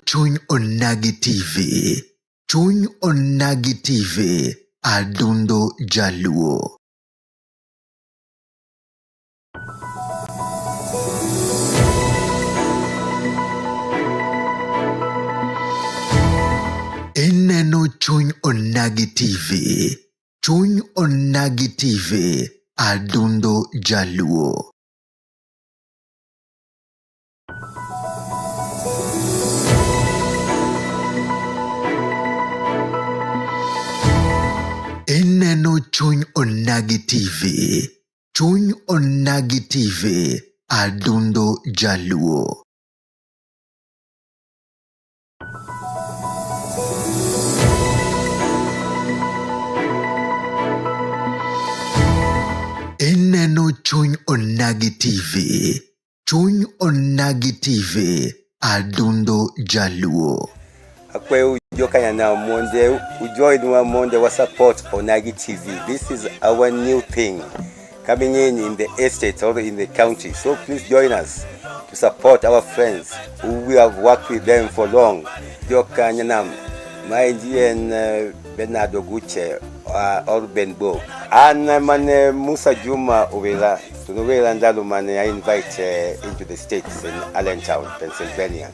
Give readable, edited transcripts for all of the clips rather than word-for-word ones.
Chuny Onagi TV. Chuny Onagi TV. Adundo Jaluo. Ineno Chuny Onagi TV. Chuny Onagi TV. Adundo Jaluo. Ineno Chuny Onagi TV. Chuny Onagi TV. Adundo Jaluo. Ineno Chuny Onagi TV. Chuny Onagi TV. Adundo Jaluo. Akwayo jokanyanam mondo ujoinwa mondo wa support Onagi TV. This is our new thing coming in the estate or in the county. So please join us to support our friends who we have worked with them for long. Jokanyanam, maendi en Bernard Oguche or Ben Bo. An mane Musa Juma Owera, to nowera ndalo mane I invite into the States in Allentown, Pennsylvania.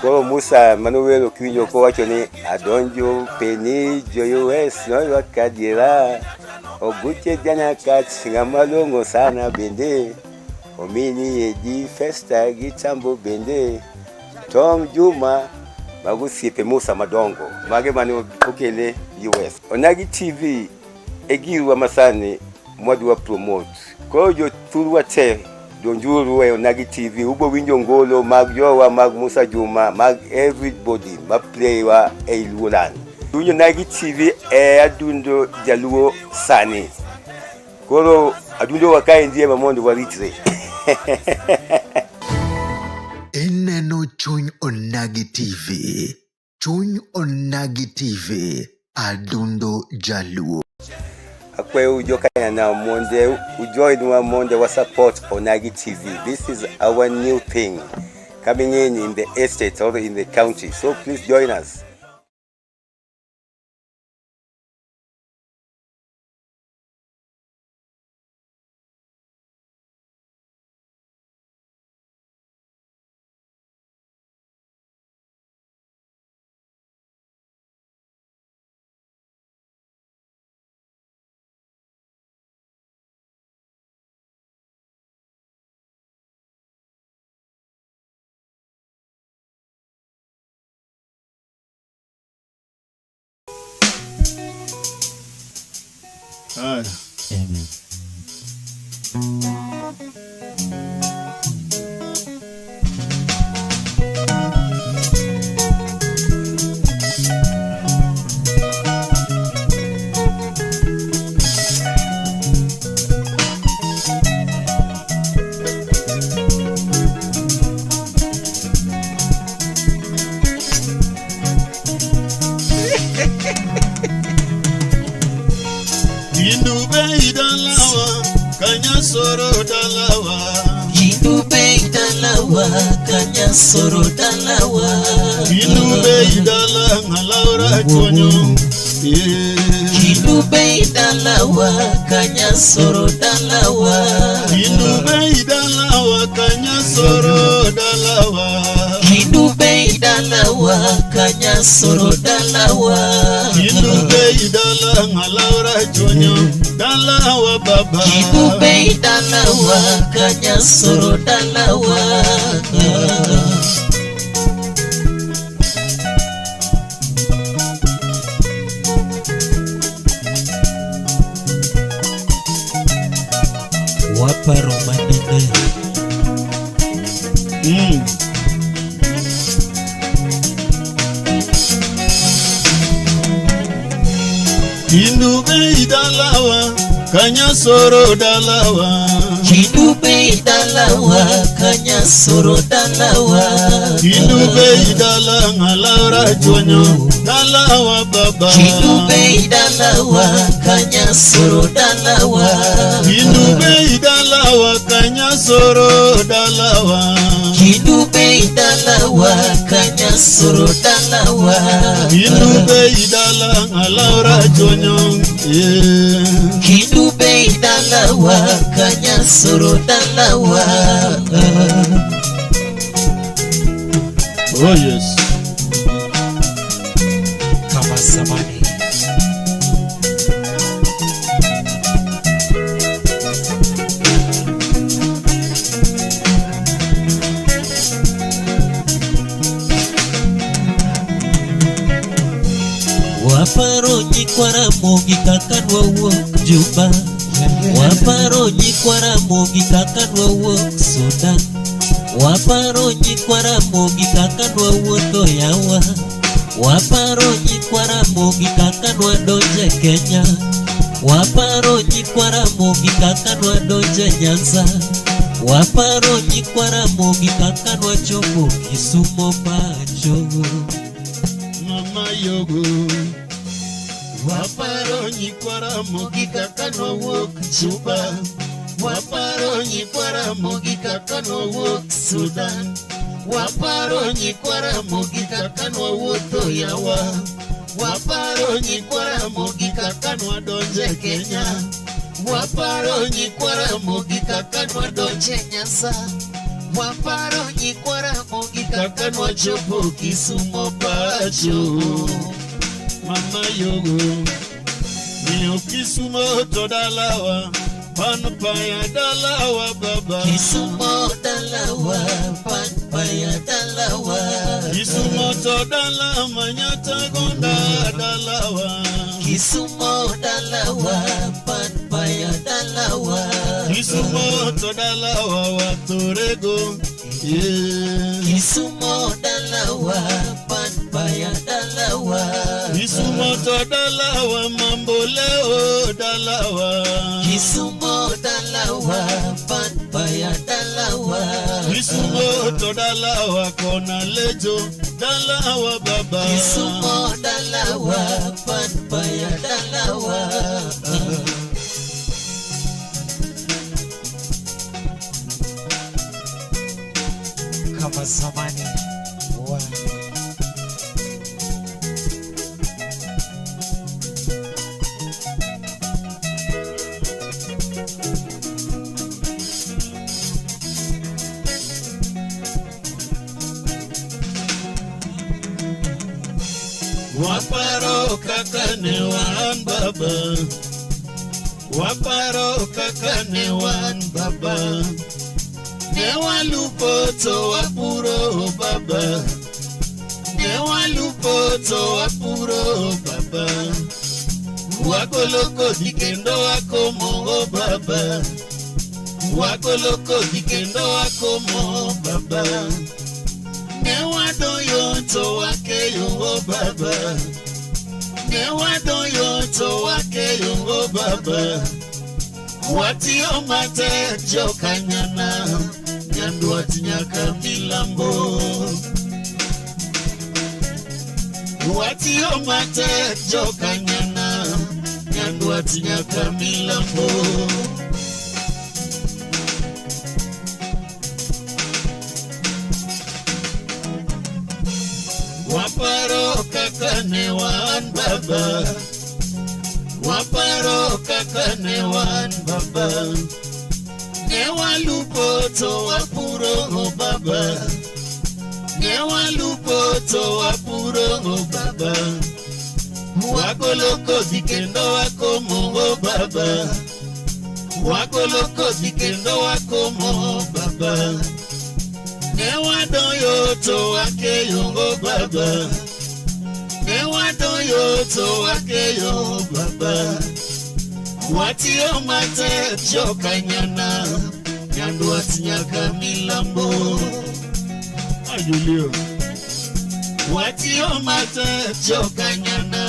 Koro Musa manowero kiwinjo kowacho ni adonjo peni jo US noywak adiera Oguche janyakach ng'ama long'o sana bende omini edi Festa gi Tambo bende Tom Juma mago osiepe Musa madongo mage mane okele US. Onagi TV e girwa masani mwadwa promote. Koro jothurwa te donjuru e Onagi TV ubo winjo ngolo mag jowa mag Musa Juma mag everybody ma play wa ei Luoland. Winjo Onagi TV e adundo jaluo sani. Koro adundo wa kaendi ema mondo waritre. Ineno Chuny Onagi TV. Chuny Onagi TV. Adundo Jaluo. Akwayo jokanyanam mondo ujoinwa mondo wa support Onagi TV. This is our new thing coming in the estate or in the county. So please join us. Haya. Amen. Indube idalawa, kanyasoro dalawa. Indube idalawa, kanyasoro dalawa. Indube idala ngalaura chonyo. Indube idalawa, kanyasoro dalawa. Indube idalawa, kanyasoro dalawa. Indube idalawa, kanyasoro dalawa. Indube idala ngalaura chonyo. Dalawa baba. Indube idalawa, kanyasoro dalawa. Waparo manene. Indube idalawa, kanyasoro dalawa. Indube idalawa, kanyasoro dalawa. Indube idala ngalaura chonyo. Dalawa baba. Indube idalawa, kanyasoro dalawa. Indube idalawa, kanyasoro dalawa. Indube dalawa Kanyasoro dalawa. Kendu Bay dala Laura Chonyo. Yeah. Kendu Bay dalawa Kanyasoro dalawa. Oh yes. Kama zamani. Waparo nyikwa Ramogi kaka nwawuok Juba. Waparo nyikwa Ramogi kaka nwawuok Sudan. Waparo nyikwa Ramogi kaka nwawuotho yawa. Waparo nyikwa Ramogi kaka nwadonje Kenya. Waparo nyikwa Ramogi kaka nwadonje Nyanza. Waparo nyikwa Ramogi kaka nwachopo Kisumo pacho. Mama yogo. Waparo nyikwa Ramogi kaka nwawuok Juba. Waparo nyikwa Ramogi kaka nwawuok Sudan. Waparo nyikwa Ramogi kaka nwawuotho yawa. Waparo nyikwa Ramogi kaka nwadonje Kenya. Waparo nyikwa Ramogi kaka nwadonje Nyanza. Waparo nyikwa Ramogi kaka nwachopo Kisumo pacho. Mama yogo. Miyo Kisumo to dalawa. Pan paya dalawa baba. Kisumo dalawa, pan paya dalawa. Kisumo to dala manyata gonda dalawa. Kisumo dalawa, pan paya dalawa. Kisumo to dalawa watorego. Yeah. Kisumo dalawa, pan paya dalawa. Kisumo to dalawa mamboleo dalawa. Kisumo dalawa, pan paya dalawa. Kisumo to dalawa kona lejo dalawa baba. Kisumo dalawa, pan paya dalawa. Kama zamani wa Waparo kaka ne wan baba. Waparo kaka ne wan baba. Ne walupo to wapuro baba. Ne walupo to wapuro baba. Wagolo kodhi kendo wakomo baba. Wagolo kodhi kendo wakomo baba. Ne wadoyo to wakeyo baba. Ne wadoyo to wakeyo baba. Watiyo matek jokanyana, Nyandwat nyaka milambo. Watiyo matek jokanyana, Nyandwat nyaka milambo. Waparo kaka ne wan baba. Waparo kaka ne wan baba. Ne walupo to wapuro baba. Ne walupo to wapuro baba. Wagolo kodhi kendo wakomo baba. Wagolo kodhi kendo wakomo baba. Ne wadoyo to wakeyo baba. Ne wadoyo to wakeyo baba. Watiyo matek jokanyana, Nyandwat nyaka milambo. Ayulio. Watiyo matek jokanyana,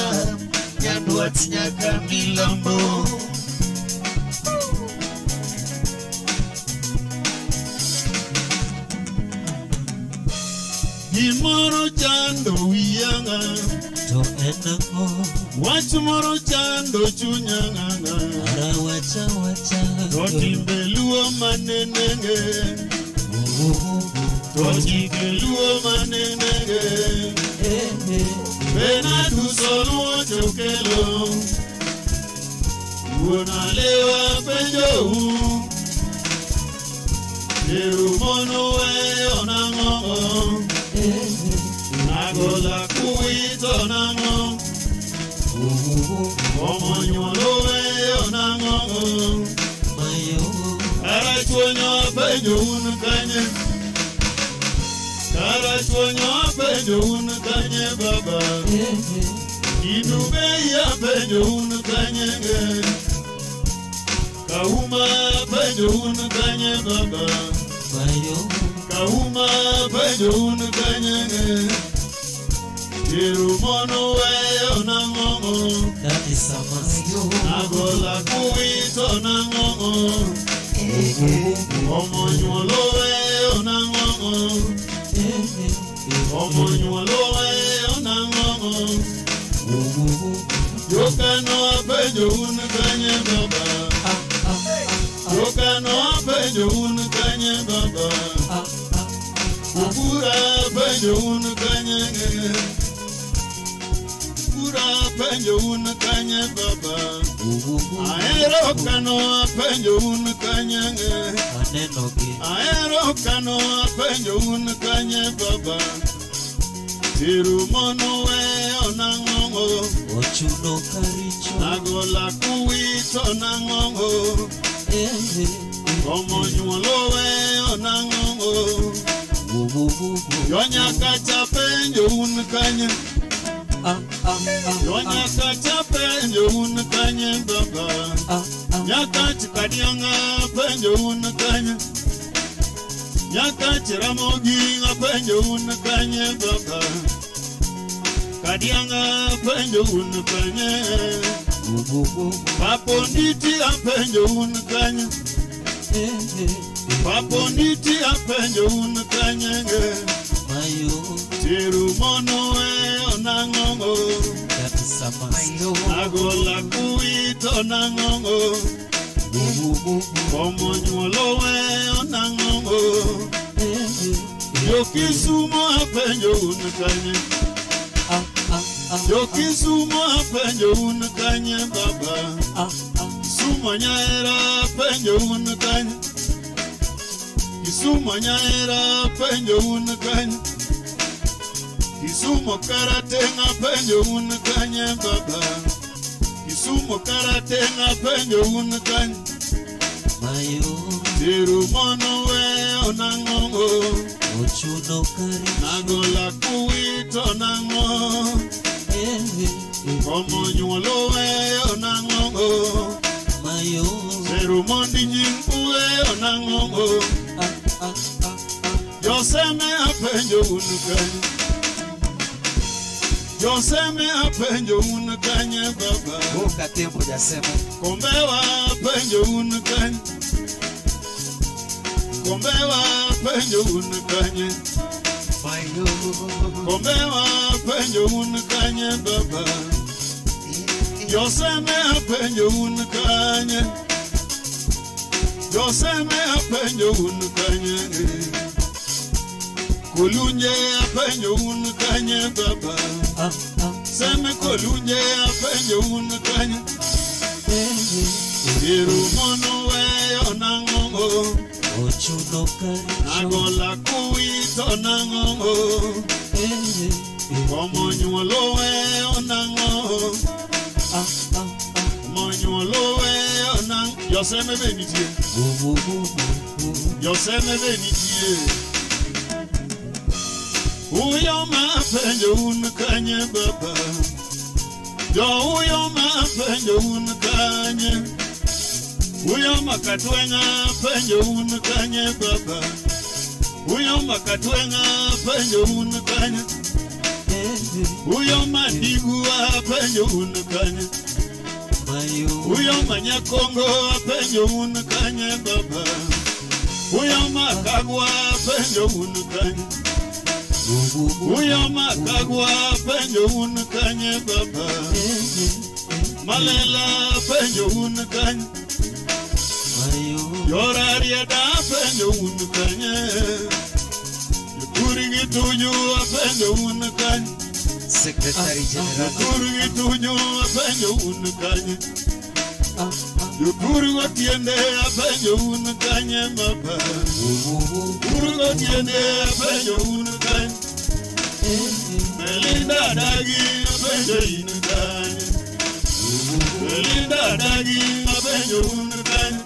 Nyandwat nyaka milambo. Gimoro chando wiyanga, to en ang'o? Wach moro chando chunya ng'ang'a. Ara wacha wacha. To timbe luo manenenge, To chike luo manenege. Benatus oluocho kelo. Wuon alewa penjou. Teru mon uweyo nang'o? Agola kuwito nang'o? Omo nyuol uweyo nang'o? Karachuonyo apenjo un kanye? Karachuonyo apenjo un kanye baba? Inubei apenjo un kanye? Kauma apenjo un kanye baba? Kauma apenjo un kanye? Teru mon uweyo nang'o? That is a must. Agola kuwito nang'o? Omo nyuol uweyo nang'o? Omo nyuol uweyo nang'o? Jokano apenjo un kanye baba? Jokano apenjo un kanye baba? Ukura apenjo un kanye? Ukura apenjo un kanye baba? Ahero kano apenjo un kanye? Anenogi. Ahero kano apenjo un kanye baba? Teru mon uweyo nang'o? Ochuno karicho. Agola kuwito nang'o? Omo nyuol uweyo nang'o? Jonyakacha penjo un kanye? Jonyakacha penjo un kanye baba? Nyakach kadianga penjo un kanye? Nyakach Ramogi penjo un kanye baba? Kadianga penjo un kanye? Paponditi apenjo un kanye? Paponditi apenjo un kanye? Teru mon uweyo nang'o? That is a must. Agola kuwito nang'o? Omo nyuol uweyo nang'o? Jokisumo apenjo un kanye? Jokisumo apenjo un kanye baba? Kisumo nyaera apenjo un kanye? Kisumo nyaera apenjo un kanye? Kisumo karateng' apenjo un kanye baba? Kisumo karateng' apenjo un kanye? Teru mon uweyo nang'o? Ochuno karicho. Agola kuwito nang'o? Omo nyuol uweyo nang'o? Teru mondi nying uweyo nang'o? Joseme apenjo un kanye? Joseme apenjo un kanye baba? Boka tembo jaseme. Kombewa apenjo un kanye? Kombewa apenjo un kanye? Kombewa apenjo un kanye baba? Joseme apenjo un kanye? Joseme apenjo un kanye? Kolunje apenjo un kanye baba? Seme kolunje apenjo un kanye? Teru mon uweyo nang'o? Ochuno karicho. Agola kuwito nang'o? Omo nyuol uweyo nang'o? Omo nyuol uweyo nang'o? Joseme be nitie? Joseme be nitie? Uyo ma apenjo un kanye baba? Jo uyo ma apenjo un kanye? Uyo ma katwenga apenjo un kanye baba? Uyo ma katwenga apenjo un kanye? Uyo ma ndigu apenjo un kanye? Uyo ma nyakongo apenjo un kanye baba? Uyo ma kagwa apenjo un kanye? Uyo ma kagwa apenjo un kanye baba? Malela apenjo un kanye? Yorarieda apenjo un kanye? Tuju apenjo un kanye. Secretary General. Jothurgi Tuju apenjo un kanye. Jothurgo tiende apenjo un kanye baba. Jothurgo tiende apenjo un kanye. Belinda dagi apenjo in kanye. Belinda dagi apenjo un kanye.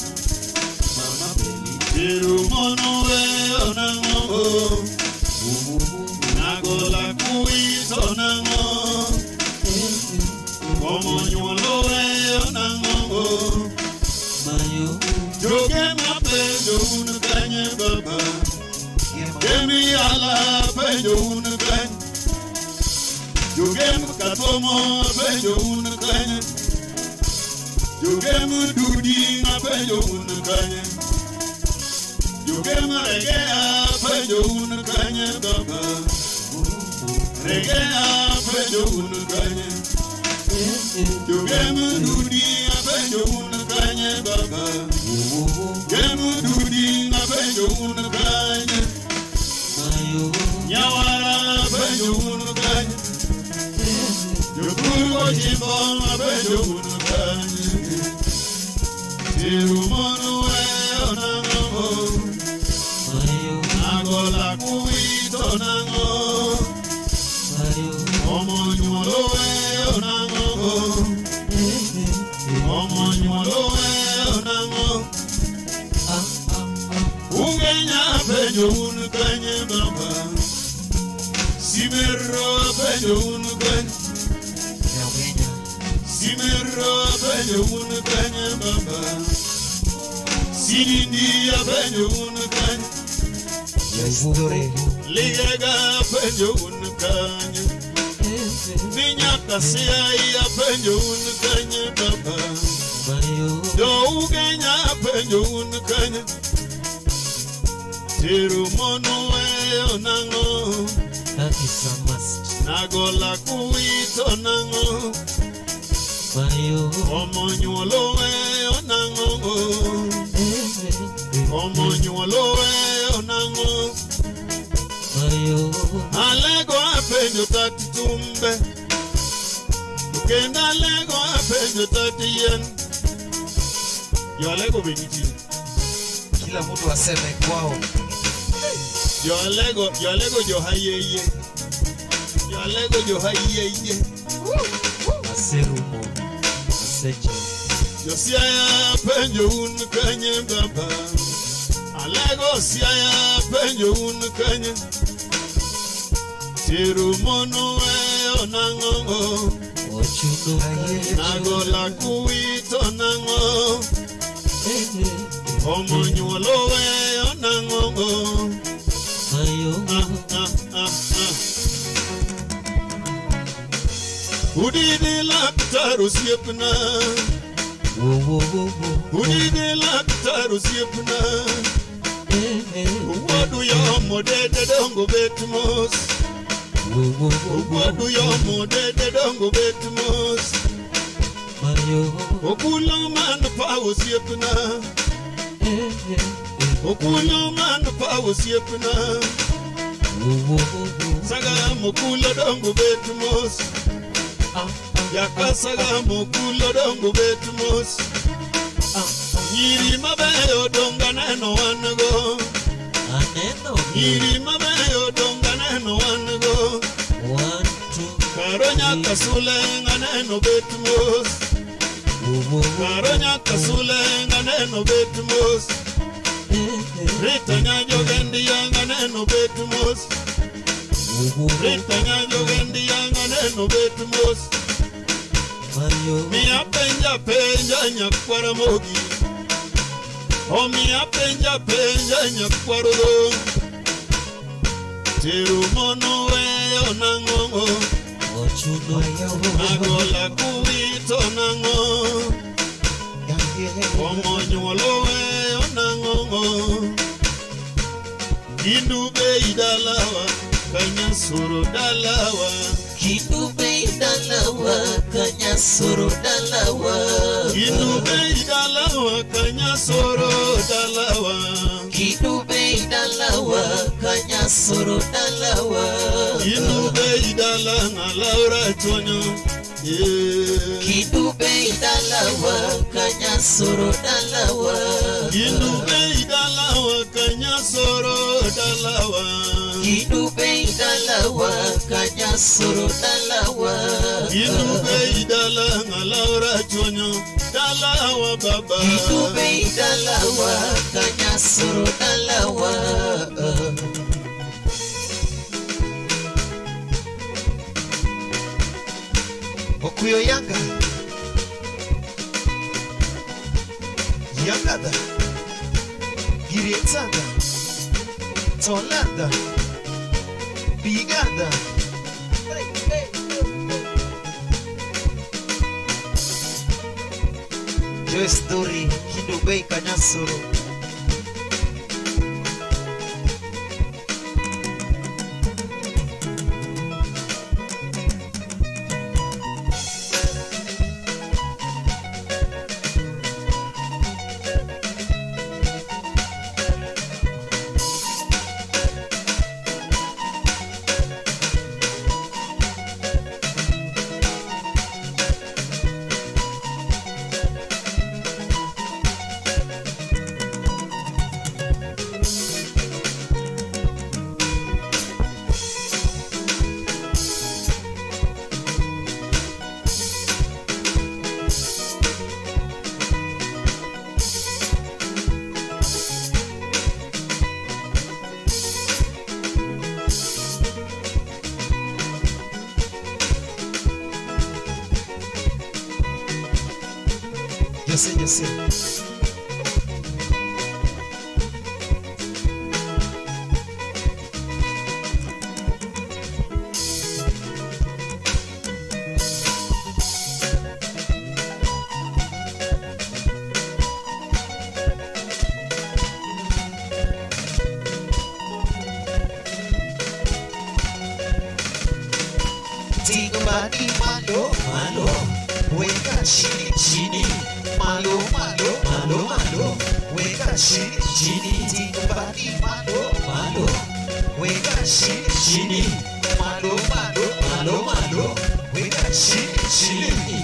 Mama Belinda. Tero mono weyo nang'o. Nagola kuwito nang'o. Omo nyuolo weyo nang'o. Mayo. Joge mapenjo un kanye baba. Gemi ala penjo un kanye. Jogem katomo penjo un kanye. Jogem dudi penjo un kanye. Jogem regea penjo un kanye baba. Regea penjo un kanye. Jogem dudi penjo un kanye baba. Gem dudi penjo un kanye. Mayo. Nyawara penjo un kanye. Jothurgo jimbo apenjo un kanye. Tero mono weyo nang'o. Mayo. Agola kuwito nang'o. Mayo. Omo nyuolo weyo nang'o. Omo nyuolo weyo nang'o. Ugenya apenjo un kanye baba. Simerro apenjo un kanye. Simerro apenjo un kanye baba. Sidindi apenjo un kanye. Story. Ligega apenjo un kanye. Minyaka siai apenjo un kanye baba. Mayo. Jo Ugenya apenjo un kanye. Tero mono weyo nang'o. That is a must. Nagola kuwito nang'o. Mayo. Omo nyuolo weyo nang'o. Omo nyuolo weyo nang'o. Mayo. Alego apenjo tati tumbe. Kendo alego apenjo tati yien. Jo alego be nitie. Kila mtu aseme kwao. Jo alego, jo alego jo hayeye. Jo alego jo hayeye. Aserumo. Aseche. Jo Siaya penjo un kanye baba. Alego Siaya penjo un kanye. Tero mono weyo nang'o. Ochuno karicho. Nagola kuwito nang'o. Omo nyuolo weyo nang'o. Mayo. Ah, ah, ah, ah. Udidi laktar osiepna. Wo wo wo wo. Udidi laktar osiepna. Wuodu yomo dede dongo bet mos. Wo wo wo. Wuodu yomo dede dongo bet mos. Mayo. Okulo man pa osiepna. Okulo man pa osiepna. Wo wo wo wo. Sagam okulo dongo bet mos. Yaka sagam okulo dongo bet mos. Nyiri mabeyo donga neno wan go. Aneno. Nyiri mabeyo donga neno wan go. 1 2. Karo nyaka sule nganeno bet mos. Wo wo wo. Karo nyaka sule nganeno bet mos. Rita nyanjo gendi nganeno bet mos. Wo wo wo. Rita nyanjo gendi nganeno bet mos. Mayo. Miya penja penja nyakwara mogi. O miya penja penja nyakwaro do. Tero mono weyo nang'o. Ochuno. Agola kuwito nang'o. Omo nyuolo weyo nang'o. Gindu be idalawa kanyasoro dalawa. Kidube dalawa kanyasoro dalawa. Kidube dalawa kanyasoro dalawa. Kidube dalawa kanyasoro dalawa. Rachuonyo. Yeah. Kendu Bay dalawa Kanyasoro dalawa. Kendu Bay dalawa Kanyasoro dalawa. Kendu Bay dalawa Kanyasoro dalawa. Kendu Bay dalawa Rachuonyo dalawa baba. Kendu Bay dalawa Kanyasoro dalawa. Okuyo Yanga Yangada Girietsada Tolanda Bigada. Joyce Dori Kendu Bay Kanyasoro. Jose, Jose. Tingmani malo malo, weka chini chini, malo malo malo malo, weka chini chini, tingmani malo malo, weka chini chini, malo malo malo malo, weka chini chini.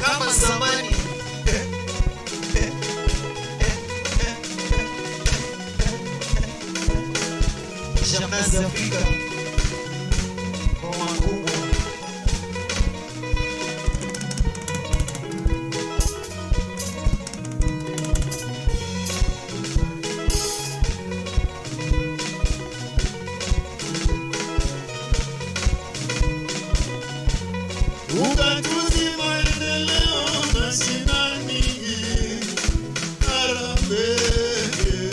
Kama zamani. Jamnazi Afrika ngoma kubwa. Ugatuzi maendeleo mashinani. Harambee.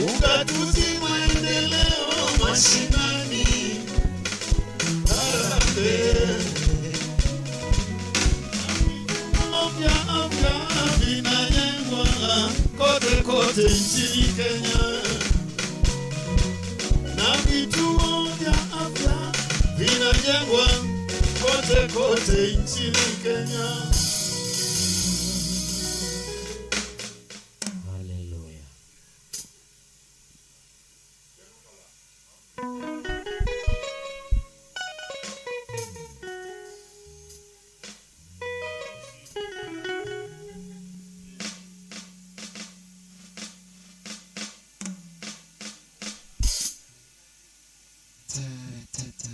Ugatuzi maendeleo mashinani. Harambee. Afya afya vinajengwa kote kote nchini Kenya, na vituo vya afya vinajengwa kote kote nchini Kenya. Hallelujah. Ta, ta, ta.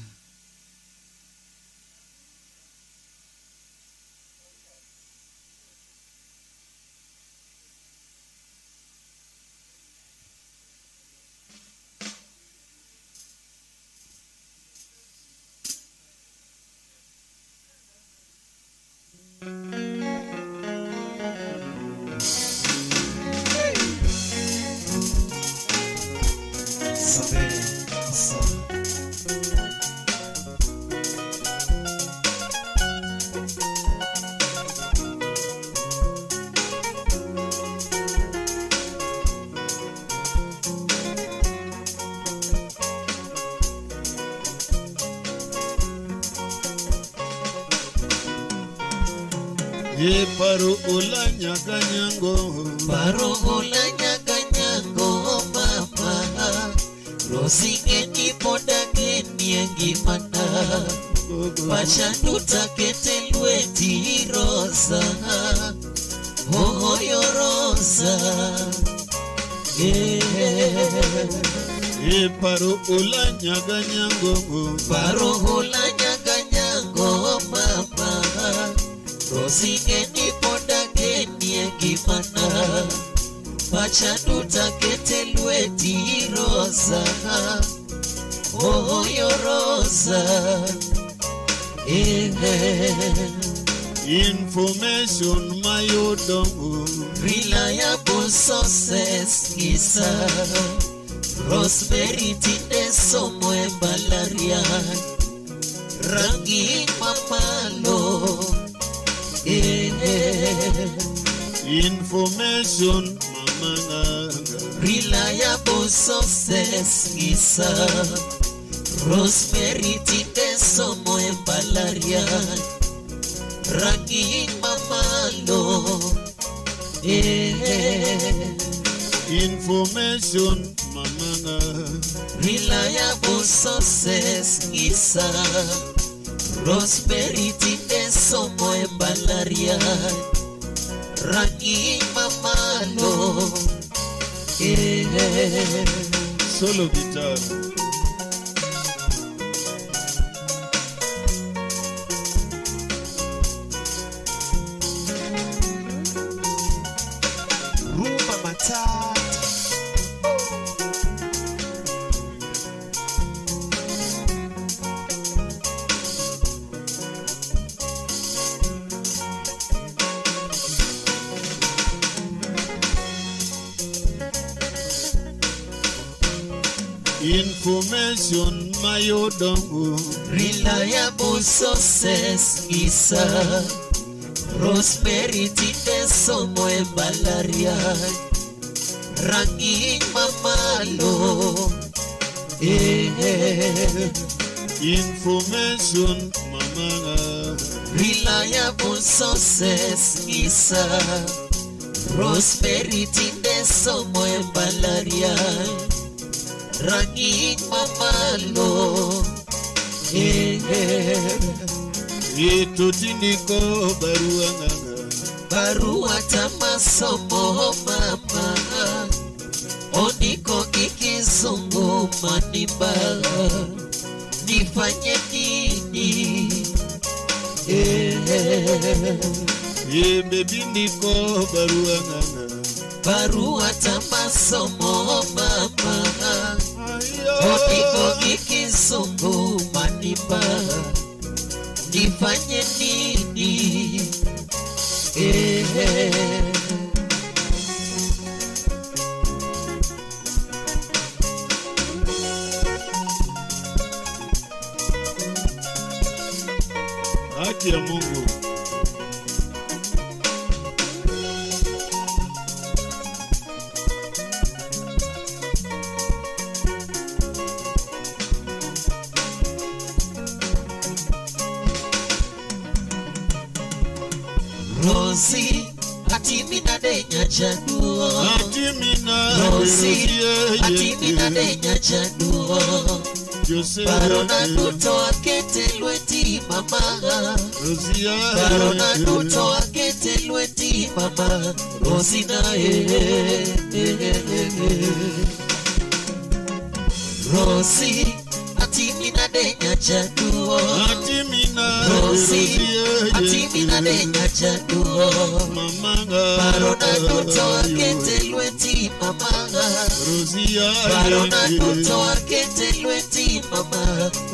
Sabere, sa. Ye paro ola nyaga nyango. Paro ola nyaga nyango mama. Rosinge ni podake nie ngimana. Pacha duta kete lweti Rosa. Ohoyo Rosa. Yeah. Ye paro ola nyaga nyango. Paro ola nyaga nyango mama. Rosinge ni podake nie ngimana. Pacha duta kete lweti Rosa. Ohoyo Rosa. Yeah. Information mayudo. Reliable sources ngisa. Rosemary tinde somo e mbalariany. Rangi mamalo. Yeah. Information mama. Reliable sources ngisa. Rosemary tinde somo e mbalariany. Rangi mamalo. Yeah. Information mama. Reliable sources ngisa. Rosemary tinde somo e mbalariany. Rangi mamalo. Yeah. Solo guitar. Rumba matata. Information mayudo. Reliable sources ngisa. Rosemary tinde somo e mbalariany. Rangi mamalo. Yeah. Information mama. Reliable sources ngisa. Rosemary tinde somo e mbalariany. Rangi mamalo. Yeah. Ito tindiko barua nganga. Barua tamasomo mama. Ondiko kikizungu maniba. Nifanye nini? Yeah. Ye baby ndiko barua nganga. Barua tamasomo mama. Ondiko kikizungu maniba. Nifanye nini? Eh. Haki ya Mungu. Rosie, atimina denya jaduo. Atimina Rosie, atimina denya jaduo. Barona duto akete lweti mama. Barona duto akete lweti mama. Rosie na eh. Rosie, atimina denya jaduo. Atimina Rosie, atimina denya jaduo. Barona duto akete lweti mama. Barona duto akete lweti mama.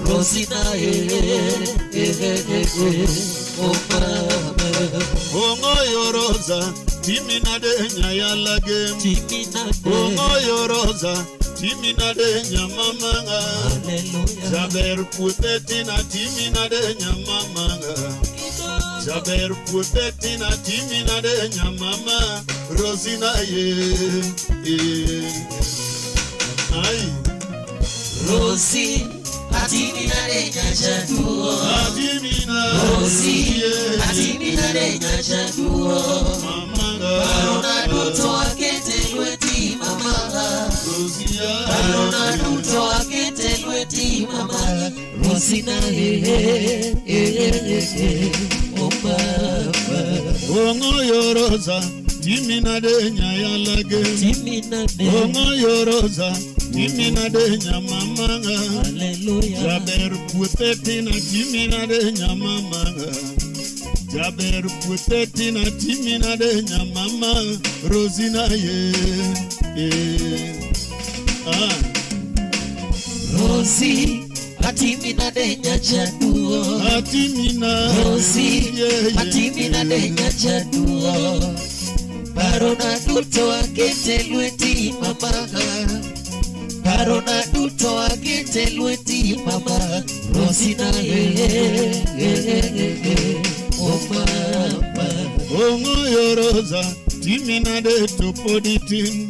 Rosie na eh. Oh mama. Ongoyo Rosa, timina denya yalage. Timina de. Ongoyo Rosa, timina denya mama. Hallelujah. Jaber putetina timina denya mama. Jaber putetina timina denya mama. Rosina ye. Ai. Rosie, Atimi nade nyajaduo. Atimina. Rosi, atimi nade nyajaduo. Mama. Parona duto akete lweti mama. Rosia. Parona duto akete lweti mama. Rosina eh eh eh eh. Oh baba. Ongo yoroza. Timina de nyayalage. Timi nade. Ongo yoroza. Timina de nyamamanga. Hallelujah. Jaber puothe tina timina de nyamamanga. Jaber puothe tina timina de nyamama. Rosina ye. Eh. Ah. Rosi, atimi nade nyajaduo. Atimina. Rosi, Yeah, yeah. atimi nade nyajaduo. Parona duto akete lweti mama. Parona duto akete lweti mama. Rosina eh eh eh eh. Oh mama. Ongo yoroza. Timina de topoditin.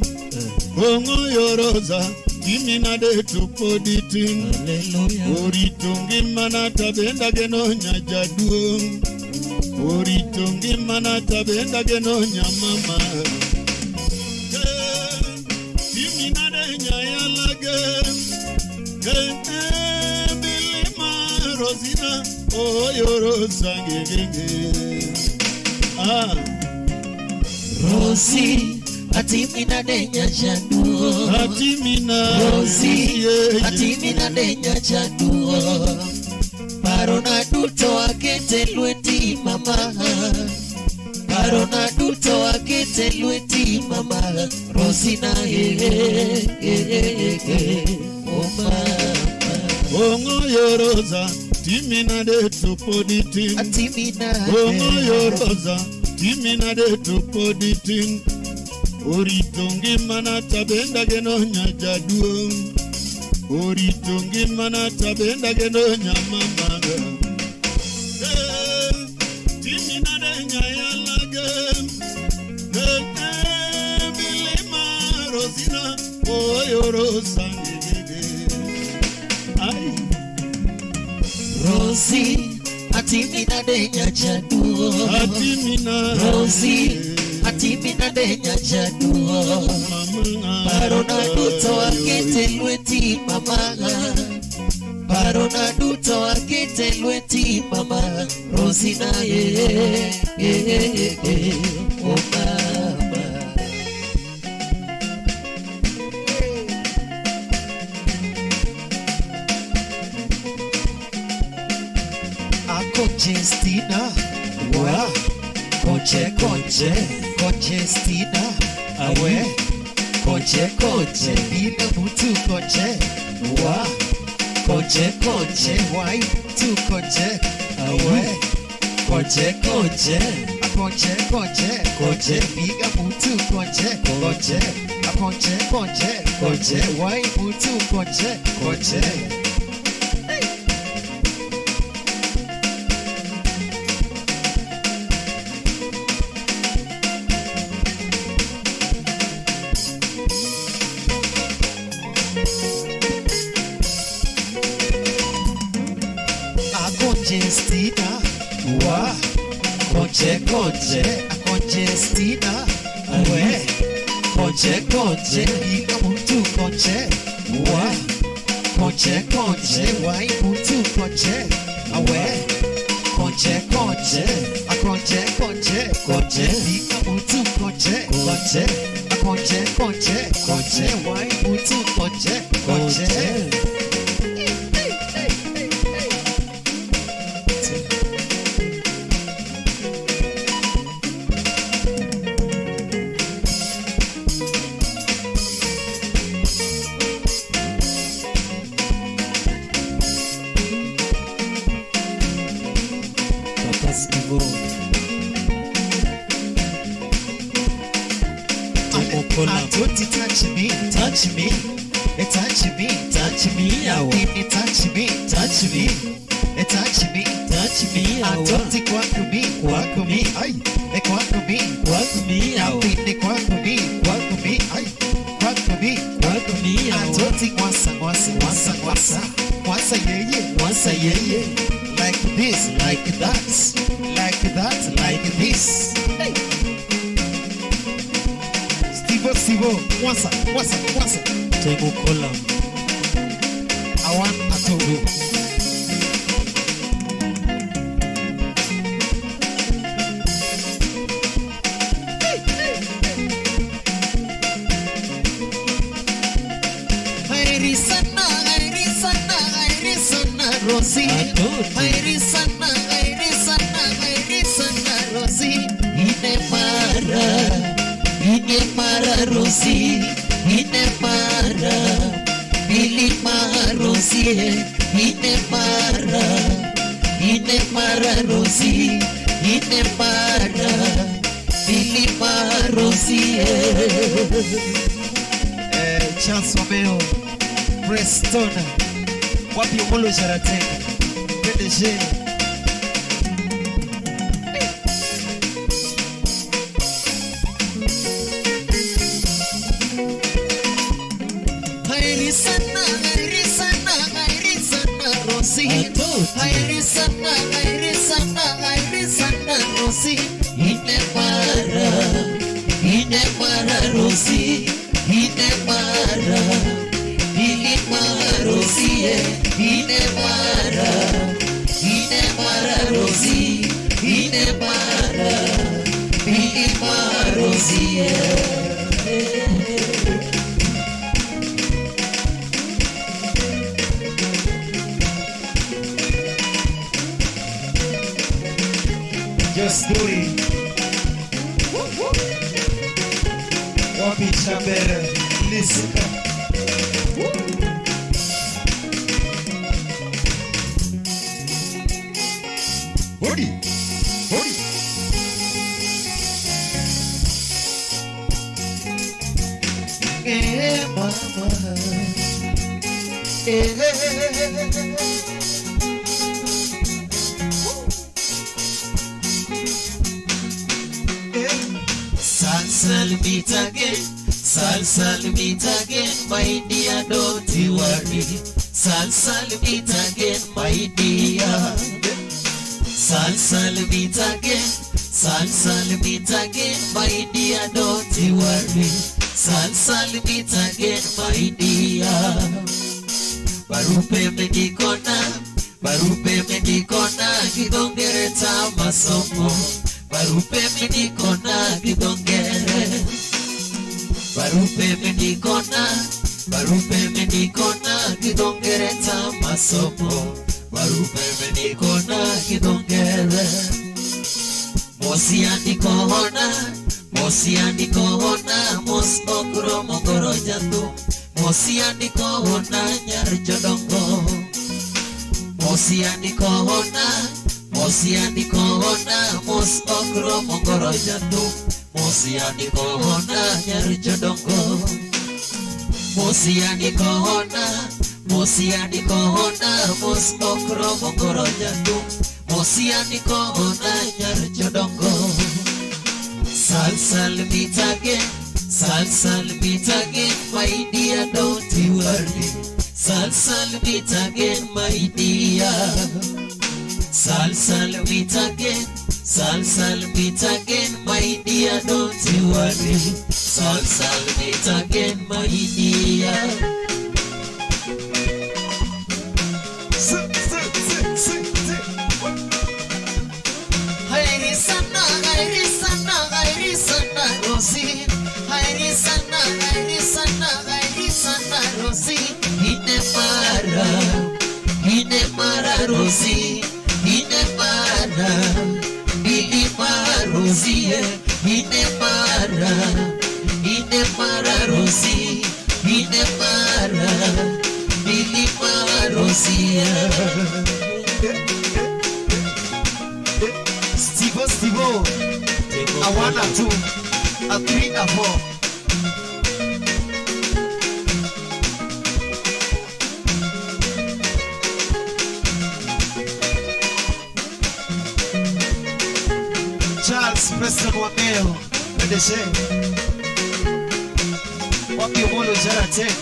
Ongo yoroza. Timina de topoditin. Hallelujah. Orito ngimana tabenda geno nyajaduong. Orito ngimana tabenda geno nyamama. Timina de nyayalage. Bilima Rosina oyorosa ngegenge. Ah. Rosi, atimi nade nyajaduo. Atimina. Rosi, Yeah, yeah. atimi nade nyajaduo. Parona duto akete lweti mama. Parona duto akete lweti mama. Rosina eh eh eh eh. Oh mama. Ongo yoroza. Timina de topoditin. Atimi nade. Ongo yoroza. Timina de topoditin. Orito ngimana tabenda geno nyajaduong. Orito ngimana tabenda geno nyamamaga. Timina de nyayalage. Bilima Rosina oyorosa ngegege. Ai. Rosi, atimi nade nyajaduo. Atimina. Rosi, atimi nade nyajaduo. Parona duto akete lweti mama. Parona duto akete lweti mama. Rosina eh eh eh. Oh mama. Akonjestina, wa konje konje konjestina, awe konje konje bila mutu konje, wa konje konje wai tu konje, awe konje konje akonje konje konje biga mutu konje konje akonje konje konje wai mutu konje konje. Akonjestina, wa konje konje akonjestina, awe konje konje biga mutu konje, wa konje konje wai mutu konje, awe konje konje akonje konje konje biga mutu konje konje akonje konje konje wai mutu konje konje. Atoti touch me, touch me, touch me, Touch me, awa. touch me, Touch me, touch me, touch me, awa. Atoti kwaku mi, kwaku mi, ai, kwaku mi, Kwaku mi, awa. Apini kwaku mi, kwaku mi, ai, kwaku mi, Kwaku mi, awa. Atoti kwasa, kwasa, kwasa, kwasa, Once a yeah, once a yeah, like this, like that, like that, like this. Hey. Stevo, Stevo, once, once, once. Tego kola. Awan atogo. Rosie, Irisana, Irisana, Irisana, Rosie, Ine mara, Rosie, Ine mara, Billy mara, Rosie, Ine mara, Rosie, Ine mara, Billy mara, Rosie. Chance Romeo, Preston. Wapi Omolo Jaratek, PDG. Irisana, Irisana, Irisana, Rosie. Irisana, Irisana, Irisana, Rosie. Ine mara, Rosie. Ine mara. Rosie, Ine mara, Rosie, Ine mara, Ine mara, Rosie. Just do it. Wapi Chambere, listen. Hodi, hodi. Eh, mama. Eh. Sal, sal, meet again. Sal, sal, meet again, my dear, don't you worry. Sal, sal, meet again, my dear. Sal, sal, meet again. Sal, sal, meet again, my dear, don't you worry. Sal, sal, meet again, my dear. Barupe medikona, kidongere ta masomo. Barupe medikona, kidongere. Barupe medikona, kidongere ta masomo. Barupe medikona, kidongere. Mosi andikohona, mos okro mogoro jatu. Mosi andikohona, nyar jodongo. Mosi andikohona, mos okro mogoro jatu. Mosi andikohona, nyar jodongo. Mosi andikohona, mos okro mogoro jatu. Mosi andikohona, nyar jodongo. Sal, sal, meet again. Sal, sal, meet again, my dear, don't you worry. Sal, sal, meet again, my dear. Sal, sal, meet again. Sal, sal, meet again, my dear, don't you worry. Sal, sal, meet again, my dear. Irisana, Irisana, Irisana, Rosie. Irisana, Irisana, Irisana, Rosie. Ine mara, Rosie. Ine mara, Billy mara, Rosie. Ine mara, Rosie. Ine mara, Billy mara, Rosie. Stevo, Stevo, a 1, a 2, a 3, a 4. Charles Preston Wameo, PDG. Wapi Omolo Jaratek.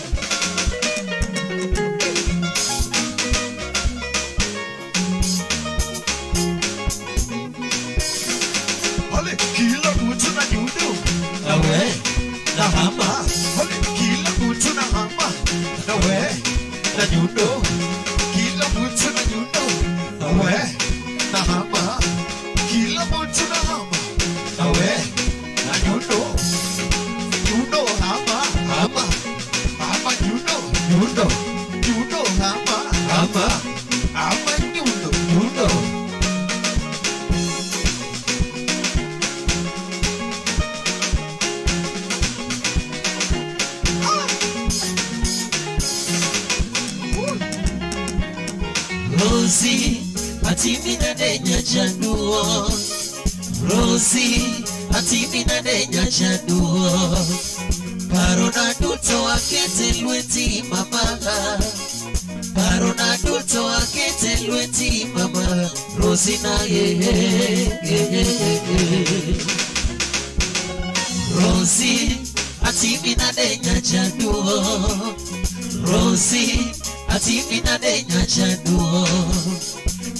nyundo, kila mtu na nyundo, na we na hama, kila mtu na hama, na we na nyundo, nyundo hama hama hama nyundo nyundo nyundo hama hama hama nyundo nyundo. Rosie, atimina denya jaduo. Rosie, atimina denya jaduo. Parona duto akete lweti mama. Parona duto akete lweti mama. Rosie na ye ye ye. Rosie, atimina denya jaduo. Rosie, atimina denya jaduo.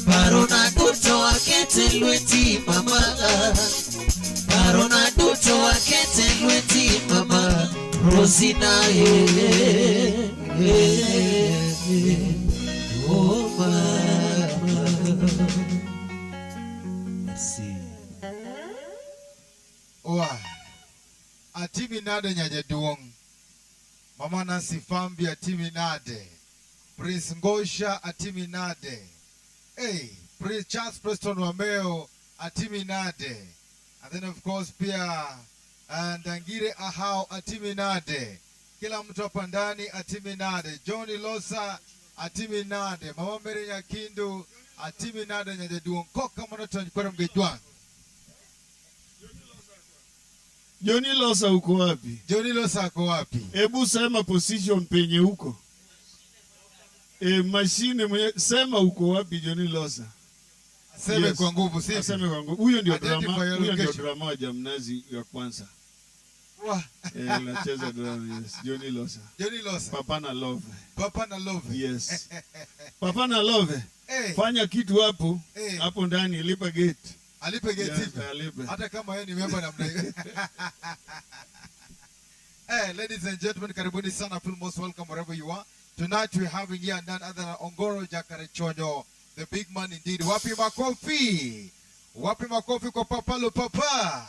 Parona duto akete lweti mama. Parona duto akete lweti mama. Rosina ye ye ye. Oh mama. Merci. Oa. Atimi nade nyajaduong. Mama Nancy Fambi atimi nade. Prince Ngosha atimi nade. Hey, Prince Charles Preston Wameo atimi nade. And then of course pia Ndangire Ahao atimi nade. Kila mtu hapa ndani atimi nade. Johnny Losa atimi nade. Mama Mary Nyakindu atimi nade nyajaduong. Koka monoto nyikwara mgejwang. Johnny Losa uko wapi? Johnny Losa uko wapi? Hebu sema position penye uko. Mashine mwenye, sema uko wapi Johnny Losa? Aseme Yes. kwa nguvu, sivyo? Aseme kwa nguvu. Huyo ndio drama, huyo ndio drama wa Jamnazi ya kwanza. Wah. Anacheza drama, yes. Johnny Losa. Johnny Losa. Papa na Love. Papa na Love. Yes. Papa na Love. Hey. Fanya kitu hapo. Hey. Hapo ndani lipa gate. Alipe gate Yes, hivi. alipe. Hata kama yeye ni member namna hiyo. Hey, ladies and gentlemen, karibuni sana. Feel most welcome wherever you are. Tonight we're having here none other than Ongoro Jakarachuonyo, the big man indeed. Wapi makofi? Wapi makofi kwa Papa lo Papa?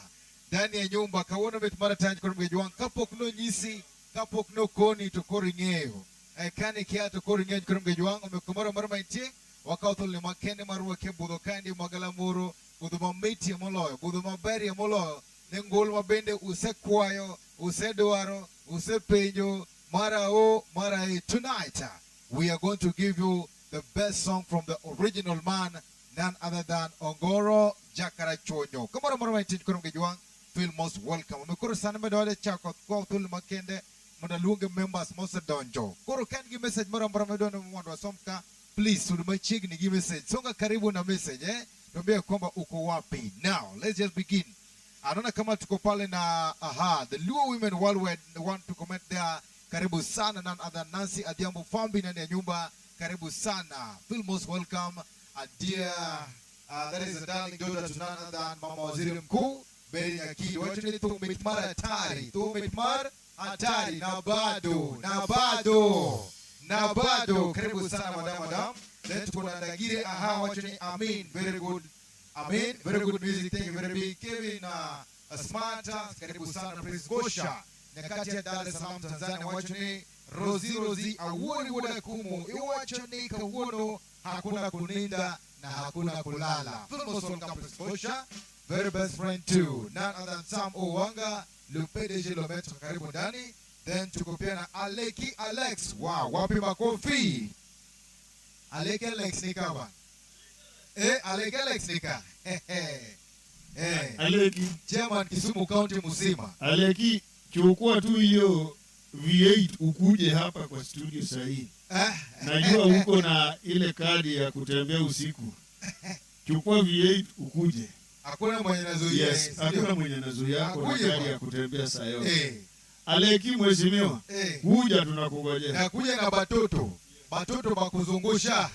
Ndani ya nyumba kawuono mit mar tany kod mgejwang kapok nonyisi, kapok nokoni to koro ing'eyo. Kane kia to koro ing'eyo kod mgejwang omiyo kamoro amora ma intie wakawo thuoloni makende mar rwaki e budho kaendi magalamoro, budho mamitie moloyo, budho maberie moloyo ne ngul ma bende usekwayo, usedwaro, usepenjo mara o mara e. Tonight we are going to give you the best song from the original man, none other than Ongoro Jakarachuonyo. Kamoro amora ma intie kod mgejwang, feel most welcome. Omiyo koro sani medo wade chako kwawo thuolo makende mondo aluonge members mosedonjo. Koro ka in gi message moro amora midwa ni mondo wasom ka, please sud machiegni gi message. Songa karibu na message, eh? Tuambie kwamba uko wapi. Now, let's just begin. Anaona kama tuko pale na aha, the Luo Women Worldwide want to comment there. Karibu sana none other Nancy Adhiambo Fambi ndani ya nyumba. Karibu sana. Feel most welcome. A dear, that is a darling daughter to none other than Mama Waziri Mkuu Mary Nyakido. Wacha ni tumit mar hatari, tumit mar hatari na bado, na bado, na bado. Karibu sana madam, madam. Then tuko na Ndagire aha, wacha ni Amin. Very good. Amin. Very good music. Thank you very big. Kevin Smarta, karibu sana Prince Gosha. Nyakati ya Dar es Salaam Tanzania, wacha ni Rozi Rozi awuoni woda kumu. Iwacha ni kawuono hakuna kuninda na hakuna kulala. Feel most welcome Prince Gosha. Very best friend too. None other than Sam Owanga, le PDG Lometro, karibu ndani. Then tuko pia na Aleki Alex. Wow, wapi makofi? Aleki Alex ni kama. Aleki Alex ni ka. Aleki. Chairman Kisumu County mzima. Aleki, chukua tu hiyo V8 ukuje hapa kwa studio sahi. Najua uko na ile kadi ya kutembea usiku. Chukua V8 ukuje. Hakuna mwenye anazuia. Yes, hakuna mwenye anazuia, kuna Akuje kadi bwana. ya kutembea saa yote. Aleki mheshimiwa, kuja tunakungojea. Na kuja na batoto. Batoto bakuzungusha.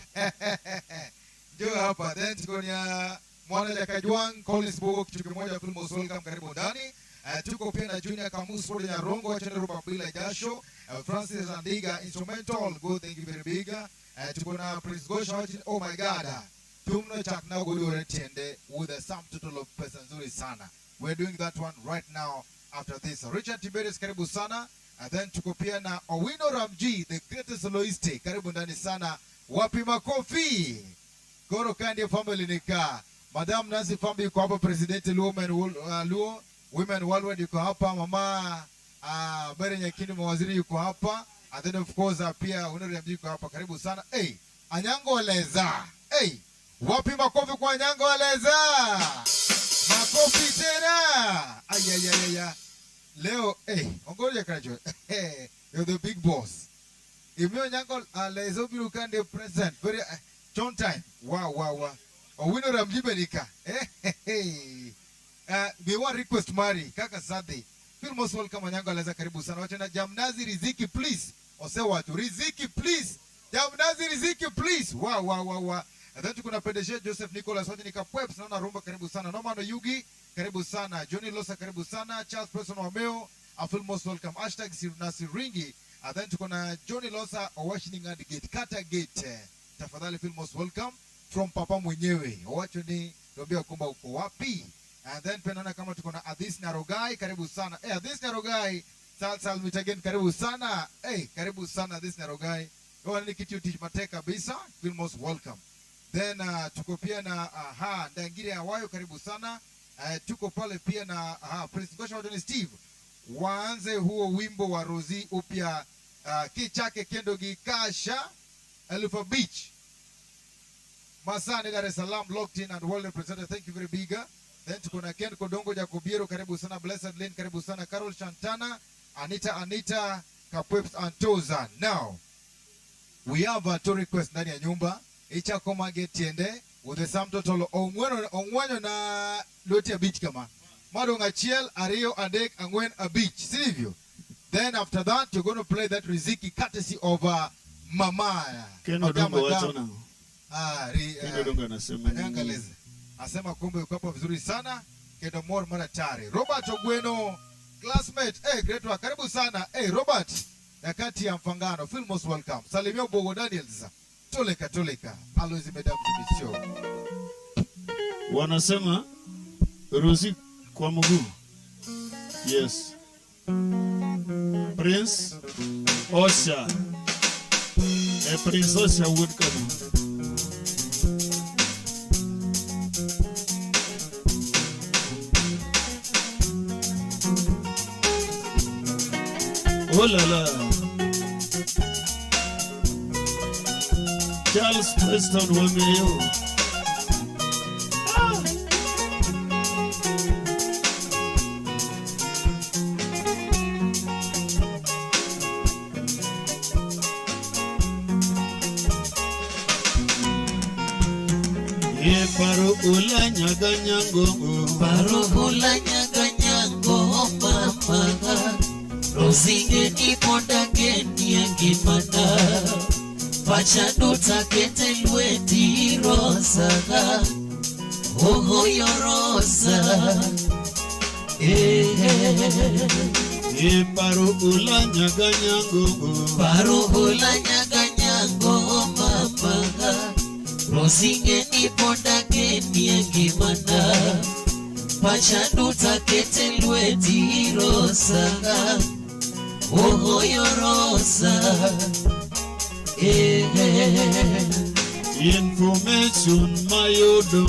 Ndio hapa. Then tuko na mwana Jakajwang, Collins Bogo, kitu kimoja, feel most welcome, karibu ndani. Tuko pia na Junior Kamus Ford Nyarongo wachana ruba bila jasho. Francis Andiga instrumental go, thank you very big. Tuko na Prince Gosha wachini oh my God. Tumno chakna godore tiende with a sum total of pesa nzuri sana. We're doing that one right now after this. Richard Tiberius, karibu sana. And then tuko pia na Owino Ramji, the greatest soloist. Karibu ndani sana. Wapi makofi? Goro Kandi family nika. Madam Nancy Fambi yuko hapa, President Luo Women, Luo Women Worldwide yuko hapa, Mama Mary Nyakini mawaziri yuko hapa. And then of course pia Owino Ramji yuko hapa. Karibu sana. Hey, Anyango Leza. Hey, wapi makofi kwa Anyango Leza? Makofi tena. Ay. Leo, hey, ongoja kacho. Hey, you're the big boss. Imeo Nyango Leza biru kande present. Very John time. Wow. Owino Ramji benika. Hey, hey. We want request Mari kaka Sadi. Feel most welcome Anyango Leza, karibu sana. Wacha na Jamnazi Riziki please. Ose watu Riziki please. Jamnazi Riziki please. Wow. And then tuko na PDG Joseph Nicholas wacha nikapweps naona rumba, karibu sana. Nomano Yugi karibu sana. Johnny Losa karibu sana. Charles Person Wameo I feel most welcome. Hashtag Nasiringi. And then tuko na Johnny Losa Washington Gate Kata Gate. Tafadhali feel most welcome from papa mwenyewe. Wacho ni tuambia kwamba uko wapi. And then pia naona kama tuko na Adhis Narogai karibu sana. Adhis Narogai sal sal meet again karibu sana. Karibu sana Adhis Narogai. Wewe ni kitu tichmate kabisa. Feel most welcome. Then tuko pia na Ndangire Awayo karibu sana. Tuko pale pia na Prince Gosha Watoni Steve. Waanze huo wimbo wa Rosie upya kichake kendo gikasha Elufa Beach. Masani Dar es Salaam locked in and well represented. Thank you very big. Then tuko na Ken Kodongo Jacobiero karibu sana, Blessed Lynn karibu sana, Carol Shantana, Anita Kapweps Antoza. Now we have a two request ndani ya nyumba. Icha koma tiende with the sum total ongweno na Lotia Beach kama. Madong achiel ariyo adek ang'wen abich, sivyo? Then after that you're going to play that Riziki courtesy of Mama. Ken Madam, Odongo Madam. wacho nang'o? Ri, Ken Odongo anasema nini? Anyangaleza. Asema kumbe uko hapa vizuri sana. Kendo more monetary. Robert Ogweno classmate. Hey, great work. Karibu sana. Hey, Robert. Nyakati ya mfangano. Feel most welcome. Salimia Bogo Daniels. Toleka toleka. Alozi mesdames et messieurs. Wanasema Rosie kwa mguu. Yes. Prince Osha. Prince Osha would come. Oh la la. Charles Preston Wameo. Ye paro ula nyaga nyango. Paro ula nyaga nyango mama. Rosinge ni ponda geni ngimana. Pacha duta kete lweti rosa. Oho yo rosa. Ye paro ula nyaga nyango. Paro ula nyaga nyango mama. Rosinge ni ponda geni ngimana. Pacha duta kete lweti rosa. Oho yo rosa. Information mayodo.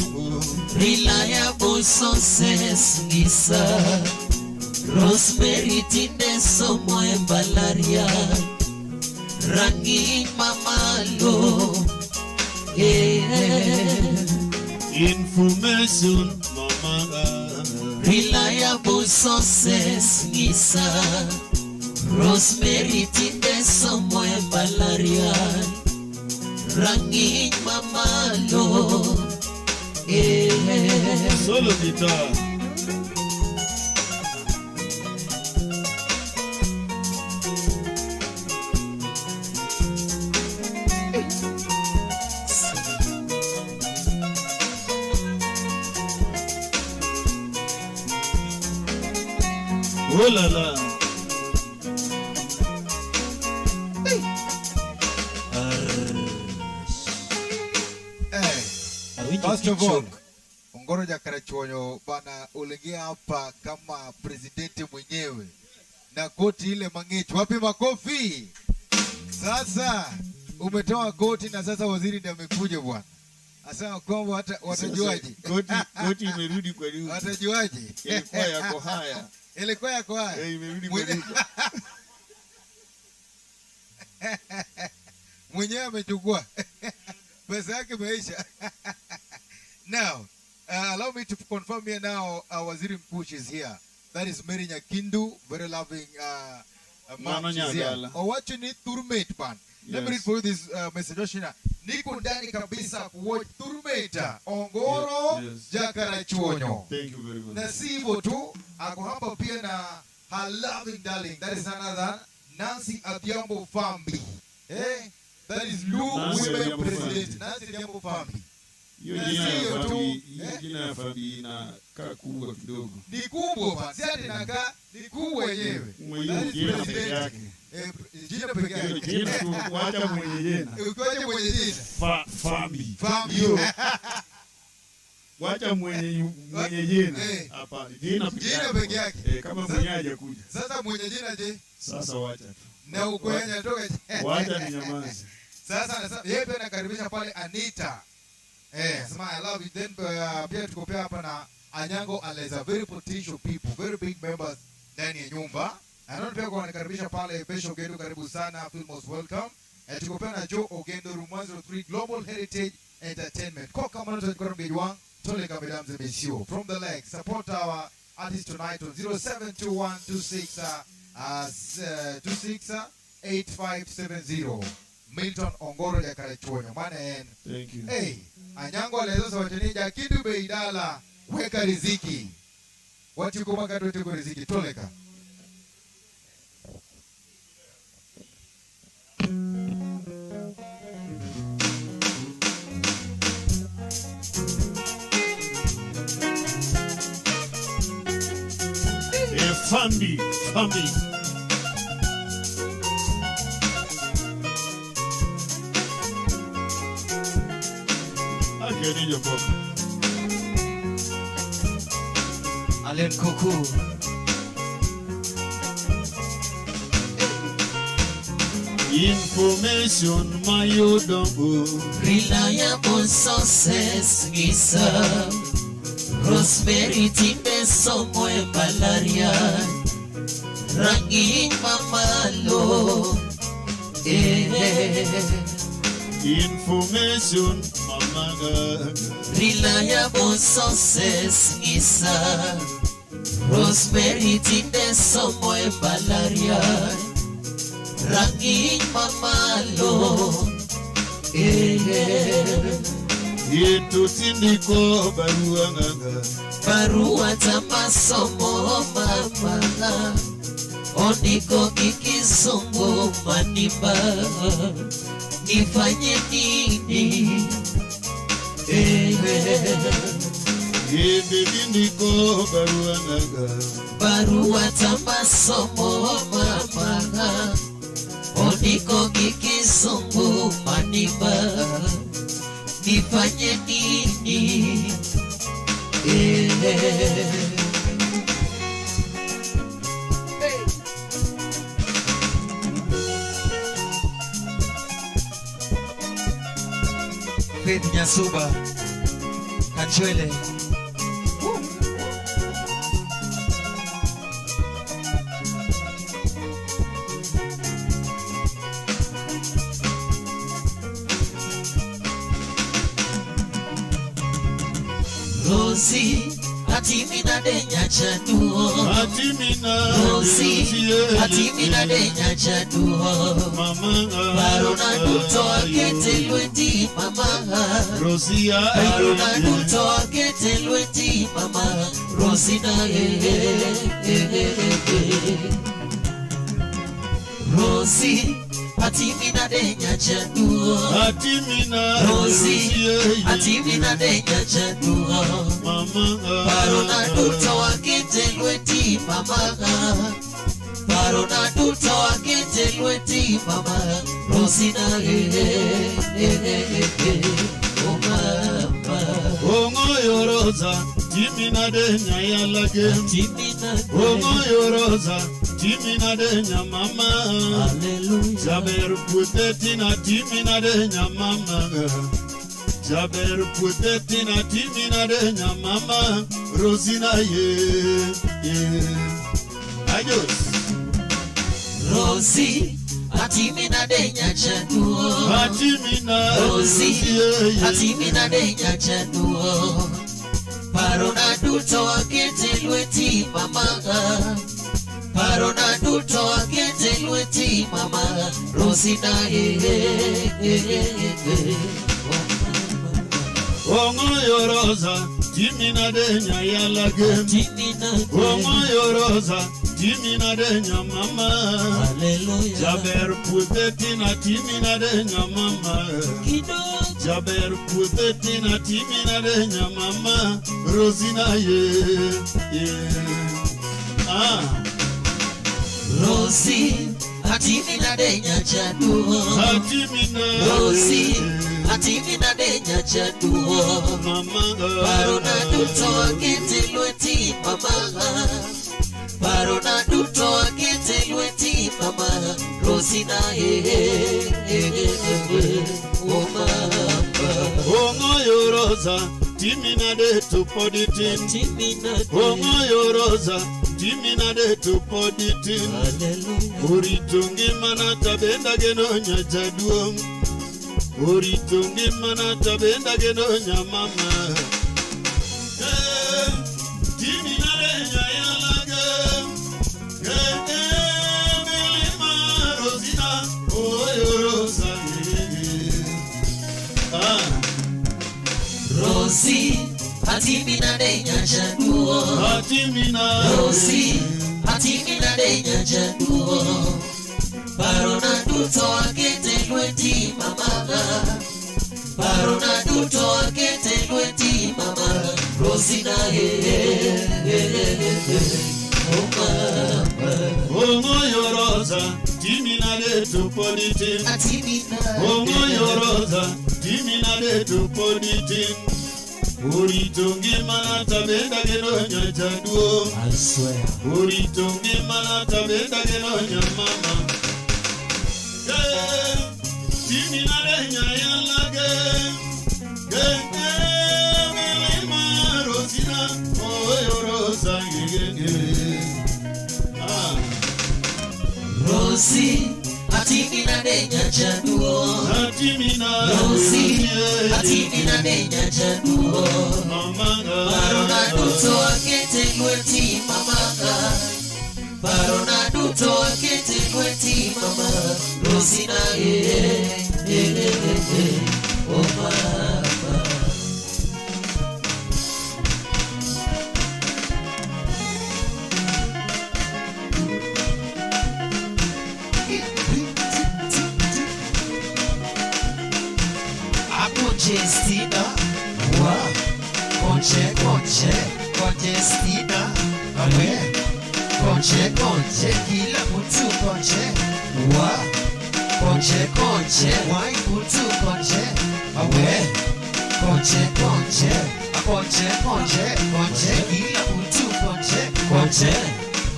Reliable sources ngisa. Rosemary tinde somo embalaria. Rangi mamalo. Information mama. Reliable sources ngisa. Rosemary tinde somo embalaria. Rangi mamalo. Solo guitar. Oh la la. Hey. Awinjo First of all, kichok. Ongoro Jakarachuonyo bana, uliingia hapa kama presidenti mwenyewe na koti ile mang'ich. Wapi makofi? Sasa umetoa koti na sasa waziri ndiye amekuja bwana, asema kwamba hata watajuaje? Koti imerudi kwa duka. Watajuaje? Ilikuwa yako haya. Ilikuwa yako haya. Eh, imerudi kwa duka. Mwenyewe amechukua pesa yake imeisha. Now, allow me to confirm here now, Waziri Mkuu is here. That is Mary Nyakindu, very loving mom. Mano She's here. Nyagala. Owacho ni Turmate ban. Let me Yes. read for you this message. Oshina. Niko ndani kabisa kuwatch Turmate. Ongoro Yes. Jakarachuonyo. Thank you very much. Na si hivyo tu, ako hapa pia na her loving darling. That is none other than Nancy Adhiambo Fambi. Eh? That is Lu Nancy Women Adhiambo President. Fambi. Nancy Adhiambo Fambi. Hiyo Na jina ya sio tu, Fambi, hiyo eh? jina ya Fambi inakaa kubwa kidogo. Ni kubwa bana. Si ati inakaa ni kubwa yenyewe. Mwenyewe That is jina peke president. yake. Eh, jina peke Hiyo yake. jina tu wacha mwenye jina. Ukiwaje mwenye jina? Fambi. Fambi. Hiyo. Wacha mwenye jina. Eh. Hapa jina peke Jina yake. peke yake. Eh, kama mwenye hajakuja. Sasa mwenye jina je? Sasa wacha tu. Na ukwenya toka. Wacha ninyamaze. Sasa yeye pia anakaribisha pale Anita. Eh, sema I love you. Then pia tuko pia hapa na Anyango Aleza, very potential people, very big members ndani ya nyumba. Na pia kwa wanakaribisha pale Besho Ogendo, karibu sana, feel most welcome. Eh, tuko pia na Joe Ogendo, Room 103 Global Heritage Entertainment. Kwa kama unataka kwa mgeji wangu, tole mesdames et messieurs, from the leg, support our artist tonight on 072126 26 8570. Milton Ongoro Jakarachuonyo. Maana en Thank you. Hey, Anyango Aleza wacheni Jakindu Beidala weka riziki. Watu kwa mwaka tuweke riziki toleka. Eh, Fambi, Fambi. Akeni Joko. Allen Kuku. Information mayudo. Reliable sources ngisa. Rosemary timbe somo e malaria. Rangi mamalo. Eh. Information mamaga. Reliable sources ngisa. Rosemary timbe somo e malaria. Rangi mamalo. Eh. Yetu sindiko barua nganga. Barua za masomo mama. Ondiko kikizungu manimba. Nifanye nini? Eh. Yetu sindiko barua nganga. Barua za masomo mama. Ondiko kikizungu manimba. Nifanye nini? Eh. Faith Nyasuba Kachwele. Rosie, atimina denya chaduo. Atimina Rosie, atimina denya chaduo. Mama Barona duto akete lweti mama. Rosie Barona duto akete lweti mama. Rosie na eh. Rosie, Atimina de nyachaduo. Atimina Rosie, atimina de nyachaduo. Mama Parona duto wakete lweti mama. Parona duto wakete lweti mama. Rosina oh mama. Ongoyo Rosa, timina de nyayalage. Atimina Ongoyo Rosa, timina de nyamama. Hallelujah. Jaber putetina timina de nyamama. Jaber putetina timina de nyamama. Rosina ye ye. Adios. Rosie, atimina de nyachaduo. Atimina Rosie, ye. Atimina de nyachaduo. Parona duto wakete lweti mama. Parona duto wakete lweti mama. Rosina oh mama. Ongoyo Rosa, timina de nyayalage. Atimina Ongoyo Rosa, timina de nyamama. Hallelujah. Jaber putetina timina de nyamama. Kidogo Jaber putetina timina de nyamama. Rosina ye ye. Ah. Rosie, atimina de nyachaduo. Atimina Rosie, atimina de nyachaduo. Mama. Parona duto akete lweti mama. Parona duto akete lweti mama. Rosina oh mama. Ongoyo Rosa, timina de tupoditin. Atimina de Ongoyo Rosa, timina de tupoditin. Hallelujah. Oritongi mana tabenda geno nyajaduong. Oritongi mana tabenda geno nyamama. Eh, timina de nyayalaga. Eh, milima Rosina, oyo Rosa. Ah. Rosie, atimina de nyachaduo. Atimina Rosie, atimina de nyachaduo. Parona duto akete lweti mama. Parona duto akete lweti mama. Rosina oh mama. Ongoyo Rosa, timina de tupolitin. Atimina Ongoyo Rosa, timina de tupolitin. Oritongi mana tabenda geno nyajaduo. I swear. Oritongi mana tabenda geno nyamama. Eh, timina de nyayalage. Eh, milima Rosina, oyo Rosa ye. Ah. Rosie, atimina de nyachaduo. Atimina Rosie, atimina de nyachaduo. Mama. Parona duto akete lweti mama. Parona duto akete lweti mama. Rosina oh mama. Congestina, wa, conche, conche, congestina, awe, conche, conche, kila mtu conche, wa, conche, conche, wai mtu conche, awe, conche, conche, a conche, conche, conche, kila mtu conche, conche,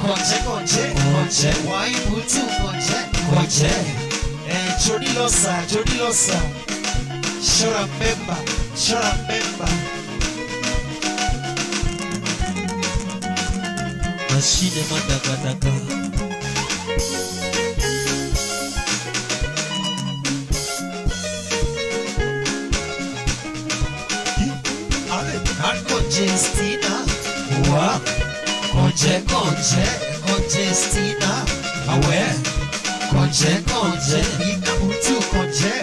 conche, conche, conche, wai mtu conche, conche, eh, Chodilosa, Chodilosa. Shora memba, shora memba. Mashine madakadaka. Congestina, wa, conche, conche, congestina, awe, conche, conche, ina mutu conche,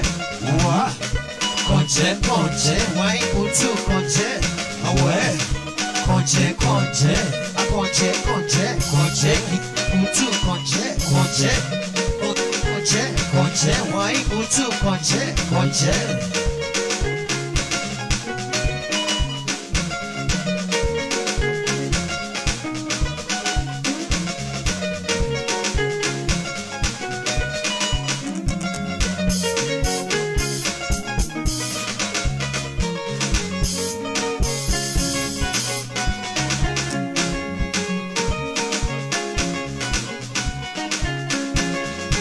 wa, conche, conche, wai mutu conche, awe, conche, conche, a conche, conche, conche, mutu conche, conche, conche, Konje, wai mutu konje, konje.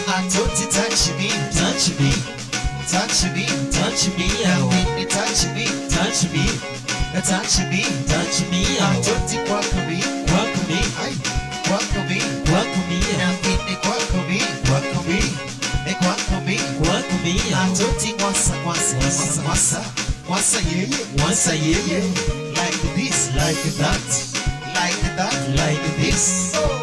Atoti touch me, touch me, touch me, touch me, Atini touch me, touch me, touch me, touch me, Atoti kwako me, kwako me, ay, kwako me, kwako me, Atini kwako me, kwako me, kwako me, kwako me, Atoti mwasa, mwasa, mwasa, mwasa, mwasa yeye, mwasa yeye, like this, like that, like that, like this. Oh.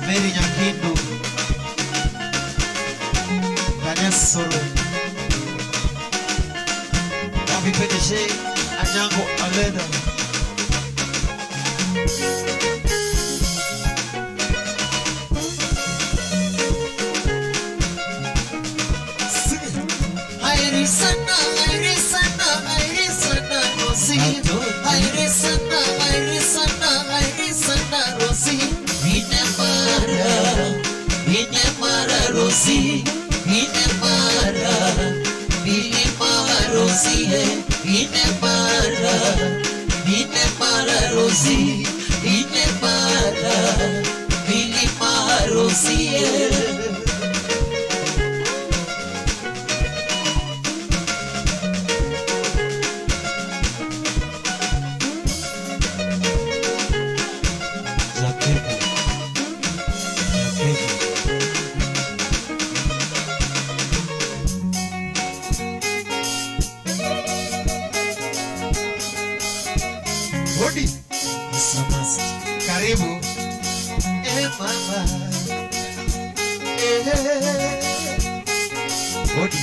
Mary Nyakindu, Daniel Soro, David PDG, Anyango Aleda. Sana, sana, sana, Rosie. Sana, sana, sana, Rosie. Inemara, Rosie. Inemara, Inemara, Rosie. Inemara, Inemara, Rosie. Inemara, Inemara, Rosie. Karibu eh mama eh Hodi.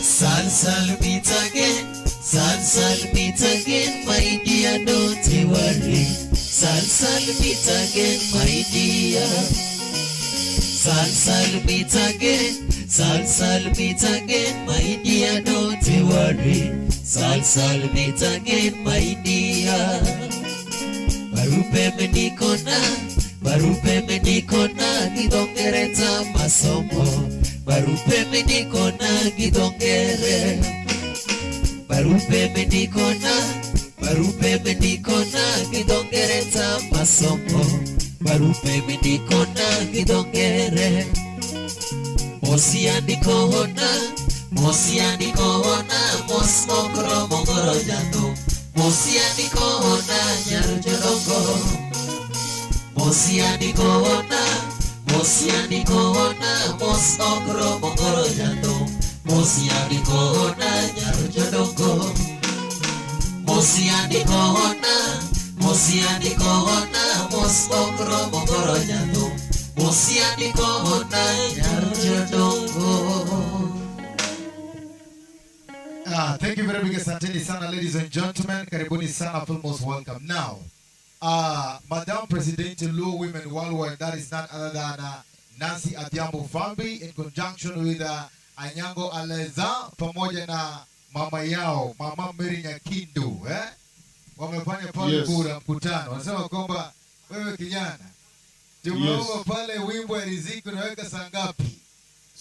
Sal sal meet again, sal sal meet again, my dear, don't you worry. Sal sal meet again, my dear. Sal sal meet again, sal sal meet again, my dear, don't you worry. Sal sal meet again, my dear. Barupe menikona, barupe menikona, gidongereta masomo. Barupe menikona, gidongere. Barupe menikona, barupe menikona, gidongereta masomo. Barupe menikona, gidongere. Mosiandikona, mosiandikona, mosmokro mongoro jando. Mosiandikona, nyarujorongo. Mosiandikona, mosiandikona, mosmokro mongoro jando. Mosiandikona, nyarujorongo. Mosiandikona, mosiandikona, mosmokro mongoro jando. Mosiandikona, nyarujorongo. Thank you very much. Asanteni sana, ladies and gentlemen. Karibuni sana, feel most welcome. Now, Madam President, Luo Women Worldwide, that is none other than Nancy Adhiambo Fambi, in conjunction with Anyango Aleza, pamoja na mama yao, Mama Mary Nyakindu, eh? Wamefanya pale bura mkutano. Wanasema kwamba wewe kijana, tumeomba pale wimbo ya riziki unaweka saa ngapi?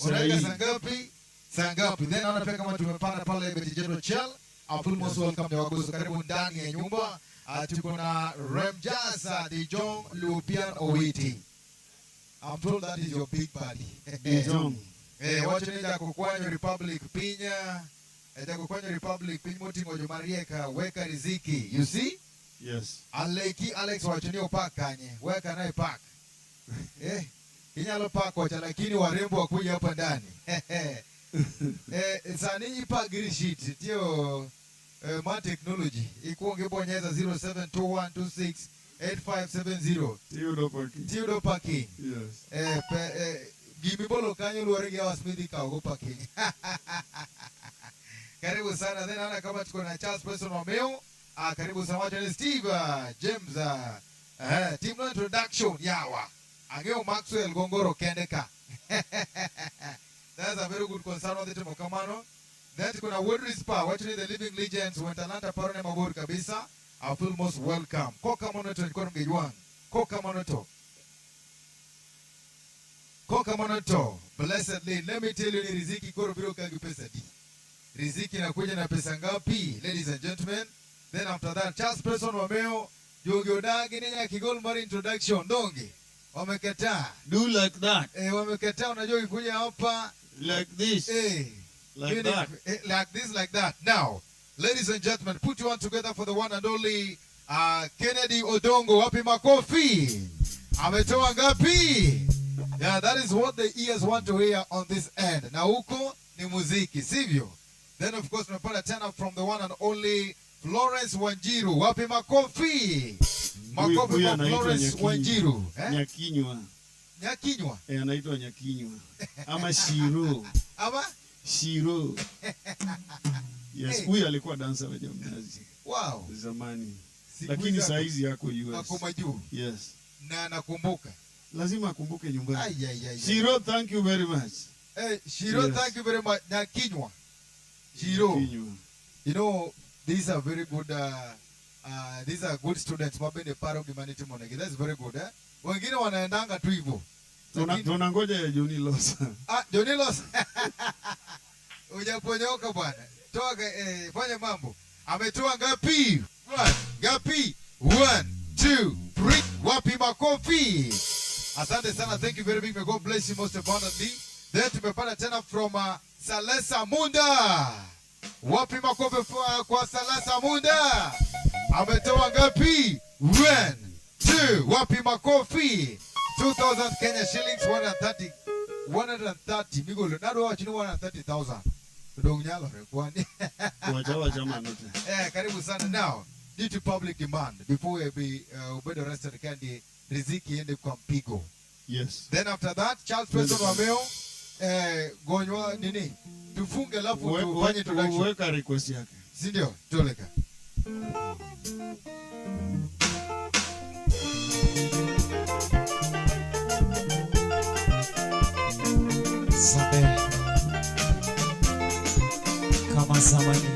Unaweka saa ngapi? Saa ngapi? Then naona pia kama tumepanda pale Betty General Chell. I feel most welcome ni waguzo. Karibu ndani ya nyumba. Tuko na Remjasa Dijong Lupian Owiti. I'm told that is your big buddy. Dijong. Wacho ni Jakokwanyo Republic pinya. Jakokwanyo Republic piny moting'o jomariek weka riziki. You see? Yes. Aleki Alex wacho ni opak kanye. Weka naye park. Inyalo park wacha lakini warembo wakuja hapa ndani. Sani ipak gi receipt tio ma technology ikuongo ibonyeza 0721268570 Tiyudo parking. Tiyudo parking. Yes. Gimibolo kanyo luwore gi hours midhi kawo go parking. Karibu sana. Then naona kama tuko na Charles Preston Omeo. Karibu sana wacho ni Steve James team no introduction yawa. Ang'eyo Maxwell Gongoro kende ka. That's a very good concern wadhi timo kamano. Then tuko na Woodry Spa, wacho ni the living legends Wentalanta paro ne mabor kabisa. I feel most welcome. Koka mono to nikono mgejwang. Koka mono to. Koka mono to. Blessedly, let me tell you ni riziki koro biro ka gi pesa di. Riziki inakuja na pesa ngapi, ladies and gentlemen? Then after that, Charles Preston Wameo, Jogi Odagi ni nyaka igol mar introduction donge. Wamekataa. Do like that. Wamekataa unajua ukikuja hapa Like this. Like that. Like this, like that. Now, ladies and gentlemen, put your hand together for the one and only Kennedy Odongo. Wapi makofi? Ametoa ngapi? Yeah, that is what the ears want to hear on this end. Na huko ni muziki, sivyo? Then of course tunapata tena from the one and only Florence Wanjiru. Wapi makofi? Makofi Huyu kwa anaitwa Florence Nyakinywa. Wanjiru. Eh? Nyakinywa. Nyakinywa. Anaitwa Nyakinywa. Ama Shiro. Ama? Shiro. Yes, Hey. huyu alikuwa dancer wa Jamnazi. Wow. Zamani. Siku Lakini hizi saa hizi yako US. Ako majuu. Yes. Na nakumbuka. Lazima akumbuke nyumbani. Ai, ai, ai, ai. Shiro, thank you very much. Hey, Shiro, Yes. thank you very much. Nyakinywa. Shiro. Nyakinywa. You know, these are very good, these are good students. Mabende paro gima nitimo negi. That's very good, eh? Wengine wanaendanga tu hivyo. Tunangoja ya Johnny Losa. Johnny Losa. Hujaponyoka bwana. Toka, fanya mambo. Ametoa ngapi? 1, ngapi? 1, 2, 3. Wapi makofi? Asante sana. Thank you very big. May God bless you most abundantly. Then tumepata tena from Salesa Munda. Wapi makofi kwa Salesa Munda? Ametoa ngapi? 1, 2. Wapi makofi? 2,000 Kenya shillings, 130. 130. Migolo, nado wa chini 130,000. Tudong nyalo re, kwani? Wacha wacha manote. Karibu sana. Now, due to public demand, before we be ubedo arrested kandi riziki iende kwa mpigo. Yes. Then after that, Charles Preston Wameo, gonywa nini? Tufunge alafu tufanye introduction. Weka request yake. Si ndio? Toleka. Zambe. Kama zamani.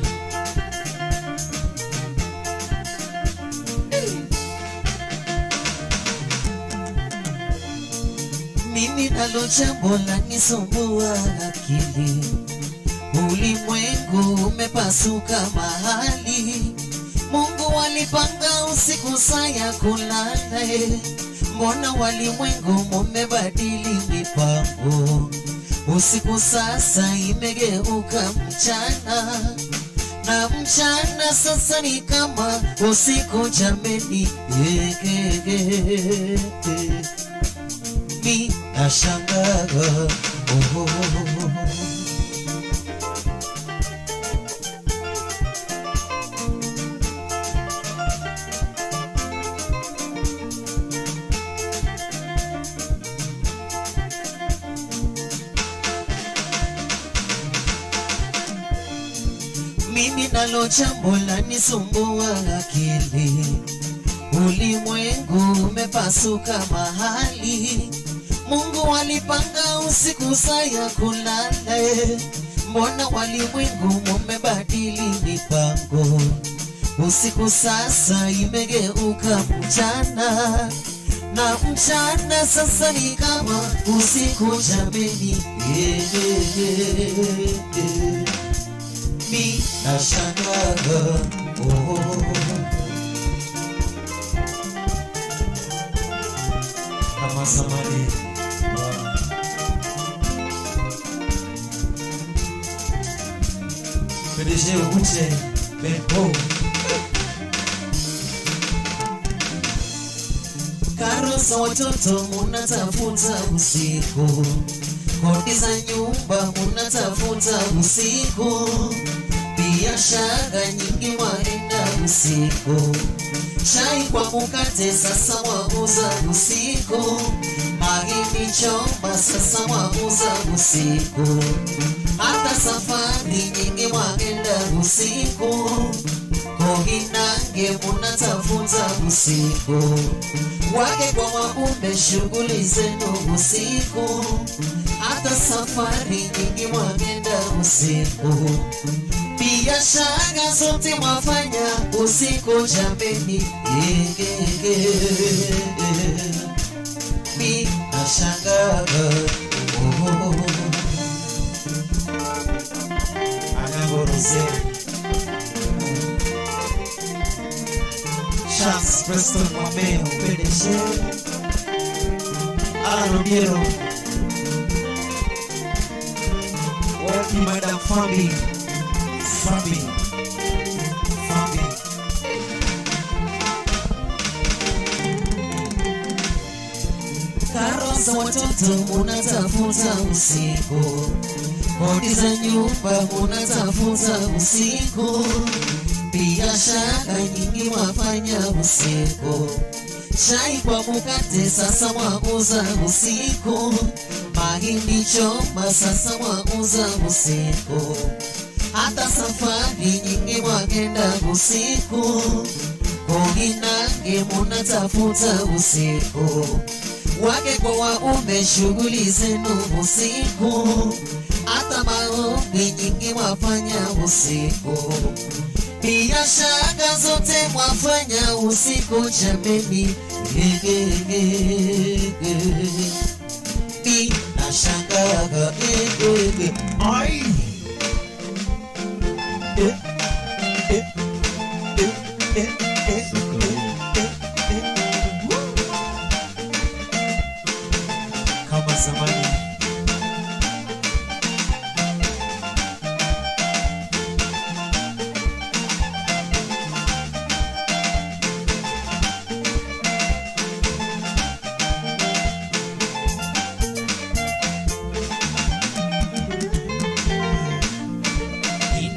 Mimi nalo jambo lanisumbua akili. Ulimwengu umepasuka mahali. Mungu alipanga usiku saa ya kulala. Mbona walimwengu mumebadili mipango? Usiku sasa imegeuka mchana, na mchana sasa ni kama usiku jameni. Mi nashangaa, oh, oh, oh. Mimi nalo jambo lanisumbua akili. Ulimwengu umepasuka mahali. Mungu alipanga usiku saa ya kulala. Mbona walimwengu mumebadili mipango? Usiku sasa imegeuka mchana, Na mchana sasa ni kama usiku jameni, mi nashangaa oh. Kama zamani PDG Uche Benpo. Karo za watoto munatafuta usiku, kodi za nyumba munatafuta usiku, biashara nyingi waenda usiku, chai kwa mkate sasa wauza usiku, mahindi choma sasa wauza usiku, hata safari nyingi waenda usiku, koginange munatafuta usiku, wake kwa waume shughuli zenu usiku, hata safari nyingi waenda usiku, biashara zote wafanya usiku jameni, mi nashangaa oh. Anagorose Charles Preston Mwameo PDG Alan Obiero Wapi Madam Fambi Fambi Fambi. Karo za watoto munatafuta usiku, kodi za nyumba munatafuta usiku, biashara nyingi wafanya usiku, chai kwa mkate sasa wauza usiku, mahindi choma sasa wauza usiku, hata safari nyingi waenda usiku, koginange munatafuta usiku, wake kwa waume shughuli zenu usiku, hata maombi nyingi wafanya usiku, biashara zote mwafanya usiku jameni, mi nashangaa Ai. Eh, eh, eh, eh, eh, eh, eh. Kama zamani.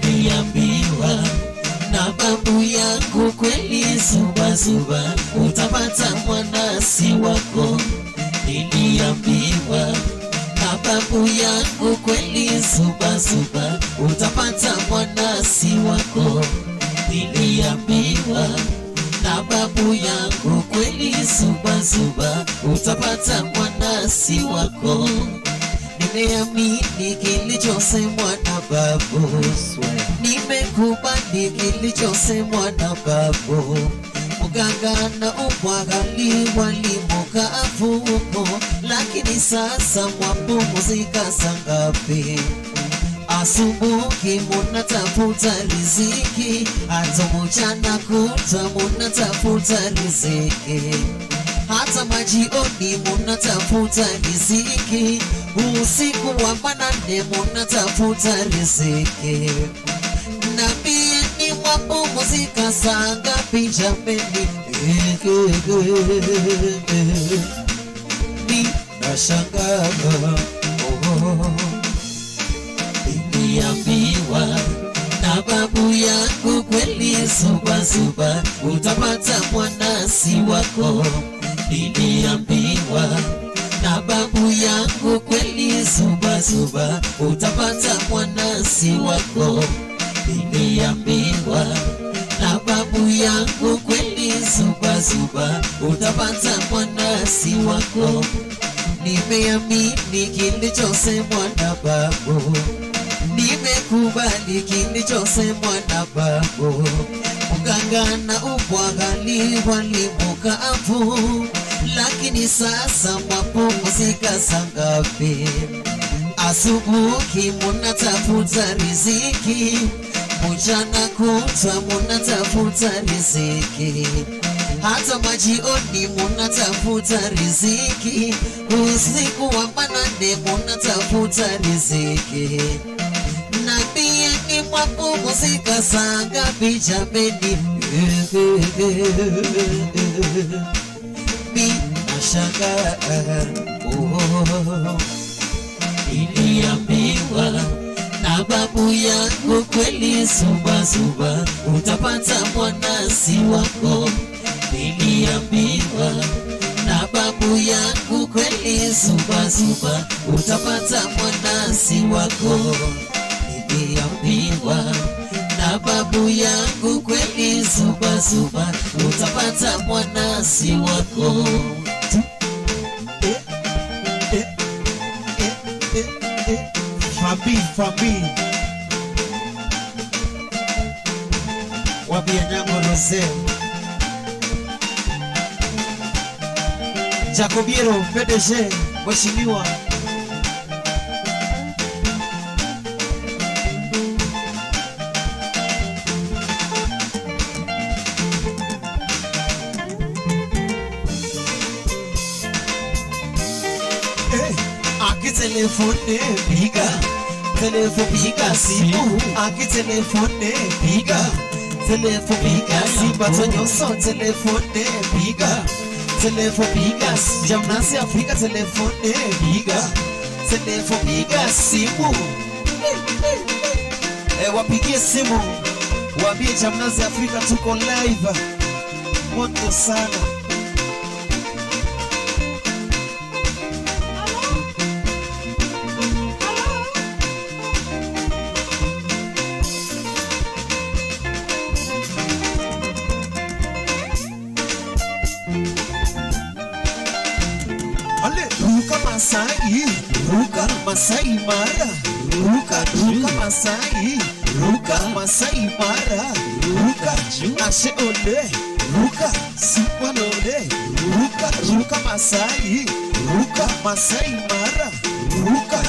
Niliambiwa na babu yangu kweli, zubazuba utapata mwana si wako. Niliambiwa na babu yangu kweli, zubazuba utapata mwana si wako. Niliambiwa na babu yangu kweli, zubazuba utapata mwana si wako. Nimeamini kilichosemwa na babu, nimekubali kilichosemwa na babu. Mganga na umwagali walimukafuko, lakini sasa mwapumzika saa ngapi? Asubuhi munatafuta riziki, hata mchana kutwa munatafuta riziki, hata majioni munatafuta riziki, usiku wa manane munatafuta riziki. Niambieni mwapumzika saa ngapi jameni? Mi nashangaa oh. Niliambiwa na babu yangu kweli, zubazuba utapata mwana si wako. Niliambiwa na babu yangu kweli, zubazuba utapata mwana si wako. Niliambiwa na babu yangu kweli, zubazuba utapata mwana si wako. Nimeamini kilichosemwa na babu, nimekubali kilichosemwa na babu. Mganga Karanga na ubwagali walimukavu, lakini sasa mwapumzika saa ngapi? Asubuhi munatafuta riziki, mchana kutwa munatafuta riziki, hata majioni munatafuta riziki, usiku wa manane munatafuta riziki. Niambieni mwapumzika saa ngapi jameni? Mi nashangaa, oh. Niliambiwa na babu yangu kweli, zuba zuba utapata mwana si wako. Niliambiwa na babu yangu kweli, zuba zuba utapata mwana si wako. Niliambiwa na babu yangu kweli, zuba zuba utapata mwana si wako. Fabi, Fabi. Wapi Anyango Rose. Jacobiero PDG, Mheshimiwa. Akitelefone piga, telefone piga simu, akitelefone piga, telefone piga simu, batonyoso telefone piga, telefone piga, Jamnasi Afrika telefone piga, telefone piga simu. Wapigie simu, waambie Jamnasi Afrika tuko live. Moto sana. Ale, ruka Masai, ruka Masai Mara, ruka, ruka Masai, ruka Masai Mara, ruka, ashe ole, ruka, sikwalole, ruka, ruka Masai, ruka Masai Mara, ruka.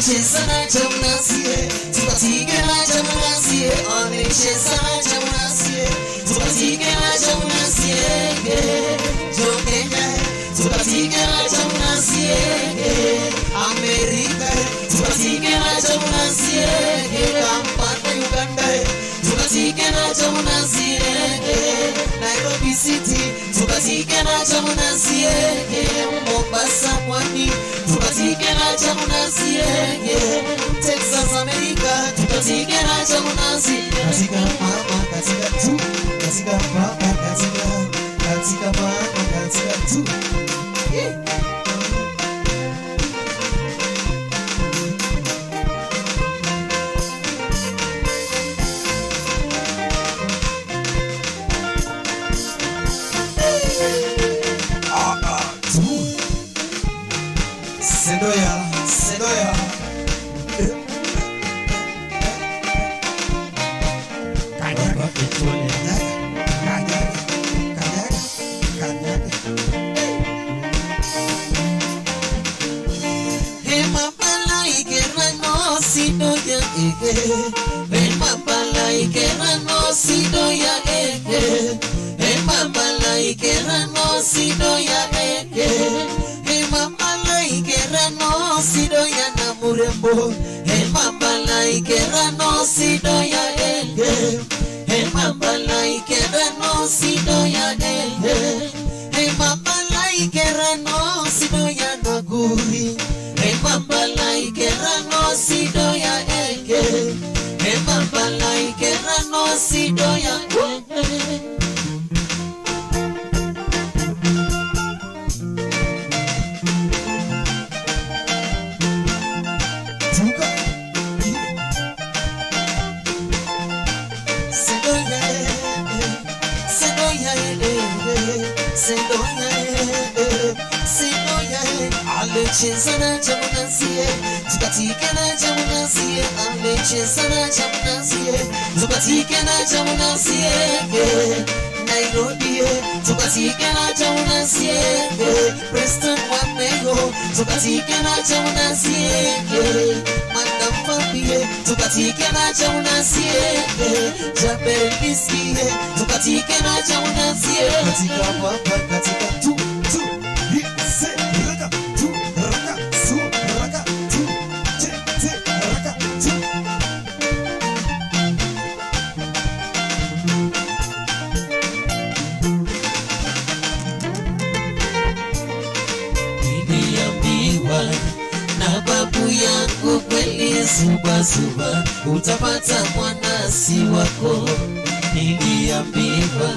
Cheza na Jamnasie, tukatike na Jamnasie, cheza na Jamnasie, tukatike na Jamnasie, Jokenya, tukatike na Jamnasie, Amerika, tukatike na Jamnasie, Kampala Uganda, tukatike na Jamnasie, Nairobi City, tukatike na Jamnasie, Mombasa Pwani, tukatike na Jamnasie, Texas America, tukatike na Jamnasie. Katika mama, katika tu, katika mama, katika, katika mama, katika tu. Sendoya, Sendoya. Kanyaga, kanyaga, kanyaga, kanyaga. Sindoya Sindoya Alicheza na jamunazie Tukatike na jamunazie Alicheza na jamunazie Tukatike na jamunazie Nairobi tukatike na jamunazie Preston Wanego tukatike na jamunazie Madam Fabie tukatike na jamunazie Jabel Biskie tukatike na jamunazie Katika papa katika tu tu se raka tu raka su raka tu te te raka tu. Niliambiwa na babu yangu kweli, zuba zuba utapata mwana si wako. Niliambiwa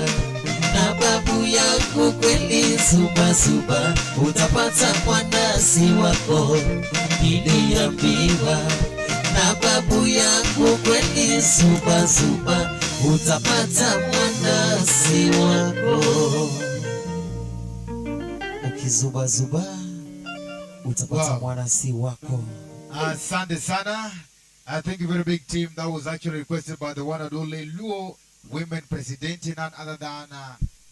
na babu yangu kweli, zuba zuba utapata mwana si wako. Niliambiwa na babu yangu kweli, zuba zuba utapata mwana si wako. Ukizuba zuba utapata Wow. mwana si wako. Asante sana. Thank you very big team. That was actually requested by the one and only Luo Women President, none other than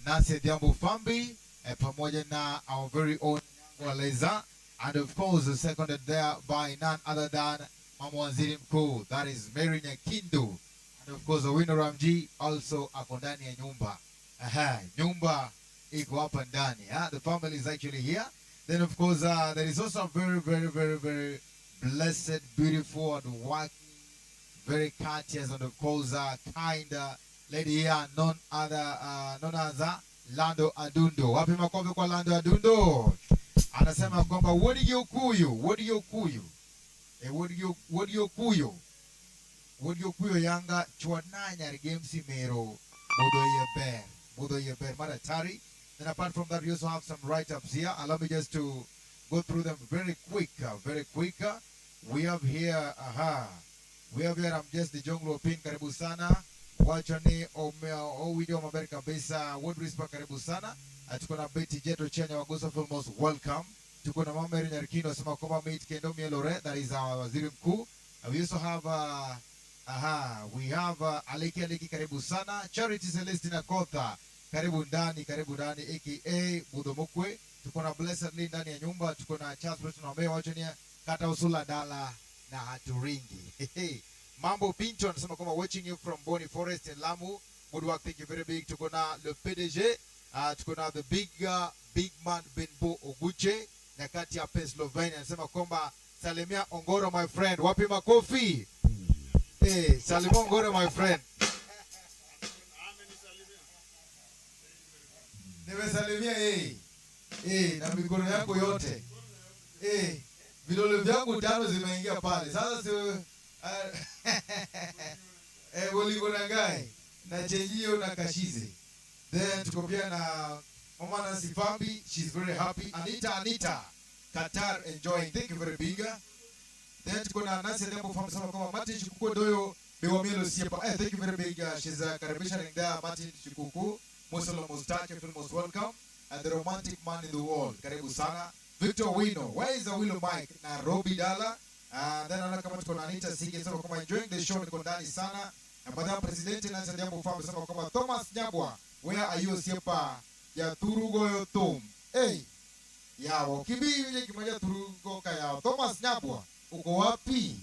Nancy Adhiambo Fambi, pamoja na our very own Nyango and of course seconded there by none other than Mama Waziri Mkuu, that is Mary Nyakindu, and of course Owino Ramji also ako ndani ya nyumba. Aha, nyumba iko hapa ndani. The family is actually here. Then of course there is also a very very very very blessed, beautiful and working, very courteous and of course kind lady here, none other known as Lando Adundo. Wapi makofi kwa Lando Adundo? Anasema kwamba Wodi Okuyu, Wodi Okuyu. Wodi Okuyu. Wodi Okuyu yanga chwananya games mero Budho Yeber. Budho Yeber Maratari. Then apart from that, we also have some write-ups here. Allow me just to go through them very quick, very quick. We have here, aha, we have here, I'm just the Jonglo Pin, karibu sana. Wachoni Owido Maber kabisa, World Whisper, karibu sana. Tuko na Betty Jeto Chenya Wagusa Filmos, welcome. Tuko na Mama Mary Nyarkino, asema kwamba meet Kendo Mielore, that is our waziri mkuu. We also have, aha, we have Aleki Aleki, karibu sana. Charity Celestina Kotha, karibu ndani, aka Budhomukwe. Tuko na Blessed Lee ndani ya nyumba, tuko na Charles Preston Ombe Wachonia, Kata Usula Dala na Haturingi. Mambo Pinto anasema kwamba watching you from Boni Forest in Lamu. Good work, thank you very big. Tuko na le PDG, tuko na the big big man Benbo Oguche na kati ya Pennsylvania anasema kwamba salimia Ongoro my friend. Wapi makofi? Hey, salimia Ongoro my friend. Nimesalimia na mikono yangu yote. Vidole vyangu tano zimeingia pale. Sasa si bolingo na ngai na chenjio na kashize. Then tuko pia na Mama Nancy Fambi, she's very happy. Anita Qatar enjoying. Thank you very big. Then tuko na Nancy Lembo Fambi sema kwamba Martin Chikuku doyo bewamilo siepa. Thank you very big. She's karibisha there Martin Chikuku. Muslim Mustache, feel most welcome. And the romantic man in the world. Karibu sana. Victor Wino. Where is the Willow Mike? Nairobi Dala. Then naona kama tuko na Anita Singe sema kwamba enjoying the show, niko ndani sana. Na baada president Nancy Adhiambo Fambi sema kwamba Thomas Nyabwa, where are you siepa? Ya turugo yo tum. Hey. Yao kibi yule kimoja turugo kaya. Thomas Nyabwa, uko wapi?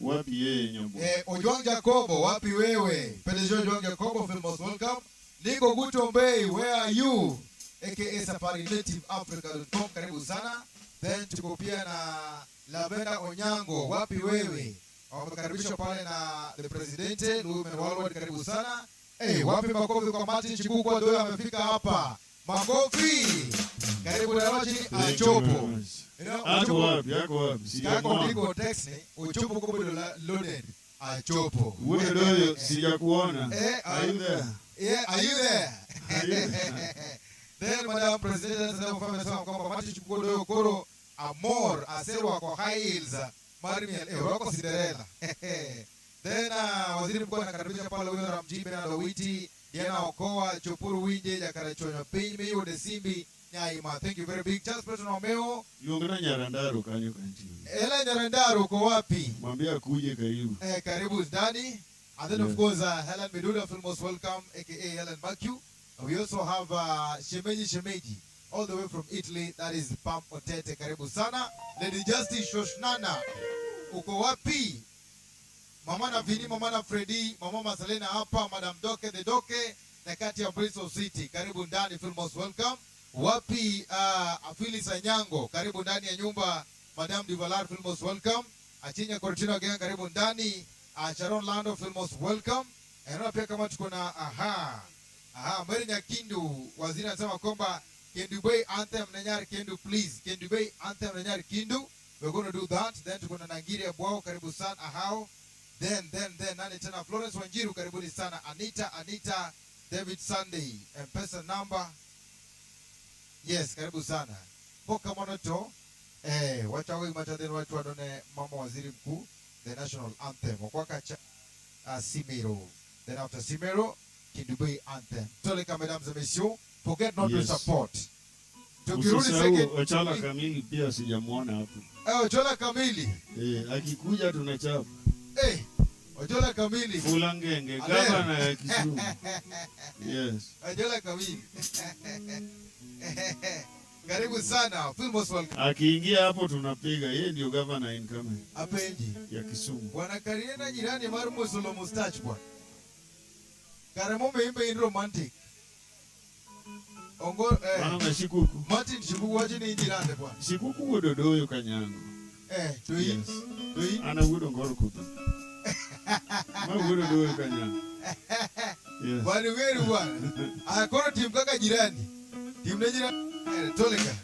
Wapi yeye Nyabwa? Ojwang Jacobo, wapi wewe? PDG Ojwang Jacobo, feel most welcome. Niko Gutombei, where are you? AKA Safari Native Africa.com, karibu sana. Then tuko pia na Lavenda Onyango, wapi wewe? Wamekaribishwa pale na the president Lumen Walward, karibu sana. Hey, wapi makofi kwa Martin Chikuku Doyo amefika hapa. Makofi. Karibu na chini Achopo. Ako wapi? Ako wapi? Kako niko text ni Ochopo kubo loaded. Achopo. Wewe Doyo sijakuona. Are you there? Yeah, are you there? Then Madam President anasema kwamba Martin Chikuku Doyo koro amor aserwa kwa high heels. Marimiel wako Cinderella. Then waziri mkuu anakaribisha pale huyo Ramji Bernard Owiti. Diana Okoa, Chopuru Winje, Jakarachuonyo piny miyude Simbi Nyaima. Thank you very big. Charles Preston Omeo, Luongna Nyarandaro kanyo kantie. Ela Nyarandaro uko wapi? Mwambie akuje karibu. Eh, karibu ndani. And then of course Helen Meduda, feel most welcome, aka Helen Macu. We also have Shemeji Shemeji, all the way from Italy. That is Pam Otete. Karibu sana. Lady Justice Shoshnana, uko wapi? Mama na Vini, Mama na Freddy, Mama Masalena hapa, Madam Doke the Doke, na kati ya Bristol City. Karibu ndani, feel most welcome. Wapi Afili Sanyango, karibu ndani ya nyumba. Madam Divalar, feel most welcome. Achinya Cortino again, karibu ndani. Sharon Lando, feel most welcome. Naona pia kama tuko na aha, Mary Nyakindu, waziri anasema kwamba Kendu Bay anthem Nenyar Kendu please. Kendu Bay anthem Nenyar Kindu. We're going to do that. Then tuko na Nangiri Abwao, karibu sana ahao. Then nani tena, Florence Wanjiru, karibuni sana. Anita David Sunday, M-Pesa number. Yes, karibu sana. Poka monoto. Wacha wengi machadeni watu wadone mama waziri mkuu the national anthem. Wakwaka cha Simero. Then after Simero, Kendu Bay anthem. Toleka, mesdames et messieurs, forget not to support. Tukirudi Usisahau second. Ochola Kamili pia sijamuona hapo. Ochola Kamili. Akikuja tunachapa. Ochola Kamili. Fulangenge, Ale. gavana ya Kisumu. Yes. Ochola Kamili. Karibu sana. Feel most welcome. Akiingia hapo tunapiga. Yeye ndio gavana incoming. Apenji. Ya Kisumu. Bwana Kariena jirani marumo solo mustache bwana. Karemo meimbe in romantic. Ongo Bwana Shikuku. Martin Shikuku wache ni jirani bwana. Shikuku wododoyo Kanyango. Tui. Yes. Tui. Ana wudo ngoro kuta. Ma wododoyo Kanyango. Yes. Bwana wewe bwana. Akoro timu kaka jirani. Timu ne jirani. Toleka.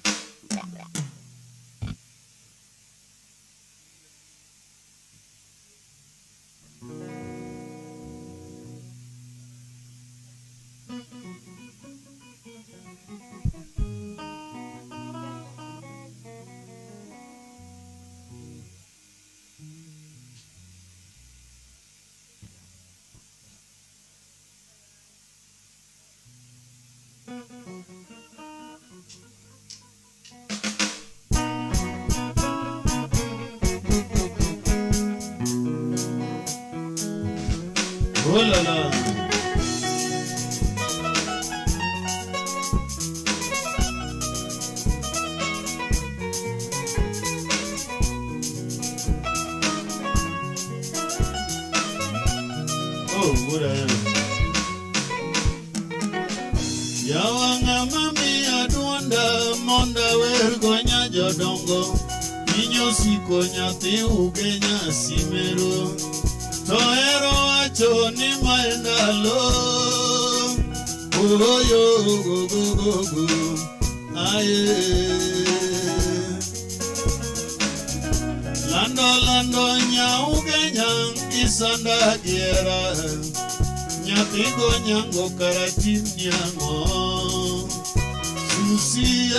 Oh la la. Oh, what a Yawanga mami aduonda monda wer gonya jodongo Inyosi nyathi ugenya simero To hero wacho ni mae ndalo Oyo go go go go aye Lando lando nyaugenya isanda giera Nyathi go nyango karatim nyango Susi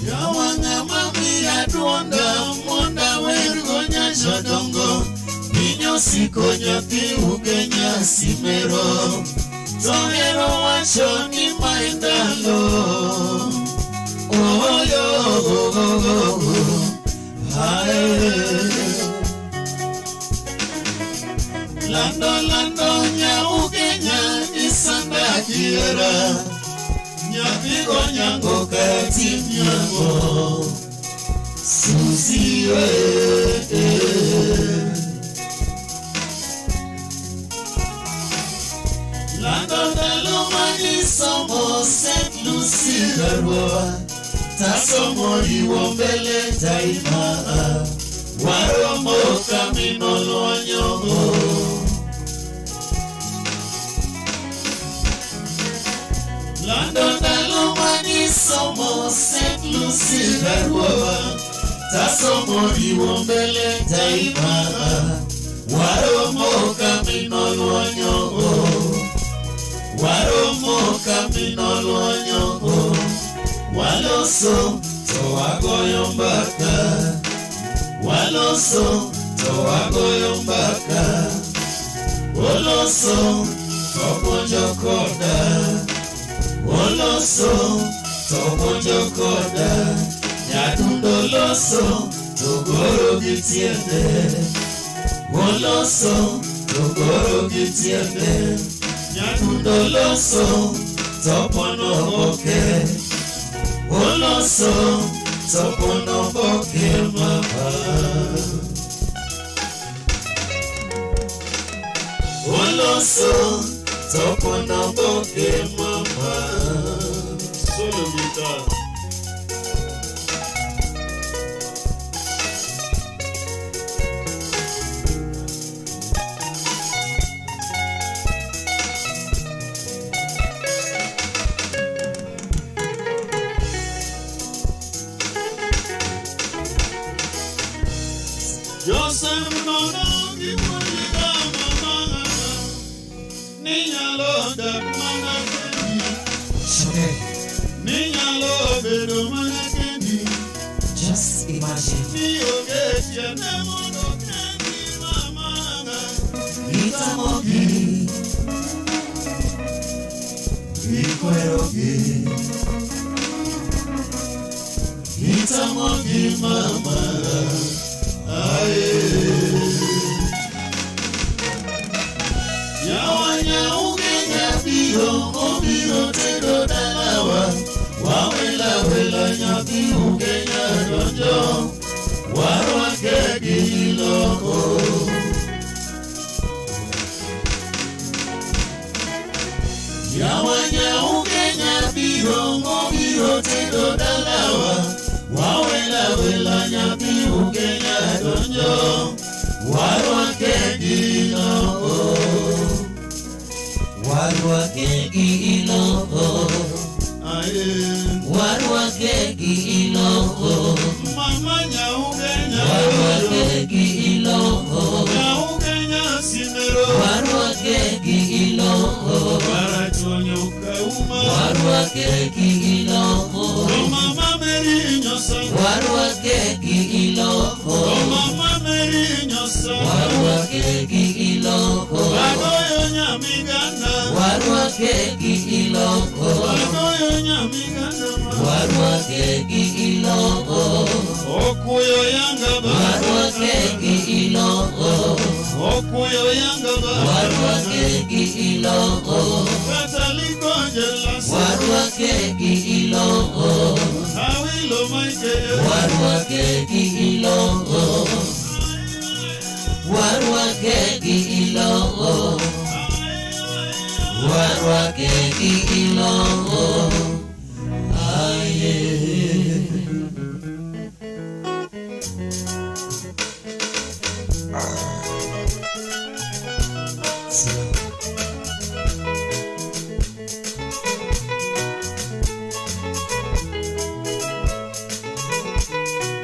Yawanga mami aduonda monda wer gonya jodongo Inyosiko nyathi ugenya simero To hero wacho ni mae ndalo Oyo ae Lando lando nyaugenya isanda kiera Nyathi go nyango katim nyango Susi Lando ndalo mani somo Saint Lucy Garboa Tasomo riwo mbele daima Waromo kamino lwanyogo Lando ndalo mani somo Saint Lucy Garboa Tasomo riwo mbele daima Waromo kamino lwanyogo Waromo kamino lwanyogo Waloso to wagoyo mbaka Waloso To wagoyo mbaka. Oloso to puonjo koda. Oloso to puonjo koda. Nyadundo loso to goro gi tiende. Oloso to goro gi tiende. Nyadundo loso to pono oboke. Oloso to pono oboke mama. Oloso to pono oboke mama. Solo guitar. Joseph nono gipuonjiga mama ni nyalo dak mana kendi. Shoke. Ni nyalo bedo mana kendi. Just imagine. Ni onge tiende mondo kendi mama. Itamogi. Ikwerogi. Itamogi mama. Aye. Yawa nyauge nyabiro obiro tedo dalawa. Wawela wela nyathi ugenya donjo. Warwake gi iloko. Yawa nyauge nyabiro obiro tedo dalawa. Wawela wela nyathi ugenya donjo. Warwake gi iloko. Warwake gi iloko. Aye. Warwake gi iloko. Mama nyauge Warwake nyabiro. gi iloko. Nyauge nyasimero. Warwake gi iloko. Karachuonyo kauma. Warwake gi iloko. To mama Mary nyosa. Warwake gi iloko. To mama Mary nyosa. Warwake gi iloko. Agoyo nyamigana. Warwake gi iloko. Agoyo nyamigana. Warwake gi iloko. Okuyo yanga ba. Warwake gi iloko. Okuyo yanga ba. Warwake gi iloko. Kataliko jelasa. Warwake gi iloko. Awilo maike. Warwake gi iloko. Warwake gi iloko. Warwake gi iloko. Aye.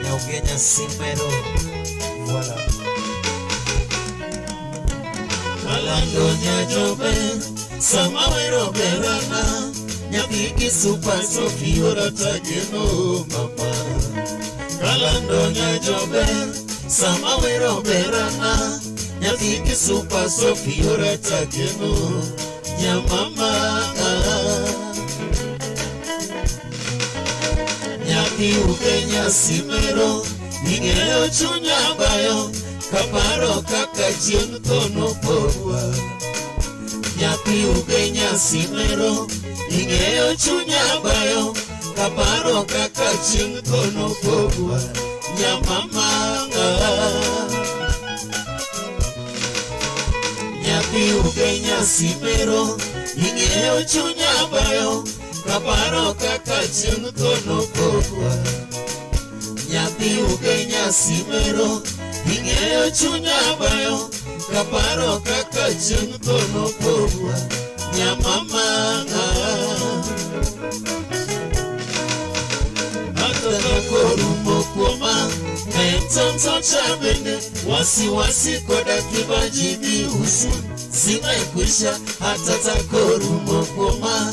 Nyaugenya Simero. Voilà. Kalando nyajobe. Sama wero berana. Nyathi gi super Sophie oratageno mama. Kalando nyajobe. Sama wero berana. Nyathi gi super Sophie oratageno nyamama. Nyathi ugenya simero. Ing'eyo chunya bayo. Kaparo kaka chieng' tho nopogwa. Nyathi ugenya simero. Ing'eyo chunya bayo. Kaparo kaka chieng' tho nopogwa. Nyamama. Nyathi ugenya simero. Ing'eyo chunya bayo. Kaparo kaka chieng' tho nopogwa. Nyathi ugenya simero. Ing'eyo chunya bayo. Kaparo kaka chieng' tho nopogwa. Nyamama. Hata korumo kuoma. Mtoto cha bende. Wasiwasi koda kibaji gi huzuni zimekwisha. Hata takorumo kuoma.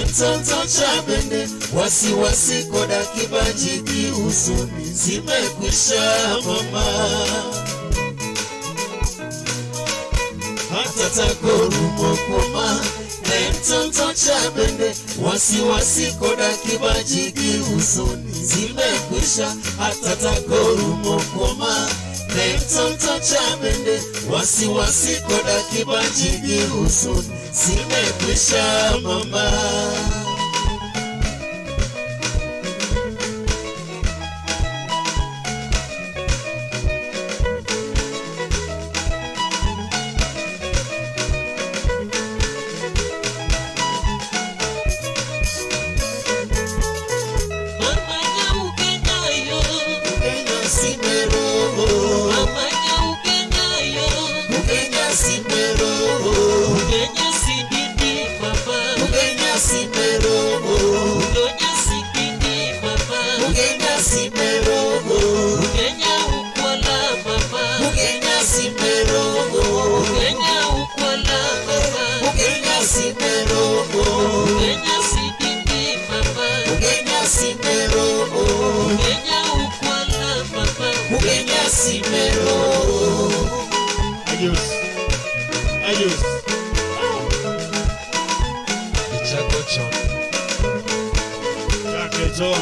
Mtoto cha bende. Wasiwasi koda kibaji gi huzuni zimekwisha mama. Atata korumo kuoma ne mtoto cha bende, wasiwasi koda kibaji gi huzuni zimekwisha. Atata korumo kuoma ne mtoto cha bende, wasiwasi koda kibaji gi huzuni zimekwisha mama. Adios. Adios. Ichako chon. Chake chon.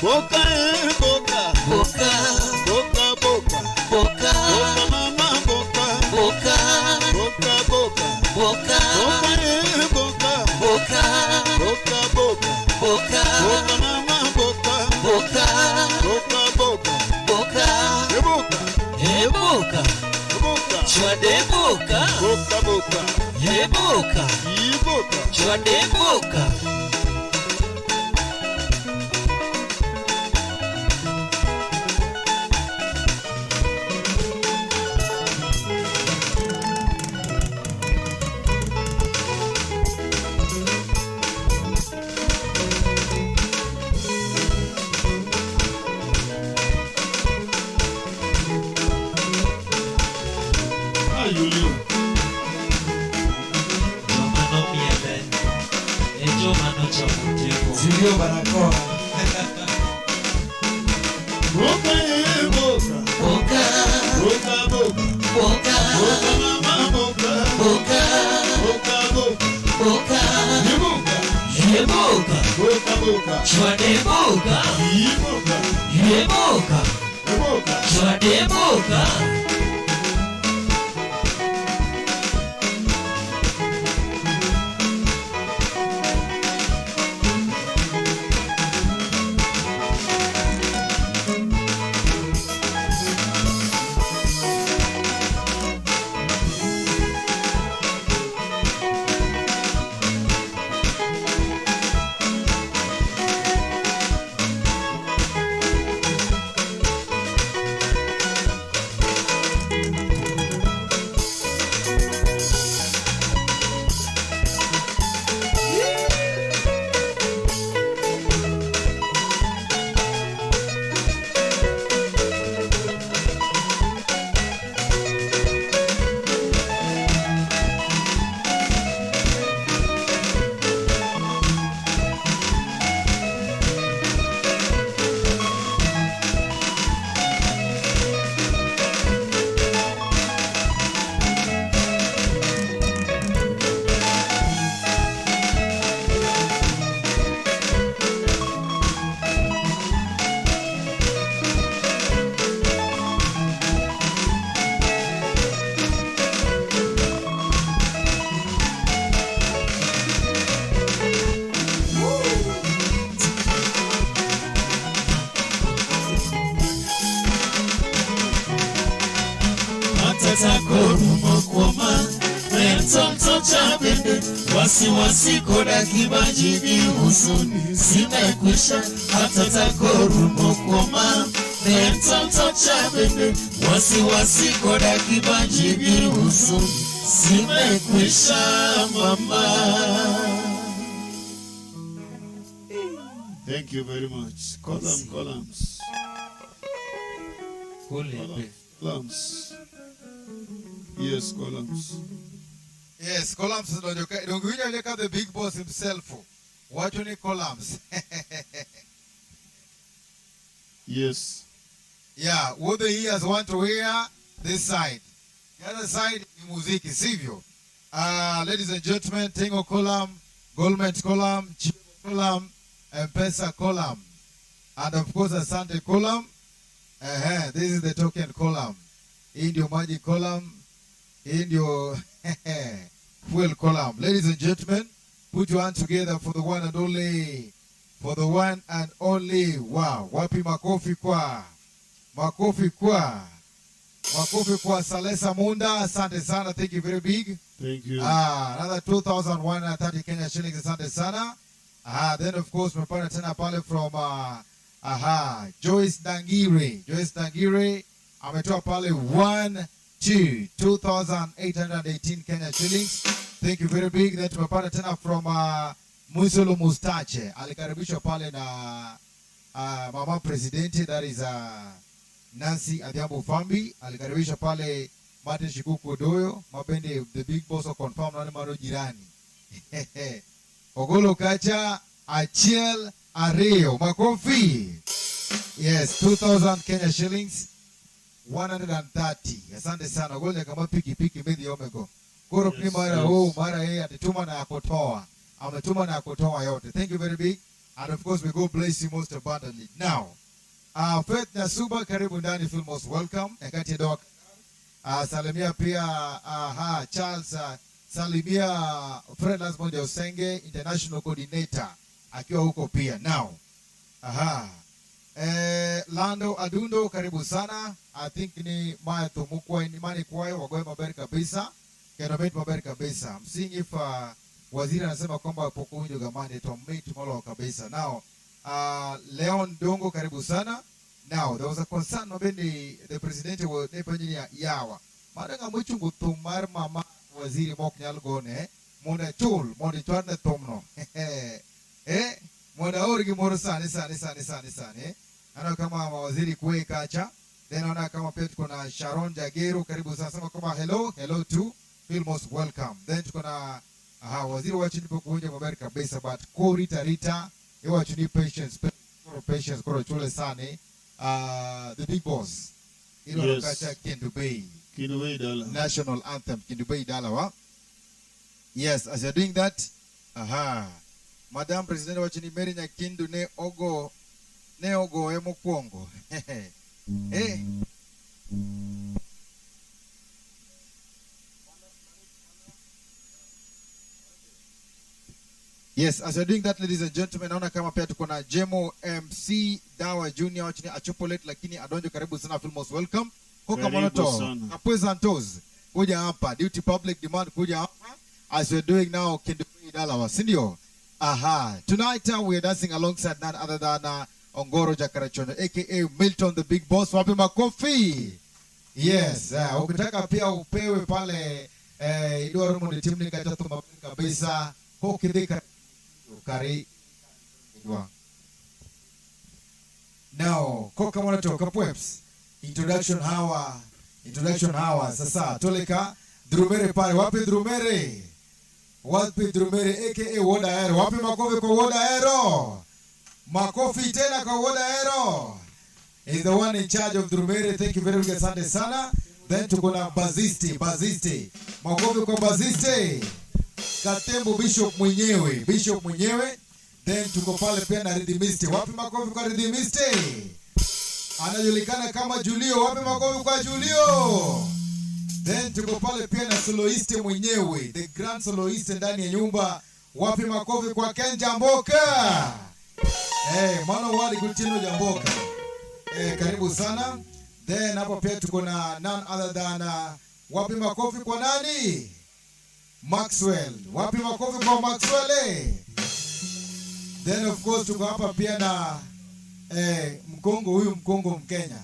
Boka boka boka boka boka boka boka mama boka boka boka boka boka boka boka boka boka boka boka boka mama boka boka boka boka boka boka boka boka chwade boka boka boka boka boka chwade boka. Julio barakoa. Boka boka boka boka boka boka boka mama boka boka boka boka boka boka boka boka boka chwade boka boka boka boka chwade boka. En tol cha bende wasiwasi koda kibaji gi huzuni zimekwisha, hata tako rumo kuoma. En tol cha bende wasiwasi koda kibaji gi huzuni zimekwisha, mama. Thank you very much. Column, columns. Kulembe. Columns. Yes, columns. Yes, columns donjo ka donge winjo ka the big boss himself wacho ni columns. Yes. Yeah, what the ears want to hear this side. The other side ni muziki, sivyo? Ladies and gentlemen, Tingo column, Goldman column, Chivo column, M-Pesa column, and of course Asante column. This is the token column. Hii ndio maji column. Hii ndio fuel column. Ladies and gentlemen, put your hands together for the one and only, for the one and only. Wow, wapi makofi kwa? Makofi kwa. Makofi kwa Salesa Munda. Asante sana. Thank you very big. Thank you. Ah, another 2,130 Kenya shillings. Asante sana. Ah, then of course tumepata tena pale from aha, Joyce Dangire. Joyce Dangire ametoa pale 1 2 2,818 Kenya shillings. Thank you very big. Then tumepata tena from Musolo Mustache. Alikaribishwa pale na mama presidenti, that is Nancy Adhiambo Fambi. Alikaribisha pale Martin Shikuku Odoyo, Mabende the big boss of confirm nani mano jirani. Ogolo kacha achiel ariyo. Makofi. Yes, 2000 Kenya shillings 130. Asante sana. Ogolo kama piki piki mbili omego. Koro yes, mara huu mara hii atituma na kutoa. Ametuma na kutoa yote. Thank you very big. And of course we go bless you most abundantly. Now, Faith Nasuba, karibu ndani, feel most welcome. Nyakati ya doa. Salimia pia Charles, salimia Fred Lasmond Osenge, international coordinator akiwa huko pia. Now, aha. Lando Adundo, karibu sana. I think ni Maya Tumukwa ni mani kwayo wagoe maber kabisa. Kendo bet maber kabisa. Msingi if waziri anasema kwamba pokunjo gamani to meet molo kabisa. Now, Leon Dongo, karibu sana. Now, there was a concern mabendi the president wa ne penye yawa. Maranga muchungu tumar mama waziri mok nyal gone mondo chul mondo ichwadne thumno. Mondo aor gimoro sani sani sani sani sani. Naona kama mawaziri kwe kacha. Then naona kama pia tuko na Sharon Jagero, karibu sana, sema kama hello, hello to feel most welcome. Then tuko na waziri wa chini pokuja maber kabisa, but ko Rita Rita iwa chini patience, patience koro chule sani. The big boss. Ilo Yes. kacha Kendu Bay. Kendu Bay Dala. National anthem Kendu Bay Dala wa. Yes, as you're doing that, aha. Madam President wa chini Mary Nyakindu ne ogo ne ogo e mokwongo. Eh. Yes, as you're doing that, ladies and gentlemen, naona kama pia tuko na Jemo MC Dawa Junior wa chini achopolet, lakini adonjo, karibu sana, feel most welcome. Koka Karibu Monoto, sana. Kapweza Ntoz, kuja hapa, duty public demand kuja hapa as we're doing now Kendu Bay Dalawa, si ndio? Aha. Tonight we are dancing alongside none other than Ongoro Jakarachono aka Milton the Big Boss. Wapi makofi? Yes, ukitaka pia upewe pale idwaro mondo itimni kata thum maber kabisa kokidhi kari idwa. Now, koka monoto kapweps. Introduction hawa, introduction hawa. Sasa toleka Drumere pale. Wapi Drumere? Wapi Drumere aka Woda Aero? Wapi makofi kwa Woda Aero? Makofi tena kwa Woda Aero. Is the one in charge of Drumere. Thank you very much, asante sana. Then tuko na Bazisti, Bazisti. Makofi kwa Bazisti. Katembo Bishop mwenyewe, Bishop mwenyewe. Then tuko pale pia na Rhythmisti. Wapi makofi kwa Rhythmisti? Anajulikana kama Julio. Wapi makofi kwa Julio? Then tuko pale pia na soloist mwenyewe, the grand soloist ndani ya nyumba. Wapi makofi kwa Ken Jamboka? Hey, mano wali Gutino Jamboka. Hey, karibu sana. Then hapo pia tuko na none other than wapi makofi kwa nani? Maxwell. Wapi makofi kwa Maxwell eh? Then of course tuko hapa pia na Mkongo huyu, Mkongo Mkenya.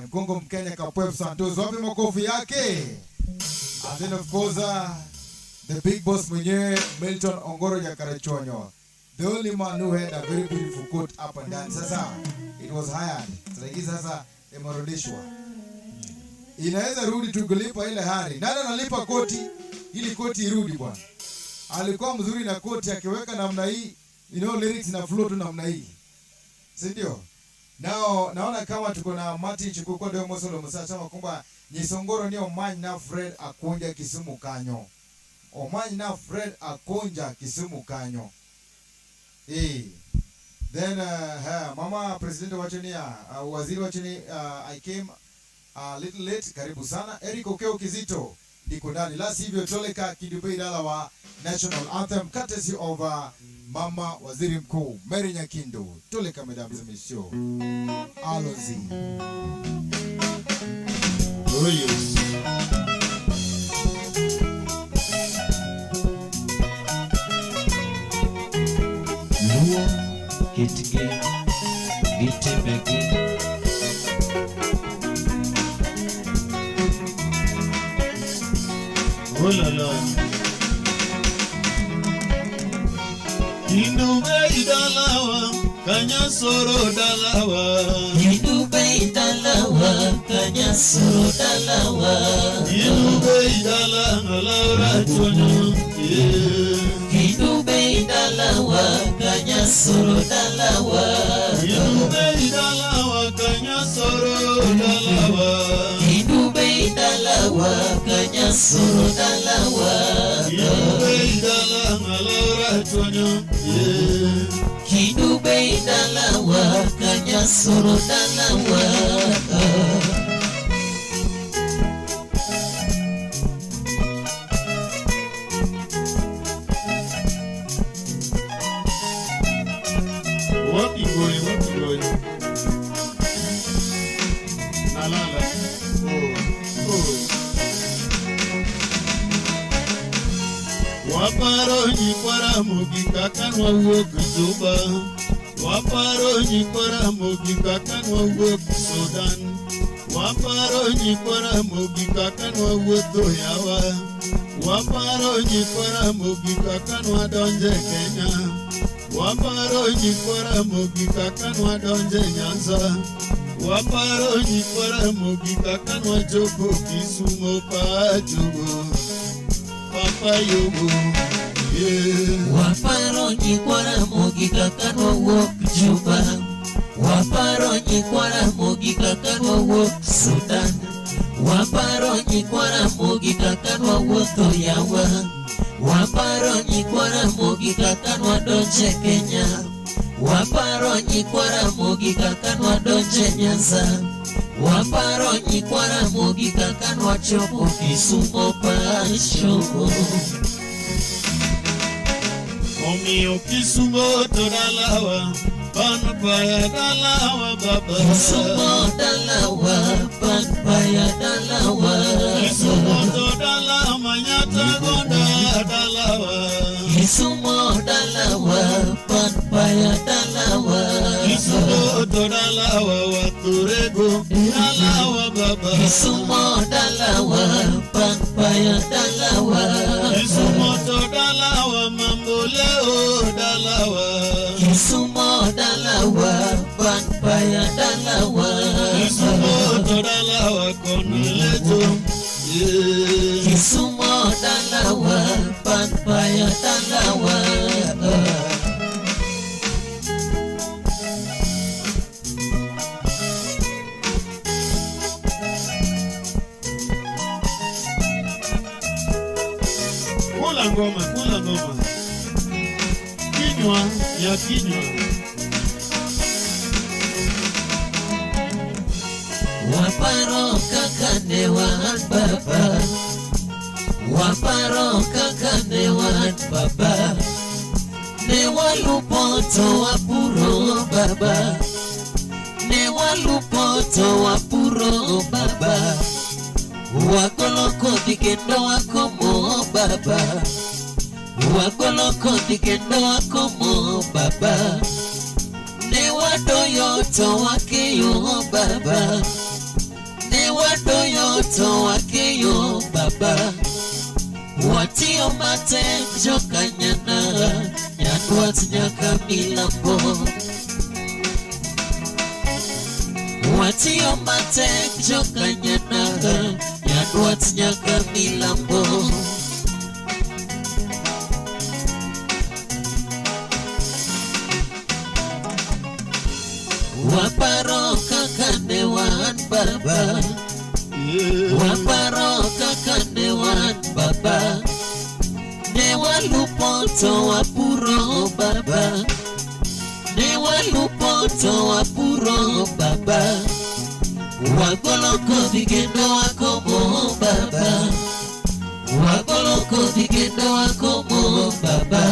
Mkongo Mkenya Kapwep Santos. Wapi makofi yake? And then of course the big boss mwenyewe Milton Ongoro Jakarachonyo. The only man who had a very beautiful coat up and down. Sasa it was hired. Sasa hii sasa imerudishwa. Inaweza rudi tukilipa ile hari. Nani analipa koti ili koti irudi bwana? Alikuwa mzuri na koti akiweka namna hii, lyrics na flow tu namna hii. Si ndio? Nao naona kama tuko na Martin Chukukwa ndio Mosolo Musa kwamba Nyisongoro ni Omany na Fred Akunja Kisumu kanyo. Omany na Fred Akunja Kisumu kanyo. Eh. Then mama president wachoni waziri wachoni I came a little late, karibu sana. Eric Okeo Kizito niko ndani. La sivyo Toleka Kidubei Dala wa National Anthem courtesy of mama waziri mkuu Mary Nyakindo. Toleka mesdames et messieurs. Alozi. Oh yes. Luo kitgi gi timbegi. Oh la la. Indube dalawa, kanyasoro dalawa. Indube dalawa, kanyasoro dalawa. Indube dalawa, laura chonyo. Indube dalawa, kanyasoro dalawa. Indube dalawa, kanyasoro dalawa. Indube dalawa, kanyasoro dalawa. Indube dalawa, laura chonyo. Kidube dalawa, kanyasoro dalawa. Wapi ngoi, wapi ngoi. Nalala. Oh, oh. Waparo nyikwara mogi kaka nwawuok Juba. Waparo nyikwara mogi kaka nwawuok Sudan. Waparo nyikwara mogi kaka nwawuotho yawa. Waparo nyikwara mogi kaka nwadonje Kenya. Waparo nyikwara mogi kaka nwadonje Nyanza. Waparo nyikwara mogi kaka nwachopo Kisumo pachogo. Papa yogo. Yeah. Waparo nyikwara mogi kaka nwawuok Juba. Waparo nyikwara mogi kaka nwawuok Sudan. Waparo nyikwara mogi kaka nwawuotho yawa. Waparo nyikwara mogi kaka nwadonje Kenya. Waparo nyikwara mogi kaka nwadonje Nyanza. Waparo nyikwara mogi kaka nwachopo Kisumo pacho. Omiyo Kisumo to dalawa, pan paya dalawa baba. Kisumo dalawa, pan paya dalawa. Kisumo to dalawa, manyata gonda dalawa. Kisumo dalawa, pan paya dalawa. Kisumo to dalawa, waturego dalawa baba. Kisumo dalawa, pan paya dalawa. Kisumo to dalawa, mamboleo dalawa. Kisumo dalawa, pan paya dalawa. Kisumo to dalawa, konoleto. Kisumo dalawa, pan paya dalawa. Kula ngoma, kula ngoma. Kinywa ya kinywa. Waparo kaka ne wan baba. Waparo kaka ne wan baba. Ne walupo to wapuro baba. Ne walupo to wapuro baba. Wagolo kodhi kendo wakomo baba. baba. Wagolo kodhi kendo wakomo baba. Ne wadoyo to wakeyo baba. Ne wadoyo to wakeyo baba. Watiyo matek jokanyana, Nyandwat nyaka milambo. Watiyo matek jokanyana, Nyandwat nyaka milambo. Waparo kaka ne wan baba. Waparo kaka ne wan baba. Ne walupo to wapuro baba. Ne walupo to wapuro baba. Wagolo kodhi kendo wakomo baba. Wagolo kodhi kendo wakomo baba.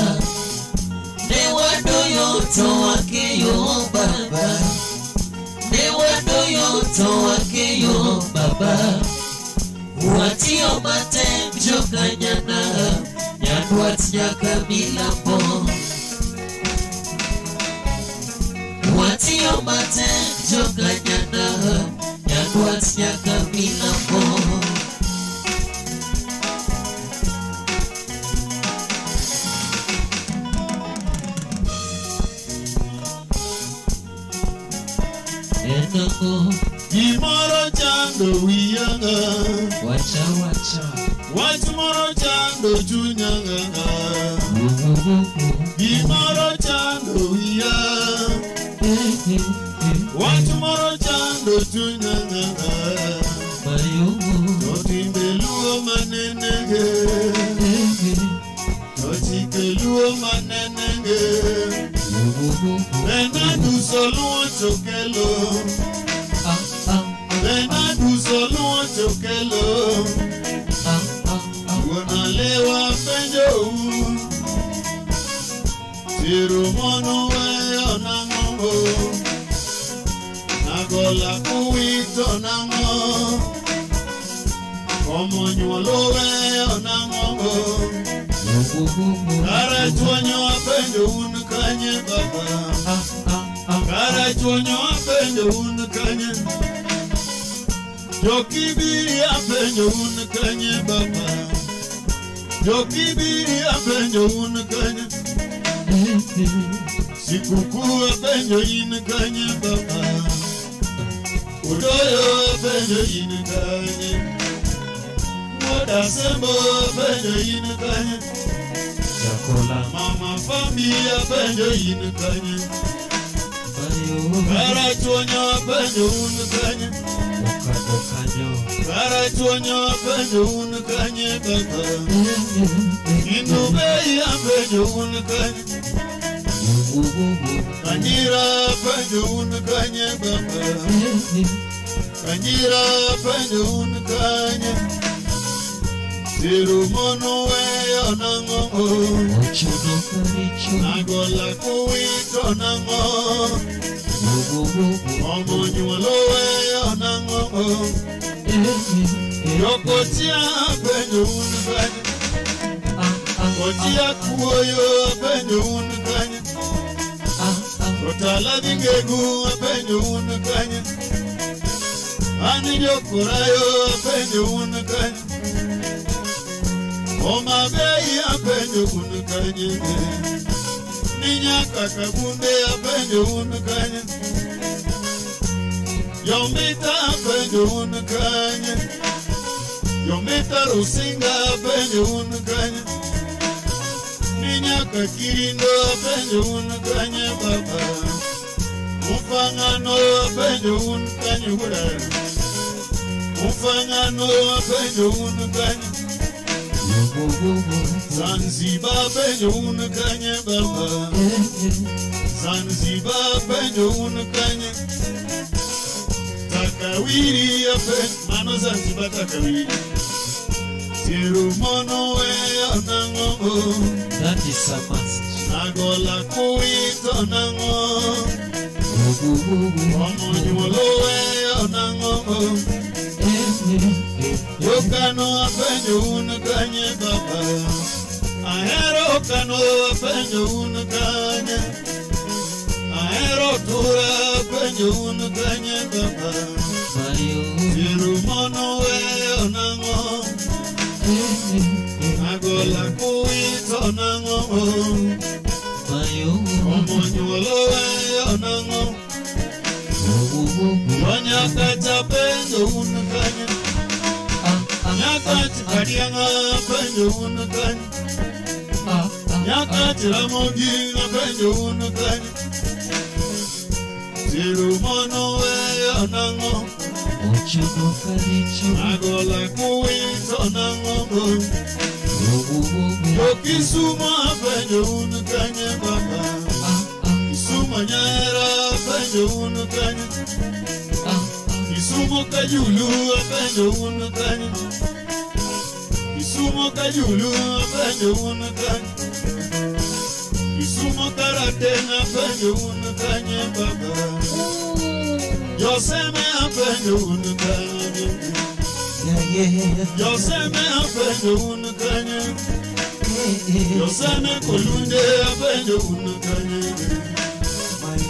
Ne wadoyo to wakeyo baba. Ne wadoyo to wakeyo baba. Watiyo matek jokanyana, Nyandwat nyaka milambo. Watiyo matek jokanyana, Nyandwat nyaka milambo. Enango Gimoro chando wiya, wacha wacha. Wach moro chando chunya. Gimoro chando wiya, wach moro chando chunya. To timbe luo manenege, to chike luo manenege. Benaduso luo chokelo, Benaduso luo chokelo. Wuonalewa penjou, tero mono weyo nang'o? Nagola kuwito nang'o? Komo nyuolo weyo nang'o? Karachuonyo apenjo un kanye baba? Karachuonyo apenjo un kanye? Jokibiri apenjo un kanye baba? Jokibiri apenjo un kanye? Sikuku apenjo in kanye baba? Udoyo apenjo in kanye? Wuodasembo apenjo in kanye? Mama Fambi apenjo in kanye? Karachuonyo apenjo un kanye? Karachuonyo apenjo un kanye baba? Inubei apenjo un kanye? Kanjira apenjo un kanye baba? Kanjira apenjo un kanye? Tero mono weyo nang'o? Nagola kuwito nang'o? Omo nyuolo weyo nang'o? Jokotia apenjo un kanye? Kotia kuoyo apenjo un kanye? Otala dhingegu apenjo un kanye? An jokorayo apenjo un kanye? Homa Bay apenjo un kanye? Ni nyaka Kabunde apenjo un kanye? Yombita apenjo un kanye? Yombita Rusinga apenjo un kanye? Ni nyaka Kirindo apenjo un kanye baba? Mufangano apenjo un kanye wuda? Mufangano apenjo un kanye? Zanzibar apenjo un kanye baba? Zanzibar apenjo un kanye? Takawiri apenjo mano Zanzibar takawiri. Tero mono weyo nang'o? That is a must. Nagola kuwito nang'o? Omo nyuolo weyo nang'o? Jokano apenjo un kanye baba? kano apenjo un kanye. Ahero tura apenjo un kanye baba. Tiru mono weyo nang'o. Agola kuwito nang'o. Omonyuolo weyo nang'o. Wanyakach apenjo un kanye. Nyakach kadiang'a apenjo un kanye. Nyakach Ramogi apenjo un kanye. Tiru mono weyo nang'o. Agola kuwito nang'o. Jo Kisumo apenjo un kanye baba. Kisumo nyaera apenjo un kanye. Kisumo kajulu apenjo un kanye. Kisumo kajulu apenjo un kanye. Kisumo karateng' apenjo un kanye baba. Joseme apenjo un kanye. Joseme apenjo un kanye. Joseme kolunde apenjo un kanye.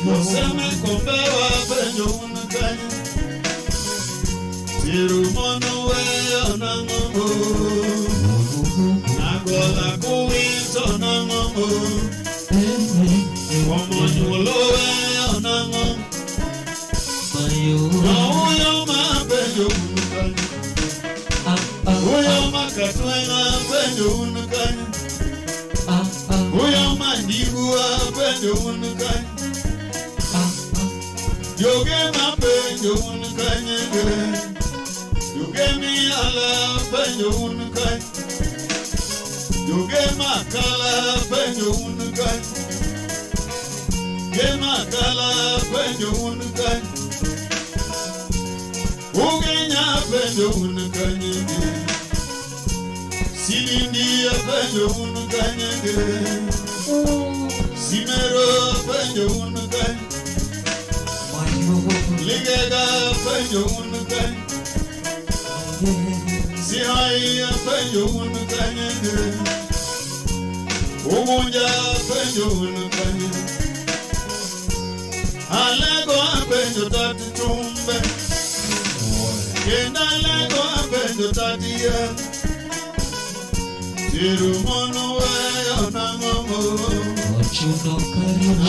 Joseme kombewa apenjo un kanye. Tiru mono weyo nang'o. Agola kuwito nang'o. Omonyuolo weyo nang'o. Ouyo ma apenjo un kanye. Uyo ma katweng'a apenjo un kanye. Uyo ma ndigu apenjo un kanye. Joge ma penjo un kanye. Joge miala apenjo un kanye. Joge makala apenjo un kanye. Ge makala apenjo un kanye. Ugenya apenjo un kanye. Silindi apenjo un kanye. Simero apenjo un kanye. Ligega apenjo un kanye. Sihai apenjo un kanye. Ugunja apenjo un kanye. Alego apenjo tati chumbe. Kendo alego apenjo tati yien. Tiru mono weyo nang'o.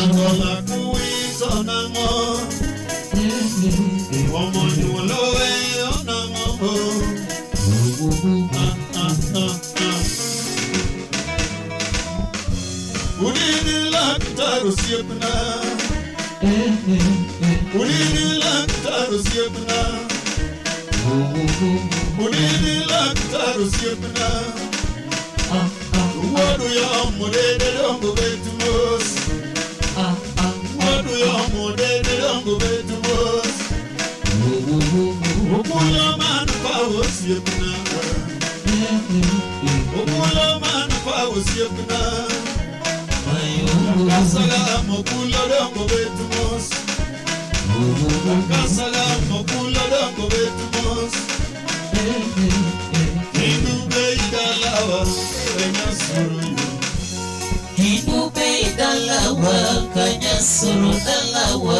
Agola kuwito nang'o. Omonyuolo weyo nang'o. Udini laktar osiepna. Udini laktar osiepna. Udini laktar osiepna. Wuodu yomo dede dongo bet mos. Wuodu yomo dede dongo bet mos. Okulo man pa osiepna. Okulo man pa osiepna. Kasalam okulo dongo bet mos. Kasalam okulo dongo bet mos. Indube idalawa kanyasoro yo. Indube idalawa kanyasoro dalawa.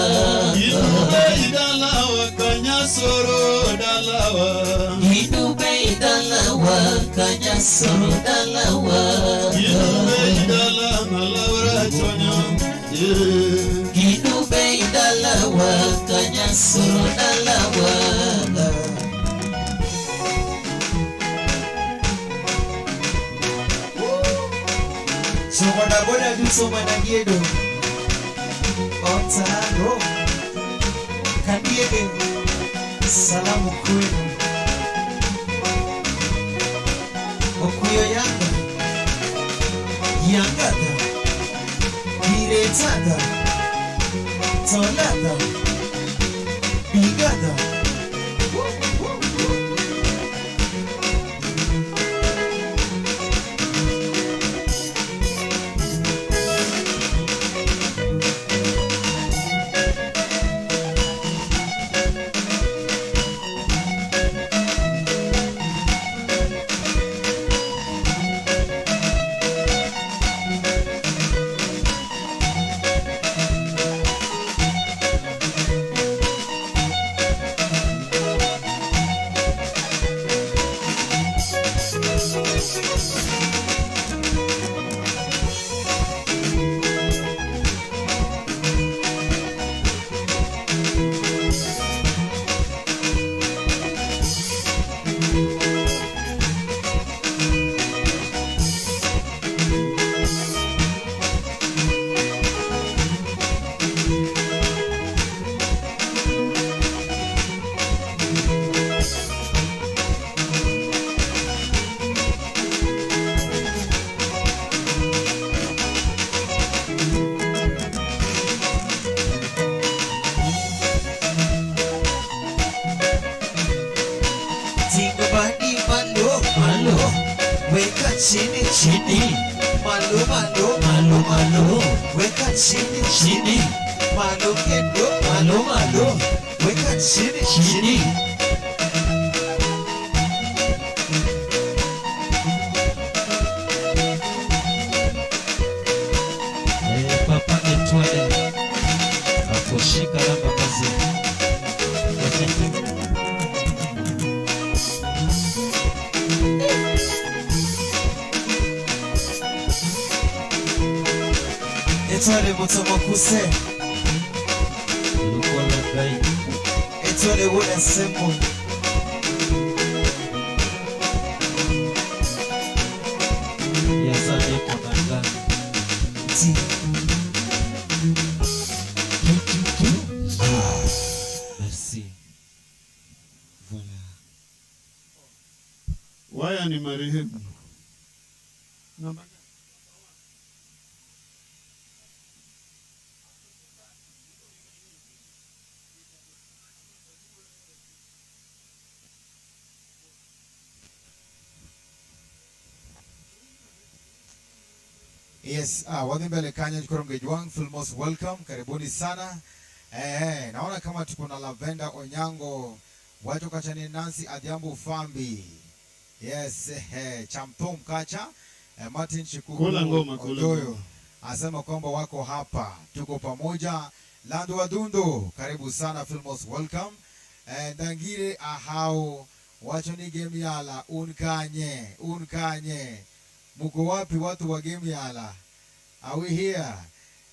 Indube idalawa kanyasoro dalawa. Indube idalawa kanyasoro dalawa. Indube idalawa lawra chonyo. Indube idalawa kanyasoro dalawa. Boda boda duto managiedo Otaro Kadiege Salamu kwenu Okuyo yanga Yangada Diretada Tolada Bigada. Chini chini, malo malo malo malo, weka chini chini, malo kendo malo malo, weka chini chini. Eh, Papa Etoile afoshika namba kazi. Etoile moto mokuse Lokola ngai. Etoile wona sembo Yaza ndeko na nga. Ti Tu, tu, tu. Merci. Voilà. Waya ni marehemu. Namba gani? Yes, wadhi mbele kanya koro Ngejwang, feel most welcome. Karibuni sana. Naona kama tuko na Lavenda Onyango, watu kacha ni Nancy Adhiambo Fambi. Yes, Chamthum kacha, Martin Chikuku Kula ngoma, kula Odoyo. ngoma. Asema kwamba wako hapa, tuko pamoja. Lando Wadundo, karibu sana, feel most welcome. Ndangire Ahao, wacho ni game yala, unkanye, unkanye. Muko wapi watu wa game yala? Are we here?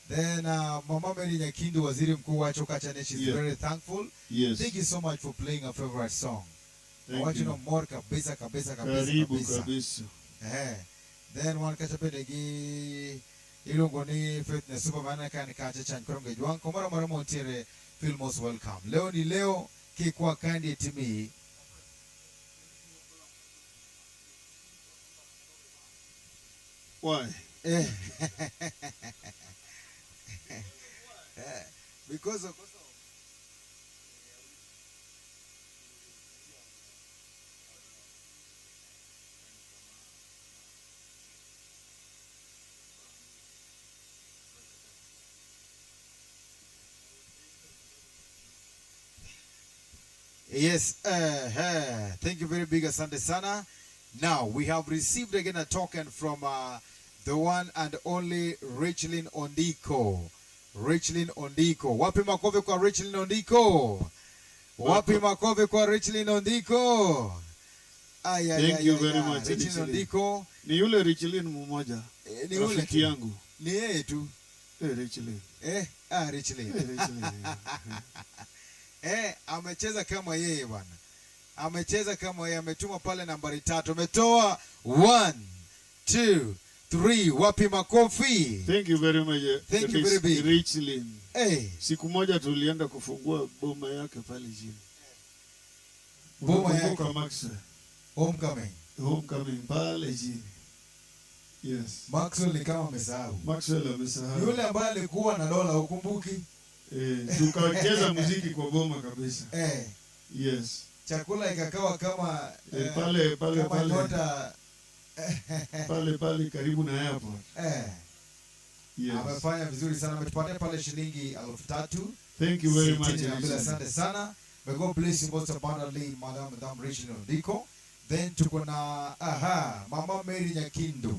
Then Mama Mary Nyakindu, Waziri Mkuu wa Choka Chane, she's very thankful. Thank you so much for playing a favorite song. Thank Wacho you. no more kabisa kabisa kabisa Karibu kabisa. kabisa. Then wan kacha bende gi iluongo ni Faith ne Superman ka ni kacha chan koro Ngejwang komoro amora montiere, feel most welcome. Leo ni leo kikwa kandi timi. Why? Because of Yes, thank you very big, asante sana. Now, we have received again a token from the one and only Richlin Ondiko. Richlin Ondiko. Wapi makofi kwa Richlin Ondiko? Wapi makofi kwa Richlin Ondiko? Ay, ay, Thank ay, you ay, very ay. much, Richlin Richlin. Ondiko. Ni yule Richlin mmoja. Ni yule Rafiki tu. yangu. Ni yeye tu. Richlin. Richlin. Richlin. Amecheza kama yeye bwana. Amecheza kama yeye, ametuma pale nambari 3. Ametoa 1 2 3. Wapi makofi? Thank you very much. Thank you very big. Richlin. Siku moja tulienda kufungua boma yake pale chini. Boma yake. Unakumbuka Maxwell? Homecoming. Homecoming pale chini. Yes. Maxwell ni kama amesahau. Maxwell amesahau. Yule ambaye alikuwa na dola ukumbuki? Tukacheza muziki kwa boma kabisa. Yes. Chakula ikakawa kama, Pale, pale, kama pale. nyota. Pale, pale karibu na airport. Yes. Amefanya vizuri sana, ametupatia pale shilingi 3,000. Thank you very much, Sitini na mbili, Richard. asante sana. May God bless you most abundantly, Madam, Madam Richard Ondiko. Then tuko na Mama Mary Nyakindu.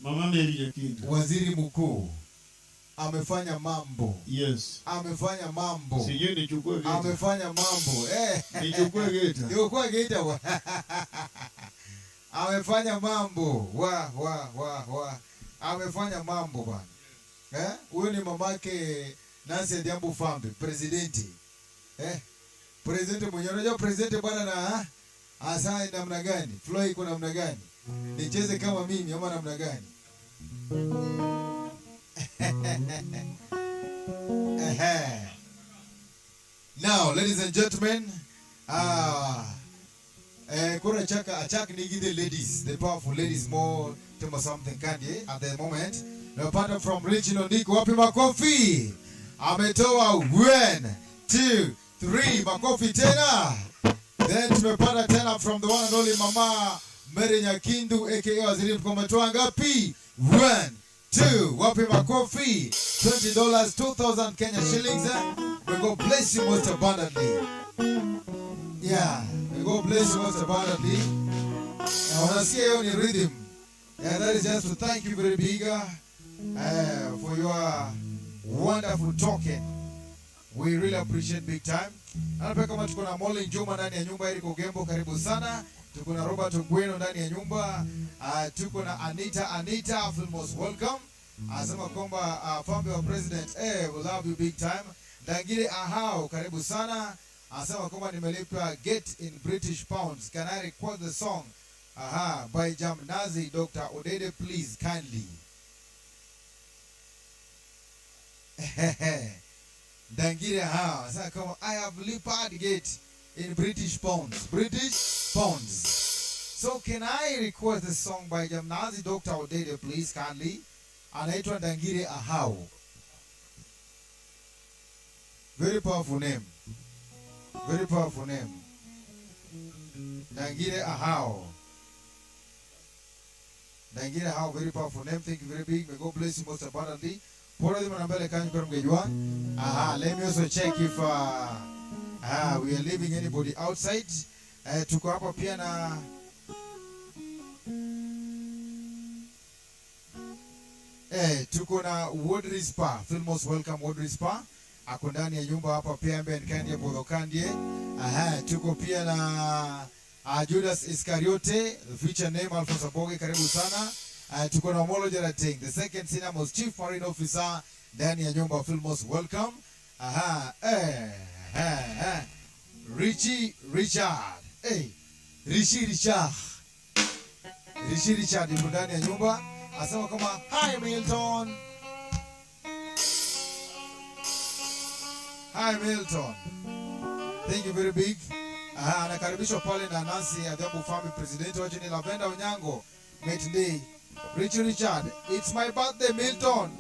Mama Mary Nyakindu. Waziri Mkuu. Amefanya mambo. Yes. Amefanya mambo. Sijui nichukue Geita. Amefanya mambo. Nichukue Geita. Nichukue Geita bwana. Amefanya mambo. Wa, wa, wa, wa. Amefanya mambo bwana. Huyu ni mamake Nancy Adhiambo Fambi, presidenti. Presidenti mwenyewe. Unajua presidenti bwana na asa namna gani? Flow iko namna gani? Nicheze kama mimi ama namna gani? Now, ladies and gentlemen, Kura Chaka Achak Nigi, the ladies, the powerful ladies, more to something candy at the moment. Napata from Richie Ondiko, wapi makofi? Ametoa 1, 2, 3, makofi tena. Then tumepata tena from the one and only Mama Mary Nyakindu aka Waziri Mkuu ametoa ngapi? 1 2, wapi makofi? $20, 2000 Kenya shillings. May God bless you most abundantly. Yeah, may God bless you most abundantly. Na wanasikia hiyo ni rhythm. Yeah, that is just to thank you very big for your wonderful token. We really appreciate big time. Na pia kama tuko na Molly Juma ndani ya nyumba, Eric Ogembo, karibu sana. Tuko na Robert Ogweno ndani ya nyumba. Tuko na Anita Anita, feel most welcome. Anasema kwamba family wa president, we love you big time. Dangire Ahao, karibu sana. Anasema kwamba nimelipa gate in British pounds. Can I record the song? Aha, by Jamnazi Dr. Odede, please kindly. Dangire Ahao, anasema kwamba I have lipa gate in British pounds. British pounds. So can I request the song by Jamnazi Dr. Odede, please kindly? Anaitwa Dangire Ahao. Very powerful name. Very powerful name. Dangire Ahao. Dangire Ahao, very powerful name. Thank you very big. May God bless you most abundantly. Pora dhima na mbele kanyu kwa mgejwa. Aha, let me also check if we are leaving anybody outside. Tuko hapa pia na tuko na Wodri Spa. Feel most welcome Wodri Spa. Ako ndani ya nyumba hapa pia Mbe Kandie Bodho Kandie. Aha, tuko pia na Judas Iscariote, the future name Alphonse Aboge, karibu sana. Tuko na Omolo Jarating, the second senior most chief marine officer ndani ya nyumba. Feel most welcome. Aha, Richie Richard. Richie Richard. Richie Richard yuko ndani ya nyumba. Asema kama hi Milton. Hi Milton. Thank you very big. Aha, anakaribishwa pale na Nancy Adhiambo Family President wa Chini Lavenda Onyango. Mate day. Richie Richard, it's my birthday Milton.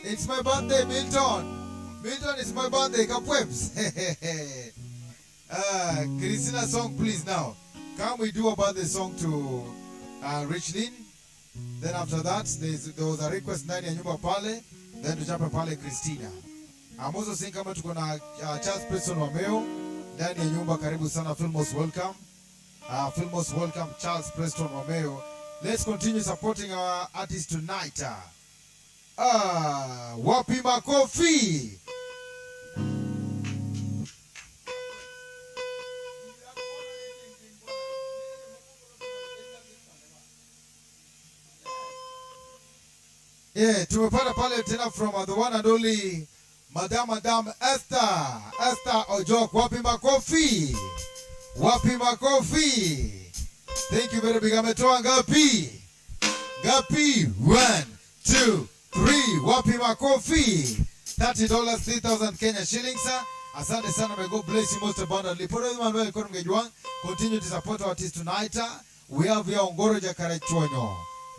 It's my birthday Milton. Milton, it's my birthday. Kapwebs. Christina song please now. Can we do about the song to Richlin? Then after that, there was a request ndani ya nyumba pale. Then tuchape pale Christina. I'm also seeing kama tuko na Charles Preston Wameo ndani ya nyumba, karibu sana, feel most welcome. Feel most welcome Charles Preston Wameo. Let's continue supporting our artists tonight. Wapi makofi? Yeah, tumepata pale tena from the one and only Madam Esther. Esther Ojok, wapi makofi? Wapi makofi? Thank you very big. Ametoa ngapi? Ngapi? 1, 2, 3. Wapi makofi? $30, 3,000 Kenya shillings. Asante sana. May God bless you most abundantly. Poro Manuel Korumgejwang, continue to support our artists tonight. We have here Ongoro Jakarachuonyo.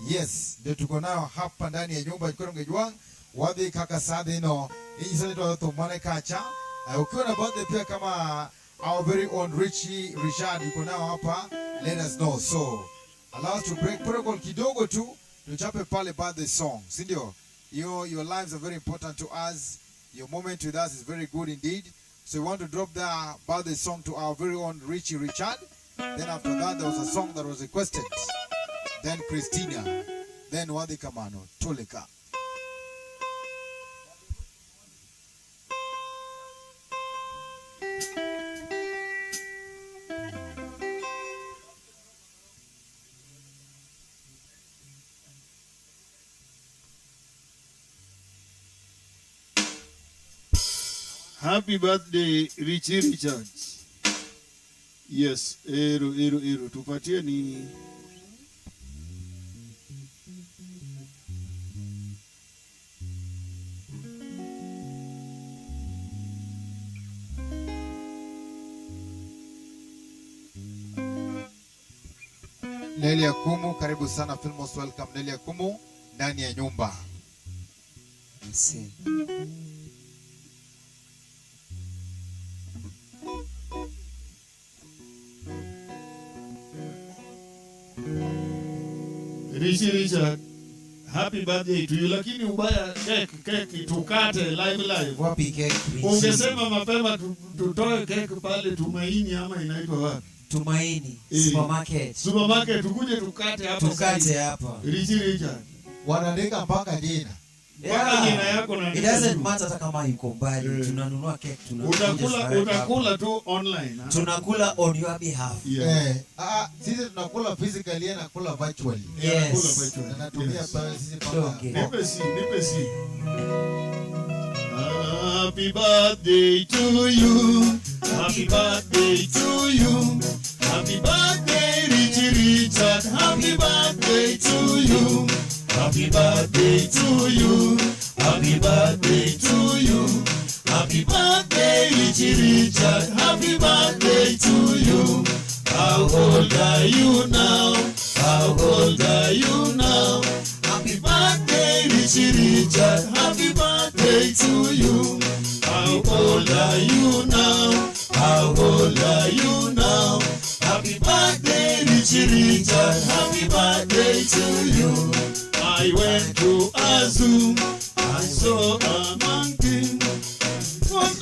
Yes, ndio tuko nayo hapa ndani ya nyumba Korumgejwang. Wadhi kaka sadino. Hii sasa ndio tumane kacha. Ukiwa na birthday pia kama our very own Richie Richard yuko nao hapa, let us know. So allow us to break protocol kidogo tu, tuchape pale birthday song, si ndio? Your lives are very important to us. Your moment with us is very good indeed. So we want to drop the birthday song to our very own Richie Richard. Then after that there was a song that was requested. Then Christina, then Wadhi Kamano, Toleka. Happy birthday Richie Richard. Yes, ero ero ero tupatie ni Nelia Kumu, karibu sana, feel most welcome Nelia Kumu ndani ya nyumba. Merci. Rishi Richard, happy birthday to you. Lakini ubaya keki tukate live live. Wapi keki? Rishi? Ungesema mapema tutoe keki pale Tumaini ama inaitwa wapi? Tumaini Eh. Supermarket. Supermarket tukuje tukate hapa. Tukate sasa. hapa. Rishi Richard. Wanaandika mpaka jina. Mpaka jina yako na It doesn't matter hata kama yuko mbali. Eh. Tunanunua keki, tunakuja Utakula tunaweka hapa. utakula tu online, ha? Tunakula on your behalf. Yeah. Eh, ah, sisi tunakula physically, yeye anakula virtually. Yeah, Yes. nakula virtually. Na natumia Yes. pale sisi paka. Donge. Nipe si, nipe si. Happy birthday to you. Happy birthday to you. Happy birthday, Richie Richard. Happy birthday to you. Happy birthday to you. Happy birthday to you. Happy birthday, Richie Richard. Happy birthday to you. How old are you now? How old are you now? Happy birthday, Richie Richard. Happy birthday to you. How old are you now? How old are you now? Happy birthday, Richie Richard. Happy birthday to you. I went to a zoo. I saw a monkey. Was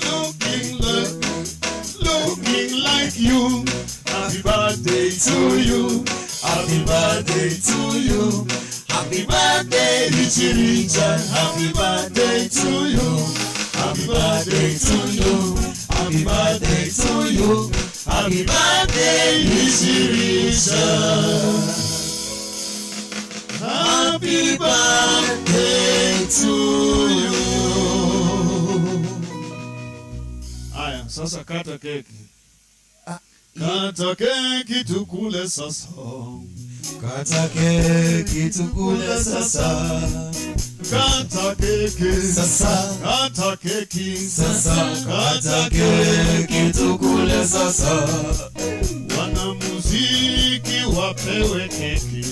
looking like you. Happy birthday to you. Happy birthday to you. Happy birthday, Richie Richard. Happy birthday to you. Happy birthday to you. Happy birthday to you. Happy birthday, Richie Richard. Happy birthday to you. Aya, sasa kata keki. Kata keki tukule sasa. Kata keki tukule sasa. Kata keki. Sasa. Kata keki. Sasa. Kata keki tukule sasa. Wanamuziki wapewe keki.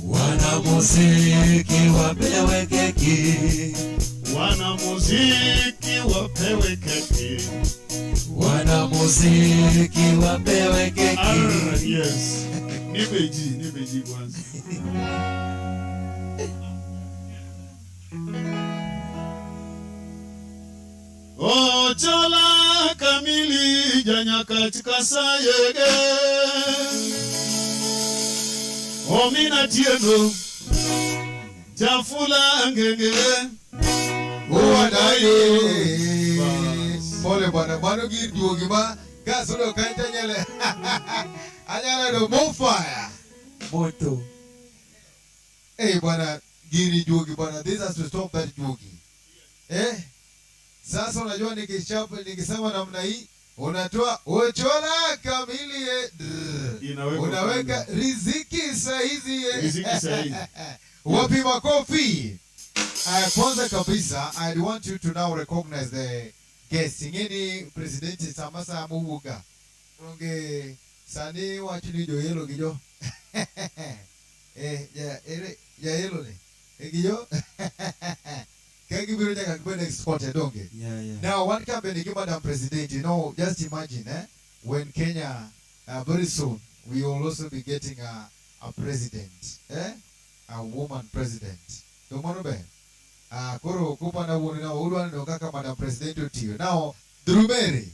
Wanamuziki wapewe keki. Wanamuziki wapewe keki. Wanamuziki wapewe keki. Ah, yes. Nipe ji, nipe ji kwanza. Ochola kamili janyakach kasayege. Omina tieno Jafula ngenge. Uwadaye. Pole bwana, bwana giduogi ma kasudo kanyo anyalo anyalo yudo more fire. Moto. Eh, bwana giri juogi bwana, this has to stop that juogi. Eh? Sasa unajua nikichapa nikisema namna hii unatoa Ochola kamili eh, drrr. Inawekwa Unaweka pale. Riziki saizi eh. Riziki saizi. Wapi makofi? Kwanza kabisa I want you to now recognize the guest. Ingeni president sama muwuga. Onge sani wachini jo yelo gijo. Eh, ya ere ya yelo ne. Eh, gijo. Kagi biro nyaka gibed exported donge. Yeah. Now one company give Madam President, just imagine when Kenya very soon we will also be getting a president, eh? A woman president. Tomorrow be. Ah, koro kupana wuoni na udwa neno kaka Madam President otiyo. Now drumere,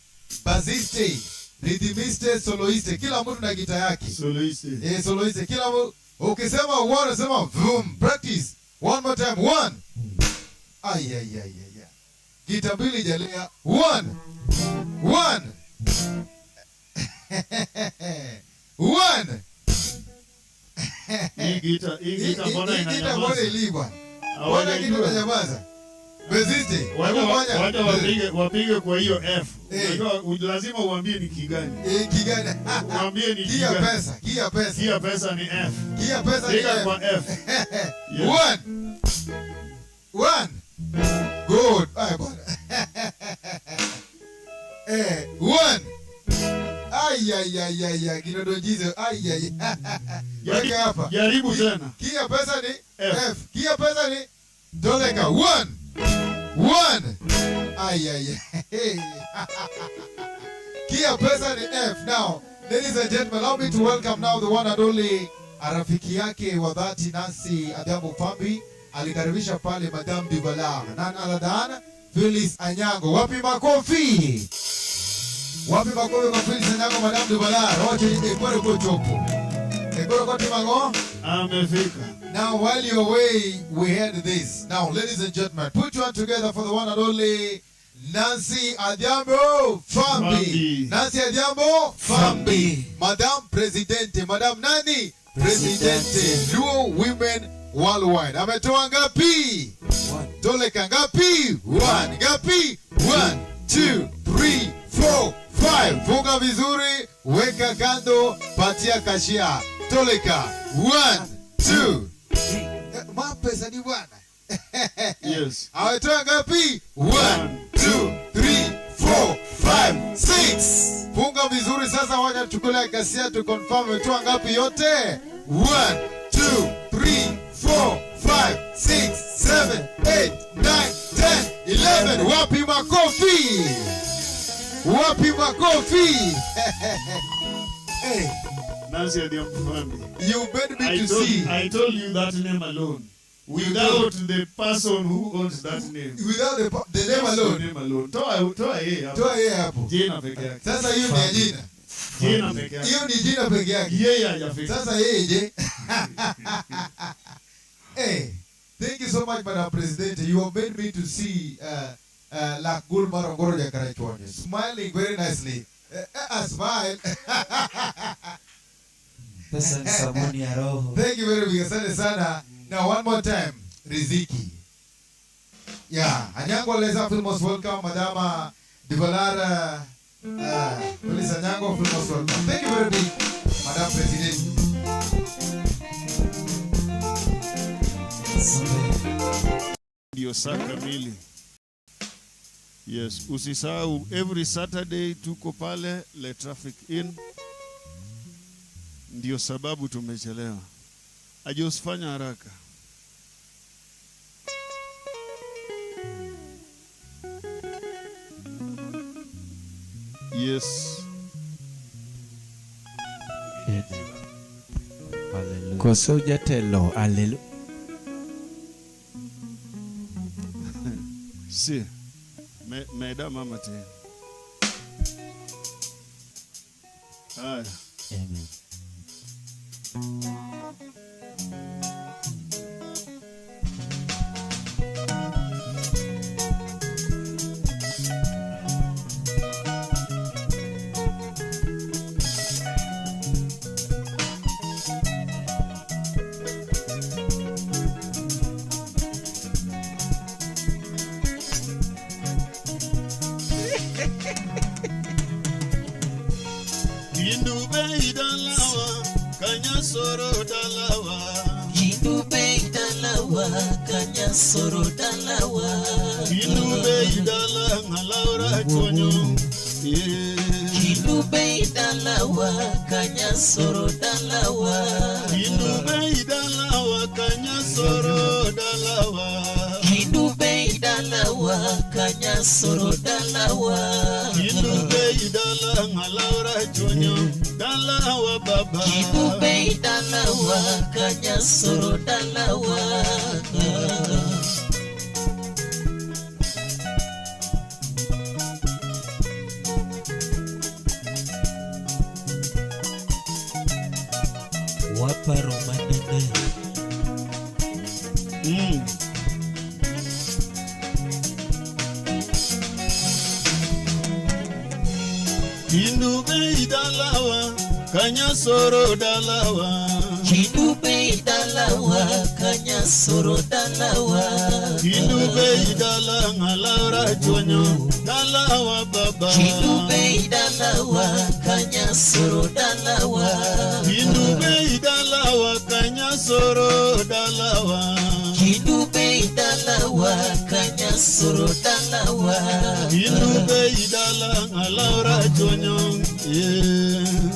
basiste, rhythmiste, soloiste, kila mtu na gita yake. Soloiste. Eh, soloiste kila mtu ukisema one unasema vroom, practice. One more time, one. Ay ay ay ay ay. Gita mbili jalea. One. One. One. Hii gita mbona Hii gita mbona inanyamaza? ili bwana? Mbona gita Hawajajua. inanyamaza? Beziste. Wacha Hebu fanya. wacha wapige kwa hiyo F. Eh. Unajua lazima uambie ni kigani. Eh, kigani? Uambie ni Kia kigani. pesa, kia pesa. Kia pesa ni F. Kia pesa ni Piga F. kwa F. Yes. One. One. Good. Ay, bwana. Eh, one. Ay, ay, ay, ay, ay. Kinodonjizo. Ay, ay. Weka hapa. Jaribu tena. Kia pesa ni F. F. Kia pesa ni Toleka. One. One. Ay, ay, ay. Kia pesa ni F. Now, ladies and gentlemen, allow me to welcome now the one and only Rafiki yake wa dhati Nancy Adhiambo Fambi alikaribisha pale Madame Duvalar, none other than Phyllis Anyango. Wapi makofi? Wapi makofi kwa Phyllis Anyango, Madame Duvalar? Wacha ekore kochopo. Ekore kotimango? Amefika. Now, while you're away, we had this. Now, ladies and gentlemen, put your hand together for the one and only Nancy Adhiambo Fambi. Fambi. Nancy Adhiambo Fambi. Madame Presidente. Madame nani? Presidente. Luo Women Worldwide. Ametoa ngapi? Toleka ngapi? One. Ngapi? One, two, three, four, five. Funga vizuri, weka kando, patia kashia. Toleka. One, two. Mapesa ni bwana. Yes. Ametoa ngapi? One, two, three, four, five, six. Funga vizuri sasa, wacha tuchukulia kasia tu confirm ametoa ngapi yote. One, two, three, four, five, six, seven, eight, nine, 10, 11. Wapi makofi? Wapi makofi? Hey, Nancy Adhiambo Fambi. You made me I to told, see. I told you that name alone. Without the person who owns that name. Without the name Just alone. The name alone. Toa yeye hapo. Toa yeye hapo. Jina peke yake. Sasa hiyo ni ya jina. Jina peke yake. Hiyo ni jina peke yake. Yeye hajafika. Sasa yeye je? Hey, thank you so much, Madam President. You have made me to see Lakgul Marongoro Jakarachuonyo smiling very nicely. Smile. Pesa ni sabuni ya roho. Thank you very much. Asante sana. Now one more time, Riziki. Yeah, Anyango Leza feel most welcome, Madama Divalara, Phyllis Anyango feel most welcome. Thank you very much, Madam President. Ndio saa kamili. Yes, usisahau every Saturday tuko pale Le Traffic Inn. Ndio sababu tumechelewa. Aje usifanye haraka. Yes. Koso jatelo, alelu. Si. Meda mama tena. Haya. Amen. Kindube idalawa, kanyasoro dalawa. Kindube idalawa, kanyasoro dalawa. Kindube idala, ngalaura chonyo. Kindube idalawa, kanyasoro dalawa. Kindube idalawa, kanyasoro dalawa. Kindube idalawa, kanyasoro dalawa. Kindube idala, ngalaura chonyo. Dalawa baba. Kindube idalawa, kanyasoro dalawa. Waparo manene. Kindube idalawa, kanyasoro dalawa. Kindube idalawa, kanyasoro dalawa. Kindube idala, ngalaura chonyo. Dalawa baba. Kindube idalawa, kanyasoro dalawa. Kindube idalawa, kanyasoro dalawa. Kindube idalawa, kanyasoro dalawa. Kindube idala, ngalaura chonyo.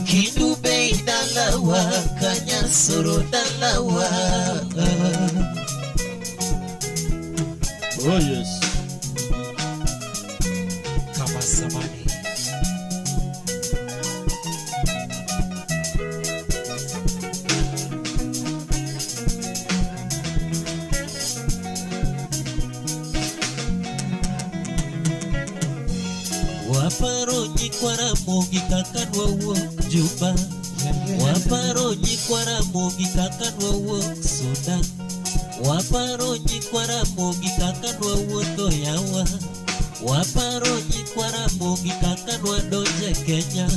Kindube idalawa, kanyasoro dalawa. Oh yes. Kama zamani. nyikwa Ramogi kaka nwawuok Juba. Waparo nyikwa Ramogi kaka nwawuok Sudan. Waparo nyikwa Ramogi kaka nwawuotho yawa. Waparo nyikwa Ramogi kaka nwadonje Kenya.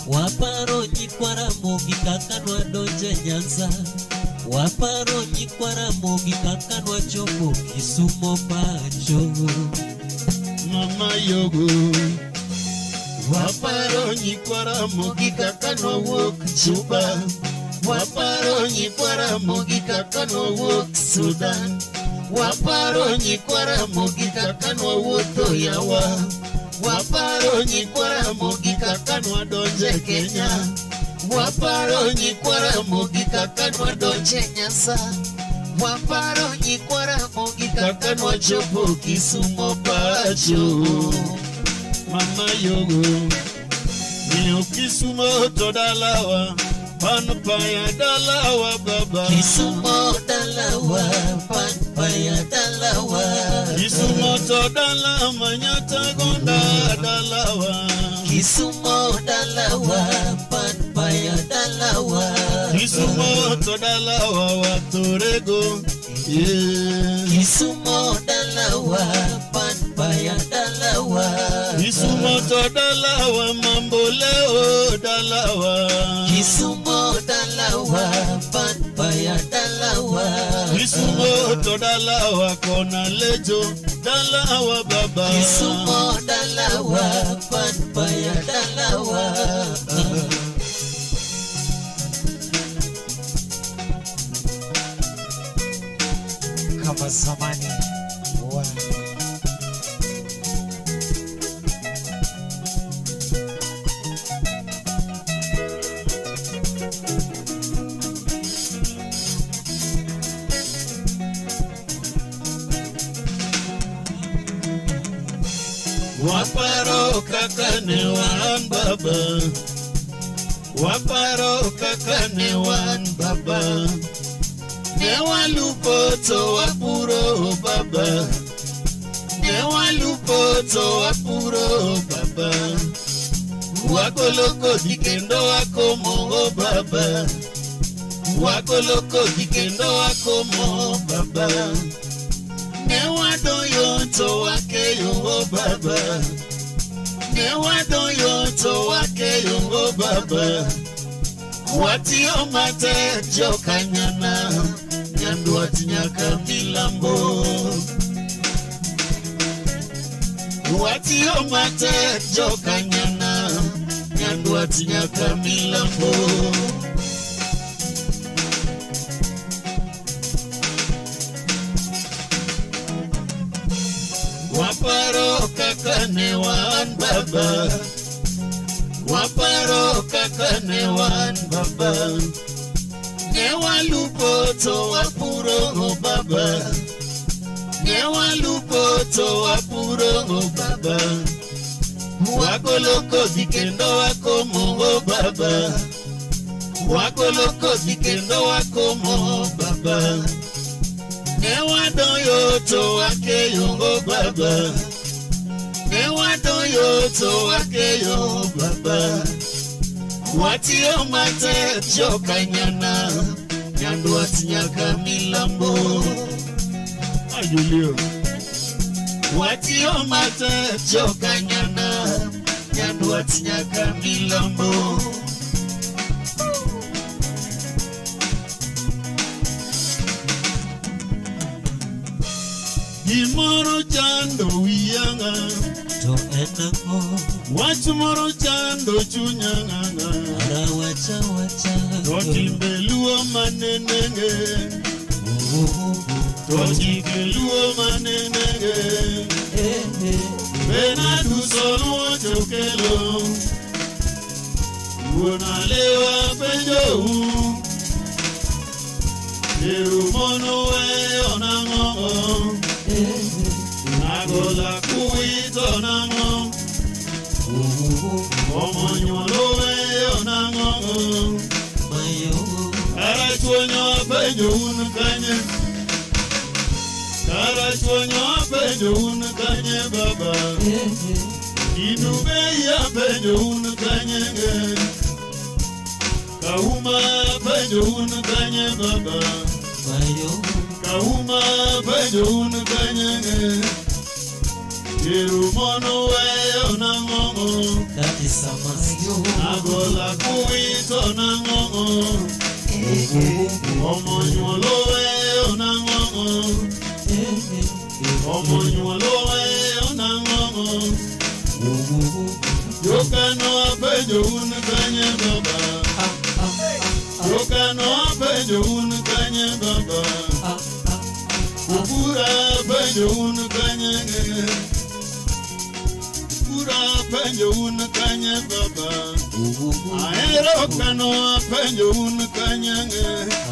Waparo nyikwa Ramogi kaka nwadonje Nyanza. Waparo nyikwa Ramogi kaka nwachopo Kisumo pacho. Mama yogo. Waparo nyikwa Ramogi kaka nwawuok Juba. Waparo nyikwa Ramogi kaka nwawuok Sudan. Waparo nyikwa Ramogi kaka nwawuotho yawa. Waparo nyikwa Ramogi kaka nwadonje Kenya. Waparo nyikwa Ramogi kaka nwadonje Nyanza. Waparo nyikwa Ramogi kaka nwachopo Kisumo pacho. Mama yogo. Ng'eyo Kisumo to dalawa. Pan paya dalawa baba. Kisumo dalawa, pan paya dalawa. Kisumo to dala manyata gonda dalawa. Kisumo dalawa, pan paya dalawa. Kisumo to dalawa watorego. Yeah. Kisumo dalawa, pan paya dalawa. Kisumo to dalawa mamboleo dalawa. Kisumo dalawa, pan paya dalawa. Kisumo to dalawa kona lejo dalawa baba. Kisumo dalawa, pan paya dalawa. Kama zamani wa Waparo kaka ne wan baba. Waparo kaka ne wan baba. Ne walupo to wapuro baba. Ne walupo to wapuro baba. Wagolo kodhi kendo wakomo baba. Wagolo kodhi kendo wakomo baba. Ne wadoyo to wakeyo baba. Ne wadoyo to wakeyo baba. Watiyo matek jokanyana. Nyandwat nyaka milambo. Watiyo matek jokanyana. Nyandwat nyaka milambo. Waparo kaka ne wan baba. Waparo kaka ne wan baba. Ne walupo to wapuro baba. Ne walupo to wapuro baba. Wagolo kodhi kendo wakomo baba. Wagolo kodhi kendo wakomo baba. Ne wadoyo to wakeyo baba. Ne wadoyo to wakeyo baba. Watiyo matek jokanyana. Nyandwat nyaka milambo. Ayulio. Watiyo matek jokanyana. Nyandwat nyaka milambo. Gimoro chando wiyanga. To en ang'o? Wach moro chando chunya ng'ang'a. Ara wacha wacha. To timbe luo manenenge. To chike luo manenenge. Benaduso luo chokelo. Wuon alewa penjou. Eru mono weyo nang'o. Agola kuwito nang'o. Omonyuolo weyo nang'o. Karachuonyo apenjo un kanye. Karachuonyo apenjo un kanye baba. Kendu Bay apenjo un kanye Kauma apenjo un kanye baba Mayo Kauma apenjo un kanye Teru mono weyo nang'o That is a must. Agola kuwito nang'o Omo nyuolo weyo nang'o Omo nyuolo weyo nang'o Jokano apenjo un kanye baba Jokano apenjo un kanye baba Kukura apenjo un kanye Kukura apenjo un kanye baba Ahero kano apenjo un kanye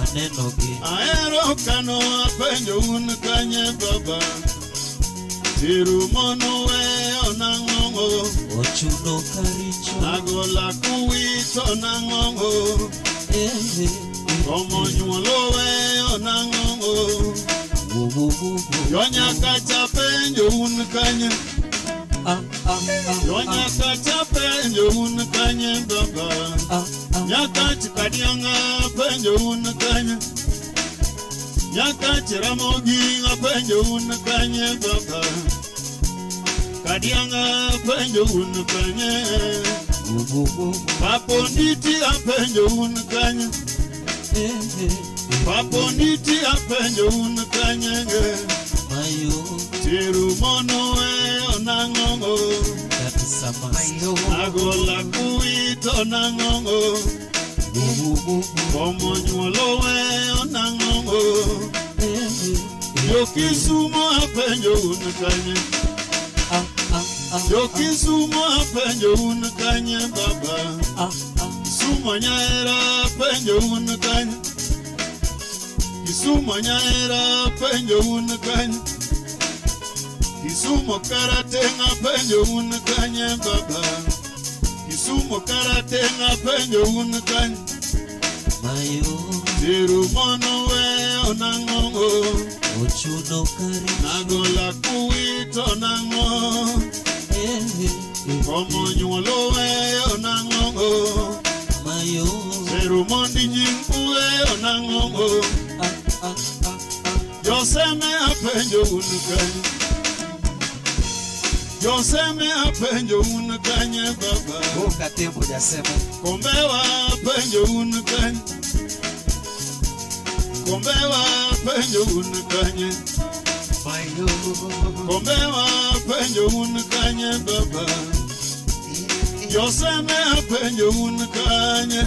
Anenogi Ahero kano apenjo un kanye baba Teru mono weyo nang'o Ochuno karicho Agola kuwito nang'o Omo nyuolo weyo nang'o Jonyakacha penjo un kanye Jonyakacha penjo un kanye baba Nyakach kadianga penjo un kanye Nyakach Ramogi penjo un kanye baba Kadianga penjo un kanye Paponditi apenjo un kanye Paponditi apenjo un kanye Mayo Teru mono weyo nang'o That is a must. Agola kuwito nang'o Omo nyuolo weyo nang'o Jokisumo apenjo un kanye Jokisumo apenjo un kanye baba Kisumo nyaera apenjo un kanye Kisumo nyaera apenjo un kanye Kisumo karateng' apenjo un kanye baba Kisumo karateng' apenjo un kanye Mayo Teru mono weyo nang'o Ochuno karicho Agola kuwito nang'o Omo nyuolo weyo nang'o Mayo Teru mondi jing weyo nang'o Joseme apenjo un kanye Joseme apenjo un kanye baba Boka tembo jaseme Kombewa apenjo un kanye Kombewa apenjo un kanye Mayo Kombewa apenjo un kanye baba Joseme apenjo un kanye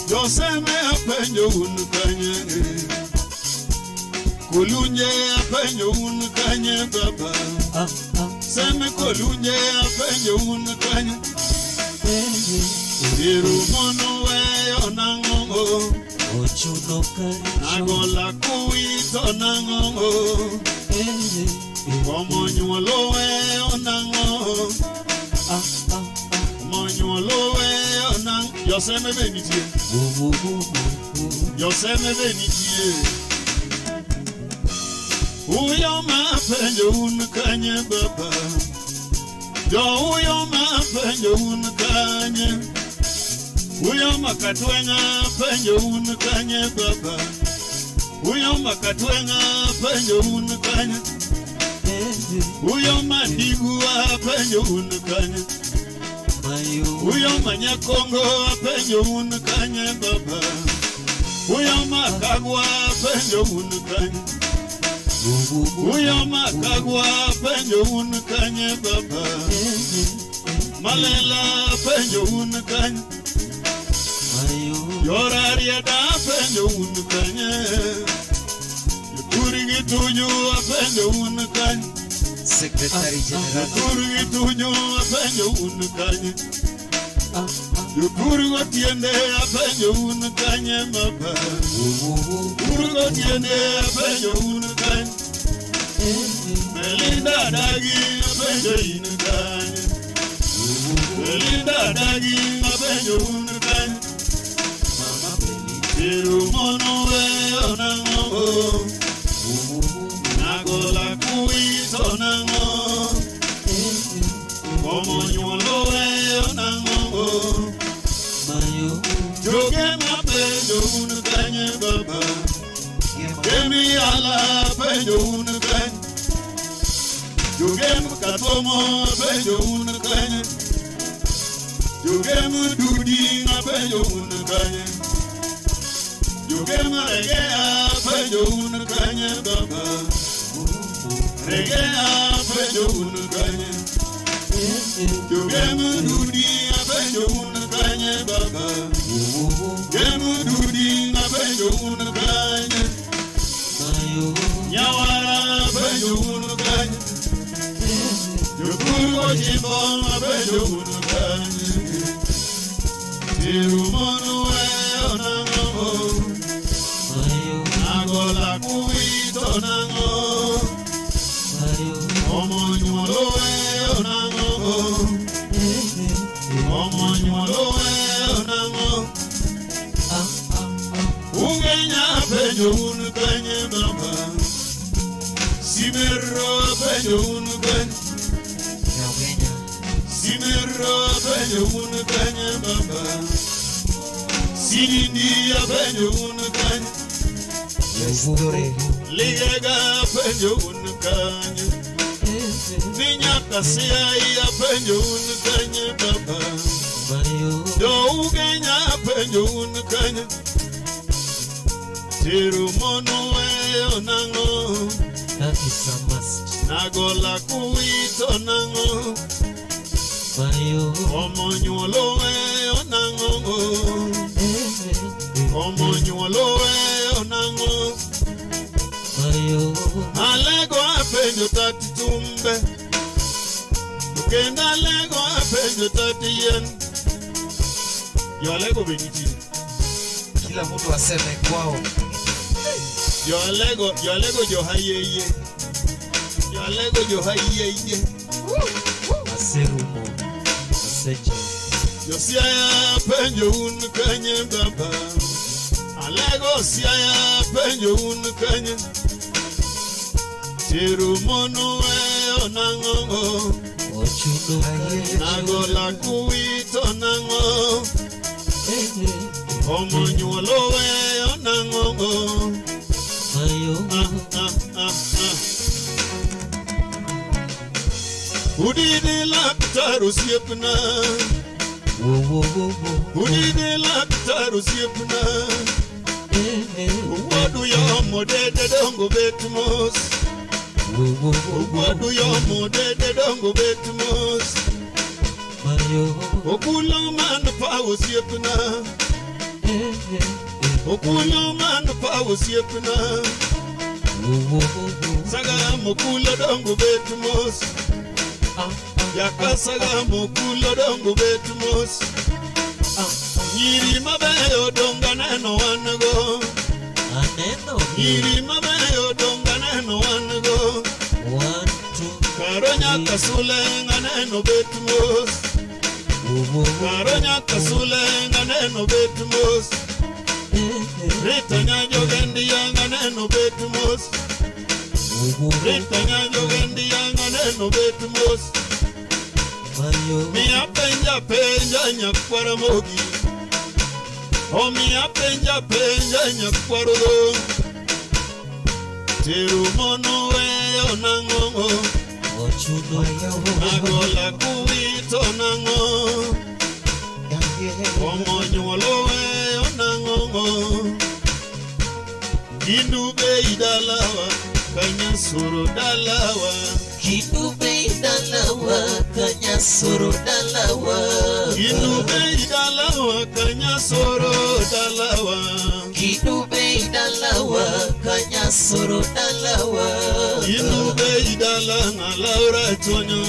Joseme apenjo un kanye Kolunye apenjo un kanye baba Seme kolunye apenjo un kanye Teru mono weyo nang'o Ochuno karicho Agola kuwito nang'o Omo nyuolo weyo nang'o Omo nyuolo weyo nang'o Joseme be nitie Joseme be nitie Uyo ma penjo un kanye baba Jo uyo ma penjo un kanye Uyo makatwenga penjo un kanye baba Uyo makatwenga penjo un kanye Uyo mandigua penjo un kanye Uyo manyakongo penjo un kanye baba Uyo makagwa penjo un kanye Uyo makagwa penjo un kanye baba Malela penjo un kanye Yorarieda penjo un kanye Yopurigi tuju penjo un kanye Secretary General Yopurigi tuju penjo un kanye Yopurgo tiende penjo un kanye baba Yopurgo tiende penjo un kanye Belinda dagi penjo in kanye Belinda dagi penjo un kanye Teru mono weyo nang'o Nagola kuwito nang'o apenjo un kanye. Jogem Katomo apenjo un kanye. Jogem Dudi apenjo un kanye. Jogem Regea apenjo un kanye baba. Regea apenjo un kanye. Jogem Dudi apenjo un kanye baba. Gem Dudi apenjo un kanye. Nyawara apenjo un kanye. Jopur ojimbo apenjo un kanye. Tirumono weyo nang'o. Agola kuwito nang'o. Omo nyuolo weyo nang'o. Omo nyuolo weyo nang'o. Ugenya apenjo un kanye baba. Simerro apenjo un kanye. Simerro apenjo un kanye baba. Sinindi apenjo un kanye. Ligega apenjo un kanye. Ninyaka siai apenjo un kanye baba. Do Ugenya apenjo un kanye. Tirumono weyo nang'o. That is a must. Nagola kuwito nang'o. Omo nyuolo weyo nang'o. Omo nyuolo weyo nang'o. Alego apenjo tati tumbe. Kendo alego apenjo tati yien. Jo alego be nitie. Kila mtu aseme kwao. Jo alego jo hayeye. Jo alego jo hayeye. Aserumo. Aseche. Jo Siaya apenjo un kanye baba. Alego Siaya apenjo un kanye. Tirumono weyo nang'o. Ochuno Nagola kuwito nang'o. Omo nyuolo weyo nang'o. Ah, ah, ah, ah. Udidi laktar osiepna. Udidi laktar osiepna. Owadu yomo dede dongo bet mos. Owadu yomo dede dongo bet mos. Okulo man pa osiepna. Okulo man pa osiepna. Saga mokulo dongo bet mos. Yaka saga mokulo dongo bet mos. Nyiri mabeyo donga neno wan go. Aneno. Nyiri mabeyo donga neno wan go. 1 2 Karo nyaka sule nganeno bet mos. Karo nyaka sule nganeno bet mos. Rita nyanjo gendi nganeno bet mos. Rita nyanjo gendi nganeno bet mos. Miya penja penja nyakwara mogi. O miya penja penja nyakwaro do. Tirumono weyo nang'o. Ochuno Agola kuwito nang'o. Omo nyuolo weyo nang'o. Kindube idalawa kanyasoro dalawa. Kindube idalawa kanyasoro dalawa. Kindube idalawa kanyasoro dalawa. Kindube idalawa kanyasoro dalawa. Kindube idala Laura Tonyo.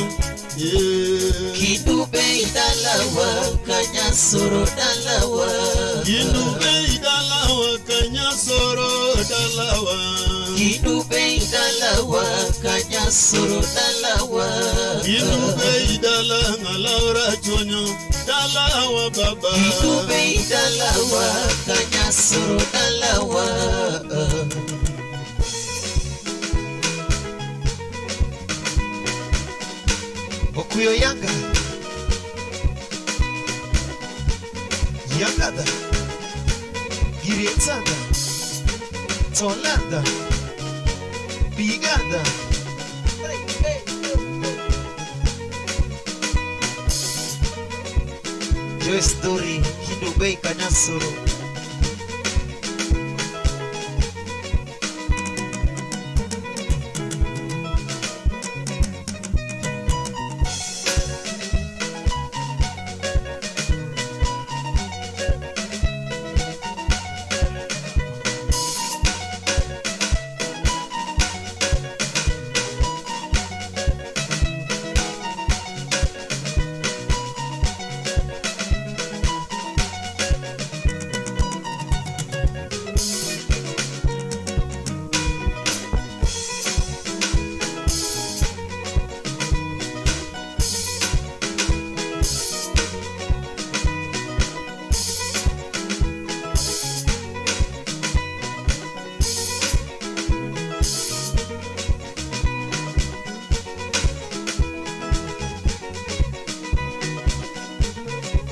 Kindube idalawa kanyasoro dalawa. Kindube idalawa kanyasoro dalawa. Kindube idalawa kanyasoro dalawa. Kindube idala Laura Tonyo dalawa baba. Kindube idalawa kanyasoro dalawa. Okuyo Yanga Yangada Girietanda Tolanda Pigada. Joyce Dori, Hindu Bay Kanyasoro.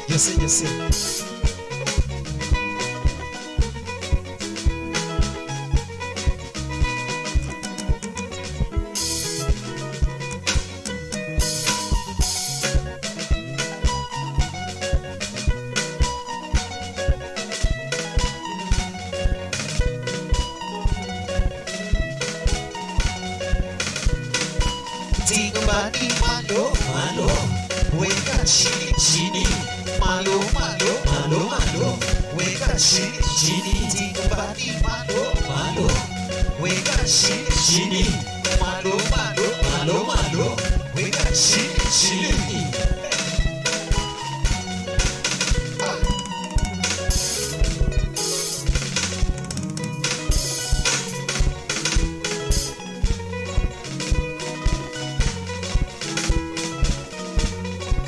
Jose, Jose. Tingabani malo, malo, weka chini, chini. Malo, malo, malo, malo, weka chini, chini. Tingabani malo, malo, weka chini, chini. Malo, malo, malo, malo, weka chini, chini.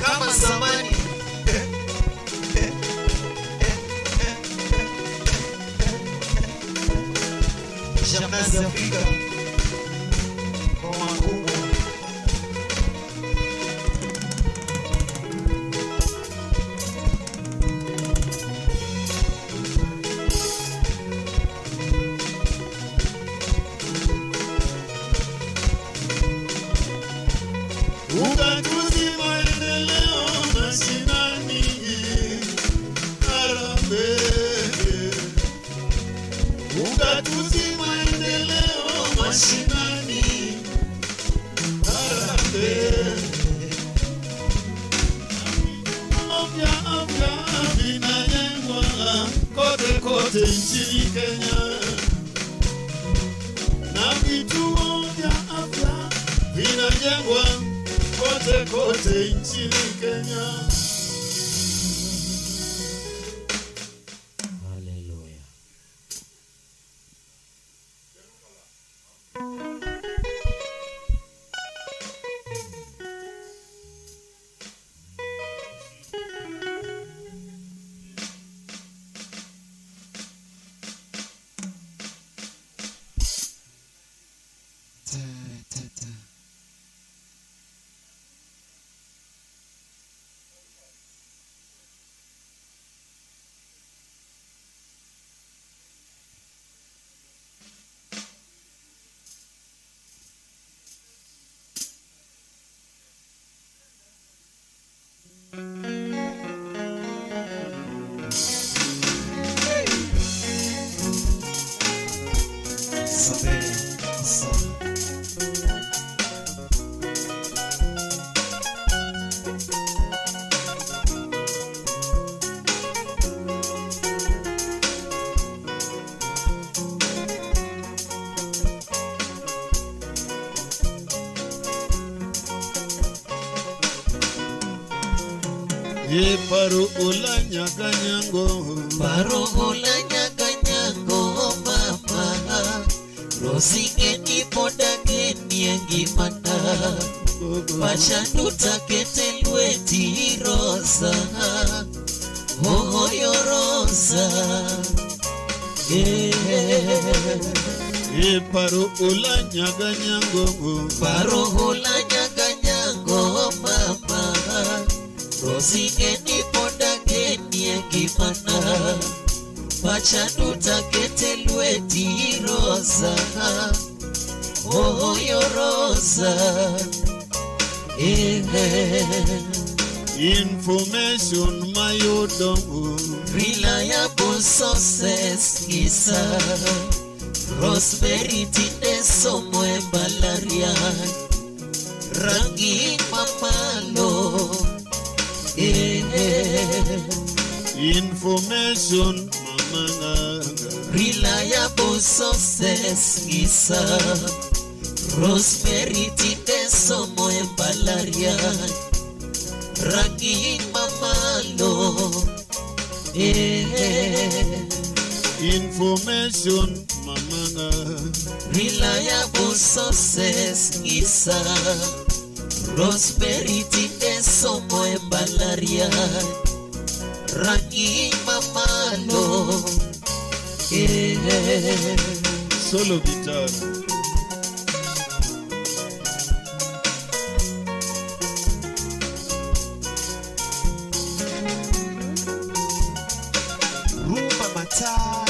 Kama zamani. Jamnazi Afrika ngoma kubwa. Ugatuzi maendeleo mashinani, harambee. Ugatuzi maendeleo mashinani, harambee. Afya, afya vinajengwa kote kote nchini Kenya, na vituo vya afya vinajengwa kote kote nchini Kenya. Hallelujah. Ta, ta, ta. Sabele, sa. Ye paro ola nyaganyango, Paro ola nyaganyango mama, Rosingeni podageni ngimana, Pacha duta kete lweti Rosa, Ohoyo Rosa. Yeah. Ye paro ola nyaganyango, Paro ola nyaganyango mama, Rosingeni podageni ngimana, Pacha duta kete lweti Rosa, Oyo Rosa eh. Information mayudo Reliable sources ng'isa Rosemary tinde somo e mbalariany Rang'iny mamalo eh. Information mamanga Reliable sources ng'isa Rosemary tinde somo e mbalariany Rang'iny mamalo eh. Information mamanga Reliable sources ng'isa Rosemary tinde somo e mbalariany Rang'iny mamalo eh. Solo guitar. Rumba matata.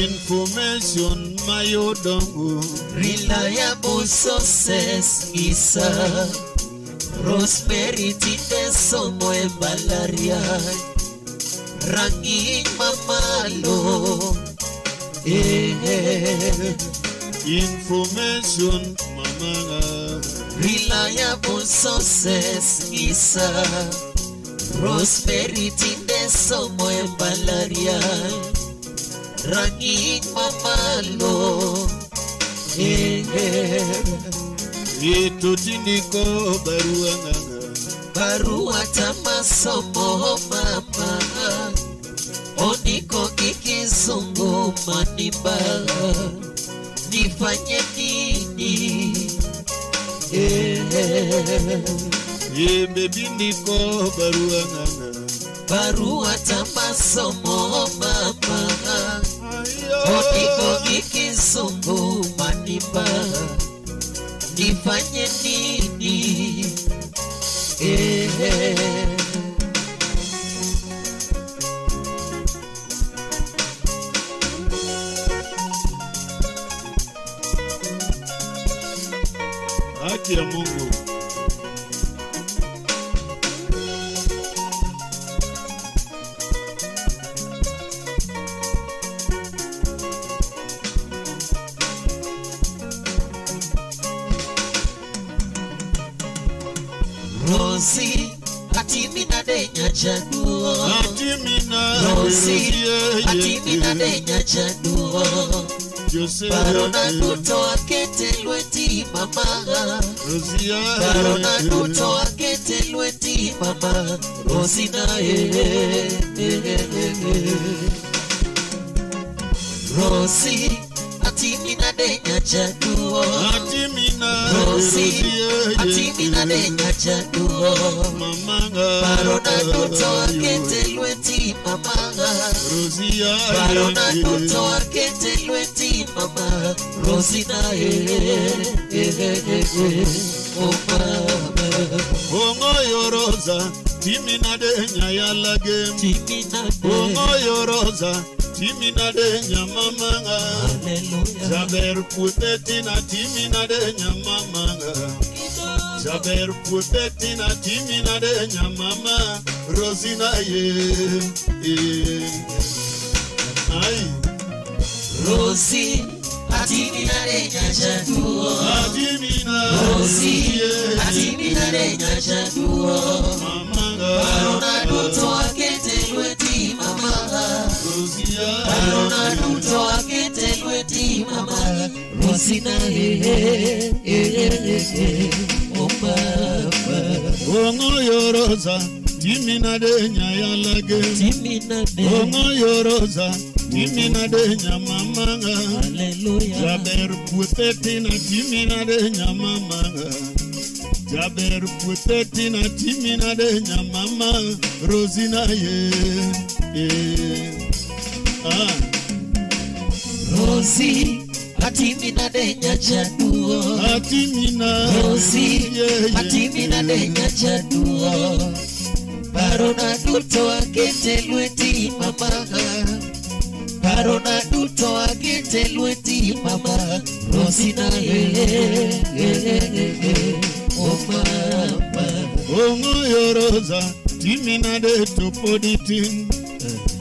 Information mayudo Reliable sources ng'isa Rosemary tinde somo e mbalariany Rang'iny mamalo eh. Information mamanga Reliable sources ng'isa Rosemary tinde somo e mbalariany Rang'iny mamalo eh. Ito tindiko barua nganga Barua tamasomo mama Ondiko gi kizungu maniba Nifanye nini eh. Yembe bindiko barua nganga Barua tamasomo mama Ondiko gi kizungu maniba Nifanye nini eh. Haki ya Mungu. Rosie, atimina denya jaduo. Atimina Rosie, atimina denya jaduo. Parona duto akete lweti mama. Parona duto akete lweti mama. Rosie na eh. Rosie, atimina denya jaduo. Atimina Rosie, atimina denya jaduo. Parona duto akete lweti mama. Parona duto akete lweti mama. Rosie na eh. Oh mama. Ongoyo Rosa, timina denya yalage. Timina Ongoyo Rosa, timina denya mama. Hallelujah. Jaber putetina timina denya mama. Jaber putetina timina denya mama. Rosina ye. Ai. Rosie, atimina denya jaduo. Atimina Rosie, atimina denya jaduo. Parona duto akete lweti mama. Parona duto akete lweti mama. Rosina eh. Oh mama. Ongoyo Rosa, timina denya yalage. Timina denya. Ongoyo Rosa, timina denya mama. Hallelujah. Jaber putetina timina denya mama. Jaber putetina timina denya mama. Rosina ye. Ah. Rosi atimina de nyajaduo Atimina Rosi yeah, yeah, atimina de nyajaduo Parona duto akete lweti mama Parona duto akete lweti mama Rosina oh mama Ongo yoroza timina de tupoditin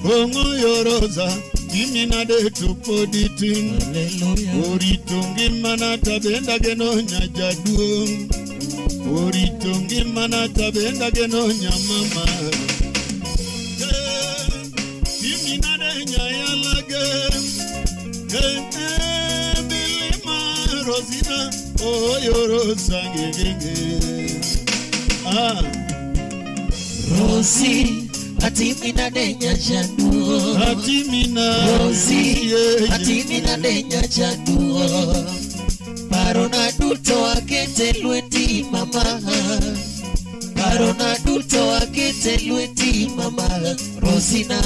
Ongo yoroza timina de tupoditin Hallelujah Oritongi mana tabenda geno nyajaduong Oritongi mana tabenda geno nyamama Timina de nyayalage Bilima Rosina Oyorosa ngegenge Ah Rosi atimina de nyajaduo Atimina Rosi yeah, atimina de nyajaduo Parona duto akete lweti mama Parona duto akete lweti mama Rosina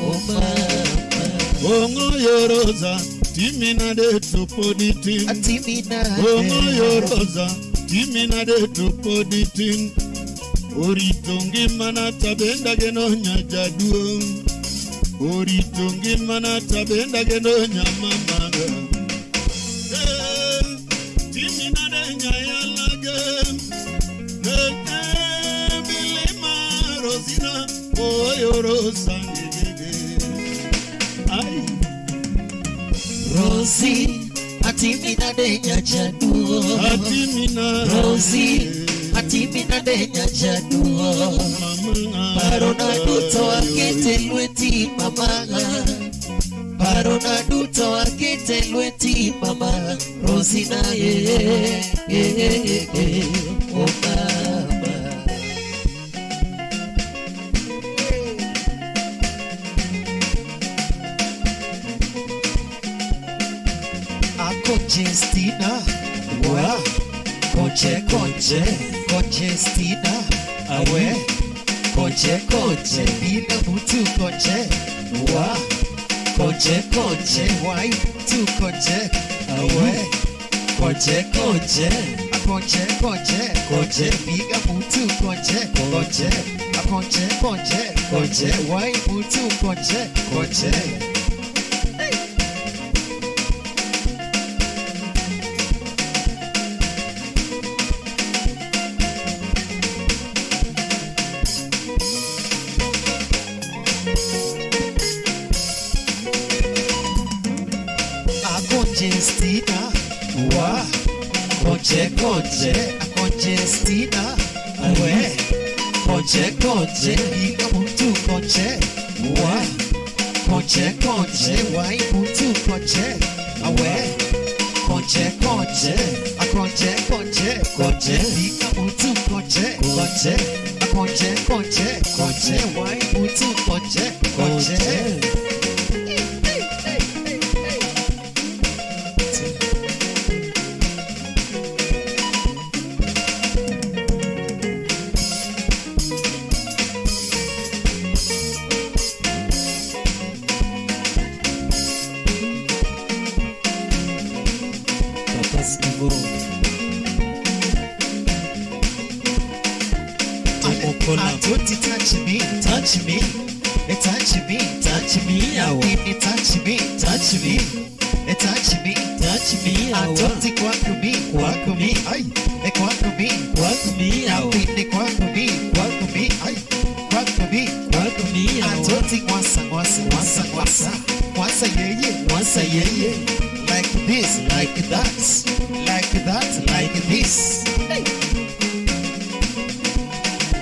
oh mama Ongo yoroza timina de tupoditin Atimina Ongo yoroza timina de tupoditin Oritongi mana tabenda geno nyajaduong Oritongi mana tabenda geno nyamama Timina de nyayalage Bilima Rosina Oyorosa ngegege Ai Rosi atimina de nyajaduo Atimina Rosi atimina de nyajaduo Parona duto akete lweti mama Parona duto akete lweti mama Rosina oh mama Akojestina wa koje koje Kojestina awe koje koje bila mutu koje wa koje koje wai tu koje awe koje koje koje koje koje biga mutu koje koje koje koje koje wai mutu koje koje Akojestina wa koje koje Akojestina awe koje koje biga mutu koje wa koje koje wai mutu koje awe koje koje akoje koje koje biga mutu koje koje akoje koje koje wai mutu koje koje Papa Stivo Atoti touch me, touch me, touch me, touch me awa touch me, touch me touch me, touch me awa Atoti kwakumi, kwakumi, ai, kwakumi, kwakumi awa kwakumi, kwakumi, ai, kwakumi, kwakumi awa Atoti kwasa, kwasa, kwasa, kwasa, kwasa, yeah, yeah, kwasa yeye like this, like that, like that, like this. Hey.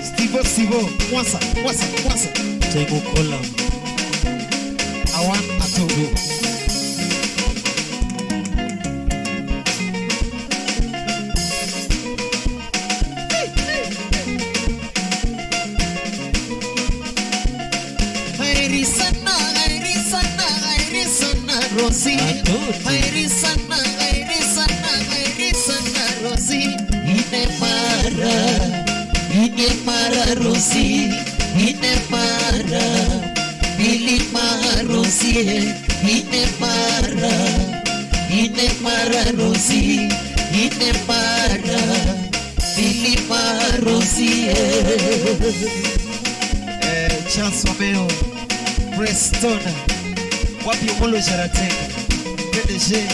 Stivo, Stivo, kwasa, kwasa, kwasa. Tego Kolam Awan atogo. Hairisana, hairisana, hairisana, Rosie. Atoti Hairisana, hairisana, hairisana, Rosie. ine mara ine mara Rosi ine mara Bilima Rosi. Rosie, ine mara Rosie, ine mara, Filipa Rosie. Chance Wameo, Preston, wapi Omolo Jaratek, PDG.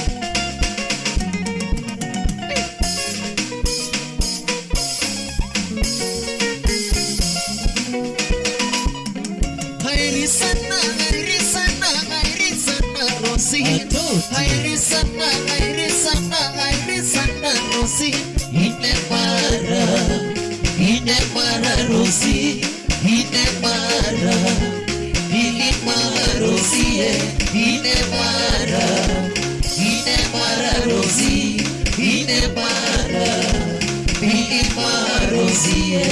Hairi sana, hairi sana, hairi sana Rosie. Hairi sana, hairi sana, hairi sana Rosie. Ine mara Rosie. Ine mara, Filipa Rosie. Ine mara Rosie. Ine mara, Filipa Rosie.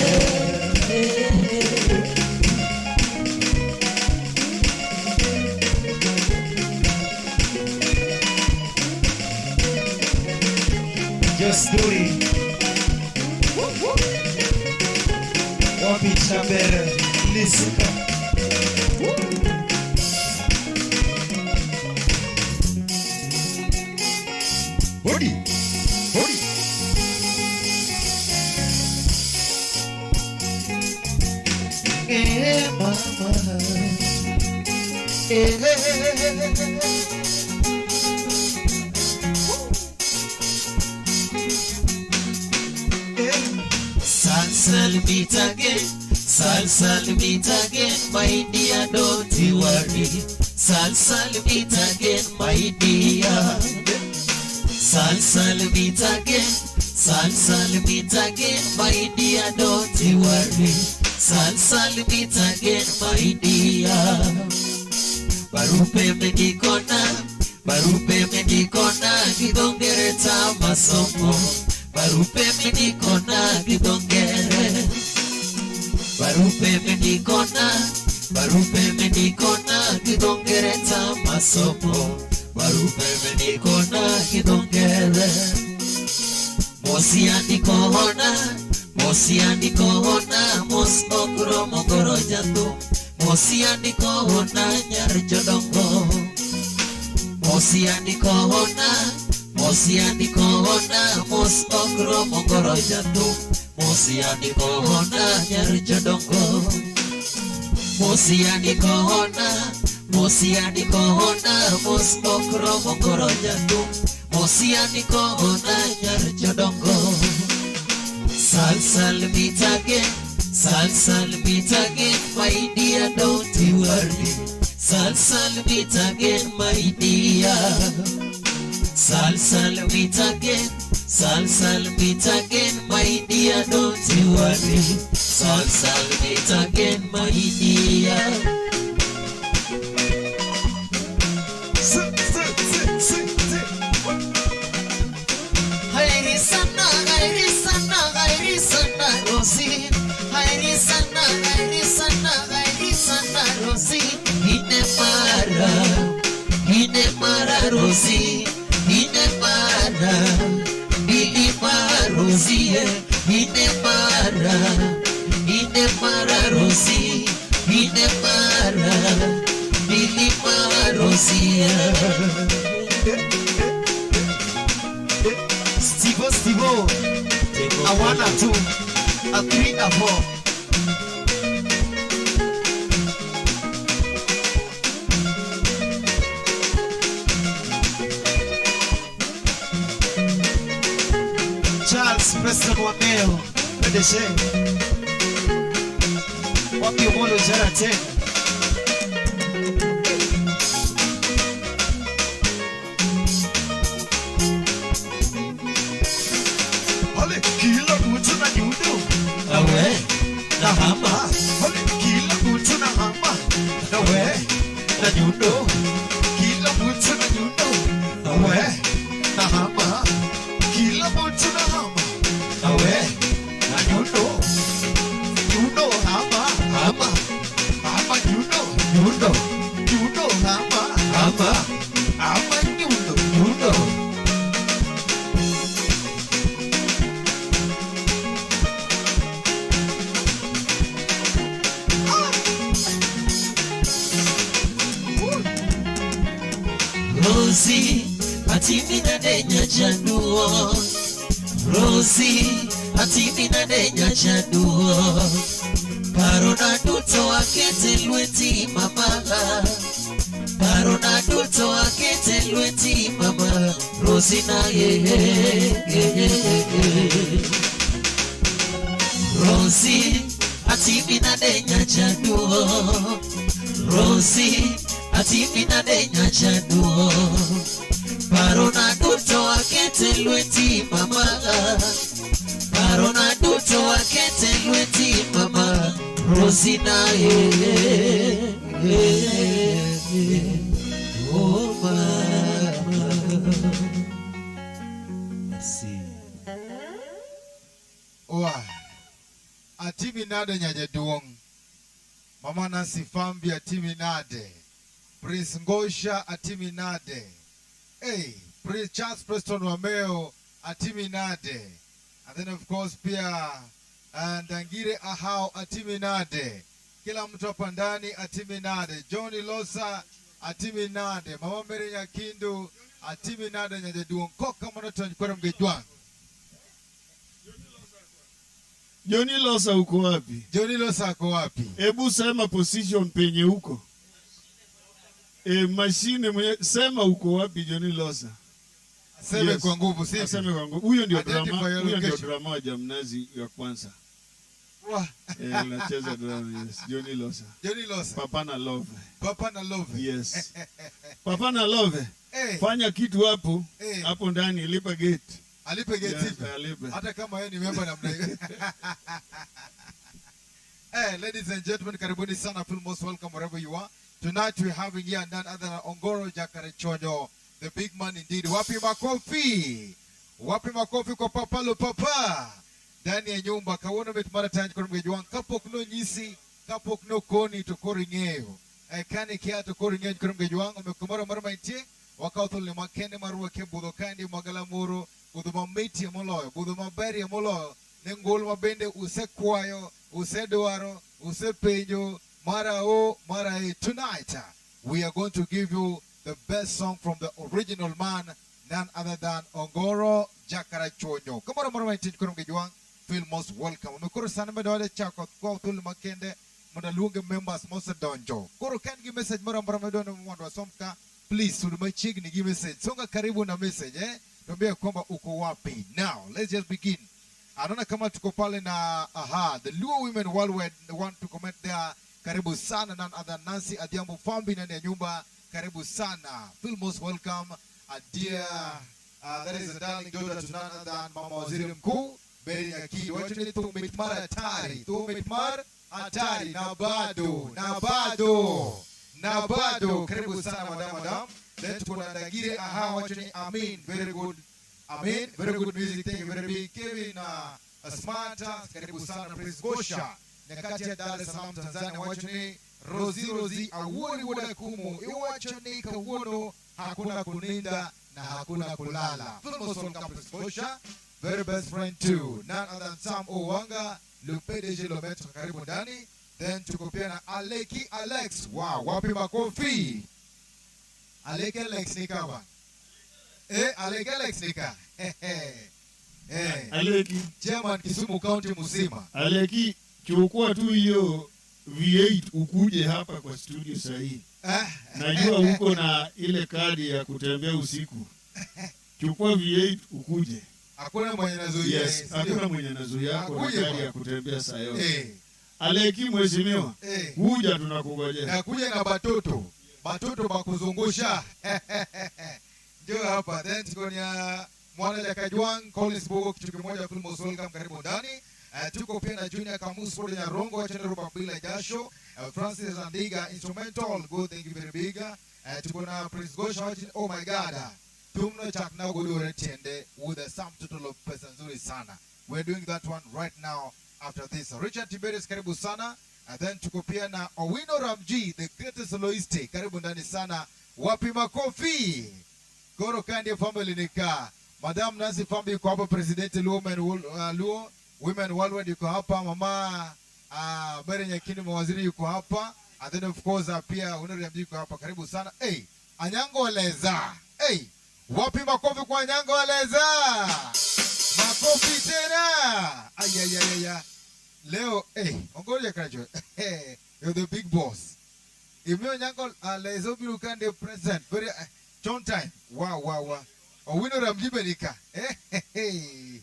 Just do it. Wapi Chamber, Lisika. Hodi, hodi. Eh, mama. Eh, Sal meet again, sal sal meet again, my dear, don't you worry. Sal sal meet again, my dear. Sal sal meet again, sal sal meet again, my dear, don't you worry. Sal sal meet again, my dear. Barupe medikona, gidongere ta masomo. Barupe medikona gidongere. Barupe medikona gidongere ta masomo. Barupe medikona gidongere. Mosi andikohona, mos okro mogoro jatu. Mosi andikohona nyar jodongo. Mosi andikohona, mos okro mogoro jatu. Mosi andikohona nyar jodongo. Mosi andikohona, mos okro mogoro jatu. Mosi andikohona nyar jodongo. Sal sal meet again, sal sal meet again, my dear, don't you worry. Sal sal meet again, my dear. Sal sal meet again, sal sal meet again, my dear, don't you worry. Sal sal meet again, my dear. Hairi sana, hairi sana, hairi sana Rosie. Hairi sana, hairi sana, hairi sana Rosie. Ine mara Rosie. Ine mara, Filipa Rosie. Ine mara Rosie. Ine mara, Filipa Rosie. Stivo, Stivo. A 1, a 2, a 3, a 4. Charles Preston Wameo, PDG. Wapi Omolo Jaratek. Ole, kila mtu na nyundo. Awe, na hama. Ole, kila mtu na hama. Awe, na nyundo. Kila mtu na nyundo. Awe, na hama. Kila mtu na hama. Awe, na nyundo. Nyundo hama, hama. Hama nyundo, nyundo. Nyundo hama, hama. Hama nyundo, nyundo. Rosie, atimi nade nyajaduo. Rosie, atimi nade nyajaduo. Parona duto akete lweti mama. Parona duto akete lweti mama. Rosie na ye, ye, ye, ye. Rosie, atimi nade nyajaduo. Rosie, atimi nade nyajaduo. Parona duto akete lweti mama. Parona duto akete lweti mama. Rosie na ye, ye, ye. Oh mama. Merci. Wa. Atimi nade nyajaduong. Mama Nancy Fambi atimi nade. Prince Ngosha atimi nade. Hey, Prince Charles Preston Wameo atimi nade. And then of course pia Ndangire Ahao atimi nade. Kila mtu hapa ndani atimi nade. Johnny Losa atimi nade. Mama Mary Nyakindu atimi nade nyajaduong. Koka mwana kwera mgejwang. Johnny Losa uko wapi? Johnny Losa ako wapi? Hebu sema position penye uko. Mashine mwenye, sema uko wapi Johnny Losa? Aseme Yes. kwa nguvu, sivyo? Aseme kwa nguvu. Huyo ndio Identify drama, your huyo ndio location. drama wa Jamnazi ya kwanza. Wah. Anacheza drama, yes. Johnny Losa. Johnny Losa. Papa na Love. Papa na Love. Yes. Papa na Love. Hey. Fanya kitu hapo, Hey. hapo ndani lipa gate. Alipe gate Yes, ipi? alipe. Hata kama yeye ni member namna hiyo. Hey, ladies and gentlemen, karibuni sana. Feel most welcome wherever you are. Tonight we're having here none other than Ongoro Jakarachuonyo, the big man indeed. Wapi makofi? Wapi makofi kwa Papa lo Papa? Ndani ya nyumba kawuono mit mar tanj kod mgejwang kapok nonyisi kapok nokoni to koro ing'eyo. Kane kia to koro ing'eyo kod mgejwang omiyo kamoro amora ma intie wakawo thuoloni makende mar rwaki e budho kaendi magalamoro, budho mamitie moloyo, budho maberie moloyo ne ngul ma bende usekwayo, usedwaro, usepenjo mara o mara e. Tonight we are going to give you the best song from the original man, none other than Ongoro Jakarachuonyo. Kamoro amora ma intie kod mgejwang, feel most welcome. Omiyo koro sani medo chako kwawo thuolo makende mondo aluonge members mosedonjo. Koro ka in gi message moro amora midwaro ni mondo wasom ka, please sud machiegni gi message. Songa karibu na message, eh? Tuambie kwamba uko wapi. Now, let's just begin. Anaona kama tuko pale na aha, the Luo Women Worldwide want to comment there. Karibu sana none other Nancy Adhiambo Fambi ndani ya nyumba. Karibu sana. Feel most welcome. A dear, that is a darling daughter to none other than Mama Waziri Mkuu Mary Nyakidi. Wacha ni thum mit mar hatari. Thum mit mar hatari na bado, na bado. Na bado. Karibu sana madam, madam. Then tuko na Ndagire aha, wacha ni Amin. Very good. Amin. Very good music. Thank you very big. Kevin Smart, karibu sana Prince Gosha. Nyakati ya Dar es Salaam Tanzania, wacha ni Rozi Rozi awuoni wuoda kumu. Iwacho ni kawuono hakuna kuninda na hakuna kulala. Feel most welcome Prince Gosha. Very best friend too. None other than Sam Owanga, le PDG Lometro, karibu ndani. Then tuko pia na Aleki Alex. Wow, wapi makofi? Aleki Alex ni kama. Aleki Alex ni ka. Aleki. Chairman Kisumu County mzima. Aleki, chukua tu hiyo V8 ukuje hapa kwa studio sahihi. Najua uko na ile kadi ya kutembea usiku. Chukua V8 ukuje. Hakuna mwenye anazuia. Yes, sio? hakuna mwenye anazuia yako na Akuje kadi bwana. ya kutembea saa yote. Eh. Aleki mheshimiwa, Eh. kuja tunakungojea. Na kuja na batoto. Batoto bakuzungusha. Ndio hapa. Then tuko na mwana Jakajwang, Collins Bogo, kitu kimoja, feel most welcome, karibu ndani. Tuko pia na Junior Kamus Kode Nyarongo, Wachana Ruba bila jasho. Francis Andiga instrumental, good, thank you very big. Tuko na Prince Gosha watching, oh my God. Tumno chakna godore tiende with a sum total of pesa nzuri sana. We're doing that one right now after this. Richard Tiberius, karibu sana. And then tuko pia na Owino Ramji, the greatest soloist. Karibu ndani sana. Wapi makofi? Goro Kandi family nika. Madam Nancy Fambi yuko hapa, President Luo Men, Luo Women Worldwide yuko hapa, Mama Mary Nyakindi mawaziri yuko hapa. And then of course pia Owino Ramji yuko hapa. Karibu sana. Hey, Anyango Leza. Hey, wapi makofi kwa Anyango Aleza? Makofi tena. Ayayaya. Leo, hey, Ongoro Jakarachuonyo. Hey, you're the big boss. Imiyo Onyango Aleza obiro kande present. Very John time. Wow. Owino Ramjibe nika. Hey, hey.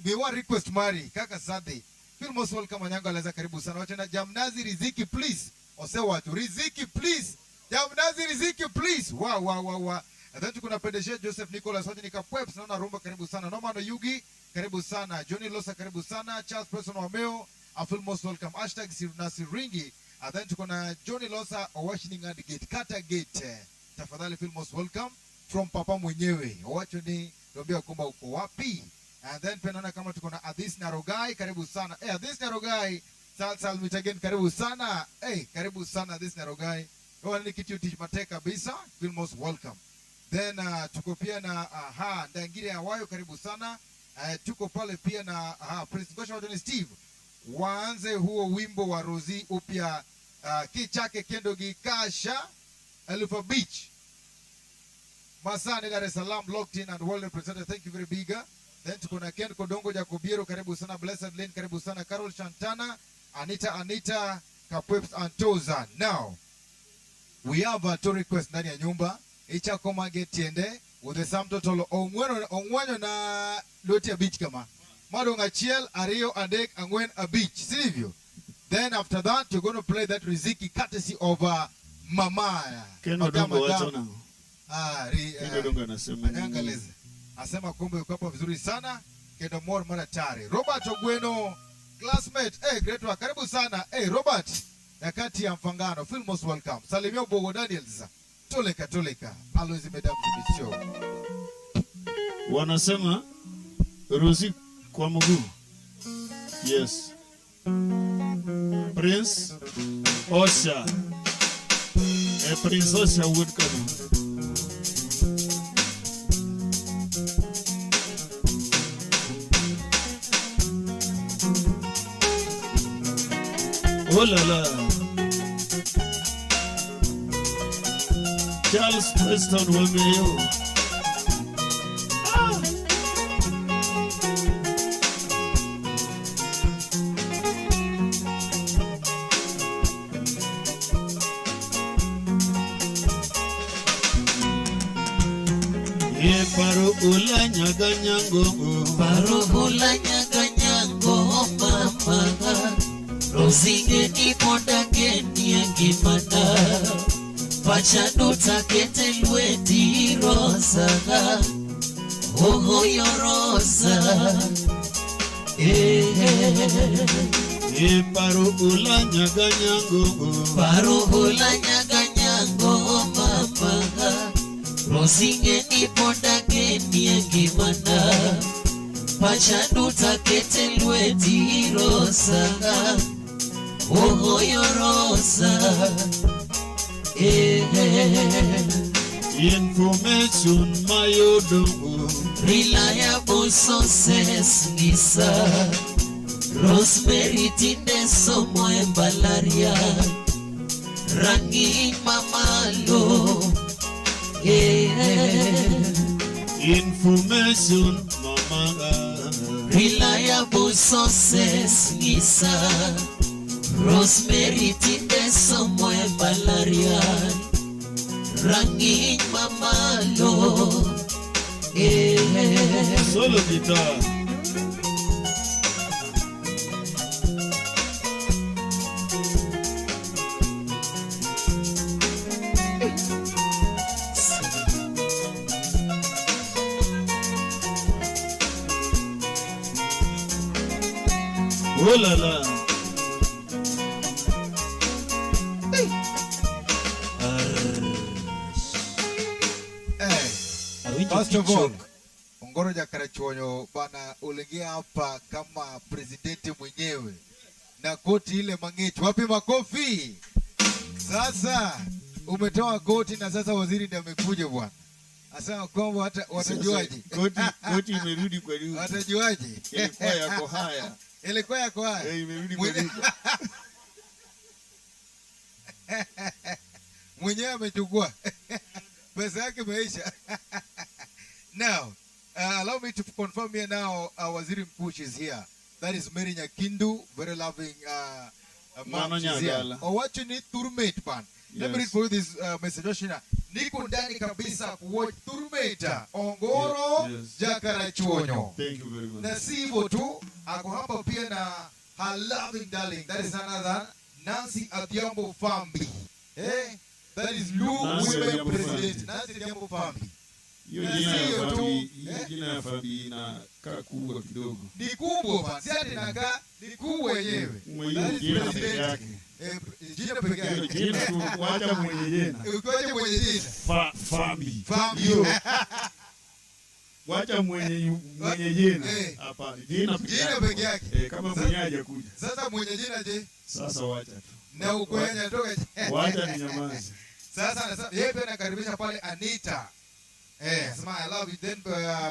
We want request mari kaka Sunday. Feel most welcome Onyango Aleza, karibu sana. Wacha na Jamnazi Riziki please. Ose watu Riziki please. Jamnazi Riziki please. Wow. And then tuko na PDG Joseph Nicholas wacha nika Pweps naona rumba, karibu sana. Norman Oyugi karibu sana. Johnny Losa karibu sana. Charles Preston Wameo, I feel most welcome. #Nasiringi. And then tuko na Johnny Losa Owashini Gate Kata Gate. Tafadhali feel most welcome from papa mwenyewe. Owacho ni tuambia kwamba uko wapi. And then pia naona kama tuko na Adhis Narogai, karibu sana. Eh, Adhis Narogai, sal sal meet again, karibu sana. Eh, karibu sana Adhis Narogai. Wewe ni kitu tich matek kabisa, feel most welcome. Then tuko pia na aha Ndangire Awayo, karibu sana. Tuko pale pia na aha Prince Ngosha Watoni Steve. Waanze huo wimbo wa Rosie upya, kichake kendo gikasha Elufa Beach. Masani Dar es Salaam, locked in and well represented. Thank you very big. Then tuko na Ken Kodongo Jacobiero, karibu sana. Blessed Lane, karibu sana. Carol Shantana, Anita Kapweps Antoza. Now we have a two request ndani ya nyumba. Ichako mage tiende with the sum total ongweno ongwanyo na loti ya beach kama. Madong achiel, ariyo, adek, ang'wen, abich. Sivyo? Then after that you're going to play that Riziki courtesy of Mama. Ken Madam, Odongo Madam. wacho nang'o? Ah, ri, Ken Odongo anasema nini? Anyangaleza. Asema kumbe yuko hapa vizuri sana. Kendo mor mara tare. Robert Ogweno, classmate. Hey, great work. Karibu sana. Hey, Robert. Nyakati ya mfangano. Feel most welcome. Salimia Bogo Daniels. Toleka toleka. Alois Madam Show. Wanasema Rosie kwa mguu. Yes. Prince Osha. Prince Osha would come. Oh la la. Charles Preston Wameo. Ah. Ye paro ula nyaga nyango. Paro ula nyaga nyango mama. Rosinge ni ponda genie ngimana. Pacha duta kete lweti rosa. Oho yo rosa. Eh. Ye paro ula nyaga nyango. Paro ula nyaga nyango mama. Rosinge ni ponda genie ngimana. Pacha duta kete lweti rosa. Oho yo rosa. Eh. Information mayudo. Reliable sources ngisa. Rosemary tinde somo e mbalariany. Rang'iny mamalo. Eh. Information mama. Reliable sources ngisa. Rosemary tinde somo e mbalariany. Rang'iny mamalo. Eh. Solo guitar. Oh la la. Hey. First of all, Ongoro Jakarachuonyo bana, uliingia hapa kama presidenti mwenyewe na koti ile mang'ich. Wapi makofi? Sasa umetoa koti na sasa waziri ndiye amekuja bwana. Asema kwamba hata watajuaje? Koti imerudi kwa duka. Watajuaje? Ilikuwa yako haya. Ilikuwa yako haya. Imerudi kwa duka. Mwenyewe amechukua. Pesa yake imeisha. Now, allow me to confirm here now, Waziri Mkuu is here. That is Mary Nyakindu, very loving mom. Mano She's here. Nyagala. Owacho ni Thurmate pan. Let me read Yes. for you this message. Washina. Niko ndani kabisa kuwatch Thurmate. Ongoro Yes. Jakarachuonyo. Thank you very much. Na si hivyo tu, ako hapa pia na her loving darling. That is another Nancy Adhiambo Fambi. Eh? That is Lu Nancy Women Adhiambo President. Fambi. Nancy Adhiambo Fambi. Hiyo Na jina ya sio tu, Fambi, hiyo eh? jina ya Fambi inakaa kubwa kidogo. Ni kubwa bana. Si ati inakaa ni kubwa yenyewe. Mwenye That is jina peke president. yake. Eh, jina peke Hiyo yake. jina tu wacha mwenye jina. Ukiwacha mwenye jina. Fambi. Fambi. Hiyo wacha mwenye jina. Eh. Hapana, jina peke Jina yake. peke yake. Eh, kama mwenye hajakuja. Sasa mwenye jina je? Sasa wacha tu. Na ukwenya toka. Wacha ni nyamaze. Sasa yeye pia anakaribisha pale Anita. Eh, sema I love you. Then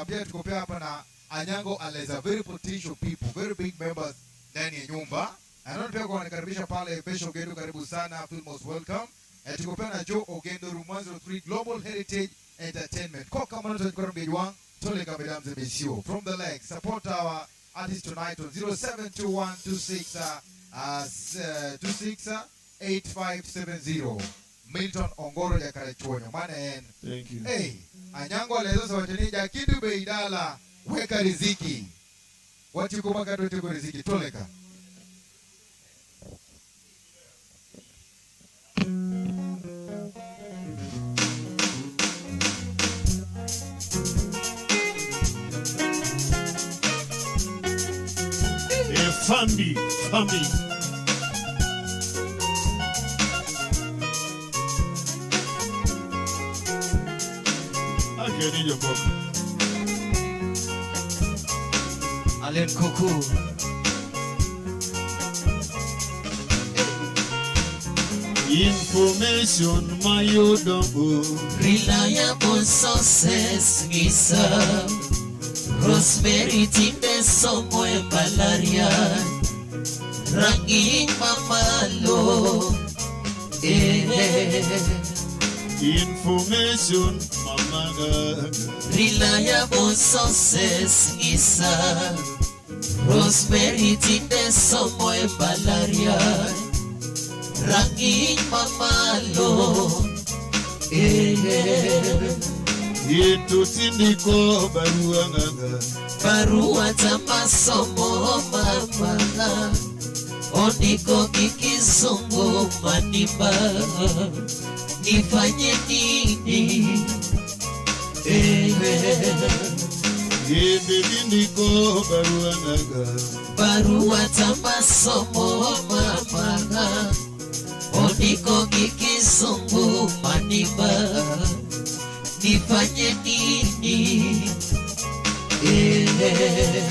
pia tuko pia hapa na Anyango Aleza, very potential people, very big members ndani ya nyumba. Anaona pia kwa wanakaribisha pale Besho Ogendo, karibu sana, feel most welcome. Eh, tuko pia na Joe Ogendo, Room 103 Global Heritage Entertainment. Kwa kama unataka kwa mgeji wangu, tole mesdames et messieurs, from the legs, support our artist tonight on 072126 26 8570. Milton Ongoro Jakarachuonyo. Maana en Thank you. Hey, Anyango Aleza Sawatini Kidu Beidala weka riziki. Wachiko maka twete riziki toleka. Eh, Fambi, Fambi. Akeni Jomboka. Alen Kuku. Information mayudo Reliable sources ngisa Rosemary tinde somo e malaria Rangi mamalo eh. Information mamaga Reliable sources ngisa Rosemary tinde somo e malaria Rangi mamalo eh. Yetu tindiko barua nganga Barua ta masomo mama Ondiko kikizungu manimba Nifanye nini eh. Yebe bindiko barua nganga Barua ta masomo mama Ondiko kikizungu manimba Nifanye nini eh.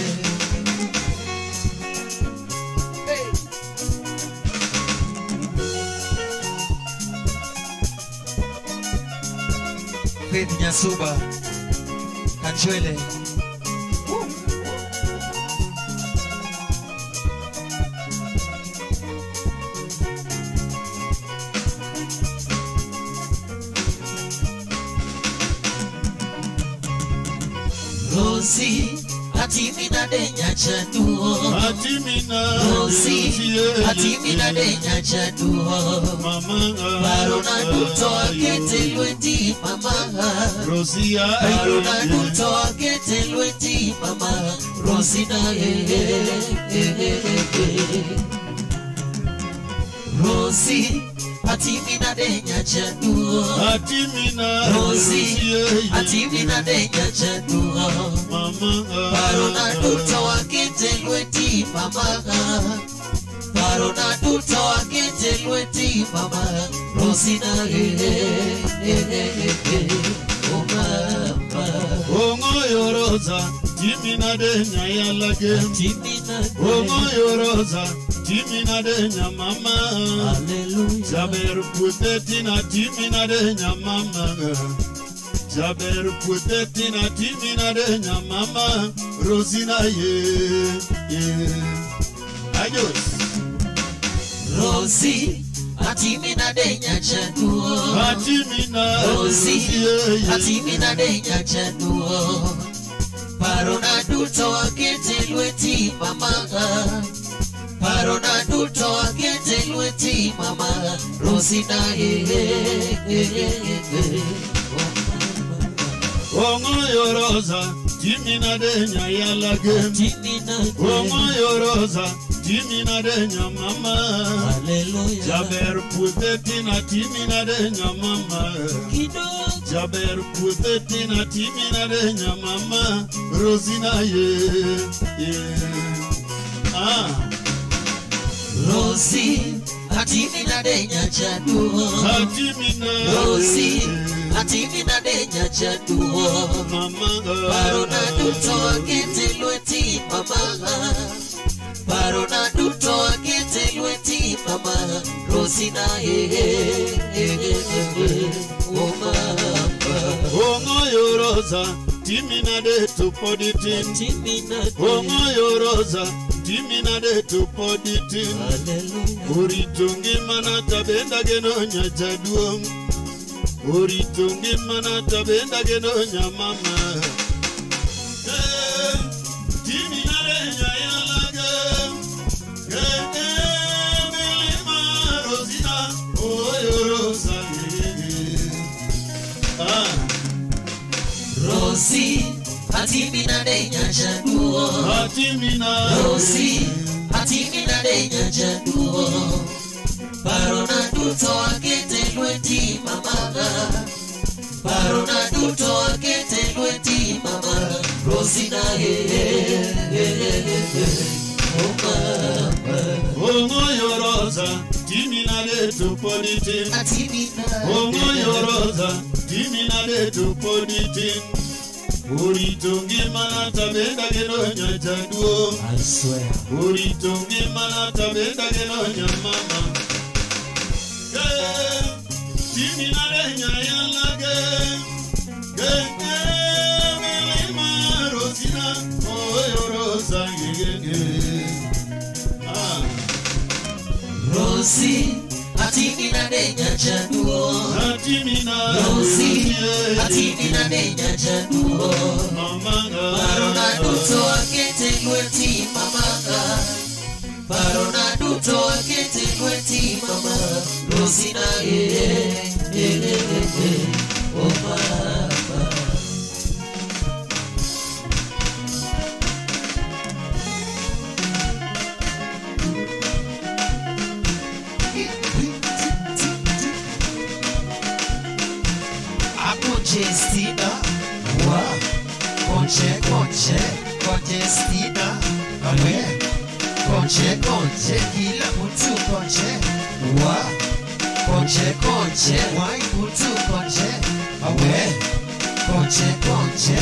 Faith Nyasuba. Kanchwele. Rosie, atimina denya chaduo. Atimina Rosie, atimina denya chaduo. Mama Barona duto akete lweti mama. Rosie Barona duto akete lweti mama. Rosie na eh eh eh. Rosie, atimina denya chaduo. Atimina Rosie, atimina denya chaduo. Mama Barona duto akete lweti mama. Barona duto akete lweti mama. Rosina eh eh eh. Oh mama. Ongo yoroza timina denya yalage. Timina Ongo yoroza timina denya mama. Hallelujah. Jaber putetina timina denya mama. Jaber putetina timina denya mama. Rosina ye ye. Adios. Rosie, Atimina de nyachaduo. Atimina Rosi, atimina de nyachaduo. Parona duto akete lweti mama. Parona duto akete lweti mama. Rosina Ongo Rosa, timina de nyayalage. Timina Ongo Rosa, timina de nyamama. Hallelujah. Jaber putetina timina de nyamama. Kido Jaber putetina timina de nyamama. Rosina ye ye. Ah. Rosi, atimina de nyachaduo. Atimina Rosi, atimina de nyachaduo. Mama. Parona duto akete lweti mama. Parona duto akete lweti mama. Rosina oh mama. Ongo Rosa, timina de tupoditin. Atimina Ongo Rosa, timina de tupoditin. Hallelujah. Oritungi mana tabenda geno nyachaduo. Oritungi mana tabenda geno nyamama. Timina de nyayalaga. Milima Rosina, oyo Rosa. Ah. Rosi, atimina de nyachaduo. Atimina Rosi, atimina de nyachaduo. Parona duto akete lweti mama. Parona duto akete lweti mama. Rosina oh mama. Ongo Rosa, timina de tupoditin. Atimina Ongo Rosa, timina de tupoditin. Oritungi mana tabenda geno nyachaduo. I swear. Oritungi mana tabenda geno nyamama. Timina de nyayalage. Milima Rosina, oyo Rosa. Ah. Rosi, atimina de nyachaduo. Atimina Rosi, atimina de nyachaduo. Mama. Parona duto akete lweti mama. Parona duto akete lweti mama. Rosina oh mama. Congestina, wa, conche, conche, congestina, awe, conche, conche, kila mtu conche, wa, conche, conche, wai mtu conche, awe, conche, conche,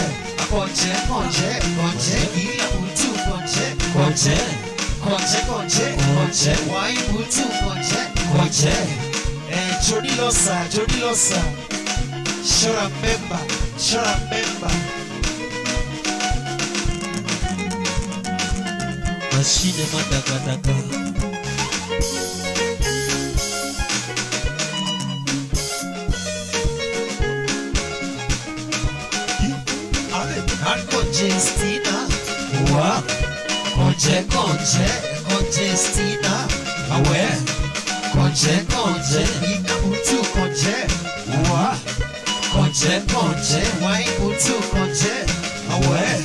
conche, conche, conche, kila mtu conche, conche, conche, conche, conche, wai mtu conche, conche, Jody Losa, Jody Losa. Shora member, shora member. Mashine madakadaka. Congestina, wa, conche, conche, congestina, awe, conche, conche, ina mutu conche, wa. Conche, conche, wai mutu conche, awe,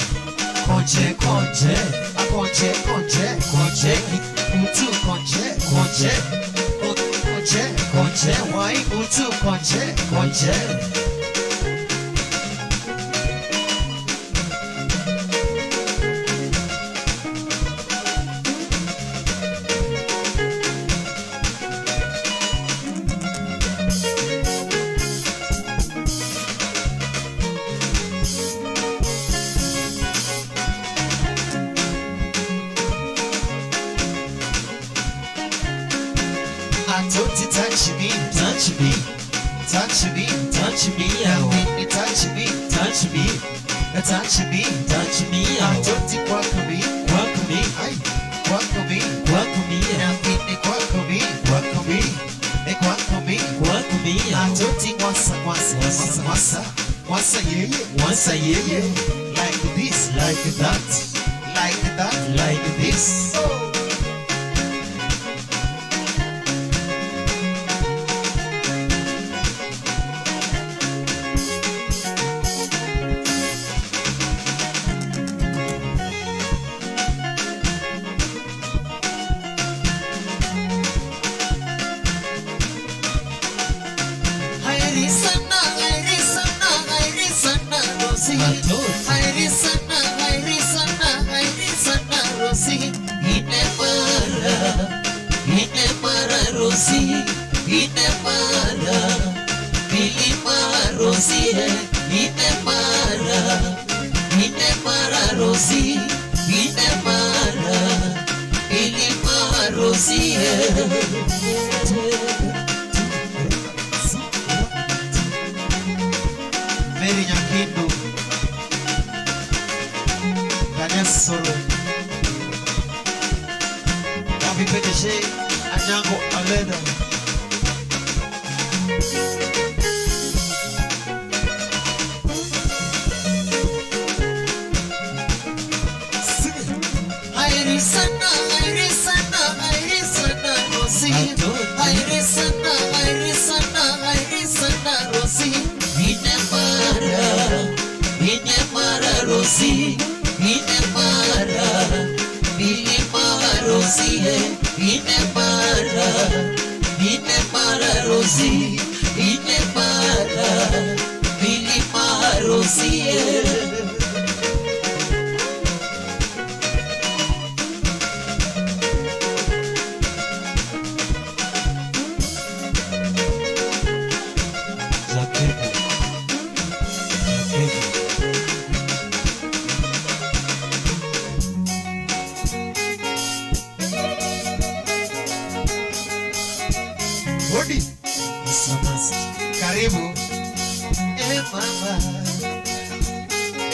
conche, conche, a conche, conche, conche, mutu conche, conche, conche, conche, wai mutu conche, conche. Touch me, touch me, touch me, touch me, touch me, touch me, touch me, touch me, atoti kwako mi, kwako mi, ai, kwako mi, kwako mi, na mimi kwako mi, kwako mi, Once a year, once a year, like this, like that, like that, like this. Oh. Hairi sana, hairi sana, hairi sana Rosie. Hairi sana, hairi sana, hairi sana Rosie. Ine mara Rosie, ine mara, milima Rosie, ine mara Rosie, ine mara, milima Rosie. Mary Nyakindu, Daniel Soro, Gabi PDG, Anyango Aleda. Hairi sana, hairi sana, hairi sana Rosie. Hairi sana, hairi sana, hairi sana Rosie. Ine mara Rosie, ine mara, milima Rosie, ine mara Rosie, ine mara, milima Rosie. Hodi. Karibu. Eh mama.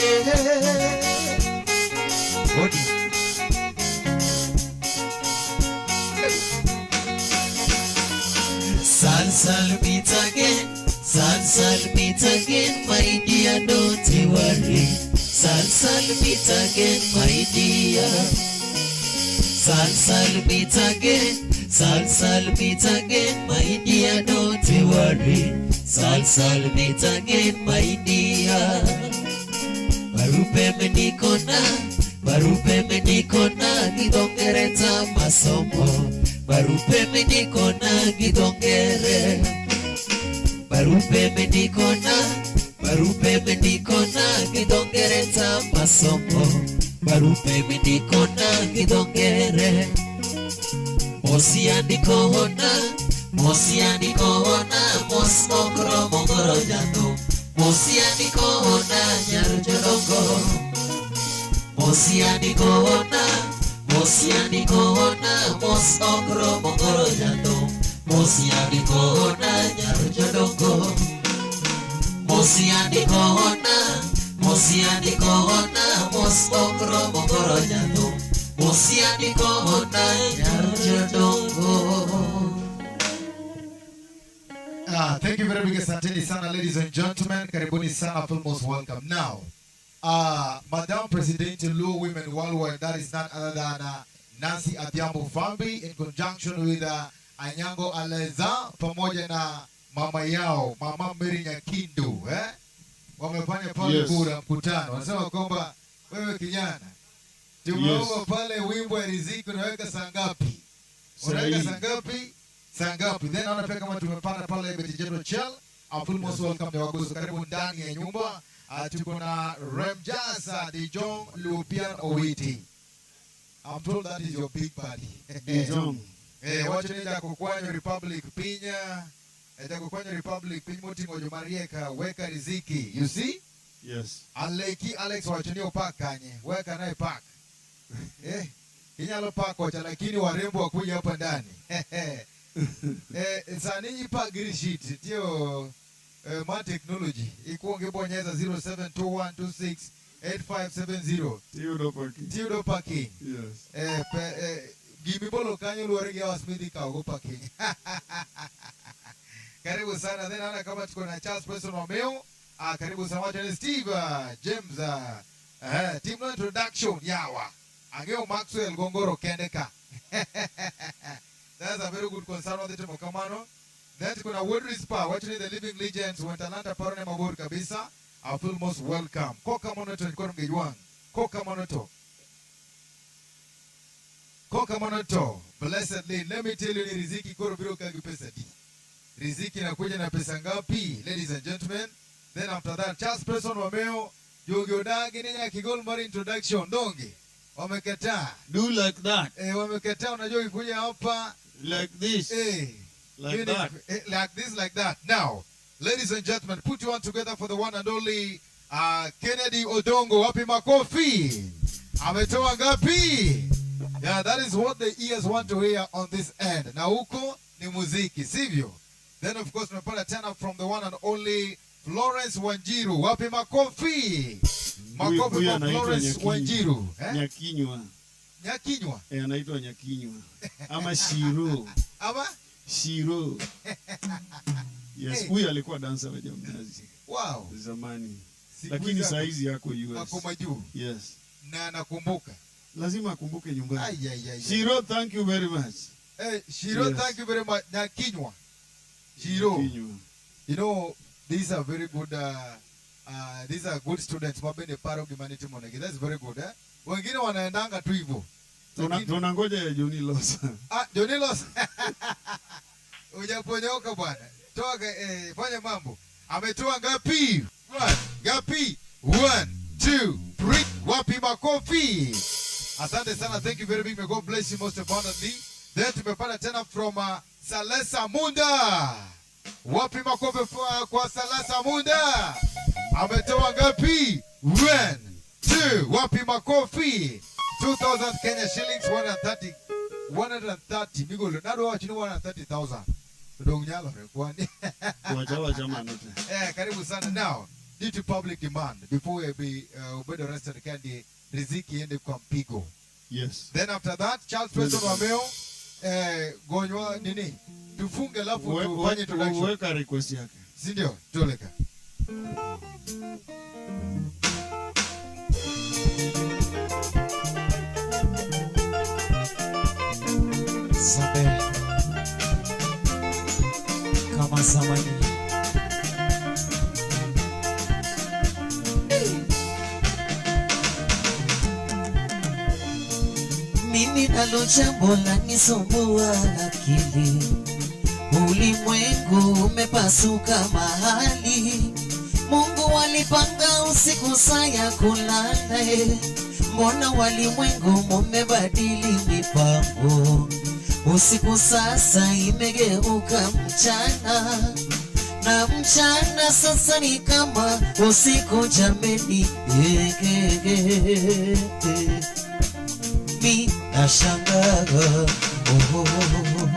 Eh. Hodi. Sal sal meet again, sal sal meet again, my dear, don't you worry. Sal sal meet again, my dear. Sal sal meet again, sal sal meet again, my dear, don't you worry. Sal sal meet again, my dear. Barupe menikona, barupe menikona, gidongereta masomo. Barupe menikona gidongere. Barupe menikona, barupe menikona gidongereta masomo. Barupe menikona gidongere. Mosiandikona, mosiandikona, mosmokro mongoro jando. Mosiandikona nyarujorongo. Mosiandikona, mosiandikona, mosmokro mongoro jando. Mosiandikona nyarujorongo. Mosiandikona, mosiandikona, mosmokro mongoro jando. Mosiandikona nyarujorongo. Thank you very much. Asanteni sana, ladies and gentlemen. Karibuni sana, feel most welcome. Now, Madam President Luo Women Worldwide, that is none other than Nancy Adhiambo Fambi, in conjunction with Anyango Aleza, pamoja na mama yao, Mama Mary Nyakindu, eh? Wamefanya pale Yes. Bura mkutano. Wanasema kwamba wewe kijana, tumeomba Yes. pale wimbo ya riziki unaweka saa ngapi? Unaweka Sahihi. saa ngapi? Saa ngapi? Then naona pia kama tumepata pale Betty Jeto Chel. Feel most welcome ni waguzo. Karibu ndani ya nyumba. Tuko na Remjasa Dijong Lupian Owiti. I'm told that is your big buddy. Dijong. Wacho ni Jakokwanyo Republic Pinya. Jakokwanyo Republic piny moting'o jomariek weka riziki. You see? Yes. Aleki Alex wacho ni opak kanye. Weka naye pak. Inyalo pak kocha lakini warembo wakuja hapa ndani. Sani ipak gi receipt tio ma technology ikuongo ibonyeza 0721268570 Tiyudo parking. tiyudo parking. Yes. Gimibolo kanyo luwore gi hours midhi kawogo parking. Karibu sana. Then naona kama tuko na Charles Preston Wameo. Karibu sana wacha ni Steve James team no introduction yawa. Ang'eyo Maxwell Gongoro kende ka. That's a very good concern wadhi timo kamano. Then kuna Wood Rispa, wacho ni the living legends Wentalanta paro ne mabor kabisa. I feel most welcome. Koka kamano to nikoro ngejwang. Koka kamano to. Koka kamano to. Blessedly, let me tell you ni riziki koro biro ka gi pesa di. Riziki inakuja na pesa ngapi, ladies and gentlemen? Then after that, Charles Preston Wameo, Jogi Odagi ni nyaka igol mar introduction donge. Wamekataa. Do like that. Wamekataa unajua ukikuja hapa Like this. Like Meaning, that. Like this, like that. Now, ladies and gentlemen, put you on together for the one and only Kennedy Odongo. Wapi makofi? Ametoa ngapi? Yeah, that is what the ears want to hear on this end. Na huko ni muziki, sivyo? Then of course tumepata tena from the one and only Florence Wanjiru. Wapi makofi? Makofi Huyu kwa anaitwa Florence Nyakinywa. Wanjiru. Eh? Nyakinywa. Nyakinywa. Anaitwa Nyakinywa. Ama Shiro. Ama? Shiro. Yes, Hey. huyu alikuwa dancer wa Jamnazi. Wow. Zamani. Siku Lakini hizi saa hizi yako US. Ako majuu. Yes. Na nakumbuka. Lazima akumbuke nyumbani. Ai, ai, ai, ai. Shiro, thank you very much. Hey, Shiro, Yes. thank you very much. Nyakinywa. Shiro. Nyakinywa. You know, these are very good, these are good students. Mabende paro gima nitimo negi. That's very good, eh? Wengine wanaendanga tu hivyo. Tunangoja ya Johnny Losa. Johnny Losa. Hujaponyoka bwana. Toka, fanya mambo. Ametoa ngapi? 1, ngapi? 1, 2, 3. Wapi makofi? Asante sana. Thank you very big. May God bless you most abundantly. Then tumepata tena from Salesa Munda. Wapi makofi kwa Salesa Munda? Ametoa ngapi? 1, 2. Wapi makofi? 2,000 Kenya shillings, 130. 130. Migolo, nado wa chini 130,000. Dong nyalo re kwani. Wacha wacha manote. Karibu sana. Now, due to public demand, before we be ubedo arrested kandi riziki iende kwa mpigo. Yes. Then after that, Charles Preston Wameo, gonywa nini? Tufunge alafu tufanye introduction. Weka request yake. Si ndio? Toleka. Zambe. Kama zamani. Mimi nalo jambo lanisumbua akili. Ulimwengu umepasuka mahali. Mungu alipanga usiku saa ya kulala. Mbona walimwengu mumebadili mipango? Usiku sasa imegeuka mchana, na mchana sasa ni kama usiku jameni. Mi nashangaa, oh, oh, oh.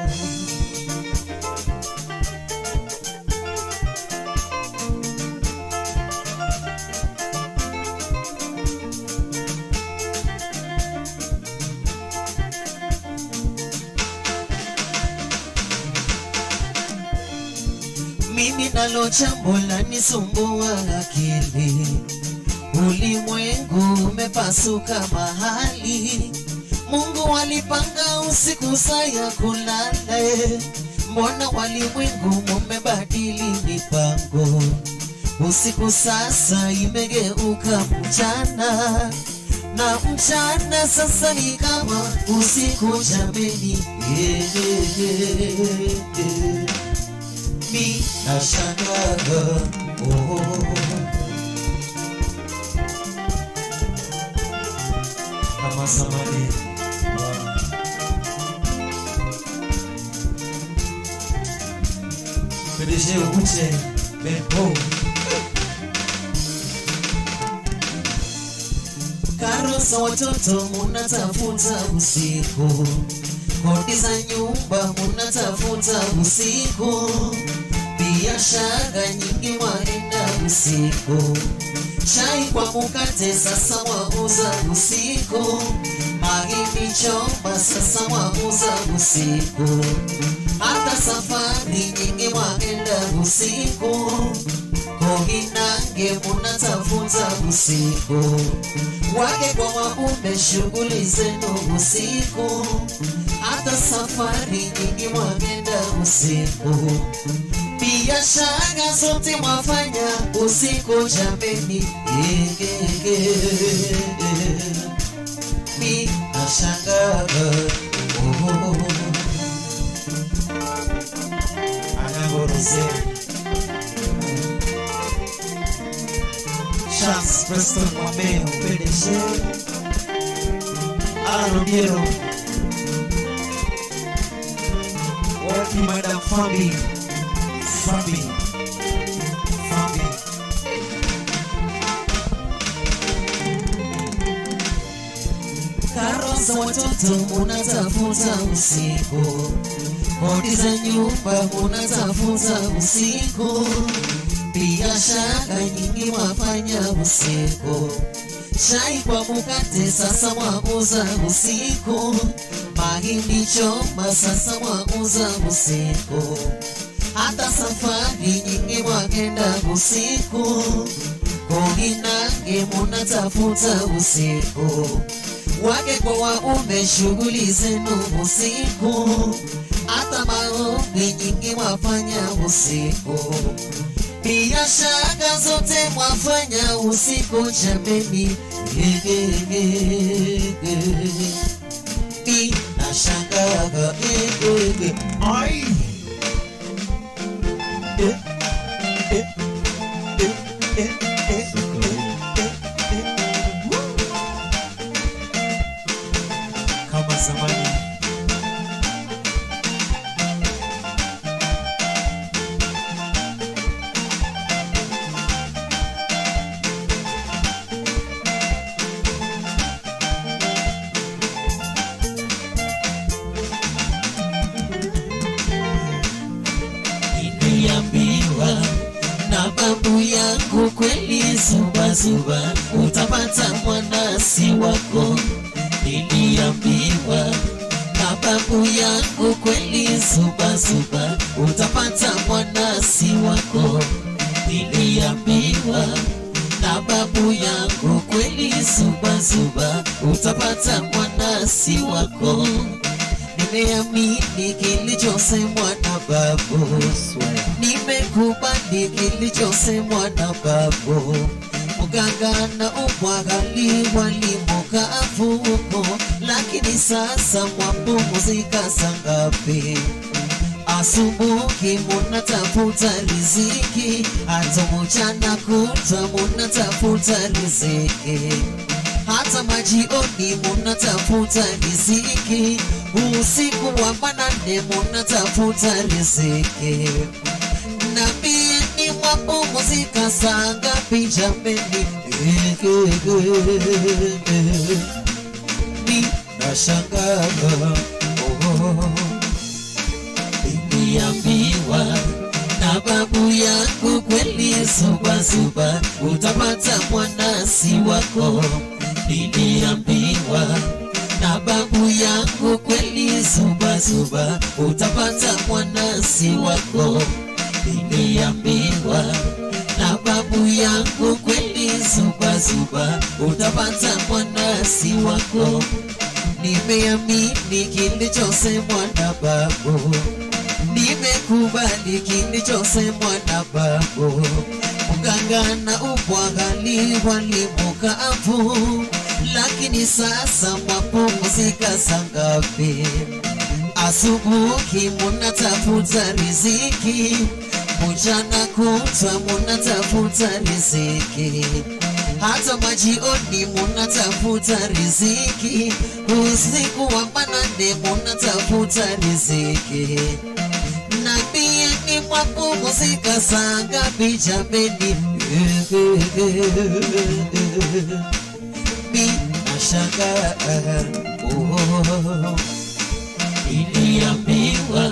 Mimi nalo jambo lanisumbua akili. Ulimwengu umepasuka mahali. Mungu alipanga usiku saa ya kulala. Mbona walimwengu mumebadili mipango? Usiku sasa imegeuka mchana, na mchana sasa ni kama usiku jameni. Mi nashangaa, oh. Kama zamani. PDG Uche Benpo. Karo za watoto munatafuta usiku, kodi za nyumba munatafuta usiku, biashara nyingi waenda usiku, chai kwa mkate sasa wauza usiku, mahindi choma sasa wauza usiku, hata safari nyingi waenda usiku. Koinange munatafuta usiku, wake kwa waume shughuli zenu usiku, hata safari nyingi mwagenda usiku, biashara zote mwafanya usiku jameni. Mi nashangaa oh. Anagorose Charles Preston Mwameo PDG Alan Obiero Wapi Madam Fambi Fambi Fambi. Karo za watoto munatafuta usiku, kodi za nyumba munatafuta usiku, biashara nyingi mwafanya usiku, chai kwa mukate sasa mwauza usiku, mahindi choma sasa mwauza usiku, hata safari nyingi mwagenda usiku, Koinange munatafuta usiku, wake kwa waume shughuli zenu usiku, hata maombi nyingi mwafanya usiku, biashara zote mwafanya usiku jameni. Mi nashangaa Ai Eh eh eh eh eh eh eh. Woo! Kama zamani. Niliambiwa na babu yangu kweli, zubazuba utapata mwanasi wako. Niliambiwa na babu yangu kweli, zubazuba utapata mwanasi wako. Niliambiwa na babu yangu kweli, zubazuba utapata mwanasi wako. Nimeamini kilichosemwa na babu, nimekubali kilichosemwa na babu. Mganga na umwagali walimukafuko, lakini sasa mwapumzika saa ngapi? Asubuhi munatafuta riziki, hata mchana kutwa munatafuta riziki, hata majioni munatafuta riziki, usiku wa manane munatafuta riziki. Niambieni mwapumzika saa ngapi jameni? Mi nashangaa oh. Niliambiwa na babu yangu kweli, zubazuba utapata mwanasi wako. Niliambiwa na babu yangu kweli, zubazuba utapata mwanasi wako. Niliambiwa na babu yangu kweli, zubazuba utapata mwanasi wako. Nimeamini kilichosemwa na babu, nimekubali kilichosemwa na babu. Mganga na ubwagali walimukavu, lakini sasa mwapumzika saa ngapi? Asubuhi munatafuta riziki, mchana kutwa munatafuta riziki, hata majioni munatafuta riziki, usiku wa manane munatafuta riziki. Niambieni mwapumzika saa ngapi jameni? Mi nashangaa oh. Niliambiwa